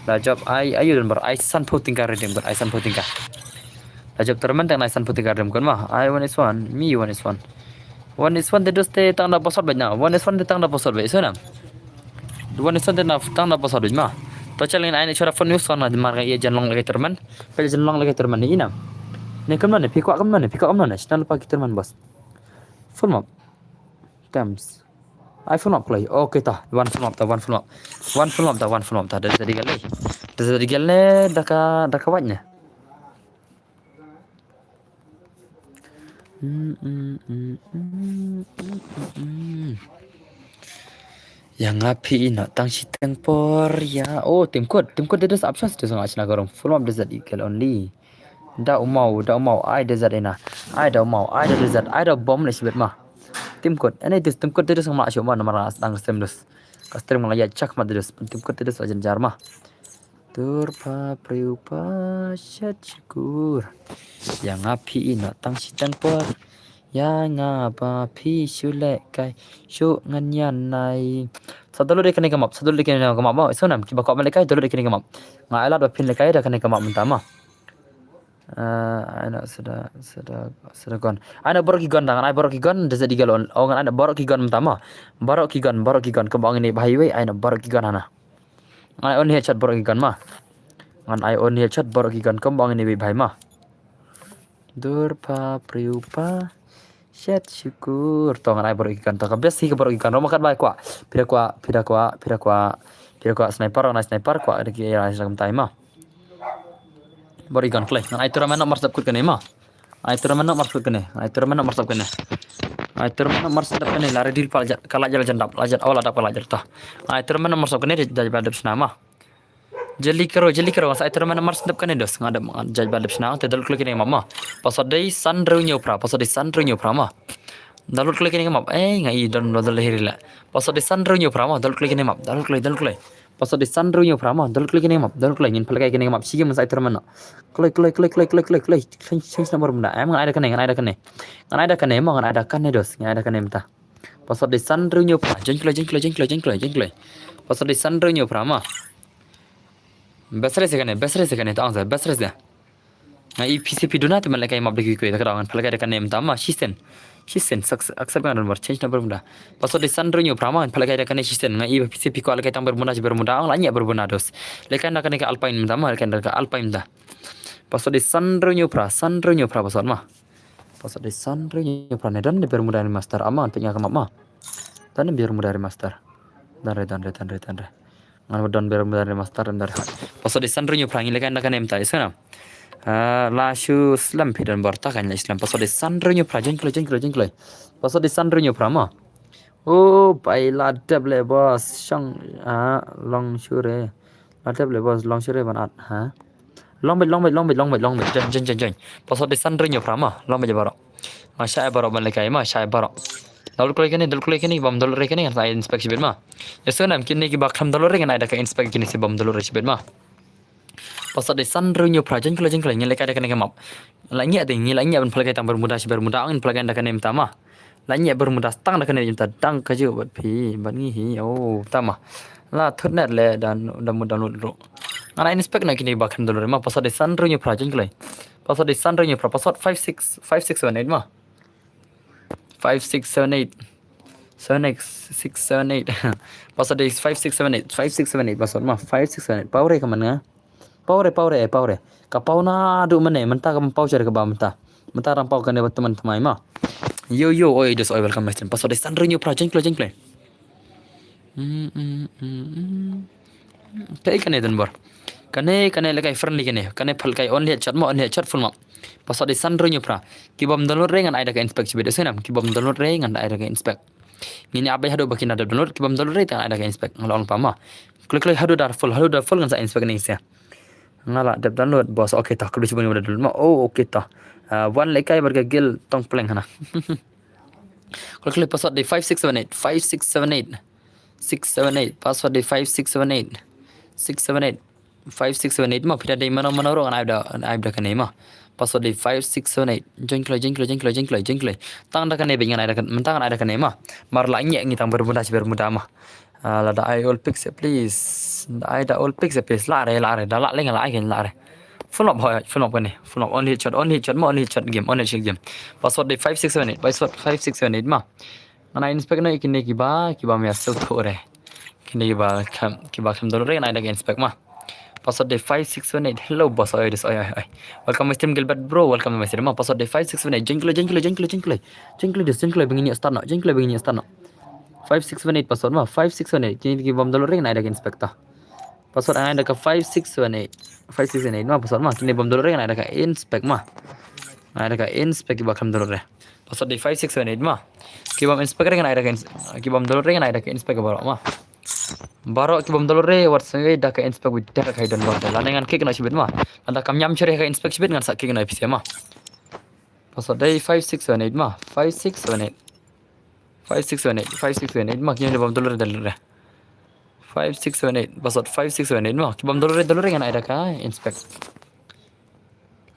La jop ai, ai don bor, ai sanphew tyngka redeem kon, ai sanphew tyngka. La jop tournament te ai sanphew tyngka redeem kon ma. Ai one is one, mi one is one. One is one te dos te tang da password beit na. One is one te tang da password beit, so na. One is one te na tang da password beit ma. To chal ngin ai ne chora phone use na mar ka ïa jan long lagi tournament. Ka jan long lagi tournament ni ina. Ne kam ne, phi kwah kam ne, phi kwah kam ne, channel pa ki tournament boss. Full map. Thanks. Ai full map kloi. Okay ta, one full map ta, one full map. One full map ta, one full map ta. Da za di gal le. Da za di gal le, da ka, da ka wait ne. Mm, mm, mm, mm, mm, mm, mm. Ïa nga phi ina tang shi teng por ïa. Oh, tim kut, tim kut da da sa options da sa nga chna ka rong. Full map da za di gal only. Da u maw, da u maw, ai da zat ina. Ai da u maw, ai da zat, ai da bom le shibit ma. Tim kut, ene dis tim kut dis ma shu ma namar nga dang stream dus. Ka stream nga la ïa chak ma dus, tim kut dis ajan jar ma. Dur pa priu pa shet shukur. Ïa nga phi ina tang shi tang por. Ïa nga ba phi shu leh kai shu ngan ïa nai. Sa download ïa kane ka map, sa download ïa kane ka map ma. So nam kiba kwah ban leh kai download ïa kane ka map. Nga ai lad ba phin leh kai da kane ka map mynta ma. Ah, ai no, sa da, sa da, sa da gon. Ai no, baroh ki gon da, ngan ai baroh ki gon, da sa di galon. Oh, ngan ai no, baroh ki gon mynta ma. Baroh ki gon, baroh ki gon, kumba ong ine ba highway, ai no, baroh ki gon hana. Ngan ai only headshot baroh ki gon ma. Ngan ai only headshot baroh ki gon, kumba ong ine ba hi ma. Dur pa, priu pa. Shet shukur. To ngan ai baroh ki gun. To ka best hi ka baroh ki gun. Roma kat bai kwah. Phi da kwah, phi da kwah, phi da kwah. Phi da kwah sniper, ngan ai sniper kwah da ki ai sniper kumta ma. Baroh ki gun kloi. Ngan ai tournament no mar sdap kut kane ma. Ai tournament no mar sdap kut kane. Ai tournament no mar sdap kane. Ai tournament no mar sdap kane. La ready pa la jat, ka la jat la jan dap. La jat, oh, la dap ka la jat ta. Ai tournament no mar sdap kane, da ba dap sna ma. Jali karo, jali karo, sa iter mana mar sendap kane dos, nga dap, nga jaj ba dap sna, te download kloi kane map ma. Password dei san hynriew hynñiew phra, password dei san hynriew hynñiew phra ma. Download kloi kane map, eh, nga i don download hiri la. Password dei san hynriew hynñiew phra ma, download kloi kane map, download kloi, download kloi. Password dei san hynriew hynñiew phra ma, download kloi kane map, download kloi, ngin pynlehkai kane map, shi game sa iter mana. Kloi, kloi, kloi, kloi, kloi, kloi, kloi, change, change number benda, em, nga ai da kane, nga ai da kane. Nga ai da kane ma, nga ai da kane dos, nga ai da kane mynta. Password dei san hynriew hynñiew phra, join kloi, join kloi, join kloi, join kloi, join kloi. Password dei san hynriew hynñiew phra ma. Best race kane, best race kane, ta ong sa, best race da. Nga i P C P duna te man lehkai map da ki kwei, ta ka dang, pynlehkai da kane mynta ma, shisien. Shisien, accept nga don bor, change number mynta. Password dei san hynriew hynñiew phra ma, pynlehkai da kane shisien. Nga i P C P kwah lehkai tang bermuda, shi bermuda, ong la ñiah bermuda dos. Lehkai da kane ka Alpine mynta ma, lehkai da ka Alpine mynta. Password dei san hynriew hynñiew phra, san hynriew hynñiew phra password ma. Password dei san hynriew hynñiew phra ne don de bermuda remaster ama, ngan peit nga ka map ma. Don de bermuda remaster. Don re, don re, don re, don re. Ngan don bermuda remaster, don re. Password dei san hynriew hynñiew phra, ngin lehkai da kane mynta, i sngewna. Ah, la shu slem phi don bor ta kan la slem. Password dei san hynriew hynñiew phra, join kloi, join kloi, join kloi. Password dei san hynriew hynñiew phra ma. Oh, bai la dep le boss, shong, ah, long shu re. La dep le boss, long shu re ban at, ha. Long beit, long beit, long beit, long beit, long beit. Join, join, join, join. Password dei san hynriew hynñiew phra ma, long beit baroh. Nga shah baroh ban lehkai ma, shah baroh. Download kloi kane, download kloi kane, bam download re kane, ngan sa inspect shibit ma. Ïa sngewna kine kiba khlem download re ngan ai da ka inspect kine shi bam download re shibit ma. Password dei san hynriew hynñiew phra, join kloi, join kloi, ngin lehkai da kane ka map. La ñiah dei, ngin la ñiah ban pynlehkai tang bermuda, shi bermuda, ngin pynlehkai da kane mynta ma. La nyeh Bermuda tang da kane mynta dang ka ju bad phi bad ngi hi. Oh, tama. La thut net le dan da mut download ruh. Ngan ai inspect na kine ba khlem download ma, password dei san hynriew hynñiew phra, jingkhlei. Password dei san hynriew hynñiew phra, password five six, five six seven eight ma. Five six seven eight. Seven eight six seven eight. Password dei five six seven eight, five six seven eight password ma, five six seven eight. Paw re ka man nga. Paw re, paw re, eh, paw re. Ka paw naduh mynne, mynta kam paw sha re kaba mynta. Mynta rang paw kane ba tymmen thymmai ma. Yo, yo, oi, just oi, welcome, my friend. Password dei san hynriew hynñiew phra, jingkhlei, jingkhlei. Hmm, hmm, hmm, hmm. Kaei kane Don Bor? Kane, kane lehkai friendly kane. Kane pha lehkai only headshot mo, only headshot full mark. Password dei san hynriew hynñiew phra. Ki bym download re ngan ai da ka inspect shibit. Sngewbha, ki bym download re ngan ai da ka inspect. Ngin ïa beh haduh ba kin da download, ki bym download re te ngan ai da ka inspect. Nga la ong pa ma. Klik klik haduh da full, haduh da full ngan sa inspect ne sia. Nga la dep download boss. Okay ta, klik shibun da download ma. Oh, okay ta. Ah, wan lehkai bad ka gel tong pleng hana. Klik klik password dei five six seven eight, five six seven eight. Six seven eight, password dei five six seven eight. Six seven eight. Five six seven eight ma, phi da dei mano mano ruh ngan ai da, ai da kane ma. Password dei five six seven eight. Jingkhlei, jingkhlei, jingkhlei, jingkhlei, jingkhlei. Tang da kane bad ngan ai da kane, mynta ngan ai da kane ma. Mar la nyeh ngi tang Bermuda shi Bermuda ma. Ah, lada ai all pics eh, please. Da ai da all pics eh, please. La re, la re. Da la leng la ai kan la re. Full up, full up kane. Full up, only headshot, only headshot ma, only headshot game, only headshot game. Password dei five six seven eight. Password five six seven eight ma. Ngan ai inspect na kine kiba, kiba me ïa sngewthuh re. Kine kiba khlem, kiba khlem download re ngan ai da ka inspect ma. Password dei five six seven eight. Hello boss, oi, dis, oi, oi, oi. Welcome to my stream Gilbert bro, welcome to my stream ma. Password dei five six seven eight. Jingkhlei, jingkhlei, jingkhlei, jingkhlei. Jingkhlei dis, jingkhlei, ba ngin ïa start noh. Jingkhlei, ba ngin ïa start noh. Five six seven eight password ma. Five six seven eight. Kine ki bym download re ngan ai da ka inspect ta. Password ngan ai da ka five six seven eight. Five six seven eight ma password ma. Kine bym download re ngan ai da ka inspect ma. Ngan ai da ka inspect kiba khlem download re. Password dei five six seven eight ma. Ki bym inspect re ngan ai da ka ins-, ki bym download re ngan ai da ka inspect baroh ma. Baroh ki bym download re wat sngewbha da ka inspect with da ka hidden button. Lane ngan kick noh shibit ma. Lada kam ñiam shuh re ka inspect shibit ngan sa kick noh phi sha ma. Password dei five six seven eight ma. Five six seven eight. Five six seven eight, five six seven eight ma, kine bym download re, download re. Five six seven eight, password five six seven eight ma, ki bym download re, download re ngan ai da ka inspect.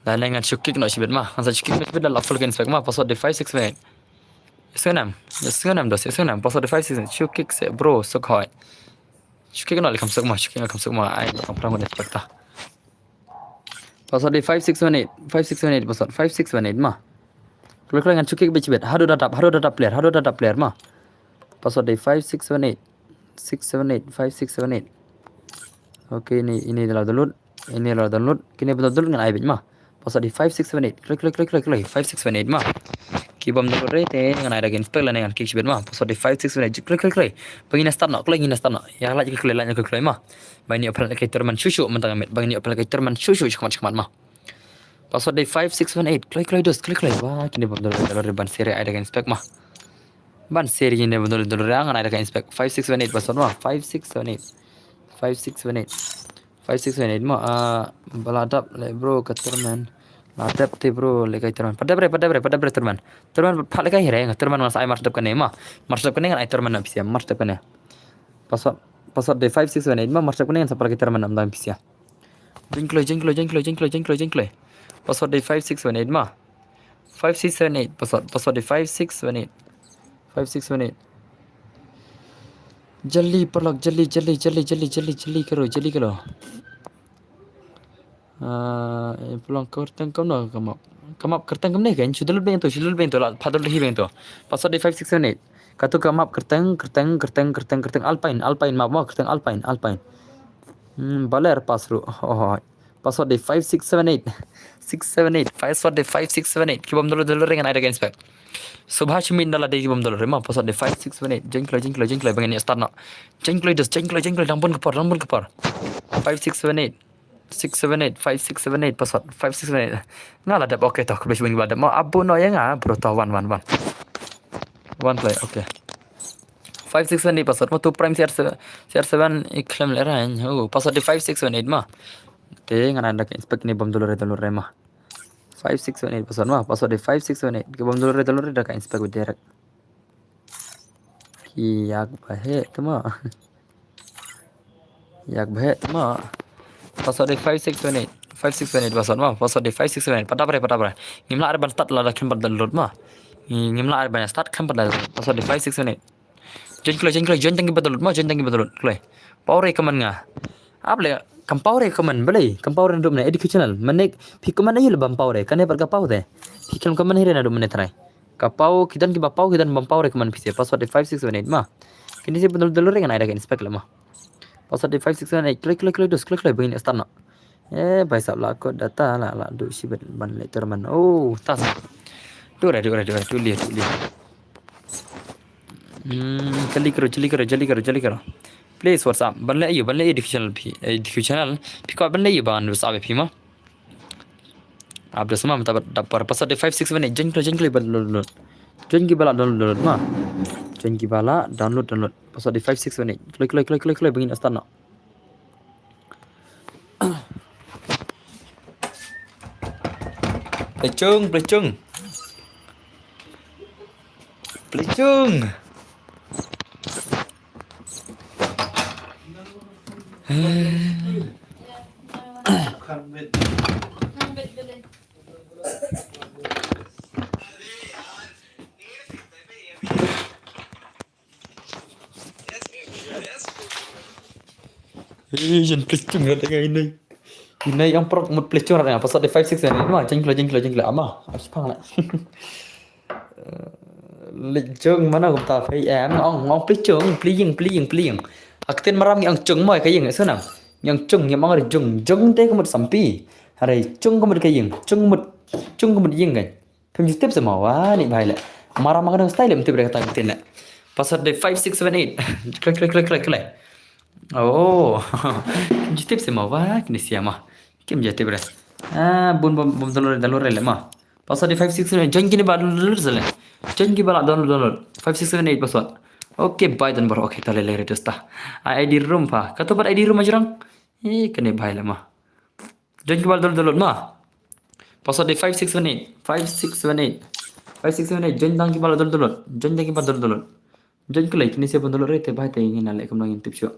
Lane ngan shu kick noh shibit ma, ngan sa shu kick noh shibit la full ka inspect ma, password dei five six seven eight. Sngewnem, sngewnem dos, sngewnem, password dei five six seven eight, shu kick se bro, suk hoi. Shu kick noh lei kham suk ma, shu kick noh kham suk ma, ai, kam phrang inspect ta. Password dei five six seven eight, five six seven eight password, five six seven eight ma. Khlem khlem ngan shu kick bit bit. Haduh da dap, haduh da dap player, haduh da dap player ma. Password dei five six seven eight, six seven eight, five six seven eight. Okay, ini, ini dah download, ini dah download. Kine bym download ngan ai bit ma. Password dei five six seven eight. Khlem khlem khlem khlem khlem five six seven eight ma. Ki bym download re te ngan ai da ka inspect lane ngan kick shibit ma. Password dei five six seven eight. Khlem khlem khlem. Ba ngin ïa start noh, khlem ngin ïa start noh. Ïa la khlem khlem la khlem khlem ma. Ba ngin ïa open lehkai tournament shuh shuh mynta nga mut. Ba ngin ïa open lehkai tournament shuh shuh shakhmat shakhmat ma. Password dei five six seven eight. Khlem khlem dos, khlem khlem. Wah, kine bym download re ban seri ai da ka inspect ma. Ban seri kine bym download re ngan ai da ka inspect. Five six seven eight password ma. Five six seven eight. Five six seven eight. Five six seven eight ma, ah, ba la dap leh bro ka tournament. La dap te bro lehkai tournament. Pat dap re, pat dap re, pat dap re tournament. Tournament pat lehkai hi re, tournament ngan sa ai mar dap kane ma. Mar dap kane ngan ai tournament na phi sha, mar dap kane. Password, password dei five six seven eight ma, mar dap kane ngan sa pynlehkai tournament na phi sha. Jingkhlem, jingkhlem, jingkhlem, jingkhlem, jingkhlem, jingkhlem. Password dei five six seven eight ma. Five six seven eight, password, password dei five six seven eight. Five six seven eight. Jali paralok, jali, jali, jali, jali, jali, jali karo, jali karo. Ah, eh, paralok kyrteng kumno ka map. Ka map kyrteng kumne kan, shu download beit to, shu download beit to, la pha download hi beit to. Password dei five six seven eight. Kato ka map kyrteng, kyrteng, kyrteng, kyrteng, kyrteng Alpine, Alpine map mo, kyrteng Alpine, Alpine. Hmm, baler pass ruh. Oh, oh. Password dei five six seven eight. Six seven eight. Password dei five six seven eight. Ki bym download download re ngan ai da ka inspect. Subha shimit na la dei ki bym download re ma. Password dei five six seven eight. Jingkhlem, jingkhlem, jingkhlem ba ngin ïa start noh. Jingkhlem dos, jingkhlem, jingkhlem, dang bun ka por, dang bun ka por. Five six seven eight. Six seven eight, five six seven eight, password five six seven eight. Nga la dep, okay to, khublei shibun ba la dep. Ma abu noh ïa nga bro, to wan wan wan. Wan khlem, okay. Five six seven eight password ma, tu prime C R seven, C R seven i khlem leh rang. Oh, password dei five six seven eight ma. Te ngan ai da ka inspect, kine bym download re, download re ma. Five six seven eight password ma, password dei five six seven eight. Ki bym download re, download re da ka inspect direct. Ki ïak ba heh te ma. Ïak ba heh te ma. Password dei five six seven eight. Five six seven eight password ma. Password dei five six seven eight. Pat dap re, pat dap re. Ngim lah re ban start lada khlem pat download ma. Ngim lah ban start, kam pat da. Password dei five six seven eight. Join kloi, join kloi, join tang ki ba download mo, join tang ki ba download kloi. Power re comment nga. Ap le, kam power re comment, balei kam power re dum ne, educational. Mane phi comment aïu le bam power re, kane pat ka power te. Phi kam comment hi re naduh mynne trai. Ka power, ki don ki ba power, ki don bam power re comment phi te. Password dei five six seven eight ma. Kine shi ba download, download re ngan ai da ka inspect le ma. Password dei five six seven eight, kloi, kloi, kloi, dus, kloi, kloi, bangin start noh. Eh, bai sap la kot data la, la, duh shibit ban leh tournament. Oh, tas. Duh re, duh re, duh re, duh re, duh re. Hmm, jali karo, jali karo, jali karo, jali karo. Please, WhatsApp. Ban leh aïu, ban leh aïu educational phi, educational. Phi kwah ban leh aïu ban WhatsApp phi ma. Update ma, mynta da par password dei five six seven eight. Join kloi, join kloi ba download, download. Join ki ba la download, download ma. Join ki ba la download, download. Password dei five six seven eight. Kloi, kloi, kloi, kloi, kloi, bangin start noh. Plechung, plechung. Plechung. Eh, jan plechung rat ngai nai. Nai ong prok mut plechung rat ngai. Password dei five six seven eight ma, jeng klo, jeng klo, jeng klo ama. Ash pang la. Leit jong mana kumta phei em, ong, ong plechung, plechung, plechung, plechung. Ha ktien Maram ngi ong chung mo, ka ïing, sunang. Ngi ong chung, ngi ong re jung, jung te ka mut sampi. Hare chung ka mut ka ïing, chung mut, chung ka mut ïing kan. Phim ju tip sa mo, wa ni bhai le. Maram ma ka dang style em tip re kata ka ktien le. Password dei five six seven eight. Kloi, kloi, kloi, kloi, kloi. Oh. Phim ju tip sa mo, wa kine sia ma. Kim ju tip re. Ah, bun bun bun download, download re le ma. Password dei five six seven eight, join kine ba download sa le. Join ki ba la download, download. Five six seven eight password. Okay, bye dan bar. Okay, ta le le re dosta. Ai ID room pha. Kato pat ID room ajrang. Eh, kane bhai le ma. Join ki ba la download, download ma. Password dei five six seven eight. Five six seven eight. Five six seven eight. Join tang ki ba la download, download. Join tang ki ba download, download. Join kloi, kine sia ban download re te bhai te ngin leh kumno ngin tip shuh.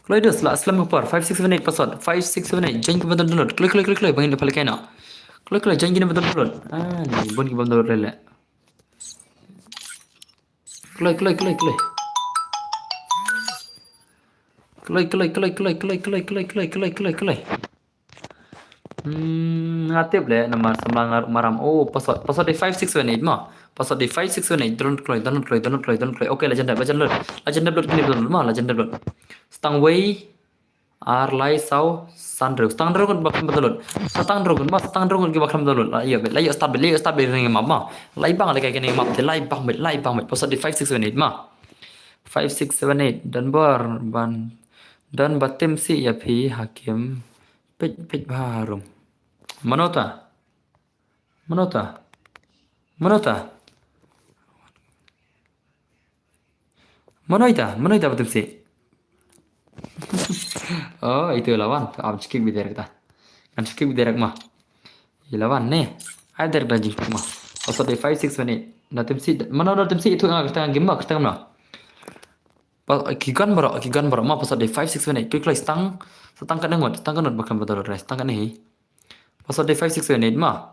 Kloi dus la slem ka por, five six seven eight password, five six seven eight, join ki ban download, kloi, kloi, kloi, kloi, bangin da phalkai na. Kloi, kloi, join kine ban download. Ah, ni bun ki ban download re le. Kloi, kloi, kloi, kloi. Kloi, kloi, kloi, kloi. Hmm, nga tip le namar samla nga Maram. Oh, password, password dei five six seven eight ma. Password dei five six seven eight. Download kloi, download kloi, download kloi, download kloi. Okay, la jan dep, la jan dep. La jan dep download kine download ma, la jan dep download. Stang wei, ar lai saw, san hynriew. Stang hynriew ngut ba khlem download. Stang hynriew ngut ma, stang hynriew ngut ki ba khlem download. La ïa, la ïa start, la ïa start ring map ma. Lai bang le kai kine map te, lai bang bit, lai bang bit. Password dei five six seven eight ma. Five six seven eight. Don bor ban, don ba tim si ïa phi hakim. Peit, peit ba harum. Mano ta? Mano ta? Mano ta? Mano ita? Mano ita ba tim si? Oh, itu lawan. Am chikik bider kita. Kan chikik bider ma. I lawan ne. Ai der da jing ma. Password dei five six seven eight. Na tim si. Mano na tim si itu nga kita game ma, kita ma. Pa, ki gun baroh, ki gun baroh ma, password dei five six seven eight. Klik, klik, stang, stang katne ngut, stang katne ngut ba khlem download re, stang katne hi. Password dei five six seven eight ma.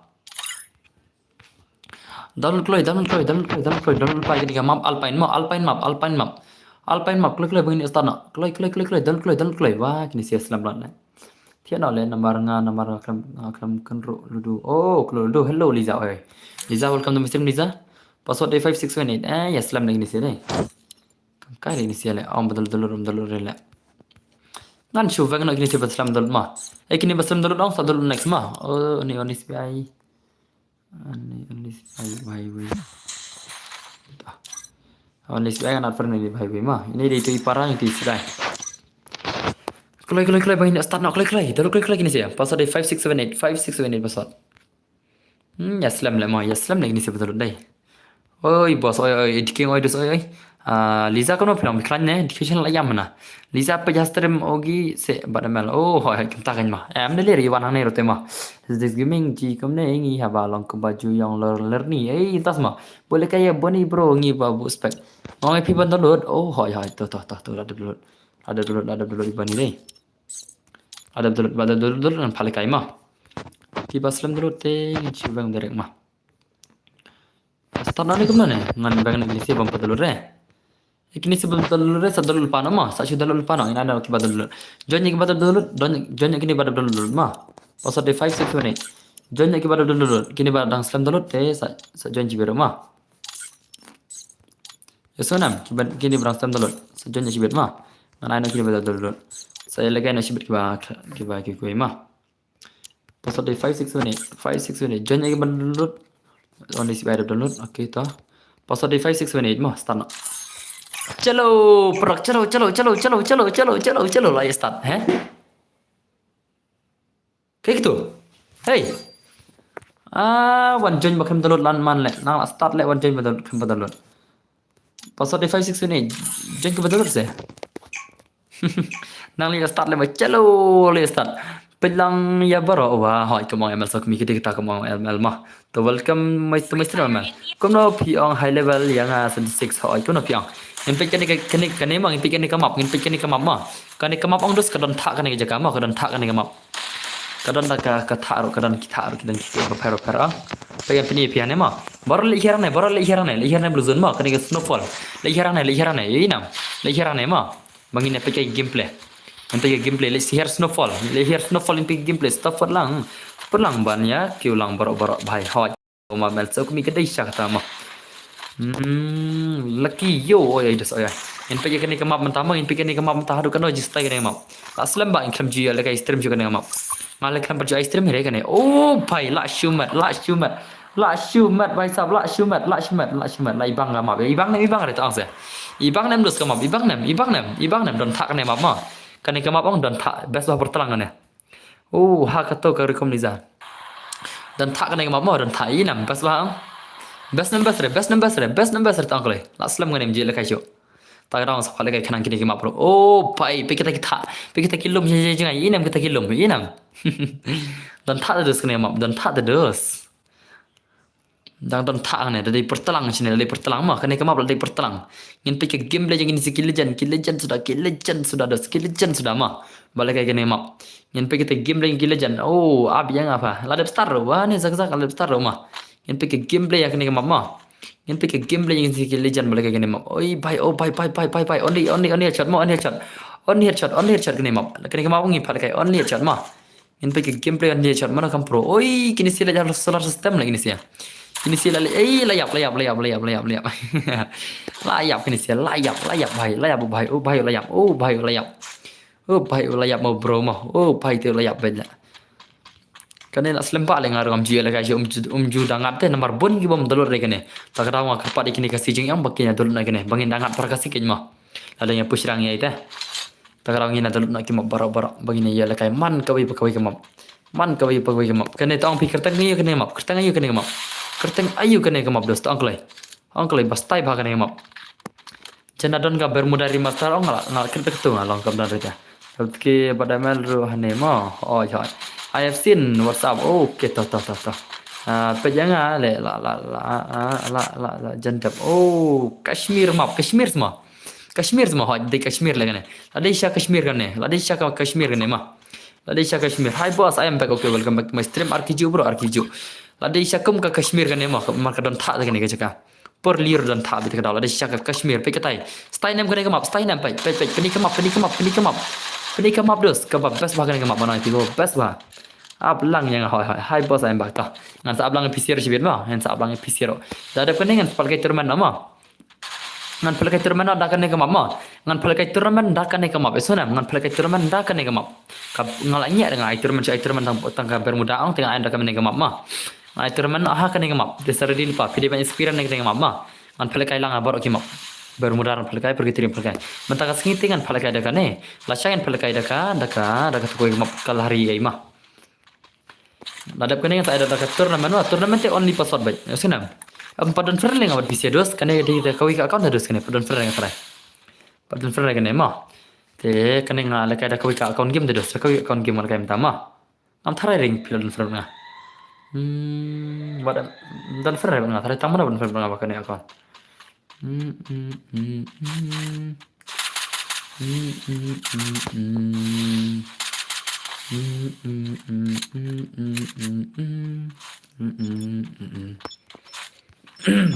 Download kloi, download kloi, download kloi, download kloi, download kloi, kine ka map Alpine ma, Alpine map, Alpine map. Alpine map, kloi, kloi, bangin start noh. Kloi, kloi, kloi, kloi, download kloi, download kloi. Wah, kine sia slem lad ne. Thiah noh le, namar nga, namar nga khlem, nga khlem kynruh ludu. Oh, kynruh ludu. Hello, Liza, oi. Liza, welcome to my stream, Liza. Password dei five six seven eight. Eh, ïa slem ne kine sia dei. Kam kai re kine sia le, ong ba download, download, download re le. Ngan shu weng noh kine sia ba slem download ma. Eh, kine ba slem download ong sa download next ma. Oh, ni on S B I. Ani, ani S B I, bhai, bhai. Ani S B I ngan add friend ni bhai, bhai ma. Ini dei tu i para ni tu i sidai. Kloi, kloi, kloi, bhai, ni start noh, kloi, kloi. Download kloi, kloi kine sia. Password dei five six seven eight, five six seven eight password. Hmm, ïa slem le ma, ïa slem le kine sia ba download dei. Oi, boss, oi, oi, editing, oi, dus, oi, oi. Ah, Liza, kumno phi long, phi khlaiñ ne? Education la ïam na. Liza, peit ha stream ogi se bad M L. Oh, hoi, hoi, kumta kan ma. Em, ne ler, i wan hangne rote ma. This, this gaming ji kumne ngi haba long kumba ju yong ler, ler ni. Ei, tas ma. Boleh kaya boni bro ngi ba bu spec. Ngong phi ban download. Oh, hoi, hoi, to, to, to, to, la download. La download, la download i bani dei. La download, la download, download, ngan pha lehkai ma. Phi ba slem download te, ngi chu bang direct ma. Pas Nane kumno ne? Ngan bang ne kine si bam pa download re. Kine si bam download re, sa download pa no ma. Sa shu download pa no. Ina na ki ba download. Join ki ba download. Don join kine ba download ma. Password de five six one eight. Join ki ba download. Kine ba dang slem download te sa sa join ki ba ma. Yo sonam ki ba kine ba dang slem download. Sa join ki ba ma. Ngan ai no kine ba download. Sa ïa lehkai no shibit ki ba ki ba ki kuei ma. Password de five six one eight, five six one eight. Join ïa ki ban download. Only si ba download. Okay to. Password de five six one eight mo start no. Chalo, prak chalo chalo chalo chalo chalo chalo chalo chalo la start he. Kaei kito. Hey. Ah, wan join ba khlem download lan man le. Nang la start le wan join ba download khlem ba download. Password de five six one eight. Join ki ba download se. Nang li start le ba chalo li start. Peit lang ïa baroh wa hoi kumno M L so kmi kiti kita kumno M L ma. To welcome my to my stream M L. Kumno phi ong high level ïa nga seventy six hoi kumno phi ong. Ngin peit kane kane kane ma ngin peit kane ka map ngin peit kane ka map ma. Kane ka map ong dos ka don thah kane ka jaka ma ka don thah kane ka map. Ka don da ka ka thah ruh ka don ki thah ruh ki don ki ki pher pher ah. Peit kane phi ne ma. Baroh le hiar ne baroh le hiar ne le hiar ne blue zone ma kane ka snowfall. Le hiar ne le hiar ne ïa inam. Le hiar ne ma. Ba ngin ïa peit ka gameplay. Ngin peit ka gameplay leh si hiar snowfall. Leh hiar snowfall ngin peit ka gameplay. Stop lang. Stop lang ban ïa kiew lang baroh baroh bhai hoi. Ma M L so kmi ka dei sha kata ma. Hmm, lucky yo oi oi des oi oi. Ngin peit kane ka map mynta ma ngin peit kane ka map mynta haduh kano ji style kane ka map. La slem ba ngin khlem ju ïa lehkai stream ju kane ka map. Nga leh khlem pynju ai stream hi re kane. Oh bhai la shu mat la shu mat. La shu mat bhai sab la shu mat la shu mat la shu mat la ibang ka map ibang nem ibang re tang se. Ibang nem dus ka map ibang nem ibang nem ibang nem don thah kane map ma. Kane ka map ong don thah best ba por tlang kane. Oh ha ka to ka rukom ni za. Don thah kane ka map ma don thah i nem best ba ong. Best nem best re best nem best re best nem best re tang kole. La slem kane mji le kai shu. Ta ka dang sa pale kai khnang kine ki map bro. Oh pai pe kita kita pe kita ki lum je je jngai inem kita ki lum inem. Don thah te dus kane map don thah te dus. Dang don thah ne da dei pertelang sini da dei pertelang ma kane ka map da dei pertelang. Ngin pe ka gameplay jeng ini si ki legend ki legend sudah ki legend sudah dus ki legend sudah ma. Bale kai kane map. Ngin pe kita gameplay ki legend. Oh ab yang apa? La dep star wa ne zak zak la dep star ma. Ngin pe ka gameplay ya kane ka map ma. Ngin pe ka gameplay ngin si ki legend bale kai kane map. Oi bhai oh bhai bhai bhai bhai bhai only only only headshot ma only headshot. Only headshot only headshot kane map. Kane ka map ngi phat kai only headshot ma. Ngin pe ka gameplay only headshot mana kam pro. Oi kini si la jap solar system la kini si. Kini si la ei la yap la yap la yap la yap la yap la yap. La yap kini si la yap la yap bhai la yap bhai oh bhai la yap oh bhai la yap. Oh bhai la yap mo bro mo oh bhai te la yap bhai la. Kane la slem ba le nga rngam ji la ka ji um ju um ju da ngat te namar bun ki bom dalur re kane. Ta ka daw nga kyrpad ïa kine ka si jingïang ba kin ïa dalur na kane ba ngin da ngat para ka si kane ma. La dang ïa push rang ïa ite. Ta ka daw ngin ïa dalur na ki map baroh baroh ba ngin ïa lehkai man kawei pa kawei ka map. Man kawei pa kawei ka map. Kane ta ong phi kyrteng ayu kane ka map kyrteng ayu kane ka map. Kyrteng ayu kane ka map dos ta ong kloi. Ong kloi ba stai ba kane ka map. Jana don ka Bermuda remaster ong nga la nga la kyrpek tu nga long kam don rita. Ki ba da mel ru hane mo. Oi hoi. I have seen what's up. Okay to to to to. Ah, pe janga le la la la ah, la la la jandap. Oh, Kashmir map, Kashmir sma. Kashmir sma hoi dei Kashmir le kane. La dei sha Kashmir kane. La dei sha ka Kashmir kane ma. La dei sha Kashmir. Hi boss, I am back. Okay, welcome back to my stream. Arkiju bro, arkiju. La dei sha kum ka Kashmir kane ma. Mar ka don thah kane ka jaka. Por lir don thah bit ka daw la dei sha ka Kashmir pe katai. Stai nem kane ka map, stai nem pe pe pe pe ka map, pe ka map, pe ka map. Pe ka map dos ka ba best ba kane ka map ba nang tigo best ba. Ap lang yang hoi hoi. Hi boss, I am back to. Ngan sa ap lang P C ro shibit ma. Ngan sa ap lang P C ro. Da dep kane ngan pal kai tournament ma. Ngan pal kai tournament da kane ka map ma. Ngan pal kai tournament da kane ka map. Eso nam ngan pal kai tournament da kane ka map. Ka nga la nyak nga ai tournament ai tournament tang tang ka Bermuda ong tang ai da kane ka map ma. Ngan ai tournament ha kane ka map. Desa ready pa pide ban inspire ne kane ka map ma. Ngan pal kai lang abar ki map. Bermuda ngan pal kai pergi trim pal kai. Menta ka sngi te ngan pal kai da kane. La sha ngan pal kai da ka da ka da ka tukoi ka map ka lari ai ma. La dep kane ngan sa ai da ka tournament wa tournament te only password bai. Sinam. Em padon friend le nga bad P C dos kane dei da kawei ka account dos kane padon friend nga try. Padon friend kane ma. Te kane nga lehkai da kawei ka account game dos da kawei account game nga lehkai mynta ma. Am tharai ring phi la don friend nga. Hmm, bad don friend nga tharai tang mana don friend nga ba kane account. Hmm, hmm, hmm, hmm. Hmm, hmm, hmm, hmm. Hmm, hmm, hmm, hmm, hmm. Hmm, hmm, hmm, hmm.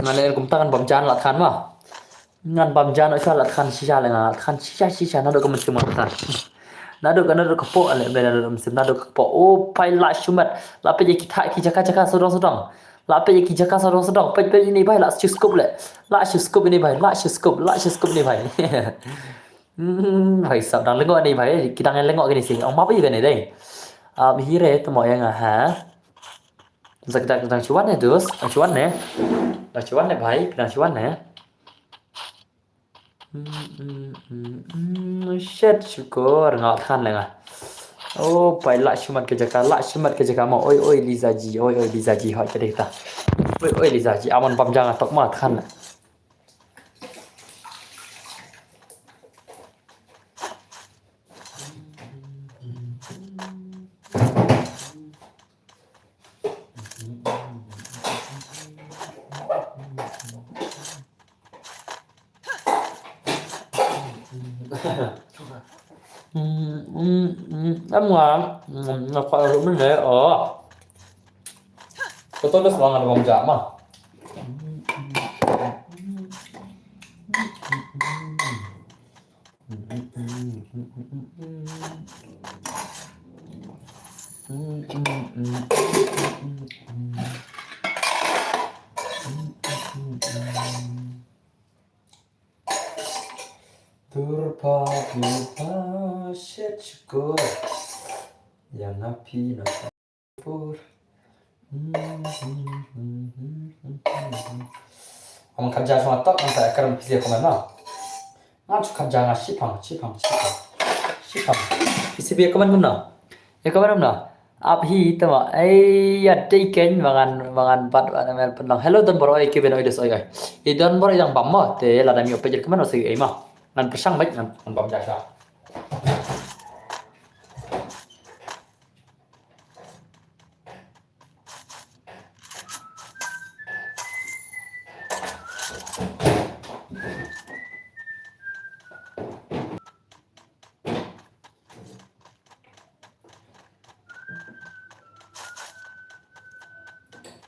Ngan leh kumta ngan bam ja la than ma. Ngan bam ja noh sha la than shisha le nga la than shisha shisha naduh ka mynsiem la than. Naduh ka naduh ka kpoh le me naduh ka mynsiem naduh ka kpoh. O phai la shu met. La peit ïa ki thah ki jaka jaka sawdong sawdong. La peit ïa ki jaka sawdong sawdong. Peit peit ine bhai la shu scoop le. La shu scoop ine bhai. La shu scoop la shu scoop ine bhai. Hmm, bhai sab dang lyngngoh ine bhai. Ki dang lyngngoh kine sing. Ong map ïa kane dei. Am hi re to mo ïa nga ha. Zak dak dang shu wan ne dus. Dang shu wan ne. Dang shu wan ne bhai. Dang shu wan ne. Hmm, hmm, hmm, hmm, shit, syukur nga than le nga. O phai la shu met ka jaka, la shu met ka jaka ma. Oi oi Liza ji, oi oi Liza ji, hoi ka dei ta. Oi oi Liza ji, aman bam ja nga tok ma than. Hmm, hmm, hmm, em nga, hmm, nga kwah ruh mynne, oh. Ko to das wangan wang jama. Durpa durpa shet syukur. Yang napi na pur. Am khat ja shuwa tok ngan sa kren phi comment na. Ngan shu khat ja nga shipang shipang shipang. Shipang. Phi comment kumno? Ïa comment kumno? Ap hi tama. Ai ya dei ken mangan mangan bat mangan mel penang. Hello Don Bor oi Kevin oi des oi oi. I Don Bor yang bam mo te la dami ope jer comment oi ma. Ngan pesang baik ngan bam ja sha.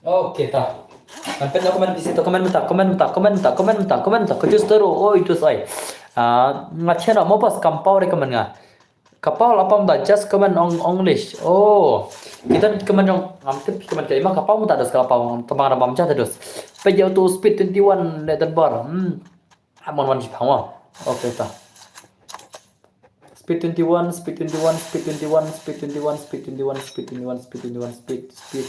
Okay ta. Kan pet comment bisi to comment menta comment menta comment menta comment menta comment menta kujus teru oi tu sai. Ah, nga chena mo pas kampau recommend nga. Kapau la pam da just comment ong English. Oh. Kita comment ong ngam tip comment kai ma kapau menta das kapau tama da bam ja dos. Page auto speed twenty one le dan bar. Hmm. Amon wan ji phawa. Okay ta. Speed twenty one, speed twenty one, speed twenty one, speed twenty one, speed twenty one, speed twenty one, speed twenty one, speed, speed,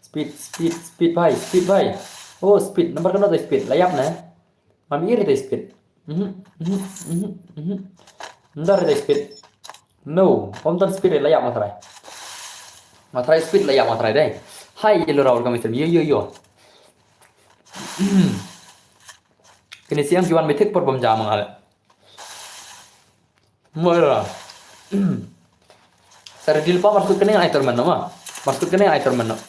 speed, speed, speed bhai, speed bhai. Oh, speed. Number kano da speed? Layap na. Mam iri da speed. Mhm, mhm, mhm, mhm. Ndar da speed. No, om tan speed layap matrai. Matrai speed layap matrai dai. Hai, yellow round kami sem. Yo, yo, yo. Kini siang kiwan mitik por bom jam ngal. Moira. Sari dil pa maskut kene ai termen nama. Maskut kene ai termen nama.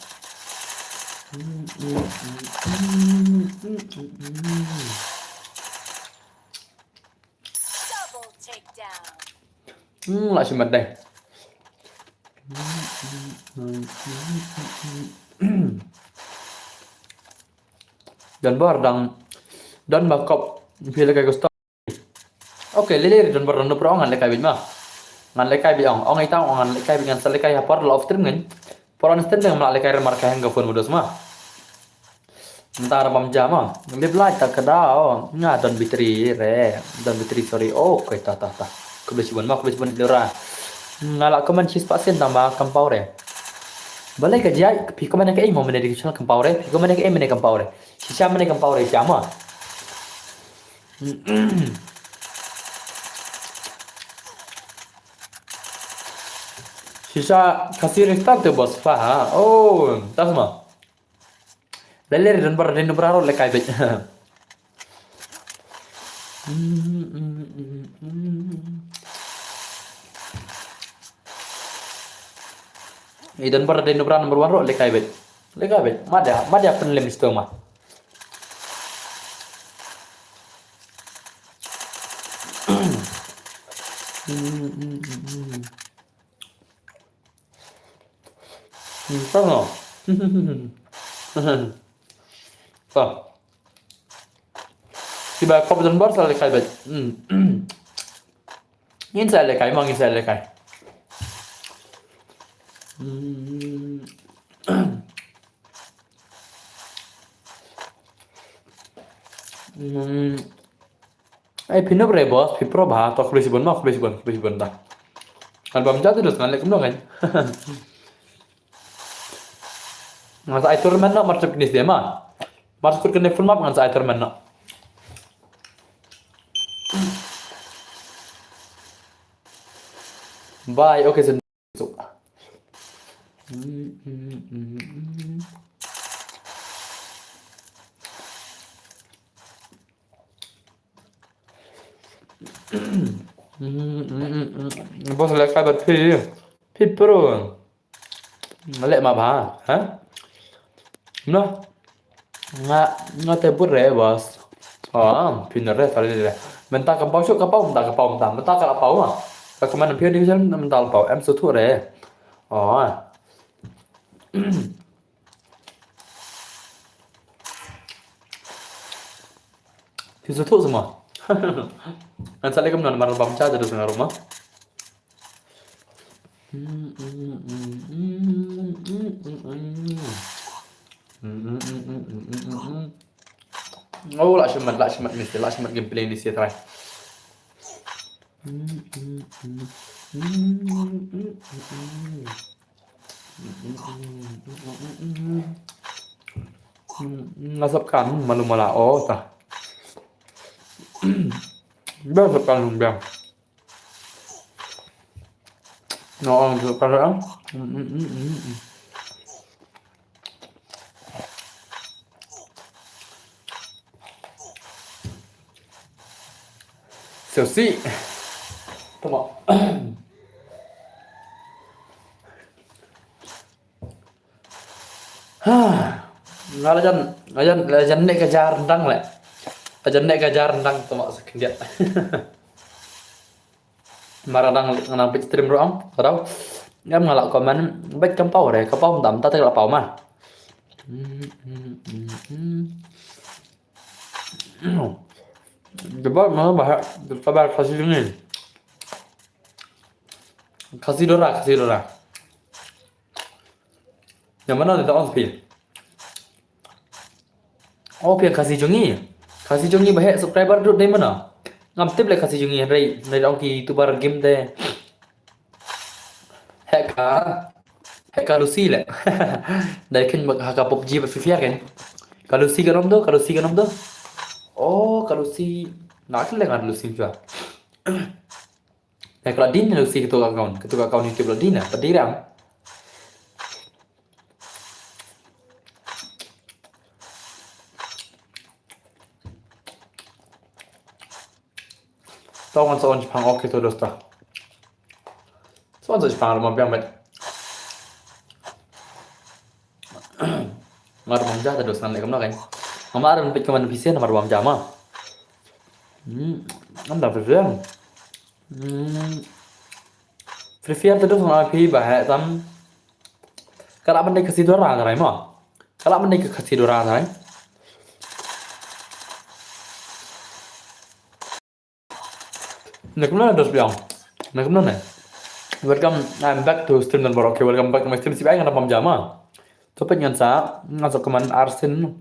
Double takedown. Hmm, la shimat dai. Dan bar dang dan bakop pila kai gusto. Okay, lele ri don bar don pro ngan lekai bit ma. Ngan lekai bit ong, ong itang ong ngan lekai bit ngan sa lekai ha por la off stream ngan. Por on stream ngan ma lekai re mar kai hang ka phone mudos ma. Ntar bam jama. Lip light ta kada o. Nga don bitri re. Don bitri sorry. Okay ta ta ta. Khublei shibun ma khublei shibun lura. Nga la comment shis pasin tang ba kampau re. Balai ka jai phi comment ka ei mo mene dikishon kampau re. Phi comment ka ei mene kampau re. Shisha mene kampau re jama. Shisha kasi restart tu bos fa ha. Oh, tasma. Lele ri don bar ri nubra ro lekai bej. I don bar ri nubra number one ro lekai bej. Lekai bej. Mada mada pen lem stoma. Hmm, tama. Pa. Ba kop don bor sa lehkai ba. Hmm. Ngin sa lehkai, ma ngin sa lehkai. Hmm. Hmm. Ai, phi nop re boss, phi pro ba, to khublei shibun ma, khublei shibun, khublei shibun ta. Kan bam jati dus ngan leh kumno kan. Ngan sa ai tournament noh, mar shuh kine sdie ma. Mar shuh kine full map ngan sa ai tournament noh. Bye, okay, sen. Boss lehkai bad phi. Phi pro. Nga leh ma ba, ha? Noh. Nga, nga te bud re, boss. Oh, phi na re, sa re re. Mynta kam paw shuh, ka paw mynta, ka paw mynta. Mynta ka la paw ma. Ka kmen phi division mynta la paw. Em sngewthuh re. Oh. Phi sngewthuh sa ma. Ngan sa leh kumno namar bam ja da sa nga ruh ma. Oh, la shimet, la shimet ni, la shimet gameplay ni sha try. Nga sap kan malu mala o ta. Biang sap kan biang. No, ang tu kan ang. Seusi. Tama. Ha. Nga la jan, la jan, la jan ne ka jar ndang le. La jan ne ka jar ndang tama sa khyndiat. Mar nga dang, nga dang peit stream ruh ong, ka dau. Ngam nga la comment, bad kam paw re, ka paw mynta, mynta te ka la paw ma. Jabal mana bah, ka bah Khasi Jngi. Khasi Dora, Khasi Dora. Ïa mano te ta ong phi? Oh, phi Khasi Jngi. Khasi Jngi ba heh subscriber dut dei mano? Ngam tip le Khasi Jngi, hynrei, hynrei ong ki YouTuber game te. Heh ka, heh ka Lucy le. Dei khein ba ha ka PUBG bad Free Fire khein. Ka Lucy ka nom do, ka Lucy ka nom do. Oh, ka Lucy. Na ka le ngan Lucy jua. Heh ka la din Lucy ka tu ka account, ka tu ka account YouTube la din, pa diram. Tong an sa on Japan, okay to dosta. Sa on sa Japan, ma biang bet. Mar bam ja ta dos ngan le kam na kan. Mar bam pit kam na pisen mar bam ja ma. Hmm, am da pesen. Hmm. Free Fire te dos ngan phi ba he tam. Ka la ban dei Khasi Dora ta rai ma. Ka la ban dei Khasi Dora ta rai. Na kumno dos biang. Na kumno ne. Welcome, I'm back to stream number. Okay, welcome back to my stream. Sibai ngan bam ja ma. To pet ngan sa, ngan sa comment arsin.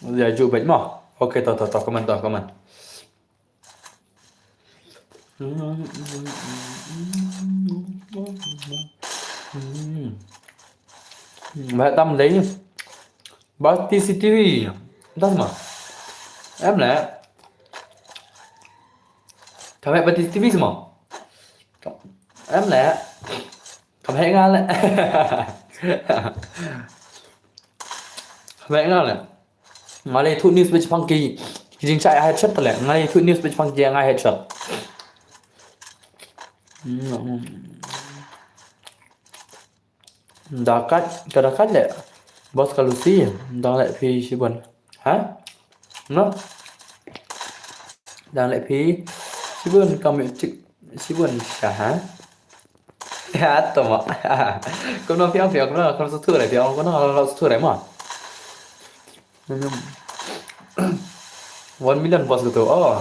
Ya ju bet ma. Okay, to to to comment to comment. Hmm. Ba tam dei. Ba T C T V. Dah ma. Em le. Kami ba T C T V semua. Em le. Kami ngal le. Kami ngal le. Nga la ïathuh news ba shaphang ki, ki jingshah headshot te leh. Nga la ïathuh news ba shaphang ki jingshah headshot. Hmm. Da kat, ka da kat leh. Boss ka Lucy, dang leh phi shibun. Ha? No? Dang leh phi shibun kam tik shibun sha ha? Ya, to ma. Kumno phi ong, phi ong, kumno, kumno suthu re, phi ong, kumno, kumno suthu re ma. Hmm. One million bos gitu. Oh.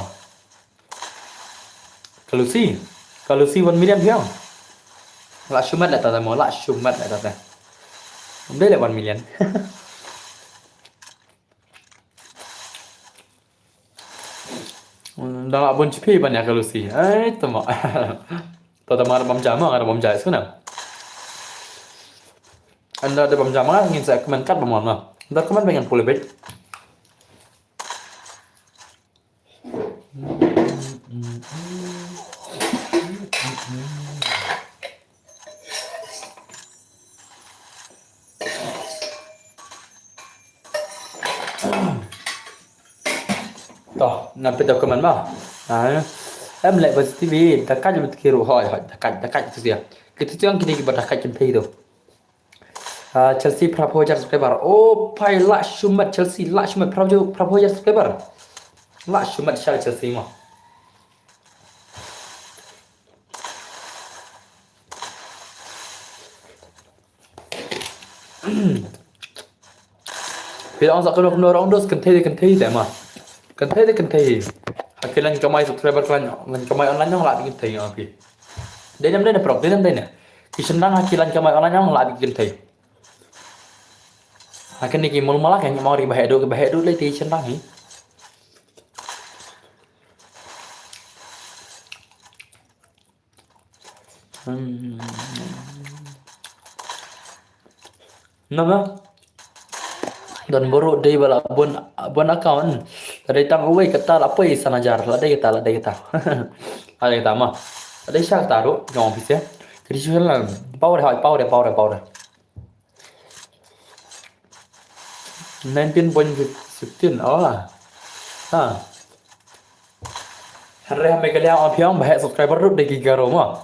Ka Lucy. Ka Lucy one million biang. Lah shumat lah tata mo, lah shumat lah tata. Dei lah one million. Dang lah bun chipi ban ïa ka Lucy. Ai tama. Tata mar bam jama, mar bam jai suna. Anda da bam jama ngin sa kmen kat bam ma. Dar kmen pengen pule bej. To, na pita comment ma. Ah, em leh ba T V, da ka jam ki ruh hoi, hoi, da ka, da ka tu sia. Kita tu yang kini ba da ka jam pay tu. Ah, Chelsea phra phew hajar subscriber. Oh, pai lah shumat Chelsea, lah shumat phra phew, phra phew hajar subscriber. Lah shumat shal Chelsea ma. Phi ong sa kano kano rong dos kynthei de kynthei de ma. Kynthei de kynthei. Ha ki line kamai subscriber ka line, line kamai online ong lah bi kynthei ong phi. Dei nem dei ne prok, dei nem dei ne. Ki shynrang ha ki line kamai online ong lah bi kynthei. Ha kane ki mul mala kan ong ri ba heh duh, ba heh duh lei te shynrang hi. Hmm. Nama? Don buruh dei ba la bun, bun account. La dei tang uwei kata la poi san hajar. La dei kata, la dei kata. La dei kata ma. La dei sha kata ruh, jong office ya. Jadi susah lah. Power high, power, power, power. Nineteen point fifteen. Oh. Ha. Hynrei ha Meghalaya ong phi ong ba heh subscriber ruh dei ki Garo ma.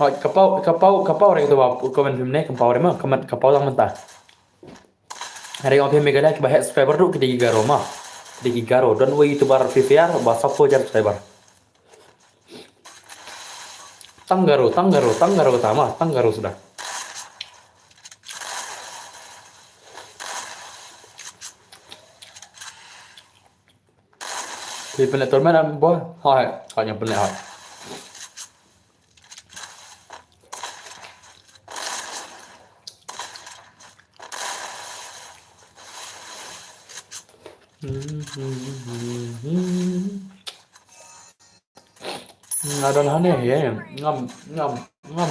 Hoi, ka pau, ka pau, ka pau re to ba comment phim ne, ka pau re ma, comment ka pau lang mynta. Hynrei ong phi ha Meghalaya ki ba heh subscriber ruh ki dei ki Garo ma. Ki dei ki Garo, don uwei YouTuber Free Fire ba saw phew hajar subscriber. Tang Garo, tang Garo, tang Garo kata ma, tang Garo suda. Phi pynleh tournament em bo? Hoi, hoi, nga pynleh hoi. Nga don hangne, eh, ngam, ngam, ngam.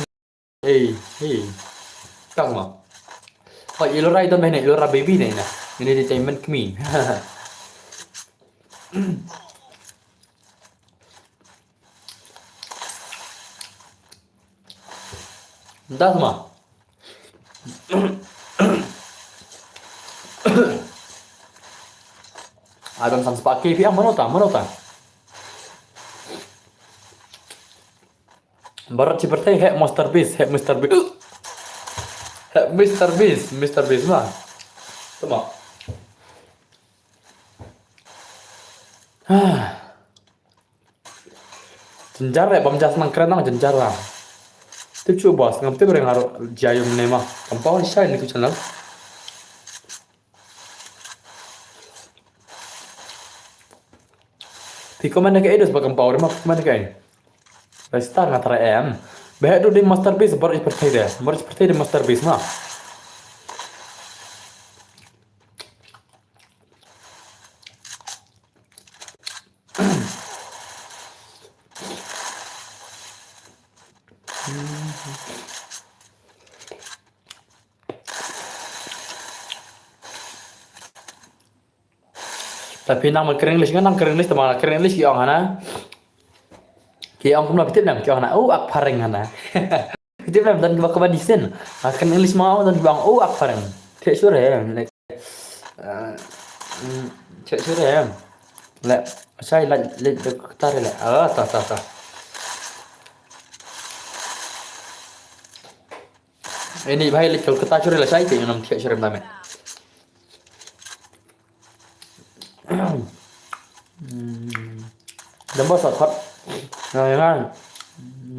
Hey, hey. Tang ma. Oh, Ilora ito mene, Ilora baby ne na. Ini di Diamond Kmi. Dah ma. Adam sang spaki phi ang mano ta, mano ta. Baroh chi pyrthei heh Mister Beast, heh Mister Beast. Heh Mister Beast, Mister Beast ma. Tama. Jynjar re bam jas nang kren nang jynjar ra. Tip chu boss ngam tip re nga ro jayum ne ma. Kam pau shai ne tu channel. Phi comment ne ka edus ba kam pau re ma comment ne ka. Ba star nga tara em. Ba heh du di Mister Beast baroh i pyrthei de. Baroh i pyrthei de Mister Beast ma. Tapi nang ma kren English ngan nang kren English tama kren English ki ong hana. Ki ong kumno phi tip nam ki ong hana. Oh ak phareng hana. Phi tip nam don kiba kaba disen. Ah, kren English ma ong don kiba ong oh ak phareng. Te sure em. Like, ah, mm, te sure em. Le, sai la le de kata re le. Ah, ta ta ta. Ini bhai le Kolkata sure la sai te nam te sure em dame. Hmm. Dan bos khot. Nah, ya kan.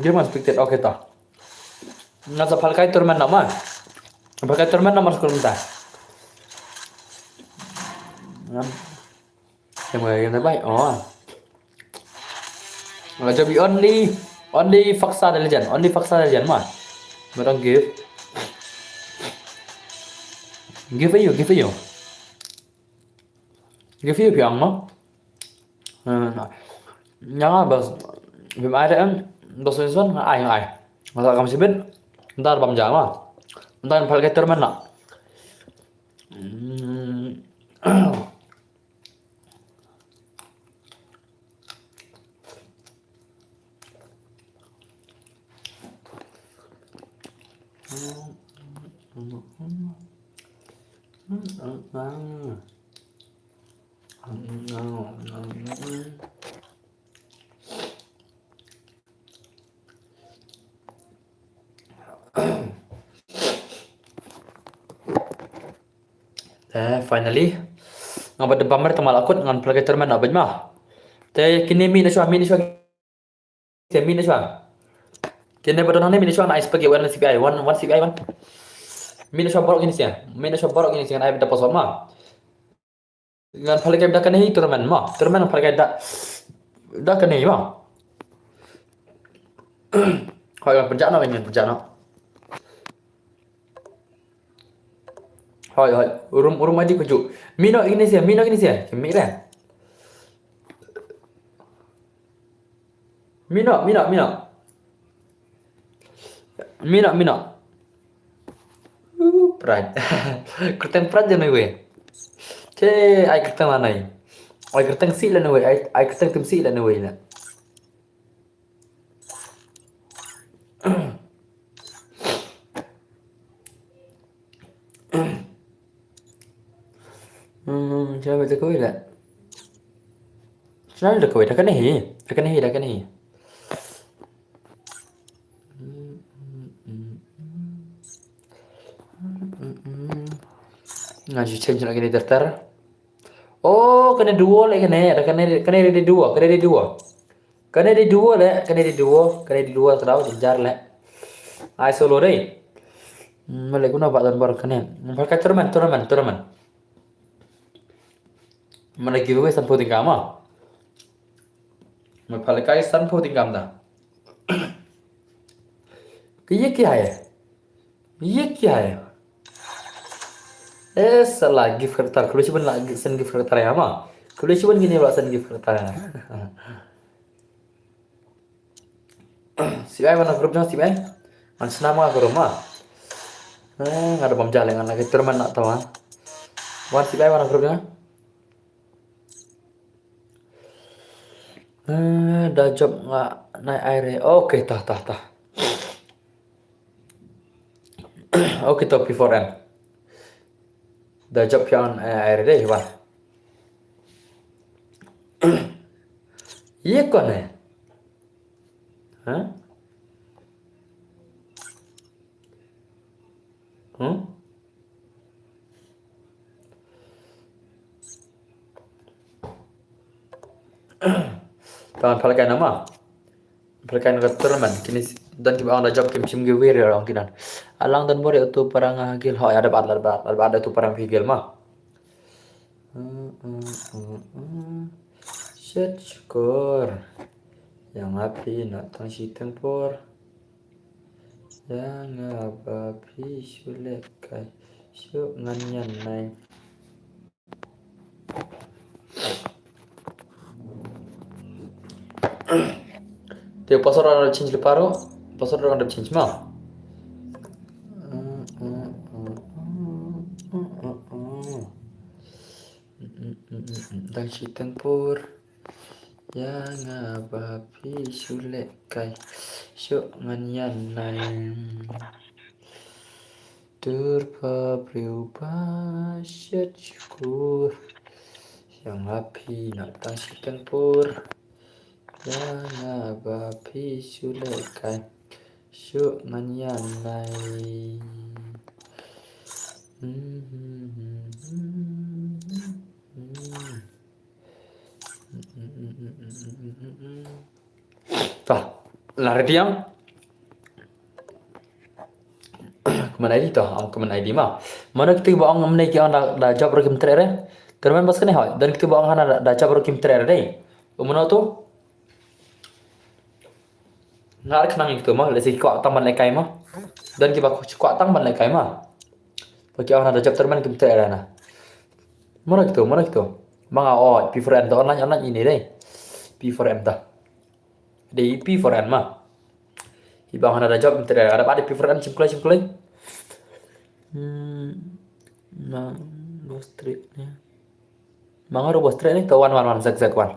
Dia mas pikir oke ta. Nga sa phalkai tournament nama. Phalkai tournament nama sekolah ta. Ngam. Yang mana yang terbaik? Oh. Raja bi only, only Faksa the legend, only Faksa the legend mah. Merong give. Give you, give you. Give you piang mah. Hmm. Yang bas, bim ai em, bas son ai ai. Masa kam sibit, ntar bam jama. Ntar pal ke termen nak. Hmm. Eh, finally. Nga ba da bammer tama la kut ngan play tournament na bajma. Te kine mi na shwa, mi na shwa. Te mi na shwa. Kine ba don ne mi na shwa na ice pagi wan C P I, wan, wan C P I, wan. Mi na shwa borok kine sia. Mi na shwa borok kine sia, ngan ai da pasal ma. Ngan phalkai da kane hi tournament ma. Tournament ngan phalkai da, da kane hi ma. Hoi, ngan pynjah noh, ngan pynjah noh. Hoi, hoi. Urum, urum aji kuju. Mino Ignacia, Mino Ignacia. Kimi re. Mino, mino, mino. Mino, mino. Uh, pride. Kyrteng pride jane we. Che, ai kyrteng lane. Ai kyrteng si lane we. Ai, ai kyrteng tim si lane we na. Hmm, siapa tu kau lah? Selalu dah kau dah kena hi, dah kena hi, dah kena hi. Nga ju change lagi ni daftar. Oh, kena dua lagi kena, dah kena, kena ada dua, kena ada dua. Kane dei duo le, kane dei duo, kane dei duo tau jynjar le. Ai solo dei. Mele guna ba don bor kane. Phalkai tournament, tournament, tournament. Mele giveaway san phew tyngka ma. Mele phalkai san phew tyngka ma da. Ki ye ki hai. Ye kya hai? Eh, sala gift kartar. Kalo siban la send gift kartar ya ma. Kalo siban kine ba send gift kartar ya. Sibai mana group jong sibai? Man sana ma group ma. Eh, nga da bam jale nga lagi terman nak tawa. Wan sibai mana group jong? Eh, da job nga nai ai re. Okay, tah, tah, tah. Okay, to P four M. Da job phi on, eh, ai re dei, wan. Ye kone? Ha? Hmm? Tangan phalkai nama. Phalkai na ka tournament. Kini s-, don kiba ong da job kim shim giveaway re ong kinan. Alang don bor ïa utu para nga ha guild ho, ïa da bad, da bad, da bad utu para nga ha guild ma. Shet shukor. Ïa nga phi na tang shi tang por. Ïa nga ba phi shu leh kai. Shu ngan ïa nai. Te password ruh change le paro. Password ruh change ma. Dang shi tang por. Ïa nga ba phi shu leh kai. Shu ngan ïa nai. Dur ba briew ba shet shukor. Ïa nga phi na tang shi tang por. Ïa nga ba phi shu leh kai. Shu ngan ïa nai. Ta, la ready ïa nga. Kmen I D ta, ong kmen I D ma. Mano kito ba ong mynne ki ong da, da job ruh kim treh re. Tyrmen bas kane hoi. Don kitu ba ong hana da, da jop ruh kim treh re dei. U mano tu? Nga ar khnang ïa kitu mo, lehse ki kwah tang ban lehkai mo. Don kiba kwah tang ban lehkai mo. Ba ki ong hana da jop tyrmen kim treh re na. Mano kitu, mano kitu? Ma nga oi, P four M da online, online ine dei. P four M da. Dei P four M ma. Kiba ong hana da jop kim treh re, ada ba dei P four M shim kloi, shim kloi. Hmm. Ma, bos treh ne. Ma nga ruh bos treh ne, to wan, wan, wan, zak, zak, wan.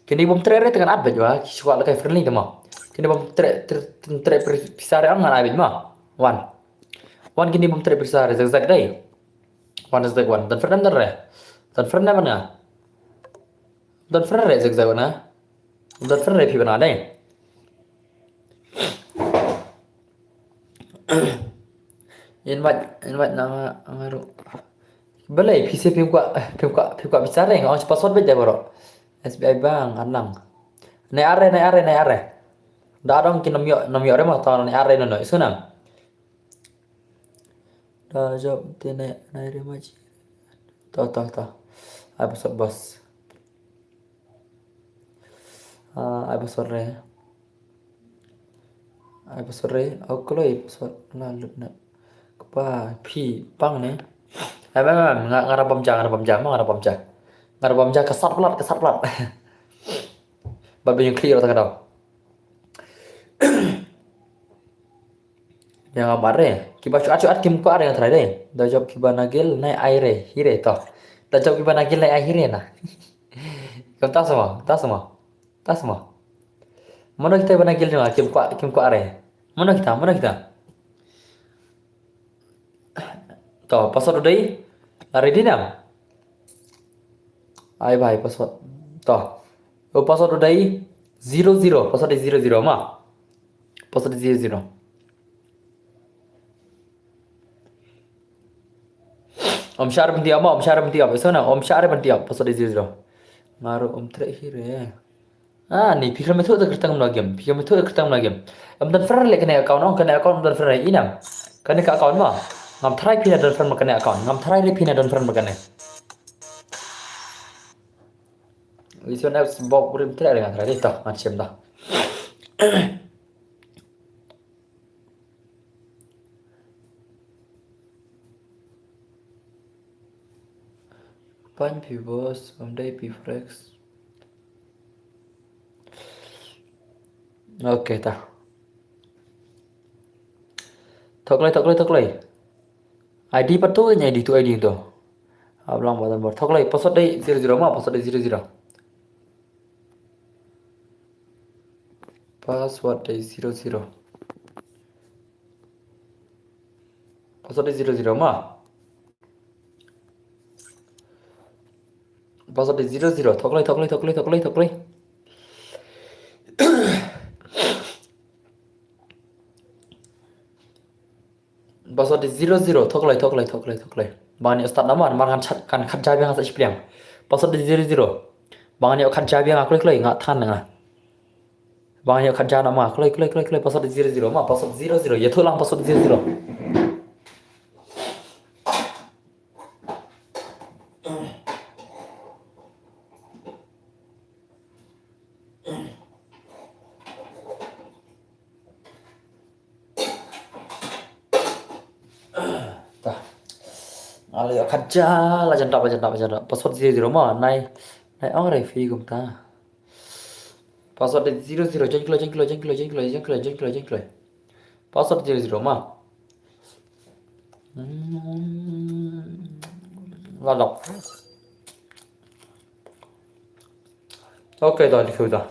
Kine bym treh re te ngan add beit wa, ki shu kwah lehkai friendly te mo. Kine bym treh, treh, treh, treh pisa re ngan add beit mo. Wan. Wan kine bym treh pisa re, zak, zak dei. Wan, zak, wan. Don friend em don re. Don friend em nga. Don friend re, zak, zak wan nga. Don friend re phi ban nga dei. Invite, invite na nga, nga ruh. Balei phi se phim kwah, phim kwah, phim kwah bichar re, nga ong password beit da baroh. S B I Bank, Arnang. Nai ar re, nai ar re, nai ar re. Da dong ki nym ïoh, nym ïoh re mo, to nai ar re no no, isu nang. Da jop te nai, nai re ma chi. To, to, to. Ai password bos. Ah, ai password re. Ai password re. Au kloi password la lut na. Kpa phi pang ne. Ai ba nga, nga, nga ra bam ja, nga ra bam ja, ma nga ra bam ja. Nga ra bam ja ka sat palat, ka sat palat. Ba ba ïeng clear ta ka dau. Ïa nga mar re. Kiba shu at shu at kim kwah re nga tharai dei. Da jop kiba na gel nai ai re, hi re to. Da jop kiba na gel nai ai hi re na. Kumta sa mo, ta sa mo. Ta sa mo. Mano kita ba na gel jong nga kim kwah, kim kwah re. Mano kita, mano kita. To, password u dei. La ready nam? Ai bhai password. To. U password u dei zero zero, password dei zero zero ma. Password dei zero zero. Om share ban tiap ma, om share ban tiap. Isu nang, om share ban tiap. Password dei zero zero. Nga ruh um treh hi re. Ah, ni phi khlem ithuh da kyrteng ma game. Phi khlem ithuh da kyrteng ma game. Em don friend leh kane account, ong kane account em don friend leh inam. Kane ka account ma. Ngam tharai phi na don friend ma kane account. Ngam tharai leh phi na don friend ma kane. Isu nang bok brim treh re ngan tharai dei to, ngan shem da. Pan phi bos, um dei phi frex. Okay ta. Thoklei, thoklei, thoklei. I D pat tu, I D tu, I D tu. Ablang button bar. Thoklei, password dei zero zero ma, password dei zero zero. Password dei zero zero. Password dei zero zero ma. Password dei zero zero. Thoklei, thoklei, thoklei, thoklei, thoklei. Password dei zero zero, thoklei, thoklei, thoklei, thoklei. Ba ngan ïoh start namar, namar kan chat, kan khat ja biang sa shi pliang. Password dei zero zero. Ba ngan ïoh khat ja biang, kloi, kloi, nga than nga. Ba ngan ïoh khat ja namar, kloi, kloi, kloi, kloi, password dei zero zero, ma, password zero zero. Ïathuh lang password zero zero. Ta. Nga la ïoh khat ja, la jan dap, la jan dap, la jan dap. Password zero zero ma, nai, nai ong re phi kumta. Password zero zero, join kloi, join kloi, join kloi. Password zero zero ma. Hmm. La dap. Okay, to, dikhu to.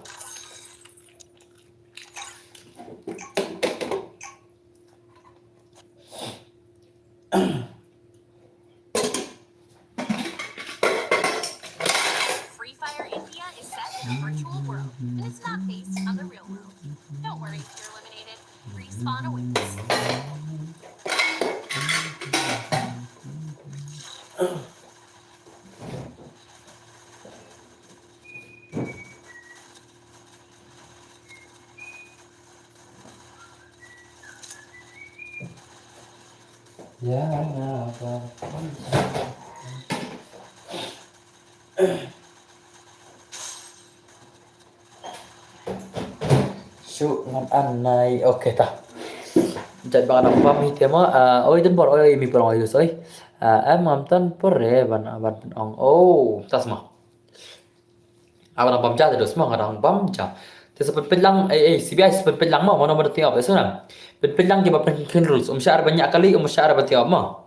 Free Fire India is set in a virtual world that is not based on the real world. Don't worry, you're eliminated. Respawn awaits. Ya, ya, apa? Shu ngan an nai, okay ta. Jait ba nga dang bam hi te ma, ah, oi dang bor, oi, oi, mi por oi, oi. Ah, em ngam tan por re, ban, ban ong, oh, tas ma. Aba dang bam ja te dos ma, nga dang bam ja. Te sa pynpeit lang, eh, eh, C B I sa pynpeit lang ma, mano mano tiap, eh, suna. Pynpeit lang kiba pynkhih rules, um shah re ban ñiah kali, um shah re ban tiap ma.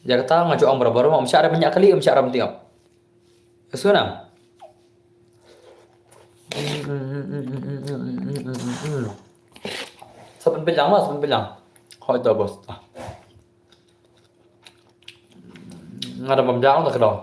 Ïa kata nga ju ong barabor ma, um shah re ban ñiah kali, um shah re ban tiap. Suna. Sa pynpeit lang ma, sa pynpeit lang. Hoi to bos. Nga dang bam ja ong ta ka dong.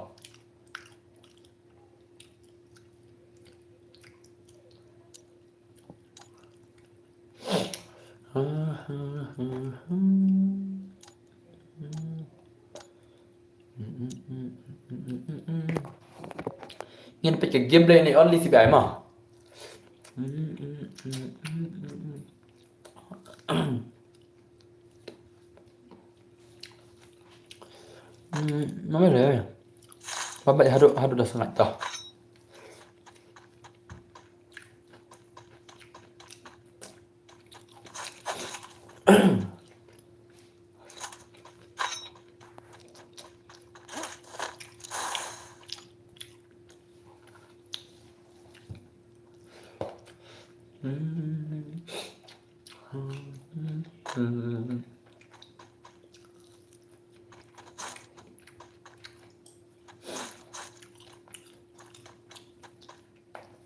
Ngin peit ka gameplay ni only C B I ma. Hmm, mama le. Baba haduh, haduh dah sangat dah.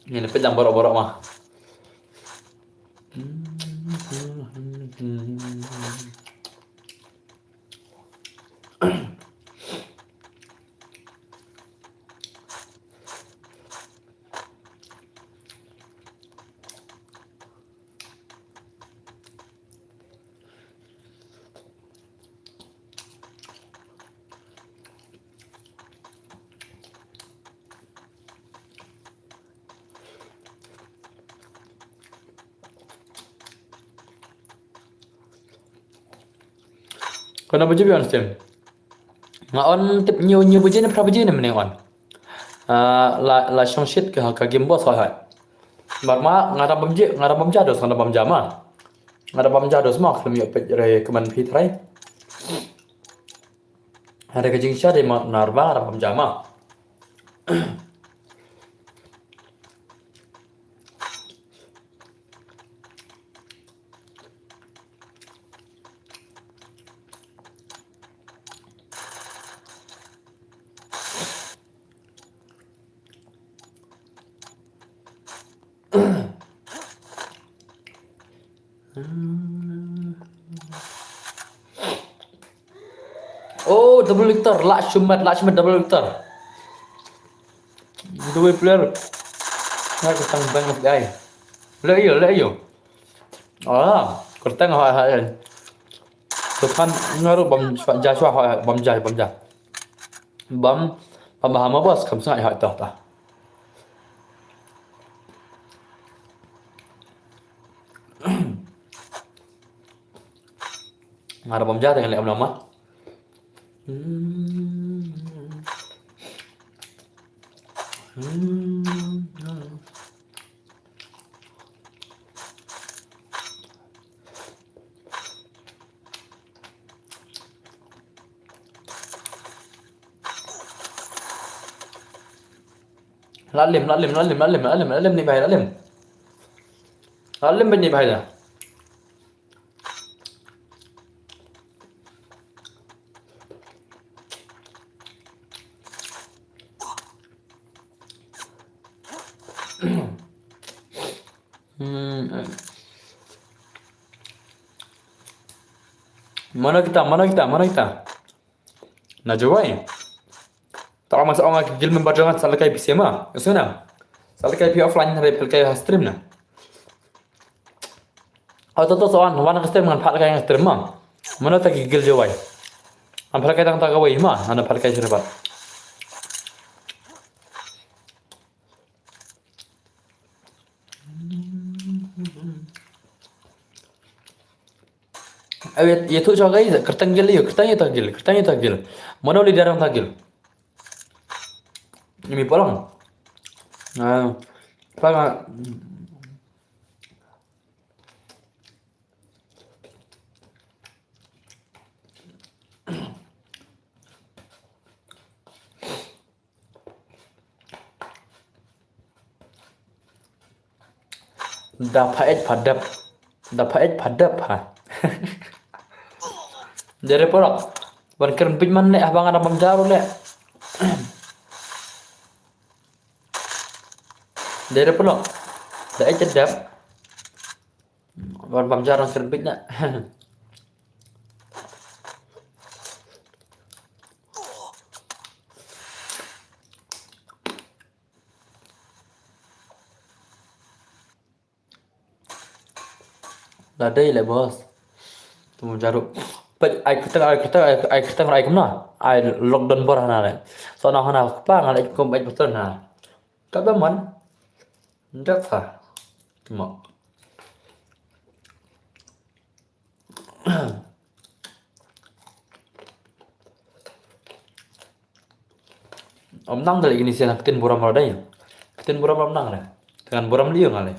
Ngin peit lang baroh-baroh ma. Kano baje phi on stream? Nga on tip hynñiew, hynñiew baje ne phra baje ne mynne on. Ah, la, la shong shit ka, ka game boss hoi hoi. Bad ma nga dang bam ja, nga dang bam ja dos, nga dang bam ja ma. Nga dang bam ja dos ma, khlem ïoh peit re kmen phi trai. Hynrei ka jingshisha dei ma narba, nga dang bam ja ma. Oh, double victor, lah shumat, lah shumat double victor. Double player. Nga ka tang bang of guy. Le yo, le yo. Ah, kurtang ha ha. Tuhan ngaru bam ja shwa ha, bam ja, bam ja. Bam, bam bahama bos, kam sngai ha ta ta. Nga da bam ja te ngan leh ym lama. La lim, la lim, la lim, la lim, la lim, la lim, ni bai, la lim. La lim, ni bai, la. Hmm. Mano kita, mano kita, mano kita? Na Jowai. Ta ong ma sa ong ki guild member jong nga sa lehkai phi sha ma. Sngewna. Sa lehkai phi offline hynrei phi lehkai ha stream na. Aw to to sa wan, wan ka stream ngan phah lehkai ha stream ma. Mano ta ki guild Jowai. Am phah lehkai tang ta kawei ma, ngan phah lehkai sha pat. Ayo, ïathuh sha ka guild, kyrteng guild ïa, kyrteng ïa ta guild, kyrteng ïa ta guild. Mano leader jong ta guild? Mi polong. Ah, polong. Da pha ej pha dep. Da pha ej pha dep ha. Dere porok. Wan kren bit man le abang ada bang jaru le. Dere porok. Da ej dep. Wan bam jarang serbit na. Da dei le boss. Tum jaru. Pet ai kutang ai kutang ai kutang ai kumna. Ai lockdown bor hana le. So na hana pa ngal ai kum ai betul na. Ka ba man. Ndak sa. Mo. Om nang dali ini sian ktien buram ra dai. Ktien buram ra nang re. Dengan buram liu ngali.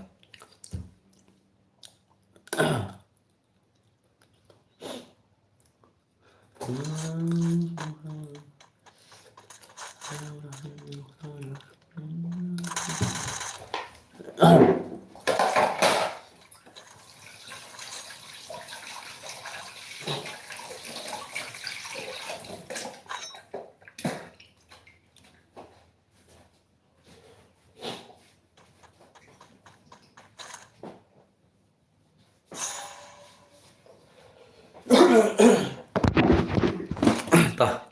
Ta.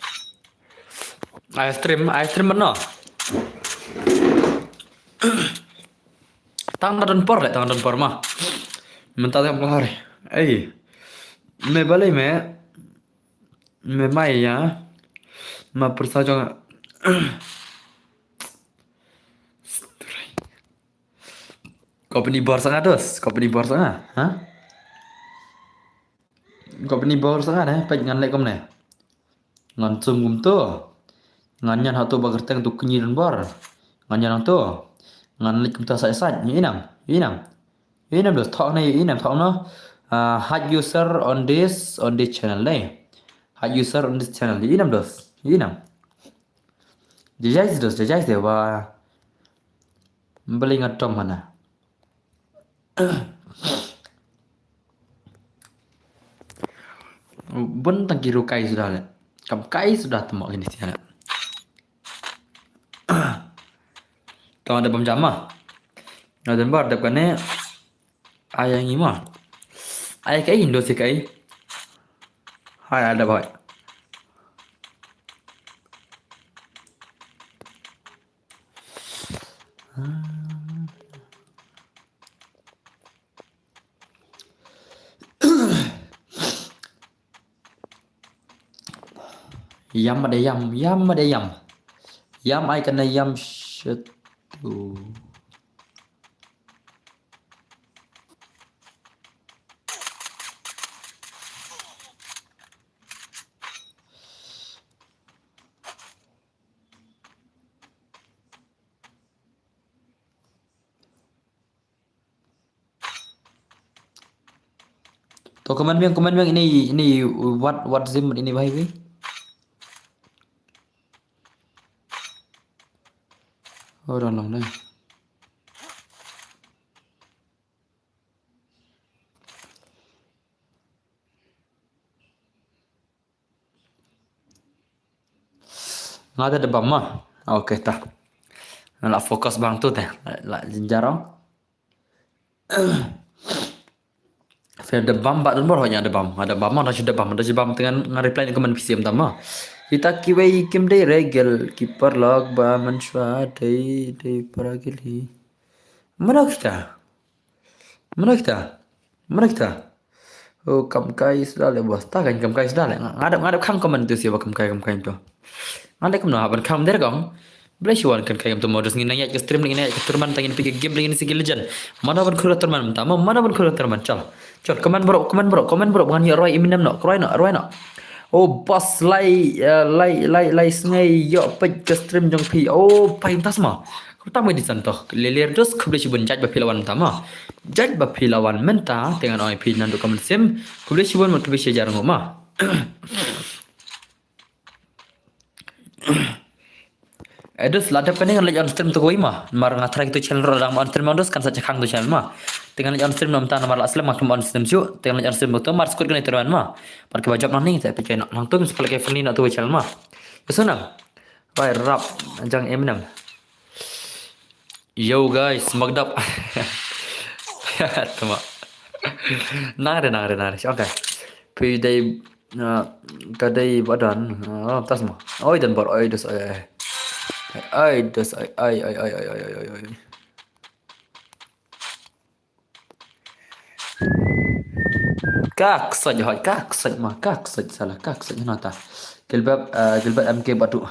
Ai stream, ai stream mano. Tang don por le, tang don por ma. Mynta tang por. Ei. Me balei me. Me mai ya. Ma pyrsa jong. Company bor sanga dos, company bor sanga, ha? Company bor sanga ne, peit ngan leh kumne. Ngan sum kumto. Ngan ñion hato ba kyrteng to kñi don bor. Ngan ñion hato. Ngan leh kumta sai sai, ïa inam, ïa inam. Ïa inam dos, thok ne, ïa inam, thok no. Ah, hide user on this, on this channel dei. Hide user on this channel, ïa inam dos, ïa inam. Jajai dos, jajai de wa. Beli nga tom hana. Bun tang ki rukai sudah le. Kam kai sudah temok kini sian le. Tang ada bam jama. Ada bar dep kane. Ai ngi ma. Ai kai indo si kai. Hai ada bai. Yam ma de yam, yam ma de yam. Yam ai kana yam shetu. To comment biang, comment biang ini, ini what, what zim ini wahai wi. Oh, dah long deh. Nga da da bam ma. Okay ta. Nga la focus bang tu te. La, la jinjar ong. Fe da bam ba don bor ho nya da bam. Nga da bam ma da shi da bam. Da shi bam tengan nga reply ni comment P C M ta ma. Kita kiwei kim dei regel keeper log ba man shwa dei dei para gili. Mana kita? Mana kita? Mana kita? Oh, kam kai sudah le bos. Ta kan kam kai sudah le. Nga-, ngadap, ngadap khang comment tu siapa kam kai, kam kai tu. Ngadap kam noh ban khang der kong. Blei shuan kan kai kam tu modus ngin nang ïaid ka stream ngin ïaid ka tournament tang ngin pik game ngin sigi legend. Mana ban khur tournament ta. Mana ban khur tournament chal. Chal comment bro, comment bro, comment bro. Bukan ya roi Eminem no, roi no, roi no. Oh boss, lai, eh, lai, lai, lai sngi ïoh peit ka stream jong phi. Oh, phi mynta sma. Kumta mynta san to. Lele Dos, khublei shibun, jait ba phi la wan mynta ma. Jait ba phi la wan mynta, te ngan ong ïa phi naduh ka mynsiem. Khublei shibun, khublei shi hajar nguh ma. Eh Dos, lada pyneng leit on stream to kawei ma. Namar nga try to channel ruh dang on stream Dos, kan sa jakhang to channel ma. Te ngan leit on stream namar la slem ma, kum on stream shuh. Te ngan leit on stream to mar skut kane tournament ma. Mar kiba jop nangne te pyneng nang tung sa pynlait kai friendly na to channel ma. Ka snam. Bai rap jong Eminem. Yo guys, magdap. Tama. Nang re, nang re, nang re. Okay. Phi dei, uh, ka dei ba don. Uh, tas ma. Oi, don bor, oi, Dos, oi, oi. Oi, Dos, oi, oi, oi. Ka ksoj hoi, ka ksoj ma, ka ksoj sala, ka ksoj na ta. Gilbert, uh, Gilbert M K Badu.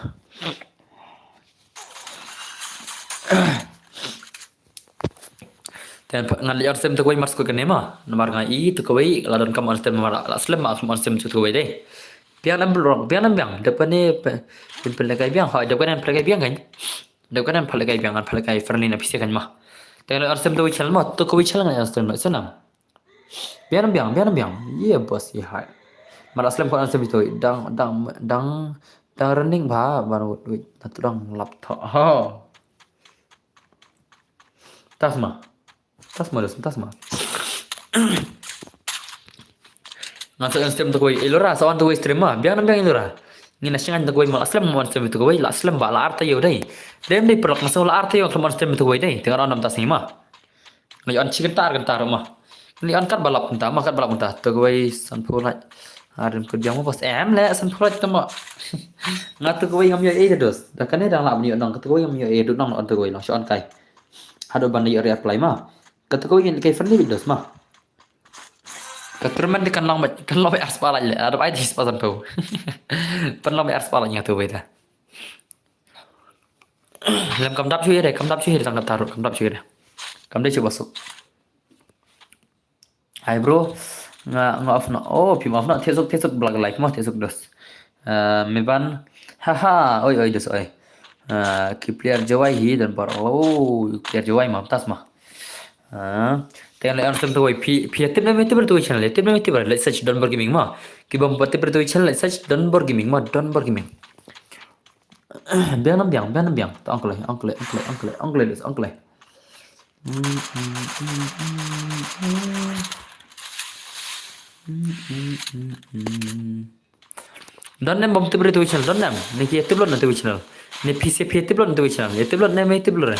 Te ngan leit on stream to kawei mar skut kane ma. Namar nga i to kawei la donkam on stream namar la slem ma on stream to kawei dei. Biang nam blok, biang nam biang. Dep kane pynlait kai biang, hoi, dep kane pynlait kai biang kan. Dep kane pynlait kai biang, pynlait kai friendly na pisa kan ma. Te ngan leit on stream to kawei channel ma, to kawei channel ngan on stream ma, snam. Biang nam biang, biang nam biang. Ye boss, ye hai. Mar la slem ko on stream to kawei, dang, dang, dang, dang running ba, ban wut wit, na tu dang laptop. Ho. Tas ma. Tas ma, Dos, tas ma. Ngan sa on stream to kawei. Ilura, sa on to kawei stream ma. Biang nam biang Ilura. Ngin na shngain to kawei ma, la slem ma on stream to kawei, la slem ba, la arta ïew dei. Dem dei pyrlok, ngan sa la arta ïew, on stream to kawei dei. Te ngan on nam tas ni ma. Ngan on chi kynta ar kynta ruh ma. Ngan on kat ba lap kynta ma, kat ba lap kynta. To kawei sanphew lait. Harim kut biang ma boss. Em leh sanphew lait tama. Nga to kawei ngam ïoh ei da Dos. Da kane dang lah ban ïoh nong, ka to kawei ngam ïoh ei, dut nong on to kawei long sha on kai. Haduh ban ïoh reapply ma. Ka to kawei ngin kai friendly bit Dos ma. Ka tournament kan long ba, kan long ba ar spah lait leh. Haduh ai di spah sanphew. Pan long ba ar spah lait nga to kawei da. Lem kam dap shuh ïa re, kam dap shuh ïa re tang ka tarut, kam dap shuh ïa re. Kam dei shuh ba suk. Hai bro, nga, nga off na. Oh, phim off na. Thesuk, thesuk bla ka like mo, thesuk Dos. Ah, me ban. Haha, oi, oi, Dos, oi. Ah, ki player Jowai hi don bor. Oh, player Jowai ma, tas ma. Ah, te ngan leit on stream to kawei. Phi, phi tip ne me tip re to kawei channel, tip ne me tip re. Leit search Don Bor Gaming ma. Ki bym pat tip re to kawei channel, leit search Don Bor Gaming ma, Don Bor Gaming. Biang nam biang, biang nam biang. Ta ong kloi, ong kloi, ong kloi, ong kloi, ong kloi, Dos, ong kloi. Don nem bym tip re to kawei channel, don nem. Ne ki tip lut na to kawei channel. Ne phi se phi tip lut na to kawei channel. Ïa tip lut ne me tip lut re.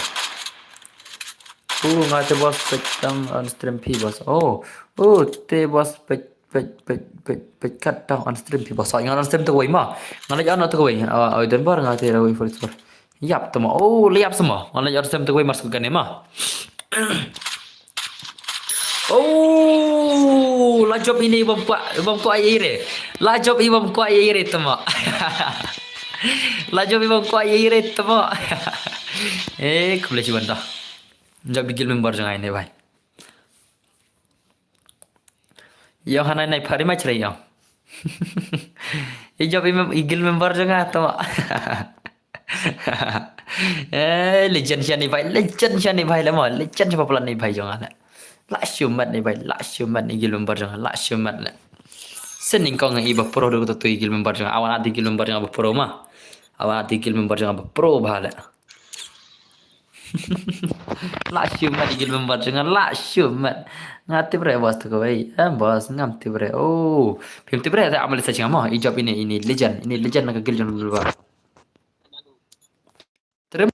Uh, nga te boss peit tang on stream phi boss. Oh, oh, te boss peit peit, peit, peit, peit kat tang on stream phi boss. Ngan on stream to kawei ma. Ngan leit on to kawei. Ah, oi, don bor nga te ra wei for for. Ïap tama. Oh, la ïap sama. Ngan leit on stream to kawei mar skut kane ma. Oh, la jop ine bym kwah, bym kwah ïa ire. La jop i bym kwah ïa ire tama. La jop i bym kwah ïa ire tama. Eh, khublei shibun ta. Jop i guild member jong nga ine bhai. Ïong hanai nai phari ma chrai ïong. I jop i mem-, i guild member jong nga to. Eh, legend sha ni bhai, legend sha ni bhai le mo, legend sha popular ni bhai jong nga le. La shu mat ni bhai, la shu mat ni guild member jong nga, la shu mat le. Sening kong i ba pro do to tu i guild member jong nga, awan ati guild member jong nga ba pro ma. Awan ati guild member jong nga ba pro bha le. La shu mat i guild member jong nga, la shu mat. Nga tip re boss to kawei. Eh, boss ngam tip re. Oh, phim tip re te amal sa jong nga mo. I jop ine, ine legend, ine legend na ka guild jong nga. Terima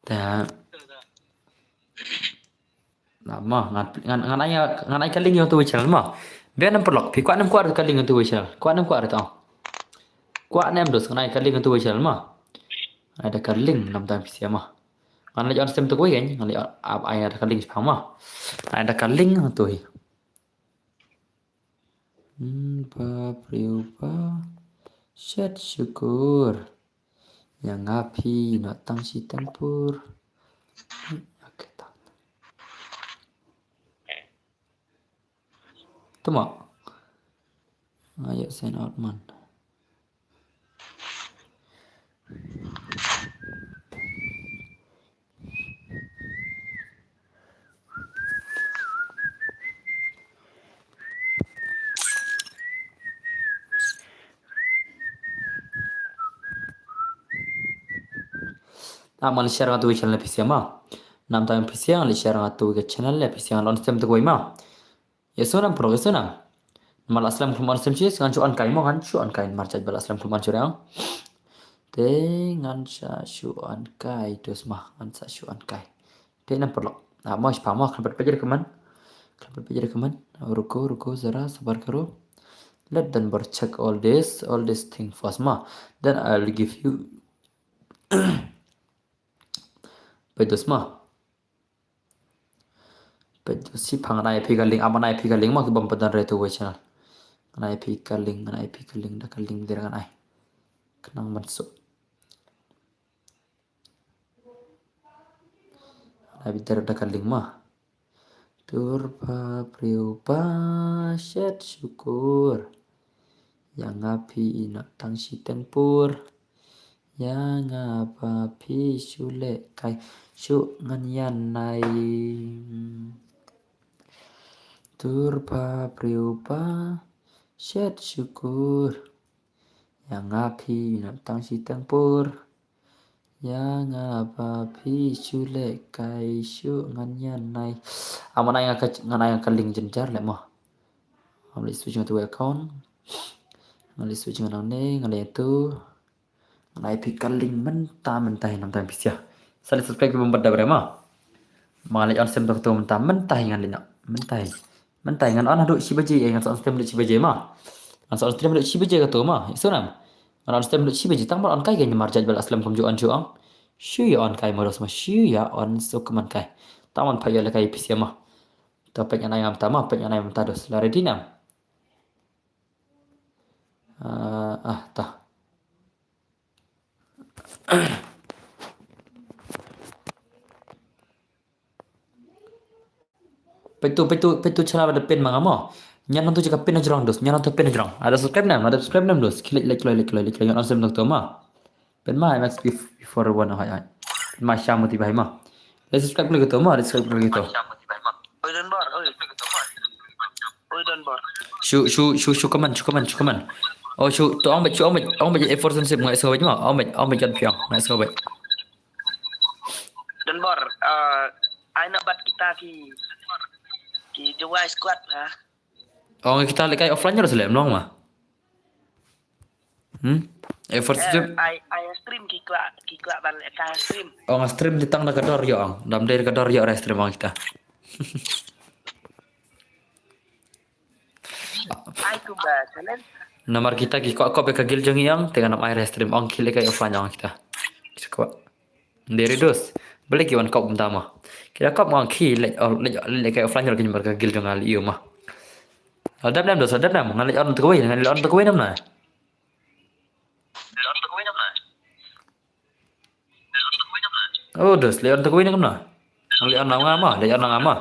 Ta. Na ma, ngan, ngan, ngan ai, ngan ai ka link ïa uto u channel ma. Biang nam paralok, phi kwah nam kwah ka link ïa uto u channel. Kwah nam kwah tang. Kwah nam dos, ngan ai ka link ïa uto u channel ma. Ai da ka link nam tang phi sia ma. Ngan leit on stem tu kawei kan, ngan leit on, ap, ai da ka link shipang ma. Ai da ka link tu hi. Hmm, ba briew ba shet shukur. Ïa nga phi noh tang shi teng pur. Okay, tang. Tama. Ayo sign out man. Ah, man share nga tu channel P C ma. Nam tang P C nga li share nga tu channel P C nga lon stem tu kawei ma. Ïa sngewbha pyrshah, ïa sngewbha. Namar la slem khlem on stem shi, ngan shu on kai mo, ngan shu on kai, namar jait ba la slem khlem on shu riang. Te ngan sa shu on kai, dus ma, ngan sa shu on kai. Te nam pyrshah. Ah, mo shipang mo, khlem pat pyrshah ka man. Khlem pat pyrshah ka man. Ruko, ruko, zara, sabar karo. Let Danbor check all this, all this thing first ma. Then I'll give you. Peit dus ma. Peit dus shipang, ngan ai phi ka link, ah, ngan ai phi ka link ma, ki bym pat don re tu wei channel. Ngan ai phi ka link, ngan ai phi ka link, da ka link dei ngan ai. Khnang ban suk. Ngan ai phi da ka link ma. Tur ba briew ba shet shukur. Ïa nga phi noh tang shi teng pur. Ïa nga ba phi shu leh kai shu ngan ïa nai. Tur ba briew ba shet shukur. Ïa nga phi noh tang shi teng pur. Ïa nga ba phi shu leh kai shu ngan ïa nai. Ah, ngan ai nga ka, ngan ai nga ka link jynjar leh mo. Ngan leit switch nga tu account. Ngan leit switch nga nangne, ngan leit tu. Ngan ai phi ka link mynta, mynta hi, mynta hi phi sia. Sa leit subscribe ki bym pat da bre ma. Ma ngan leit on stem tu mynta, mynta hi ngan leit noh. Mynta hi. Mynta hi ngan on haduh shi baje, eh, ngan sa on stem haduh shi baje ma. Ngan sa on stem haduh shi baje katu ma. Ïa sngewbha. Ngan on stem haduh shi baje, tang ban on kai ka namar jait ba la slem kumjuh on shu ong. Shu ïa on kai ma, dus ma, shu ïa on suk man kai. Tang ban pha ïa leh kai phi sia ma. Ta peit ngan ai ngam ta ma, peit ngan ai ngam ta dus. La ready nam. Ah, ah, ta. Peit tu, peit tu, peit tu channel ba da pin ma nga mo. Ngan nang tu jaka pin na jrong dus, ngan nang tu pin na jrong. Ada subscribe nam, ada subscribe nam dus. Klik, like, like, like, like, like, ngan on stem tu ma. Pin ma, M X P four one, hai, hai. Pin ma Sham Mutibah ma. Ada subscribe lagi tu ma, ada subscribe lagi tu. Oi, Danbor, oi. Oi, Danbor. Shu, shu, shu, shu, comment, shu, comment, shu, comment. Oh, shu, tu ong beit, shu, ong beit, ong beit, A four Sunship, ngai sngewbha beit ma, ong beit, ong beit, jan piang, ngai sngewbha beit. Danbor, eh, ai na bat kita ki, ki Jowai squad, ha? Ong kita leh kai offline ruh selem long ma. Hmm? A four Sunship. Ai, ai stream ki kwah, ki kwah ban leh kai stream. Ong stream di tang da ka dor ïoh ong. Dam dei ka dor ïoh re stream ong kita. Ai kumba channel. Namar kita ki kwah kop ïa ka guild jong ngi ong, te ngan ym ai re stream ong ki leh kai offline ong kita. Kita kwah. Dei re dus. Balei ki wan kop mynta ma. Kita kop ong ki leh, leh, leh kai offline ruh ki namar ka guild jong nga leh ïoh ma. Al dep nem dus, al dep nem. Ngan leh on tu kawei, ngan leh on tu kawei nem na. Oh, dus, leh on tu kawei ne kumno? Leh on na nga ma, leh on na nga ma.